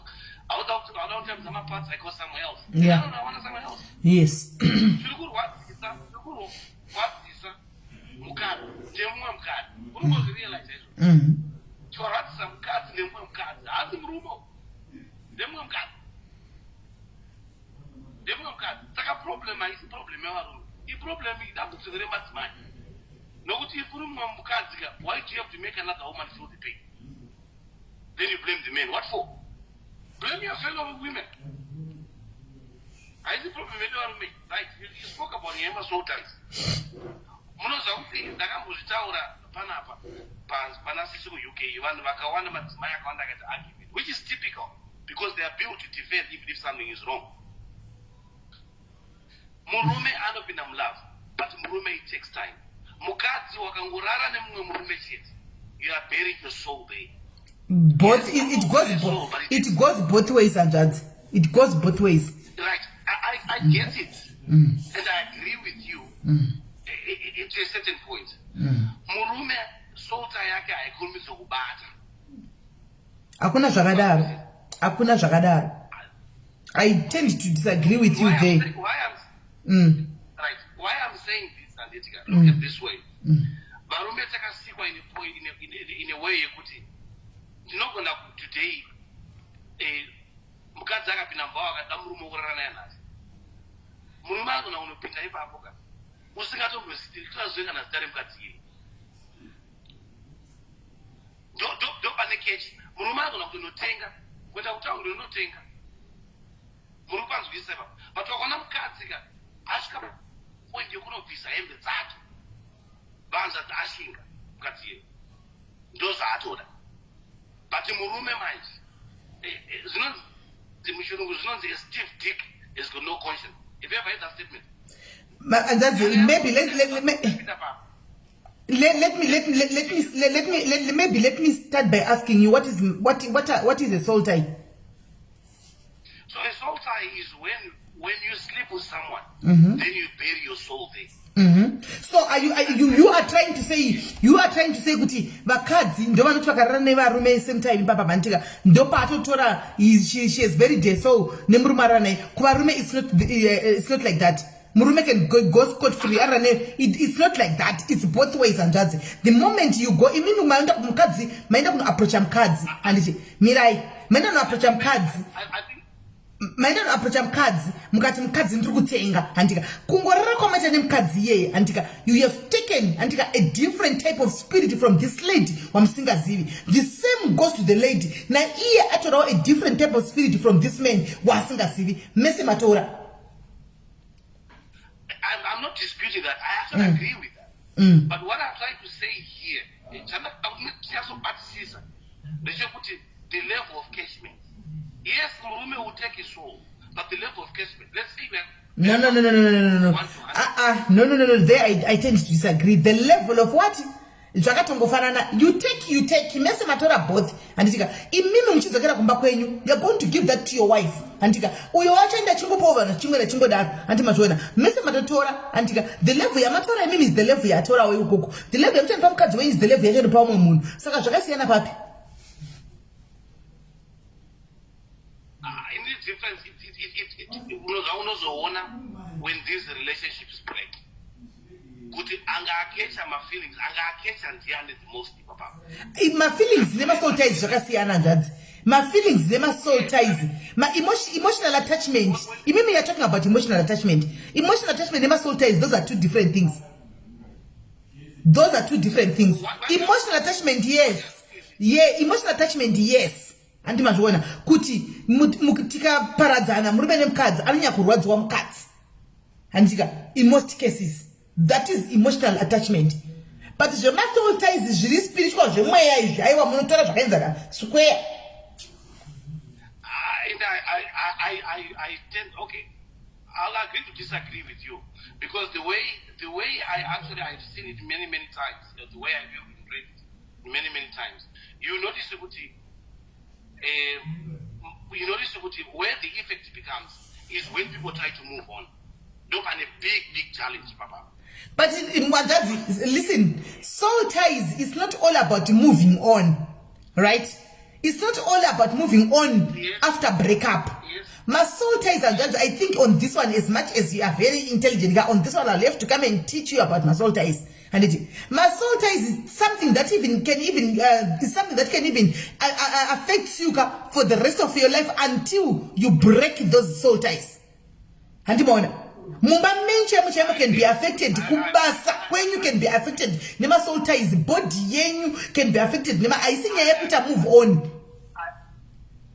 auda kutambisa maparts, I go somewhere else." I wanna somewhere else. Chiri kurwadzisa mukadzi ndemumwe mukadzi. Uri kuzvirealize izvo? Chorwadzisa mukadzi nemumwe mukadzi, haasi murume, ndemumwe mukadzi, ndemumwe mukadzi. Saka problem haisi problem yevarume, iproblem idambudziko remadzimai, nokuti if uri mumwe mukadzi ka, why do you have to make another woman feel the pain? Then you blame the man. What for? Blame your fellow women. Haisi problem yedu varume, right? You spoke about yemasoul ties. Munoziva kuti ndakambozvitaura panapa pana sisi kuUK, vanhu vakawanda, madzimai akawanda akaita argument, which is typical because they are built to defend even if something is wrong. Murume anopinda mulove, but murume, it takes time. Mukadzi wakangorara nemumwe murume chete, you are burying your soul there. Both, it goes both ways, hanzvadzi. It goes both ways. Right, I get it and I agree with you to a certain point. Murume soul tie yake haikurumidzi kubata. Hakuna zvakadaro, hakuna zvakadaro. I tend to disagree with you there. Right, why I'm saying this, handiti ka, look at this way: varume takasikwa in a way yekuti ndinogona today, mukadzi akapinda mubhawa, akada murume wokurara naye nhasi, murume anogona kunopinda ipapo ka usingatombozii kana zita remukadzi iri. Ndo pane catch. Murume anogona kutonotenga, kuenda kutaundi unotenga. Muri kupanzwisisa ipapo? But wakaona mukadzi ka asvika point yekunobvisa hembe dzake, vanza ashinga mukadzi iye, ndo zvaatoda. But murume manje, zvinonzi muchirungu, zvinonzi a stiff dick has got no conscience. If you ever heard that statement? Hanzvadzi, maybe let me let me let, let me let, let me let, maybe let me start by asking you, what is what what are, what is a soul tie? So a soul tie is when you sleep with someone, then you bury your soul there. So are you are trying to say, you are trying to say kuti vakadzi ndo vanoti vakarara nevarume same time papa mantika, ndopaatotora, she has buried her soul nemurume arara naye. Kuvarume it's not like that. Murume can go scot free arara ne it's not like that. It's both ways, hanzvadzi. The moment you go, imimi maenda mukadzi, maenda kunoapproacha mukadzi, handiti? Mirai, maenda kunoapproacha mukadzi. I think Maenda noapproacha mukadzi, mukati, "Mukadzi, ndiri kutenga," handika? Kungorara kwamaita nemukadzi iyeye, handika, you have taken, handika, a different type of spirit from this lady wamusingazivi. The same goes to the lady, naiye atorawo a different type of spirit from this man waasingazivi. Mese matora. I'm not disputing that. I actually agree with that. But what I'm trying to say here, chanyasobatisisa ndechekuti the level of catchment. Yes, murume will take his soul, but the level of catchment. Let's say we are No. One to Ah, ah, no. There I tend to disagree. The level of what? Zvakatongofanana. You take, you take, mese matora both, handitika? Imimi muchidzokera kumba kwenyu, you're going to give that to your wife, handitika? Uyo wacho enda chingopawo vanhu chimwe nachingodaro, handi mazviona? Mese matotora, handitika? The level yamatora imimi is the level yatorawo ikoko. The level yamuchanopa mukadzi wenyu is the level yachanopa umwe munhu. Saka zvakasiyana papi? Ah, in this difference, unozoona when these relationships break kuti anga akecha mafeelings, anga akecha ndiani the most ipapapo. Mafeelings nemasoul ties zvakasiyana, hanzvadzi. Mafeelings nemasoul ties, ma-emotional attachment, imimi you're talking about emotional attachment. Emotional attachment nemasoul ties, those are two different things. Those are two different things. Emotional attachment, yes, yeah, emotional attachment, yes, handi mazviona kuti tikaparadzana, murume nemukadzi, anonyanya kurwadziwa mukadzi, handika? In most cases that is emotional attachment. But zvemasoul ties zviri spiritual, zvemweya izvi, aiwa, munotora zvakaenzana square. Ah, and I tend, okay. I'll agree to disagree with you because the way I actually, I've seen it many, many times, the way I've even read it many, many times, you notice kuti you notice kuti where the effect becomes is when people try to move on. Ndo pane big, big challenge papa. But Mwanjazi, listen, soul ties is not all about moving on, right? It's not all about moving on after breakup. My soul ties and judge, I think on this one, as much as you are very intelligent, on this one I'll have to come and teach you about my soul ties. And my soul ties is something that even can even is something that can even affect you for the rest of your life until you break those soul ties. Handimaona mumba menyu chaimo chaimo can be affected, kubasa kwenyu can be affected nemasoul ties, body yenyu can be affected nema, haisi nyaya yekuita move on.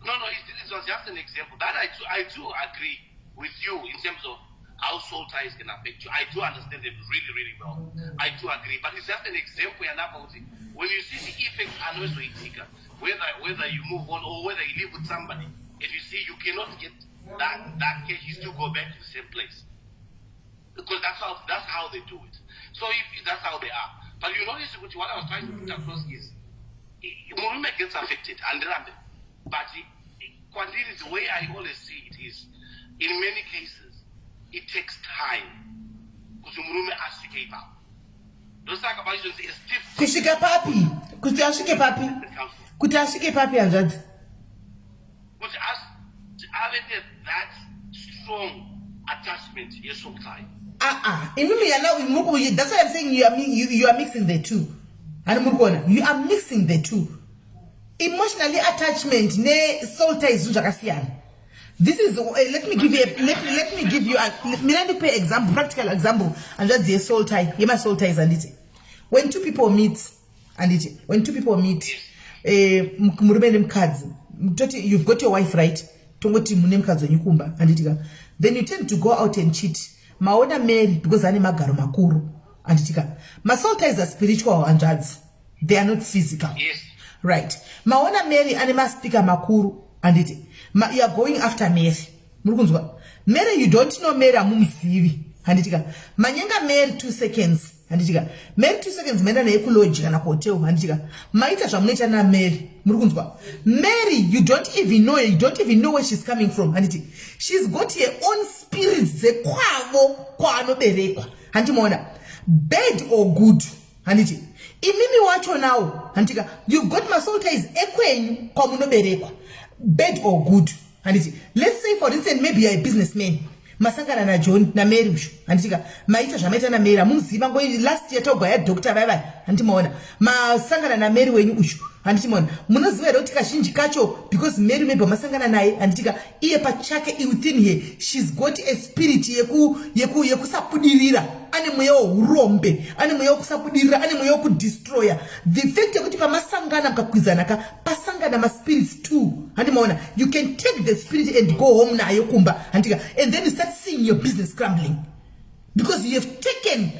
No, it was just an example. That I do agree with you in terms of how soul ties can affect you. I do understand them really, really well. I do agree. But it's just an example yanapa kuti when you see the effects anozoitika, whether you move on or whether you live with somebody, and you see you cannot get that cash, you still go back to the same place. Because that's how they do it. So if that's how they are. But you notice what I was trying to put across is murume gets affected and but kwandiri, the way I always see it is, in many cases it takes time kuti murume asvike ipapo. Ndosaka pachizonzi a stiff Kusvika papi? Kuti asvike papi? Kuti asvike papi, hanzvadzi? Kuti ave nethat strong attachment yesoul tie. Aa, imimi yana, that's why I'm saying you are mixing the two. Hani muri kuona, you are mixing the two, emotionally attachment nesoul tie, zvinhu zvakasiyana. This is let me give you a, let me give you a, mina ndikupe example, practical example, hanzvadzi, yesoul tie, yemasoul ties, handiti? When two people meet, handiti, when two people meet, murume nemukadzi, toti you've got your wife, right? Tongoti mune mukadzi wenyu kumba, handiti ka? Then you tend to go out and cheat. Maona Mary, because ane magaro makuru, handiti ka? Masoul ties are spiritual, hanzvadzi, they are not physical. Right, maona Mary ane maspeaker makuru, handiti? You are going after Mary. Muri kunzwa? Mary, you don't know Mary, hamumuzivi, handiti ka? Manyenga Mary 2 seconds, handiti ka? Mary 2 seconds, maenda naye kulodge kana kuhotel, handiti ka? Maita zvamunoita naMary. Muri kunzwa? Mary, you don't even know, you don't even know where she's coming from, handiti? She's got her own spirits dzekwavo kwaanoberekwa, handimaona? Bad or good, handiti? Imimi wacho nawo, handitika? You've got masoul ties ekwenyu kwamunoberekwa, bad or good, handiti? Let's say, for instance, maybe you're a businessman. Masangana naJohn, naMary usho, handitika? Maita zvamaita naMary, hamuziva ngo last year togwa yadoctor vaivai, handimaona? Masangana naMary wenyu usho, handichimaona? Munoziva here kuti kazhinji kacho, because Mary maybe masangana naye, handitika, iye pachake within her she's got a spirit yekusabudirira, ane mweya weurombe, ane mweya wekusabudirira, ane mweya wekudestroya. The fact yekuti pamasangana mukakwidzana ka, pasangana maspirits two, handimaona? You can take the spirit and go home nayo kumba, handika? And then you start seeing your business crumbling because you have taken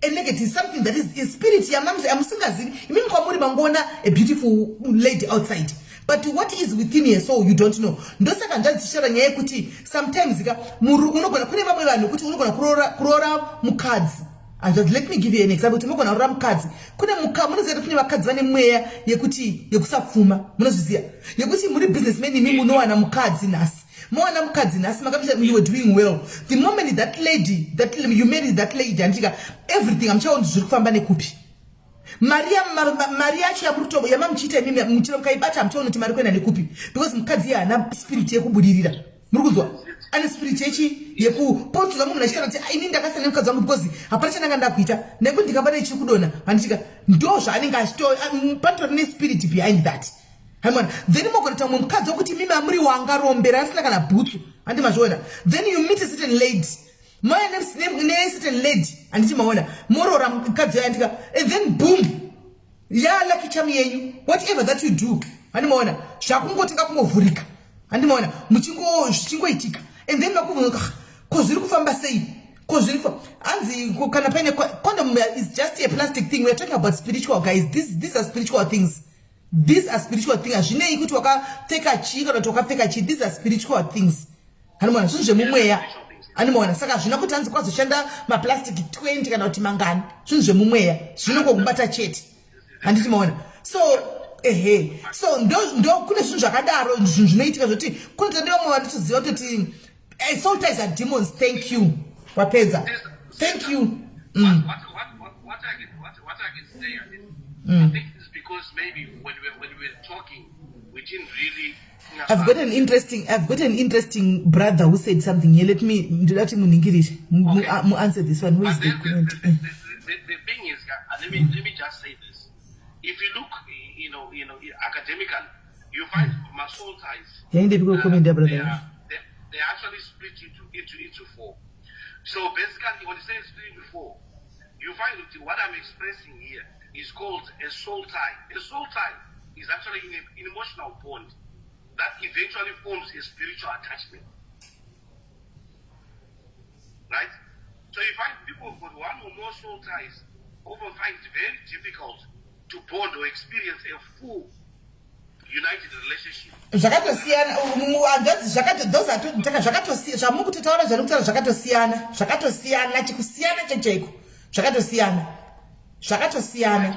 a negative something that is a spirit yamusingazivi imimi. Kwamuri mangoona a beautiful lady outside, but what is within her soul you don't know. Ndosaka ndandichitaura nyaya yekuti sometimes ka unogona, kune vamwe vanhu kuti unogona kuroora mukadzi. And just let me give you an example, kuti unogona kuroora mukadzi, kune munoziva kuti kune vakadzi vane mweya yekuti yekusapfuma. Munozviziva yekuti muri businessman imi, munowana mukadzi nhasi, mawana mukadzi nhasi, makamisa, you were doing well. The moment that lady, that you married that lady, handitika, everything hamuchaoni zviri kufamba nekupi. Mari yacho yamamuchiita imimi, muchiro mukaibata hamuchaoni kuti mari kuenda nekupi, because mukadzi iye haana spirit yekubudirira. Muri kunzwa? Ane spirit yechi yekupotuza. Munhu achitaura kuti, "Ah, ini ndakasiyana nemukadzi wangu because hapana chandanga ndakuita nekuti ndikabata ichiri kudonha," handitika? Ndo zvaanenge achito, patori nespirit behind that, haimona? Then mogona kuita mumwe mukadzi wekuti mimi amuri wangarombera asina kana bhutsu, handi mazviona? Then you meet a certain lady, mauya necertain lady, handiti maona? Moroora mukadzi wayo, handika? And then boom, yalucky charm yenyu. Whatever that you do, handi maona, zvakungotenga kungovhurika, handi maona? Zvichingoitika, and then makubvunza, "Ko zviri kufamba sei? Ko zviri hanzi kana paine condom is just a plastic thing." We are talking about spiritual, guys. These are spiritual things. These are spiritual things. Hazvinei kuti wakapfeka chii kana kuti wakapfeka chii. These are spiritual things, hanimona? Zvinhu zvemumweya. Animaona? Saka hazvina kuti hanzi kwazoshanda maplastic 20 kana kuti mangani. Zvinhu zvemumweya zvinongokubata chete, handiti maona? So ehe, so ndo kune zvinhu zvakadaro, zvinhu zvinoitika zvoti kune tandevamwe vanditoziva kutoti soul ties are demons. Thank you, wapedza. Thank you. What I can say, I think, I think it's because maybe when we were talking, we didn't really. I've got an interesting brother who said something here. Let me, ndinoti muningirire, mu answer this one. Who is But the then comment? the thing is, let me just say this: if you look, academically, you find my soul ties. Yaendepi comment ya They brother? are actually split into four. So basically, when you say split into four, you find that what I'm expressing here is called a soul tie. A soul tie is actually an emotional bond that eventually forms a spiritual attachment. Right? So you find people who've got one or more soul ties often find it very difficult to bond or experience a full united relationship. Zvakatosiyana, hanzvadzi. Zvakato those are two- zvakatosiyana zvamuri kutotaura, zvari kutaura zvakatosiyana, zvakatosiyana, chikusiyana chaiko, zvakatosiyana, zvakatosiyana.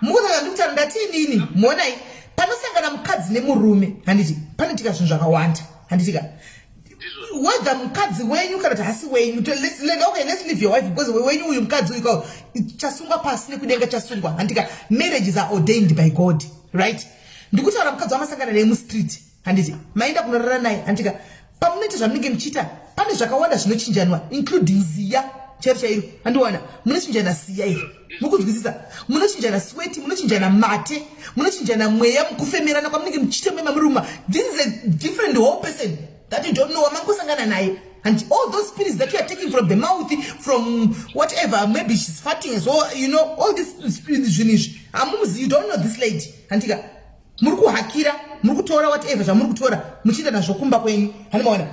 Mukutaura, ndikutaura, ndati inini monai panosangana mukadzi nemurume, handiti panoitika zvinhu zvakawanda, handitika? Whether mukadzi wenyu kana kuti hasi wenyu, okay, let's leave your wife, because wenyu uyu mukadzi uyu chasungwa pasi nekudenga chasungwa, handika? Marriages are ordained by God, right? Ndikutaura mukadzi wamasangana naye mustreet, handiti maenda kunorara naye, handika? Pamunoita zvamunenge muchiita, pane zvakawanda zvinochinjanwa, including ziya chairo chairo, handiwana? Munochinjana ziya iri, mukunzwisisa? Munochinjana sweat, munochinjana mate, munochinjana mweya, mukufemerana kwamunenge muchiita memamuruma. This is a different whole person that you don't know, wamangosangana naye. And all those spirits that you are taking from the mouth, from whatever, maybe she's farting as well, all this zvinhu izvi hamumuzi, you don't know this lady, handika? Muri kuhakira, muri kutora whatever zvamuri kutora, muchienda nazvo kumba kwenyu, handimaona?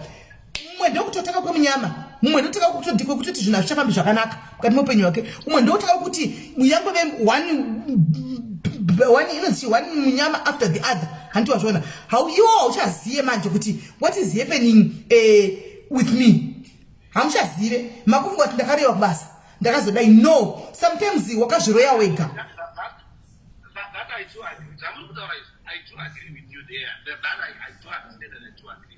Mumwe ndokutotaka kwemunyama, mumwe ndotaka kwekutoti zvinhu hazvichafambi zvakanaka mukati meupenyu hwake, umwe ndotaka kuti yangove one one inonzi one munyama after the other, handiti wazviona? How iwo hauchaziye manje kuti what is happening with me. Hamuchazive, makufunga kuti ndakarewa kubasa, ndakazodai. No, sometimes wakazviroya wega. That I do agree. Zvamuri kutaura izvi, I do agree with you there. That I do understand and I do agree.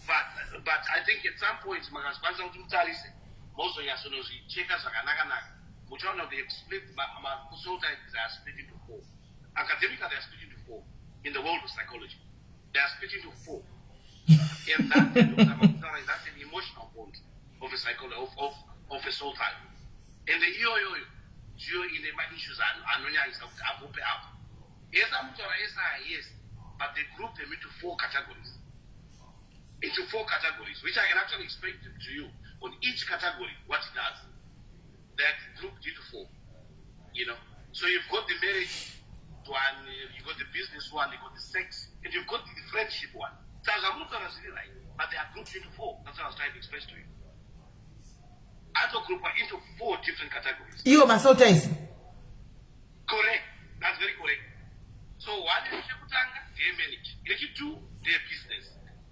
But I think at some point makazokwanisa kuti mutarise, mozonyatsonozvicheka zvakanaka-naka, muchaona kuti they've split soul ties are split into four. Academically, they are split into four. In the world of psychology, they are split into four. And that, that's an emotional bond of a psychology, of a soul tie. And the iyoyoyo ndiyo ine maissues anonyanyisa kuti apope apo. Yes, amutaura yes, ah, yes, but they group them into four categories, into four categories, which I can actually explain to you on each category what it does. They're grouped into four. So you've got the marriage one, you've got the business one, you've got the sex, and you've got the friendship one. So zvamutaura zviri right, but they are grouped into four. That's what I was trying to express to you. Atogroupa into four different categories. Iwo masoul ties? Correct. That's very correct. So one is chekutanga ndeye marriage, yechi2 ndeye business,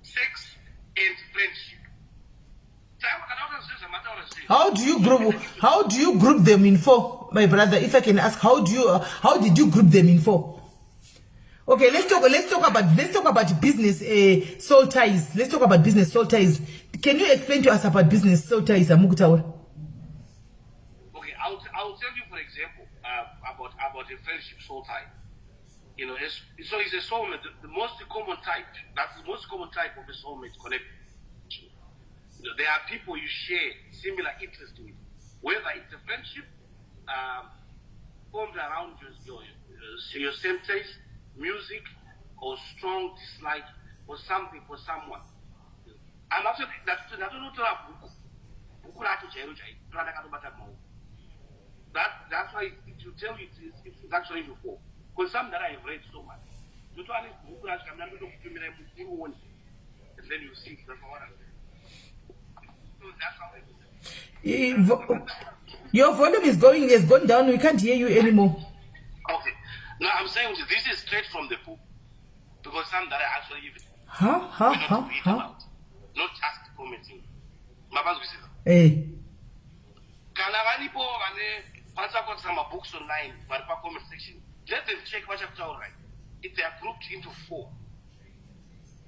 sex and friendship. Saka kana kuti zvinhu zvamataura zvinhu How do you group them in four, my brother, if I can ask? How did you group them in four? Okay, let's talk about business soul ties. Let's talk about business soul ties. Can you explain to us about business soul ties, amukutaura? Okay, I'll tell you, for example, about a friendship soul tie. So it's a soulmate, the most common type. That's the most common type of a soulmate connection. There are people you share similar interests with, whether it's a friendship formed around your same taste, music, or strong dislike for something, for someone. I'm actually ndatonotora bhuku, bhuku racho chairo chairo randakatobata mumaoko. That's why it will tell you it's actually into four. Because some that I have read so much. Ndotoa nebhuku racho kamuna, ndotokutumirai murione. And then you see that's what I'm saying. So that's how it is. Your volume is going has gone down. We can't hear you anymore. Okay. Now I'm saying this is straight from the book. Because some that I actually even Huh? Huh? went on Huh? to read Huh? about. Not just commenting. Mapanzwisisa? Eh. Kana varipo vane kwanisa kuisa mabooks online vari pacomment section, let them check, vachakutaurirai. If they are grouped into four,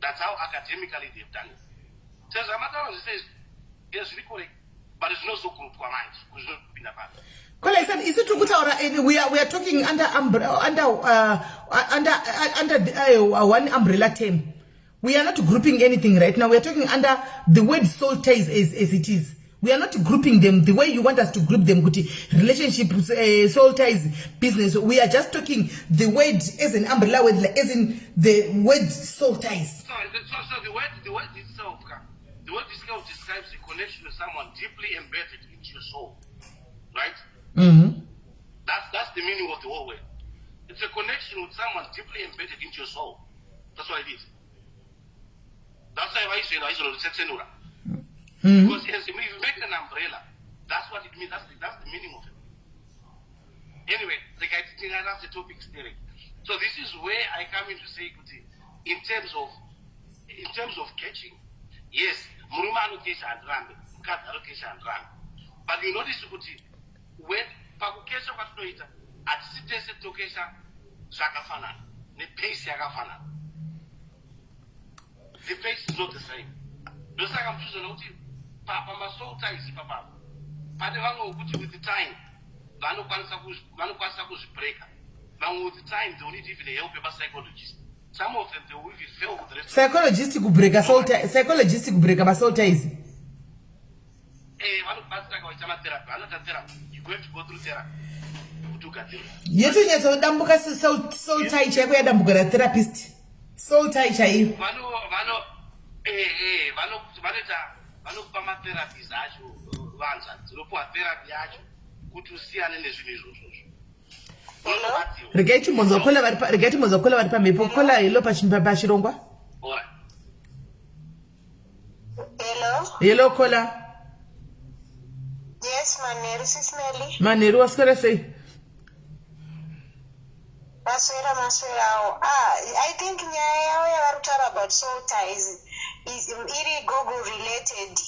that's how academically they've done it. Sezvamataura zvese izvi, yes, zviri correct, but zvinozogrupwa manje kuzvinopinda papi? Kola isati isu tiri kutaura, we are talking under one umbrella term. We are not grouping anything right now. We are talking under the word soul ties as it is. We are not grouping them the way you want us to group them, kuti relationships, soul ties, business. We are just talking the word as an umbrella word, like, as in the word soul ties. So the word itself, the word itself describes a connection with someone deeply embedded into your soul, right? That's the meaning of the whole word. It's a connection with someone deeply embedded into your soul. That's what it is. That's why vaizveno. Because as if you make an umbrella, that's what it means. That's the meaning of it. Anyway, like I think that's the topic steering. So this is where I come in to say kuti in terms of catching, yes, murume anokesha handirambe, mukadzi anokesha handirambe. But you notice kuti when pakukesha kwatinoita, hatisi tese tokesha zvakafanana nepace yakafanana. The pace is not the same. Ndosaka muchizoona kuti pamasoul ties ipapapo pane vamwe wekuti with the time vanokwanisa kuzvibreka. Vamwe with the time they will need even help yemapsychologist. Some of them, they will even fail with the rest. Psychologist kubreka soul tie, psychologist kubreka masoul ties? Vanobatsira kawaita matherapy, vanoita therapy. You going to go through therapy kuti ugadzirwe. Yetonyatsodambuka soul tie chaiko, yadambuka natherapist, soul tie chaiyo. Vano vano eh eh vano vanoita, vanokupa matherapies acho, vanza dzinopuwa therapy yacho kuti usiyane nezvinhu izvozvozvo. Unobatsirwa. Regai timbonzwa caller vari pamhepo. Caller, hello, pachirongwa. Alright. Hello. Hello, caller. Yes, manheru, Sis Melly. Manheru, waswera sei? Maswera, maswerawo. Ah, I think nyaya yavo yavari kutaura about soul ties iri Google related,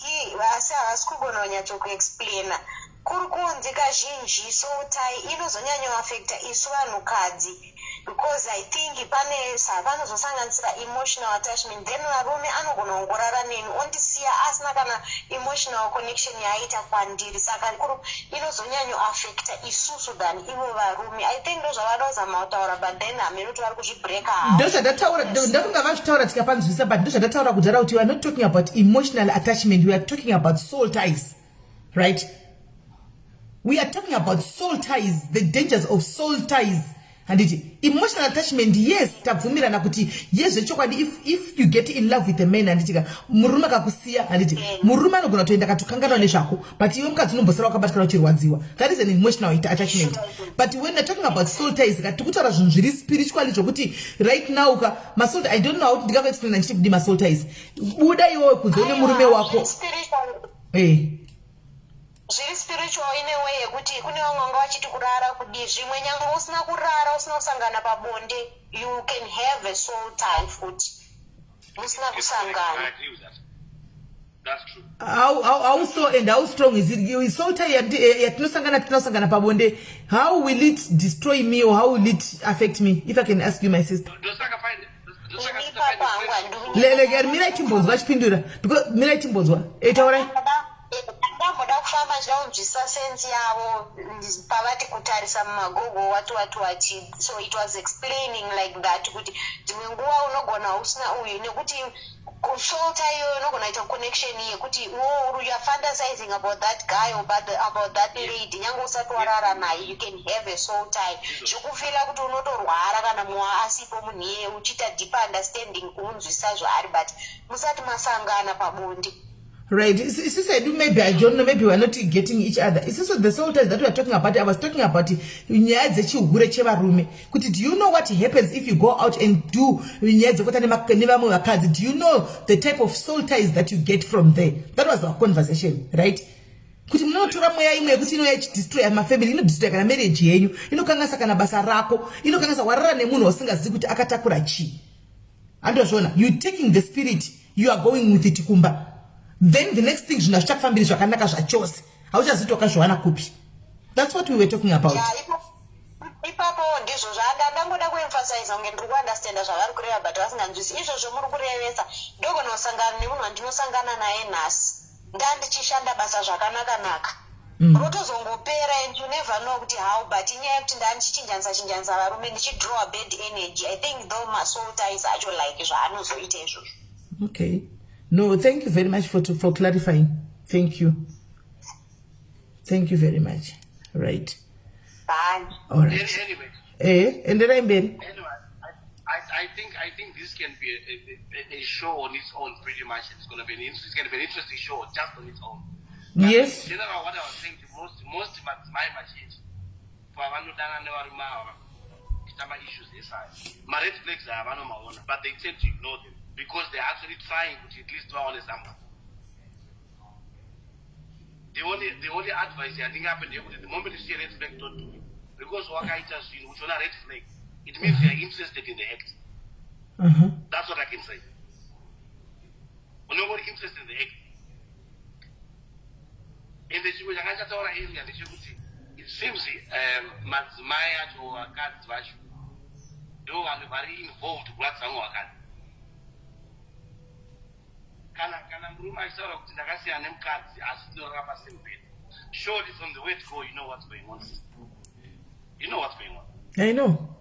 asi havasi kugona kunyatsokuexplaina. Kuri kunzi kazhinji soul tie inozonyanyoafecta isu vanhukadzi because I think pane panozosanganisira emotional attachment. Then varume anogona kungorara neni ondisiya asina kana emotional connection yaaita kwandiri, saka inozonyanyoafecta isusu than ivo varume. I think ndo zvavada kuzama kutaura, but then hamene kuti vari kuzvibreka havo. Ndozvandataura, ndafunga vazvitaura tikapanzwisa, but ndozvandataura kudhara kuti we are not talking about emotional attachment, we are talking about soul ties, right? We are talking about soul ties, the dangers of soul ties, handiti? Emotional attachment, yes, tabvumirana kuti yezvechokwadi, if you get in love with a man, handitika, murume akakusiya, handiti, murume anogona kutoenda akatokanganwa nezvako, but iwe mukadzi unombosara wakabatikana uchirwadziwa. That is an emotional attachment. But when we're talking about soul ties ka, tikutaura zvinhu zviri spiritually, zvokuti right now ka, masoul, I don't know how ndingakuexplaina ndichiti kudi masoul ties. Buda iwewe kunze une murume wako. Zviri spiritual in a way yekuti kune vamwe vanga vachiti kurara kudi zvimwe, nyange usina kurara, usina kusangana pabonde, you can have a soul tie futi musina kusangana. I agree with that. That's true. How so and how strong is it? Soul tie yatinosangana, tinosangana pabonde, how will it destroy me or how will it affect me, if I can ask you, my sister? Ndosaka find ndosaka Ini ipapo hangu handiri Leleke, mirai timbonzwa chipindura, because mirai timbonzwa. Taurai. Ndamboda kufamba ndichida kunzwisisa sense yavo pavati kutarisa mumagogo wati wati wati. So it was explaining like that kuti dzimwe nguva unogona usina uyu nekuti soul tie iyoyo unogona kuita connection yekuti iwo you are fantasizing about that guy or about that lady, nyange usati warara naye, you can have a soul tie zvekufeela kuti unotorwara kana mumwe asipo munhu iyeye, uchiita deeper understanding kumunzwisisa zvaari, but musati masangana pabonde. Right. Sis, I do, maybe, I don't know, maybe we're not getting each other. Isusu, the soul ties that we are talking about, I was talking about nyaya dzechihure chevarume. Kuti do you know what happens if you go out and do nyaya dzekuita nevamwe vakadzi? Do you know the type of soul ties that you get from there? That was our conversation, right? Kuti munotora mweya imwe yekuti inouya ichidestroya mafamily, inodestroya kana marriage yenyu, inokanganisa kana basa rako, inokanganisa warara nemunhu wasingazivi kuti akatakura chii. Andozviona, you taking the spirit, you are going with it kumba. Then the next thing, zvinhu hazvichakufambiri zvakanaka zvachose, hauchaziti wakazviwana kupi. That's what we were talking about. Ipapo ndizvo zvandangoda kuemphasize, kunge ndiri kuunderstanda zvavari kureva, but vasinganzwisi izvozvo muri kurevesa. Ndogona kusangana nemunhu wandinosangana naye nhasi, ndandichishanda basa zvakanaka-naka, rotozongopera, and you never know kuti how. But inyaya yekuti ndandichichinjanisa chinjanisa varume, ndichidraw bad energy. I think though masoul ties acho, like zvaanozoita izvozvo. Okay, no, thank you very much for clarifying. Thank you, thank you very much. Right. Bye. All right. Anyway, Enderai mberi. Anyway, I think this can be a show on its own, pretty much. It's gonna be an interesting show just on its own. But in general, what I was saying to most madzimai mazhinji, pavanodana nevarume ava, kuita ma-issues esaya, ma-red flags aya vanomaona, but they tend to ignore them because they're actually trying kuti at least vaone someone. The only advice yandingape ndeyekuti the moment you see a red flag, don't do it, because wakaita zvinhu uchiona red flag, it means you are interested in the act. That's what I can say. Unenge uri interested in the act. Ende chimwe changa chataura earlier ndechekuti it seems madzimai acho, vakadzi vacho, ndo vanhu vari involved kuratidza vamwe vakadzi. Kana murume achitaura kuti ndakasiyana nemukadzi asi tinorara pasame bed, surely from the word go you know what's going on, sister. You know what's going on. I know.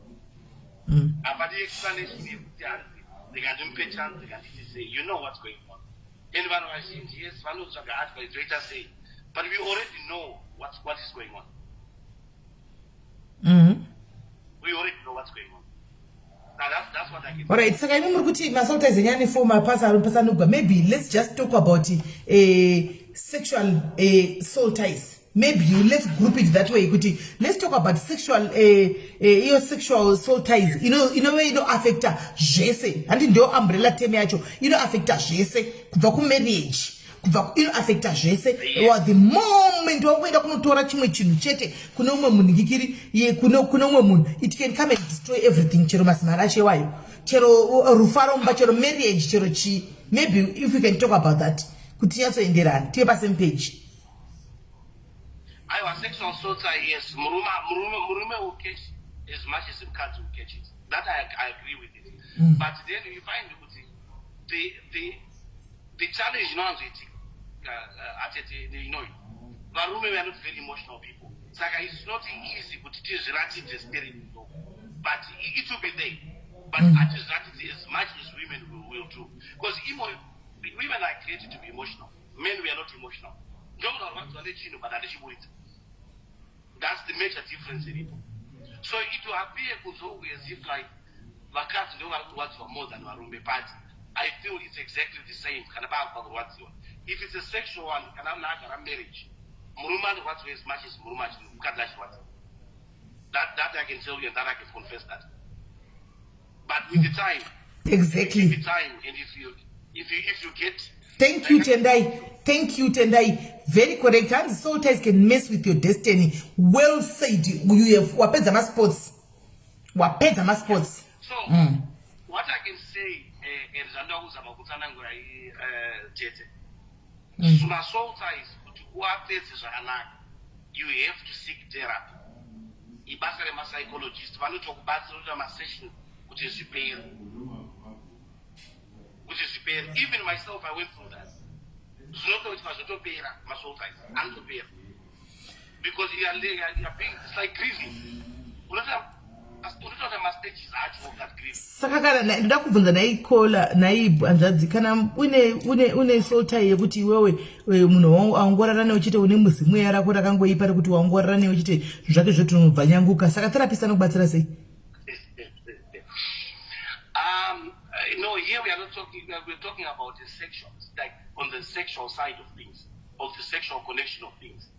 Hapadi explanation yekuti hanzi ndikandimupe chance, ndikanditi sei. You know what's going on. And vanhu vazhinji, yes, vanotsvaga advice, toita sei, but we already know what is going on. We already know what's going on. Now that's what I can Alright, saka imi muri kuti masoul ties enyaya nefoma pasanugwa. Maybe let's just talk about sexual soul ties. Maybe you, let's group it that way, kuti let's talk about sexual iyo sexual soul ties inove inoaffecta zvese. Handi ndio umbrella term yacho? Inoaffecta zvese, kubva kumarriage, kubva inoaffecta zvese. Well, the moment wakuenda kunotora chimwe chinhu chete kune umwe munhu ngikiri kune umwe munhu, it can come and destroy everything, chero mazimari acho iwayo, chero rufaro mumba, chero marriage, chero chii. Maybe if we can talk about that, kuti tinyatsoenderana, tive pasame page. Aiwa, sexual soul tie, yes, murume will catch as much as mukadzi will catch it. That I agree with it. But then you find kuti the challenge inowanzoitika, atete, varume, we are not very emotional people, saka it's not easy kuti tizviratidze spirit, but it will be there, but hatizviratidzi as much as women will do, because women are created to be emotional. Men, we are not emotional. Ndogona kurwadziwa nechinhu, but handichiburitsa. That's the major difference iripo. So it will appear kunze as if like vakadzi ndo vari kurwadziwa more than varume, but I feel it's exactly the same kana paakubva kurwadziwa. If it's a sexual one, kana munhu agara marriage, murume anorwadziwa as much as murume mukadzi achirwadziwa. That I can tell you and that I can confess that. But with the time, with the time, and if you get Thank you, Tendai. Thank you, Tendai. Very correct. Hanzi soul ties can mess with your destiny. Well said. You have wapedza masports, wapedza masports. So what I can say, and zvandoda kuzama kutsanangura, tete, masoul ties, kuti uapedze zvakanaka, you have to seek therapy. Ibasa remapsychologist, vanotokubatsira kuita masession kuti zvipere, kuti zvipere. Even myself, I went through that. Zvinotoitwa, zvotopera. Masoul ties anotopera because you are being, it's like grieving. Unotoita mastages acho of that grief. Saka kana ndoda kubvunza naikola, nai hanzvadzi, kana une soul tie yekuti iwewe munhu waongorara newe chete, une muzimweya rako rakangoipa rekuti waongorara newe chete, zvinhu zvake zvotinobva nyanguka, saka therapist anokubatsira sei? No, here we are not talking, we're talking about the sexual, like on the sexual side of things, of the sexual connection of things.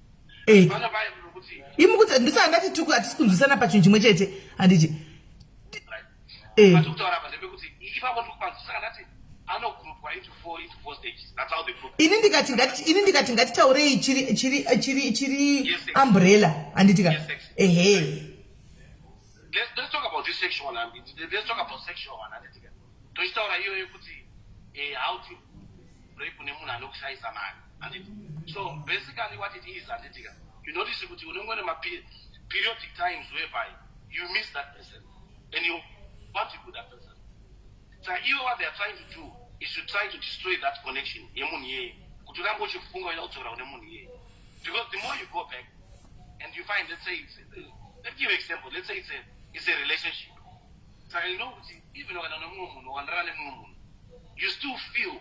Vana vai kuti Imi kuti ndisaka ndati tuku hatisi kunzwisana pachinhu chimwe chete, handiti? Right. Eh. But kutaura apa ndepekuti ipapo ndiri kupanzwa, saka ndati anogroupwa into four stages. That's how they group. Ini ndikati ngatitaurei chiri Yes, sir. umbrella, handiti ka? Yes, sir. Ehe. Let's talk about this sexual one. Let's talk about sexual one. Handiti ka? Tochitaura iyoyo kuti how to break nemunhu anokushayisa mari, handiti? So basically what it is, handitika, you notice kuti unenge une maperiodic times whereby you miss that person and you want to be with that person. Saka ivo, what they are trying to do is to try to destroy that connection yemunhu iyeye, kuti urambe uchifunga uida kudzokera kune munhu iyeye, because the more you go back and you find, let's say it's, let me give you an example, let's say it's a relationship. Saka you know kuti even ukaenda nemumwe munhu, ukandirara nemumwe munhu, you still feel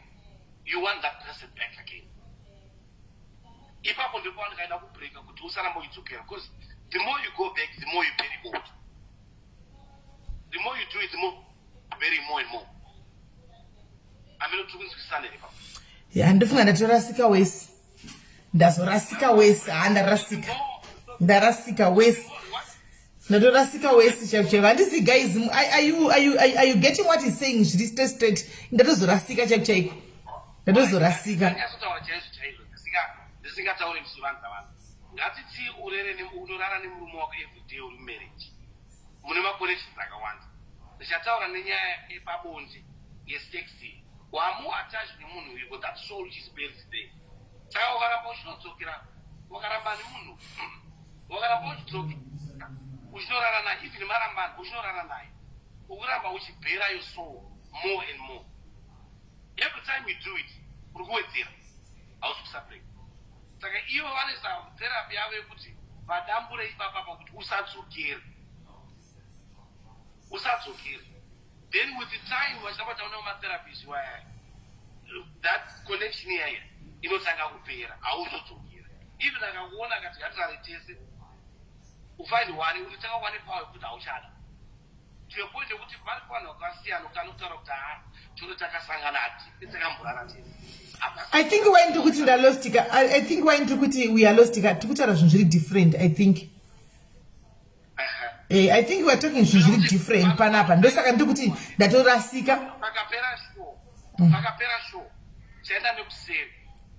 you want that person back again. Ipapo ndipo pandikaenda kubreaka kuti usaramba uchidzokera, because the more you go back, the more you bury old. The more you do it, the more you bury more and more. Amene tiri kunzwisisana here ipapo? Ya, ndofunga ndatorasika wese, ndazorasika wese. Ha, ndarasika, ndarasika wese, ndatorasika wese chaiko chaiko. Handisi, guys, are you getting what is saying? Zviri straight straight. Ndatozorasika chaiko chaiko, ndatozorasika. Ndanyatsotaura chaizvo chaizvo, ndisingatauri ndichivanza vanhu. Ngatiti urere unorara nemurume wako everyday, uri mumarriage, mune maconnections akawanda. Ndichataura nenyaya yepabonde, yesex. Wamuattach nemunhu uyu, that soul is buried there. Saka ukaramba uchinodzokera, wakaramba nemunhu, wakaramba uchidzokera uchinorara naye, even marambana, uchinorara naye, ukuramba uchibury your soul more and more. Every time you do it, uri kuwedzera, hausi kusabreak. Saka ivo vanoisa therapy yavo yekuti vadambure ipapa pakuti usadzokere, usadzokere. Then with the time vachiramba taona matherapist waya, that connection iyaya inotanga kupera, hauzodzokera. Even akakuona akati ngatirare tese, ufind one unotanga wane power yekuti hauchada, to a point yekuti vari kuvanhu vakasiyana kuti anotaura kuti ha, toro takasangana, hatife takamborara tese. I think why ndiri kuti ndalostika, I think why ndiri kuti we are lostika, tiri kutaura zvinhu zviri different, I think. I think we are talking zvinhu zviri different panapa, ndosaka ndiri kuti ndatorasika. Pakapera show, pakapera show, chaenda nekuseri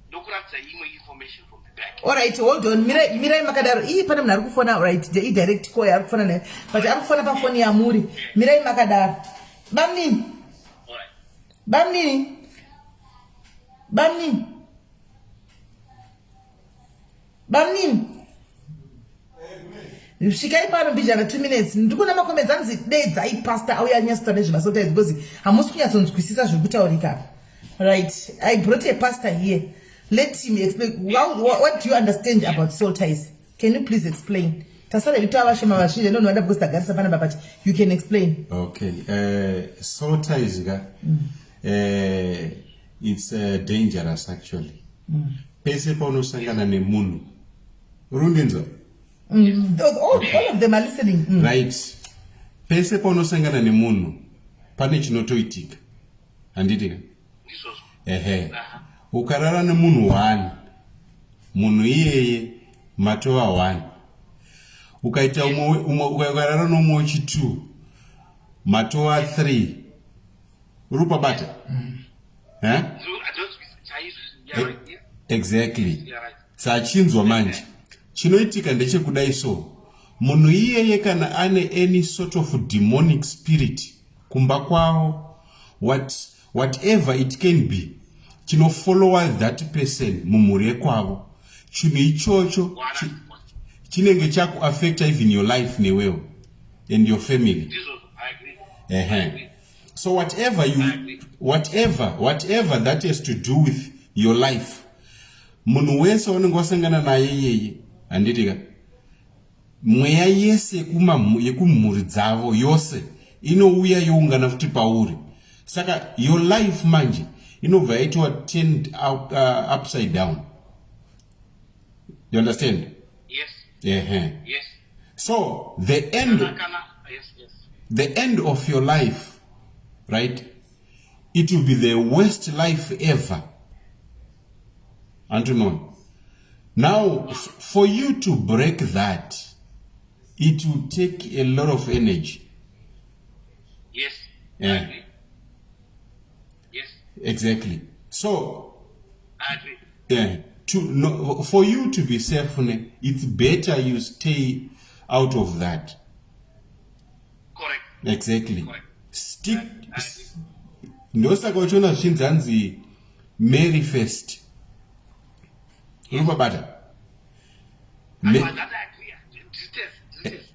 ndokuratidza imwe information from the back. Alright, hold on. Mirai, mirai makadaro. Ii, pane munhu ari kufona. Alright, idirect call yaari kufona nayo, but ari kufona pafoni yamuri. Mirai makadaro, bamnini. Alright. Bamnini, bamnini, bamnini, svikai pano mbijana, 2 minutes. Ndiri kuona macomments anzi dedzai pastor auya anyatsotaura nezvemasoul ties, because hamusi kunyatsonzwisisa zviri kutaurika. Right, I brought a pastor here. Let him explain. What do you understand about soul ties? Can you please explain? Tasara hedu tava vashoma vazhinji ndonowanda because tagarisa panapa, but you can explain. Okay, soul ties ka, it's dangerous actually. Pese paunosangana nemunhu, uri kundinzwa? All of them are listening. Right, pese paunosangana nemunhu pane chinotoitika, handiti ka? Ndizvozvo. Ehe, ukarara nemunhu one, munhu iyeye matova one. Ukaita umwe, ukarara nomumwe wechi2, matova 3. Uri kupabata? Eh? Ndozvisa chaizvo. Yeah, right. Yeah. Exactly. Yeah, right. Sachinzwa manje, chinoitika ndechekudai. So munhu iyeye kana ane any sort of demonic spirit kumba kwavo, whatever it can be, chinofollowa that person mumhuri yekwavo, chinhu ichocho chinenge chakuaffecta even your life newewo and your family. Ndizvozvo, I agree. Ehe. So whatever you whatever that has to do with your life, munhu wese waunenge wasangana naye iyeye, handiti ka, mweya yese yekumhuri dzavo yose inouya youngana futi pauri. Saka your life manje inobva yaitwa turned upside down, you understand? Yes. Ehe. Yes. So the end Kana, yes. the end of your life, right, it will be the worst life ever. Antunon, now for you to break that, it will take a lot of energy. Yes. I agree. Yes. Exactly, so I agree. Yeah, to no, for you to be safe ne, it's better you stay out of that. Correct. Exactly. Correct. Stick I agree. Ndosaka uchiona zvichinzi hanzi Marry first. Uri kubata?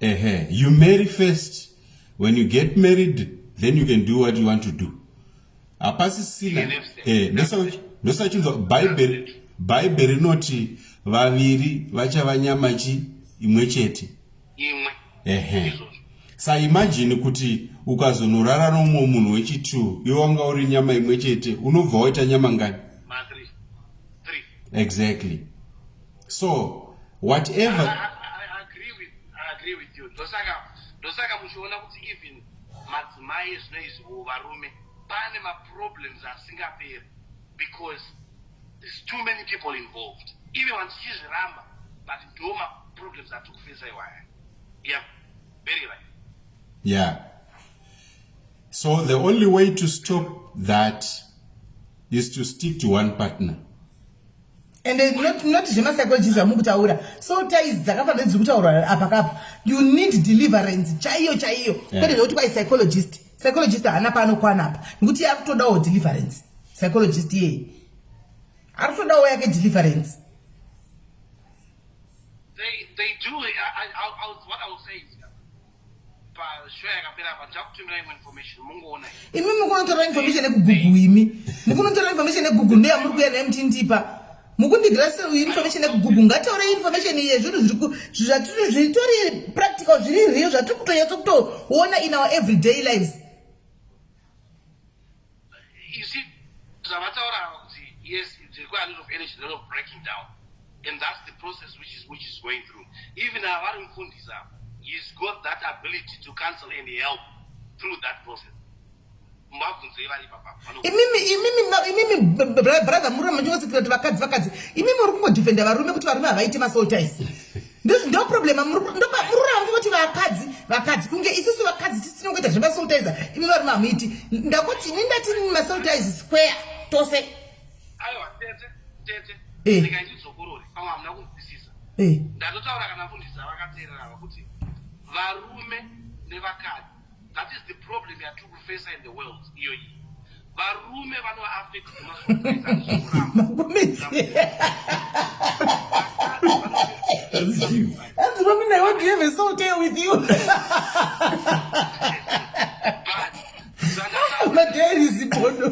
Ehe, you marry first. When you get married, then you can do what you want to do. Hapasisina. Eh, ndosachinzwa Bhaibheri, Bhaibheri rinoti vaviri vachava nyama chi imwe chete. Imwe. Ehe. Sa imagine kuti ukazonorara nomumwe munhu wechi2 iwe wanga uri nyama imwe chete, unobva waita nyama ngani? Exactly. So whatever I agree with, I agree with you. Ndosaka muchiona kuti even madzimai zvino izvi or varume pane maproblems asingaperi because there's too many people involved. Even vanhu tichizviramba, but ndo maproblems atiri kufesa iwaya. Yeah, very right. Yeah. So the only way to stop that is to stick to one partner. And not zvemapsychology zvamukutaura. Soul ties dzakafanira dziri kutaurwa apa kapa. You need deliverance chaiyo chaiyo. Kwete zvekuti kwai psychologist. Psychologist haana paanokwana apa. Nekuti akutodawo deliverance. Psychologist iyeye. Ari kutodawo yake deliverance. They do. What I will say is, pashow yakapera apa ndichakutumira imwe information mungoona. Imi mukunotora information ekuGoogle, imi mukunotora information ekuGoogle ndoyamuri kuuya nayo muchindipa, mukundigira information ekuGoogle. Ngataure information yezvinhu zvatiri zvitori practical, zviri real, zvatiri kutonyatso kutoona in our everyday lives. You see, zvavataura ava kuti yes, it require a lot of energy, a lot of breaking down, and that's the process which is going through. Even avari mufundisi ava, he's got that ability to counsel and help through that process. Mubabvunzei vari ipapa. Imimi brother, muri muchingosikira kuti vakadzi, vakadzi. Imimi muri kungodefenda varume kuti varume havaiti masoul ties. Ndo problem. Muri kuramba muchingoti vakadzi, vakadzi, kunge isusu vakadzi tisina kuita zvemasoul ties, imi varume hamuiti. Ndakuti ini ndati masoul ties square tose. Aiwa tete, tete. Rega ndidzokorore, pamwe hamuna kunzwisisa. Ndatotaura kana mufundisi avakateerera ava kuti varume nevakadzi, that is the problem yatiri kufesa in the world iyo iyi. Varume vanoaffect nemasoul ties, handizvokuramba. Makumedzi. Hanzi mamina, I want to have a soul tie with you. Madiaries bodo.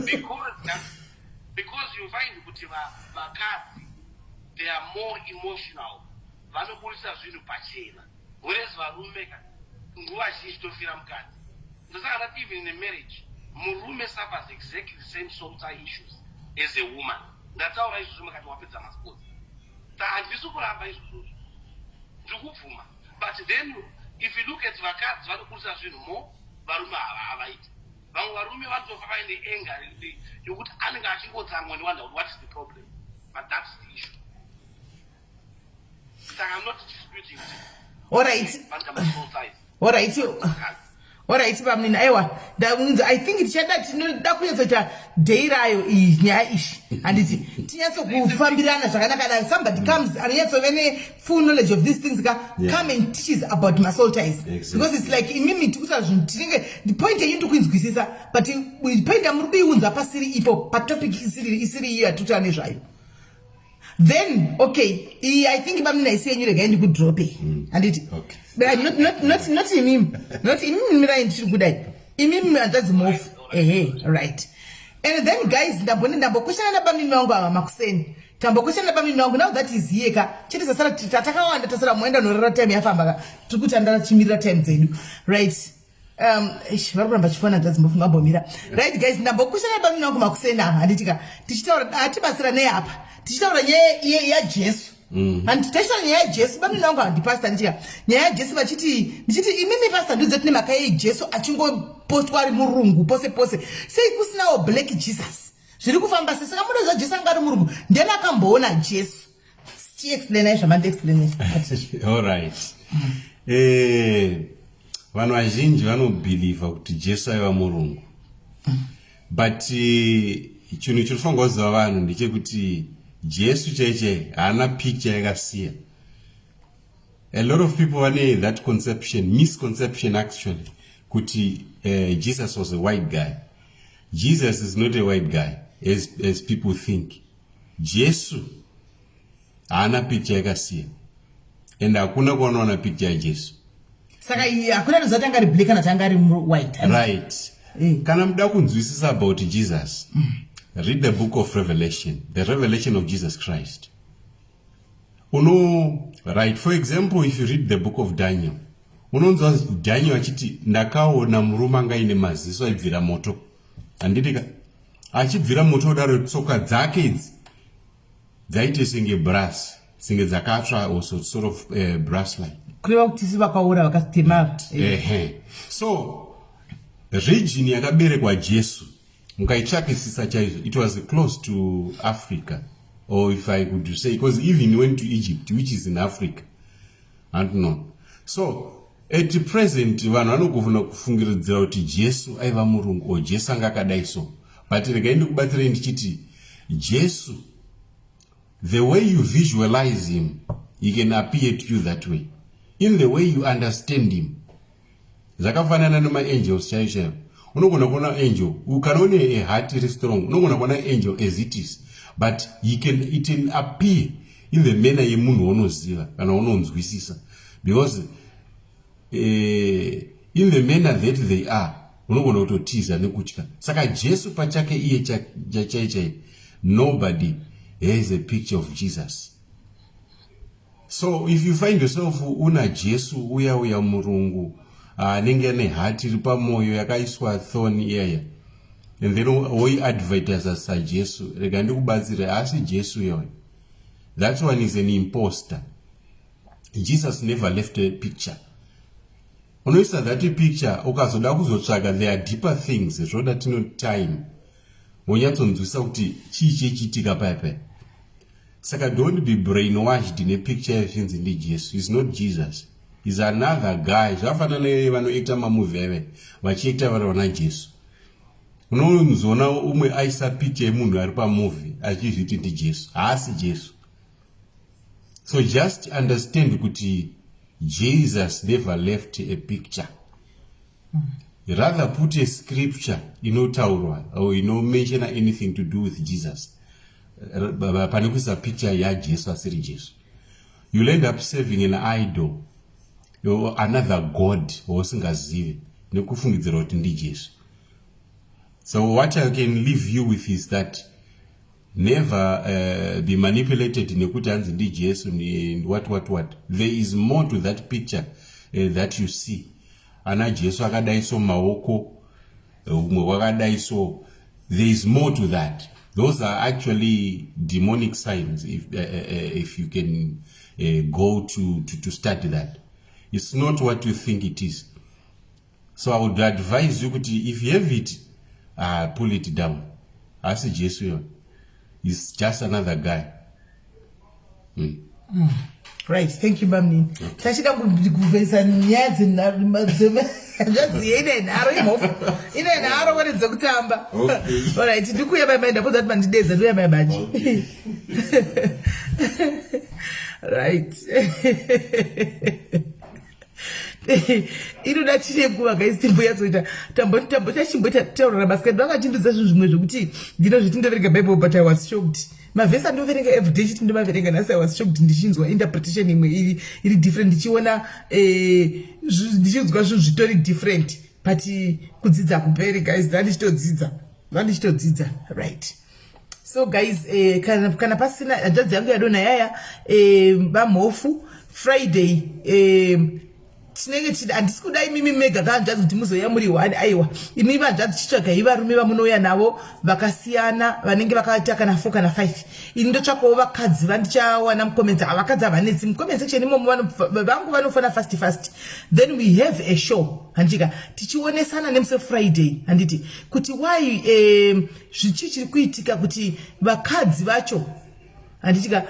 Because you find kuti vakadzi, they are more emotional, vanoburisa zvinhu pachena, whereas varume ka nguva zhinji tofira mukati. Ndosaka ndati even in a marriage murume suffers exactly the same soul tie issues as a woman. Ndataura izvozvo mukati wapedza masports. Handisi kuramba izvozvozvo, ndiri kubvuma, but then if you look at vakadzi vanoburisa zvinhu more, varume havaiti. Vamwe varume vanotofa vaine anger yokuti anenge achingotsamwa newanda kuti what is the problem, but that's the issue. Saka I'm not disputing kuti vanoita masoul ties. Alright pamnini, aiwa, I think tichada, tinoda kunyatsoita dhei rayo iyi nyaya iyi, handiti? Tinyatsokufambirana zvakanaka. Na somebody comes anonyatsove nefull knowledge of these things ka, come and teaches about masoul ties, because it's like imimi tikusa zvinhu tinenge the point yenyu ndikuinzwisisa, but point yamuri kuiunza pasiri ipo patopic isiri iyo yatiri nezvayo. Then okay, iyi I think pamina isi yenyu, regai ndikudrope, handiti? Okay. But not imimi, not imimi, mirai, ndichiri kudai imimi hanzvadzi mofu. Ehe, right. And then guys, ndambone ndambokushana nabamini vangu ava makuseni, tambokushana nabamini vangu. Now that is here ka, chete tasara tatakawanda, tasara moenda norara, time yafamba ka, tiri kutandara tichimirira time dzedu, right? Ish, vari kuramba chifona hanzvadzi mofu, ngambomira. Right guys, ndambokushana nabamini vangu makuseni ava, handiti ka? Tichitaura, hatibatsira nei apa, tichitaura nyaya yaJesu. Handi tichitaura nyaya yaJesu, bamini vangu handipasta, ndichika nyaya yaJesu vachiti, ndichiti imimi pasta, ndiudze tine mhaka yei Jesu achingopostwa ari murungu pose pose? Sei kusinawo black Jesus? Zviri kufamba sei? Saka munoziva Jesu anga ari murungu, ndiani akamboona Jesu? Chiexplainai zvamandiexplainai. Alright. Vanhu vazhinji vanobhilivha kuti Jesu aiva murungu, but chinhu chinofanirwa kuziva vanhu ndechekuti Jesu chaichai haana picture yakasiya. A lot of people vane that conception, misconception actually, kuti Jesus was a white guy. Jesus is not a white guy. as, as people think. Jesu haana picture yakasiya and hakuna kwaunowana picture yaJesu. Saka hakuna anoziva kuti anga ari black kana kuti anga ari white. Right. Kana muda kunzwisisa about Jesus, read the book of Revelation, the revelation of Jesus Christ. Uno right, for example, if you read the book of Daniel, unonzwa Daniel achiti, "Ndakaona murume anga aine maziso aibvira moto," handiti? Achibvira moto kudaro, tsoka dzake idzi dzaite senge brass, senge dzakatsva, also sort of brass like. Kureva kuti isi vakaura vakatema. Ehe, so region yakaberekwa Jesu, mukaitsvakisisa chaizvo, it was close to Africa, or if I could say, because even he went to Egypt, which is in Africa, I don't know. So at present vanhu vanogona kufungiridzira kuti Jesu aiva murungu or Jesu anga akadai so, but regai ndikubatsirei ndichiti Jesu, the way you visualize him, he can appear to you that way, in the way you understand him. Zvakafanana nemaangels chaivo chaivo. Unogona kuona angel kana une a heart iri strong, unogona kuona angel as it is, but he can, it can appear in the manner yemunhu waunoziva kana unonzwisisa, because in the manner that they are, unogona kutotiza nekutya. Saka Jesu pachake iye chai chai, nobody has a picture of Jesus. So if you find yourself una Jesu uya uya murungu anenge ane hati iri pamwoyo yakaiswa thorn iyaya, and then woiadvertisa saJesu, rega ndikubatsire, haasi Jesu iyoyo. That one is an imposter. Jesus never left a picture. Unoisa that picture, ukazoda kuzotsvaga, there are deeper things, zvoda tino time wonyatsonzwisa kuti chii chechiitika paya paya. Saka don't be brainwashed nepicture yezvinzi ndiJesu. Is not Jesus, is another guy. Zvafanana nevanoita mamovie ave vachiita vari vana Jesu. Unonzoona umwe aisa picture yemunhu ari pamovie achizviti ndiJesu. Haasi Jesu. So just understand kuti Jesus never left a picture. Rather put a scripture inotaurwa or inomentiona anything to do with Jesus pane kuisa picture yaJesu asiri Jesu. You'll end up serving an idol or another god wausingazivi nekufungidzira kuti ndiJesu. So what I can leave you with is that never be manipulated nekuti hanzi ndiJesu, what what what. There is more to that picture that you see. Ana Jesu akadai so, maoko umwe wakadai so, there is more to that. Those are actually demonic signs if you can go to study that. It's not what you think it is. So I would advise you kuti if you have it, pull it down. Asi Jesu yo is just another guy. Right, thank you, bamnini. Tachida kubvesa nyaya dzehanzvadzi ine nharo, imhofu ine nharo kwete dzekutamba. Alright, ndikuuya mai mai, ndapodza kuti mandideza, ndiuya mai bachi. Right, inoda tine nguva, guys, timbonyatsoita tambotachimboita taurara masikati. Vangachindudza zvinhu zvimwe zvekuti ndinozviti ndoverenga Bible, but I was shocked. Mavhesi andinoverenga everyday chiti ndomaverenga, nhasi I was shocked ndichinzwa interpretation imwe iri different, ndichiona ndichinzwa zvinhu zvitori different. But kudzidza kuperi, guys, ndandichitodzidza, ndandichitodzidza. Right, so guys, kana pasina hanzvadzi yangu yadonha yaya, vamhofu, Friday tinenge titi handisi kuda imimi mega kahanzvadzi kuti muzoya muri one. Aiwa, imi vanzvadzi, chitsvagai varume vamunouya navo vakasiyana, vanenge vakaita kana 4 kana 5. Ini ndotsvakawo vakadzi vandichawana mucomments. Vakadzi havanetsi mucomment section imomo, vangu vanofana fast fast. Then we have a show, handika, tichionesana nemusi Friday, handiti, kuti why zvichii chiri kuitika kuti vakadzi vacho, handitika,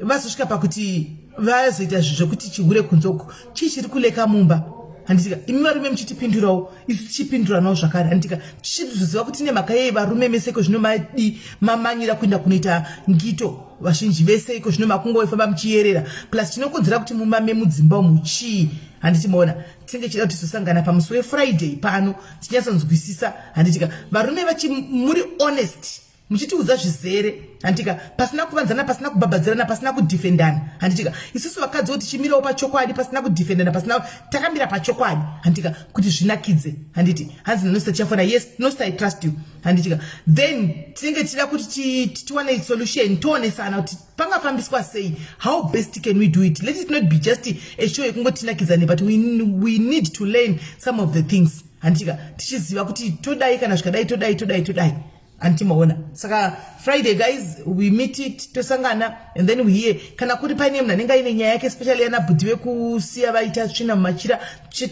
vazosvika pakuti vazoita zvinhu zvekuti chihure kunzoko. Chii chiri kuleka mumba, handitika? Imi varume muchitipindurawo, isu tichipinduranawo zvakare, handitika, tichizoziva kuti nemhaka yei varume meseko zvino madi mamanyira kuenda kunoita ngito. Vazhinji vese iko zvino makungofamba muchiyerera. Plus chinokonzera kuti mumame mudzimba umu chii? Handiti maona tinenge tichida kuti tizosangana pamusi wefriday pano tichinyatsonzwisisa, handitika varume vachi muri honest muchitiudza zvizere, handitika pasina kuvanzana, pasina kubhabhadzirana, pasina kudhifendana, handitika isusu vakadziwo tichimirawo pachokwadi, pasina kudhifendana, pasina takamira pachokwadi, handitika kuti zvinakidze, handiti hanzi nanosta tichafona. Yes Nosta, I trust you, handitika then tinenge tichida kuti tiwane solution, toonesana kuti pangafambiswa sei, how best can we do it. Let it not be just a show yekungotinakidza, but we need to learn some of the things, handitika tichiziva kuti todai kana zvikadai, todai, todai, todai, handiti maona. Saka Friday guys, we meet it, tosangana and then we hear kana kuri paine munhu anenge aine nyaya yake, especially yana bhudhi vekusiya vaita tsvina mumachira,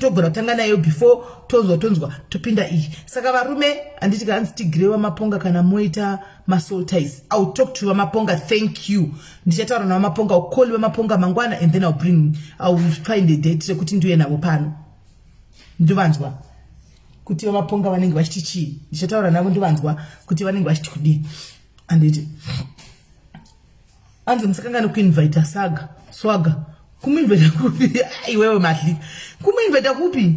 togona kutanga nayo before tonzwa tonzwa topinda iyi. Saka varume, handiti hanzi tigire vamaponga kana moita masoul ties. I will talk to vamaponga. Thank you. Ndichataura navamaponga, I'll call vamaponga mangwana and then I will find a date rekuti ndiuye navo pano, ndovanzwa kuti vamaponga vanenge vachiti chii. Ndichataura navo, ndovanzwa kuti vanenge vachiti kudii, handiti. Anzi musakangani kuinvita Saga Swaga. Kumuinvita kupi iwewe Madli? Kumuinvita kupi?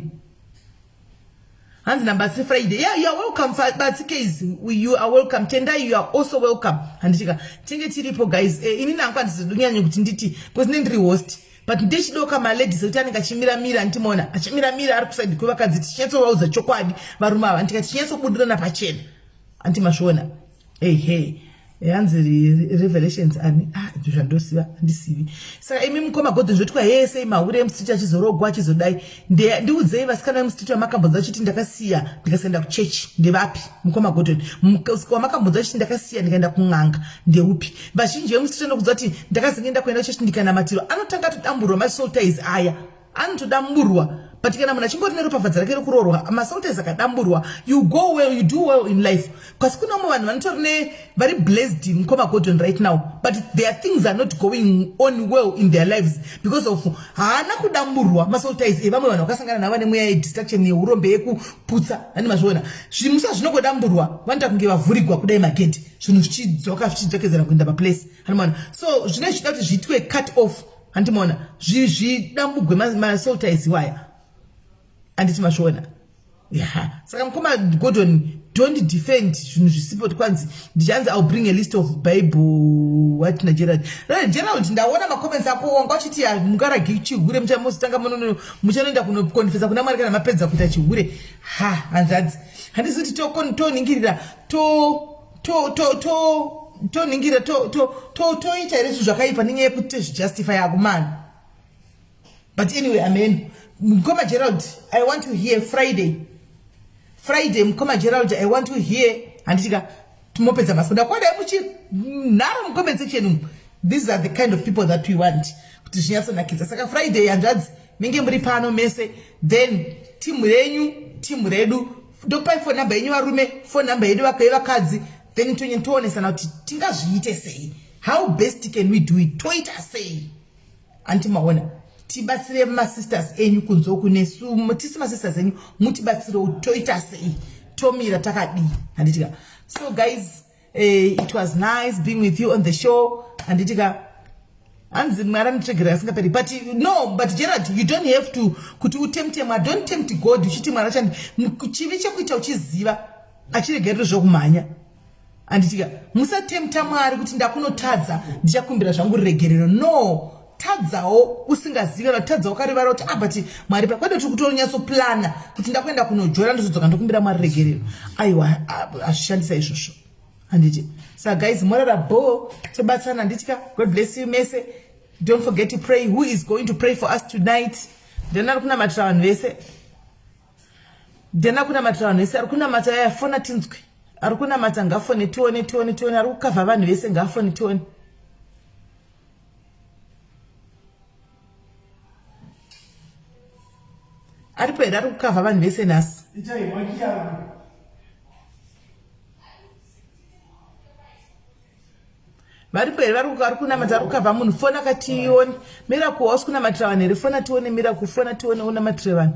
Hanzi naBatsi Friday. Yeah, you are welcome, Batsi case, you are welcome. Tendai, you are also welcome, handitika tinge tiripo guys. Ini nangu handizodonyanya kuti nditi because ne ndiri host, but ndechidoka maladies ekuti anenge achimiramira, andimona achimiramira ari kuside kwevakadzi, tichinyatsovaudza chokwadi varume ava, ndikati tichinyatsobudirana pachena, anti mazviona. Ehe, hanzi Revelations ani? Ah, zvandosiva handisivi. Saka imi mukoma Godho, zvotwa hese mahure emustreet achizorogwa achizodai, ndiudzei vasikana vemustreet vamakambodza achiti ndakasiya ndikasaenda kuchechi ndevapi? Mukoma Godon, wamakambodza achiti ndakasiya ndikaenda kun'anga ndeupi? Vazhinji vemustreet anokudza kuti ndakazenge ndakuenda kuchechi ndikanamatiro, anotanga atodamburwa masoul ties aya, anotodamburwa. But kana munhu achingori neropafadzo rake rekuroorwa, masoul ties akadamburwa, you go well, you do well in life. Kasi kune vamwe vanhu vanotori ne vari blessed, mukoma Gordon, right now, but their things are not going on well in their lives because of haana kudamburwa masoul ties evamwe vanhu vakasangana navo nemweya yedistraction, yeurombe, yekuputsa. Ani mazviona, zvimusa zvinongodamburwa, vanoita kunge vavhurigwa kudai magedhi, zvinhu zvichidzoka zvichidzokedzera kuenda paplace, handimaona. So zvine zvichida kuti zviitwe cut off, handimaona, zvidambugwe masoul ties iwaya, handiti mazviona. Ya, saka mukoma Gordon, don't defend zvinhu zvisipo. Kwanzi ndichanzi I will bring a list of Bible what naGerald. Gerald, ndaona macomments ako, wanga uchiti mungaragi chihure, muchamozotanga muchanoenda kunokonfesa kuna Mwari kana mapedza kuita chihure. Ha, hanzvadzi, handisi kuti toningirira to toningirira toita here zvinhu zvakaipa nenyaya yekuti tezvijustify akumana. But anyway, amen. Mukoma Gerald, I want to hear Friday. Friday, mukoma Gerald, I want to hear, handitika timopedza masiku. Ndakwadai muchinharo mucomment section umu. These are the kind of people that we want kuti zvinyatsonakidza. Saka Friday, hanzvadzi, minge muri pano mese, then timu renyu, timu redu. Ndokupai phone number yenyu varume, phone number yedu yevakadzi, then toonesana kuti tingazviite sei, how best can we do it, toita sei, anti maona. Tibatsire masisters enyu kunze uku, nesu tisi masisters enyu, mutibatsirewo, toita sei, tomira takadii, handitika. So guys, it was nice being with you on the show, handitika. Hanzi Mwari anotregera asingaperi, but no, but Gerard, you don't have to kuti utempte Mwari. Don't tempt God uchiti Mwari achandi. Chivi chekuita uchiziva achiregereri zvokumhanya, handitika. Musatempta Mwari kuti ndakunotadza, ndichakumbira zvangu ruregerero. No, tadzawo usingazivi kana tadzawo karivara kuti ah, but Mwari pakwete tiri kutonyatsoplana kuti ndakuenda kunojora, ndozodzoka ndokumbira Mwari regerero. Aiwa, hazvishandisa izvozvo, handiti. Saka guys, morara bo, tobatsana, handitika. God bless you mese. Don't forget to pray. Who is going to pray for us tonight? Ndena ari kunamatira vanhu vese? Ndena kunamatira vanhu vese? Ari kunamata yaya, fona tinzwe. Ari kunamata ngafone tione, tione, tione. Ari kukavha vanhu vese ngafone tione. Aripo here ari kukavha vanhu vese nhasi? Varipo here vari kunamata, ari kukavha munhu? Fona katione. Miracle, wausi kunamatira vanhu here? Fona tione. Miracle, fona tione, unamatire vanhu.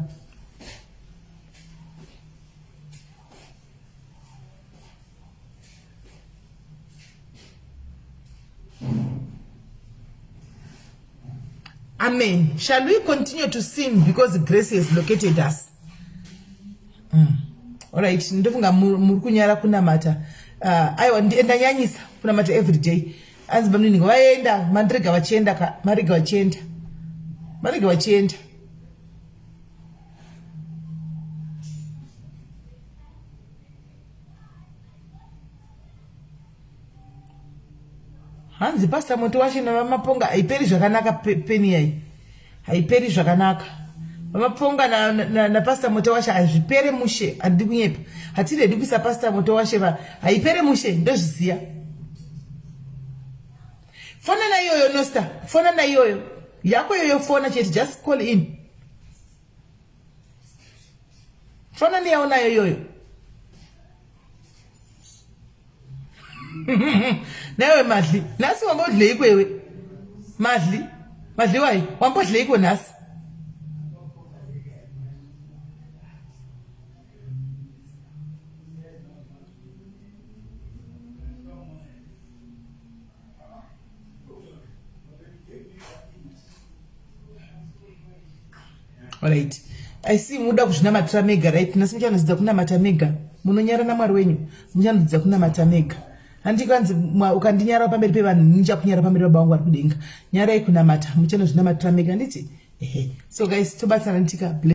Amen. Shall we continue to sin because grace has located us? Alright, ndofunga muri kunyara kunamata. Aiwa, ndanyanyisa kunamata every day. Anzi bamunini vaenda, mandirega vachienda ka, marega vachienda. Marega vachienda. Hanzi Pastor Moto washe navaMaponga haiperi zvakanaka peni yai. Haiperi zvakanaka. VaMaponga naPastor Moto washe hazvipere mushe, handidi kunyepa. Hatiredi kuisa Pastor Moto washe va haipere mushe ndozviziya. Fona na iyoyo Nosta, fona na iyoyo. Yako iyoyo fona chete just call in. Fona neyaunayo iyoyo. Newe madli nhasi wambodleiko iwe madli madli wai wambodleiko nhasi Alright. I see muda kuzvinamatira mega right? Nhasi muchanodzidza kunamata mega. Munonyara naMwari wenyu. Muchanodzidza kunamata mega. Handi kwanzi ukandinyara pamberi pevanhu ndichakunyara pamberi baba vangu vari kudenga. Nyarai kunamata. Muchanozvinamatira mega handiti? Ehe. So guys tobatsana tika.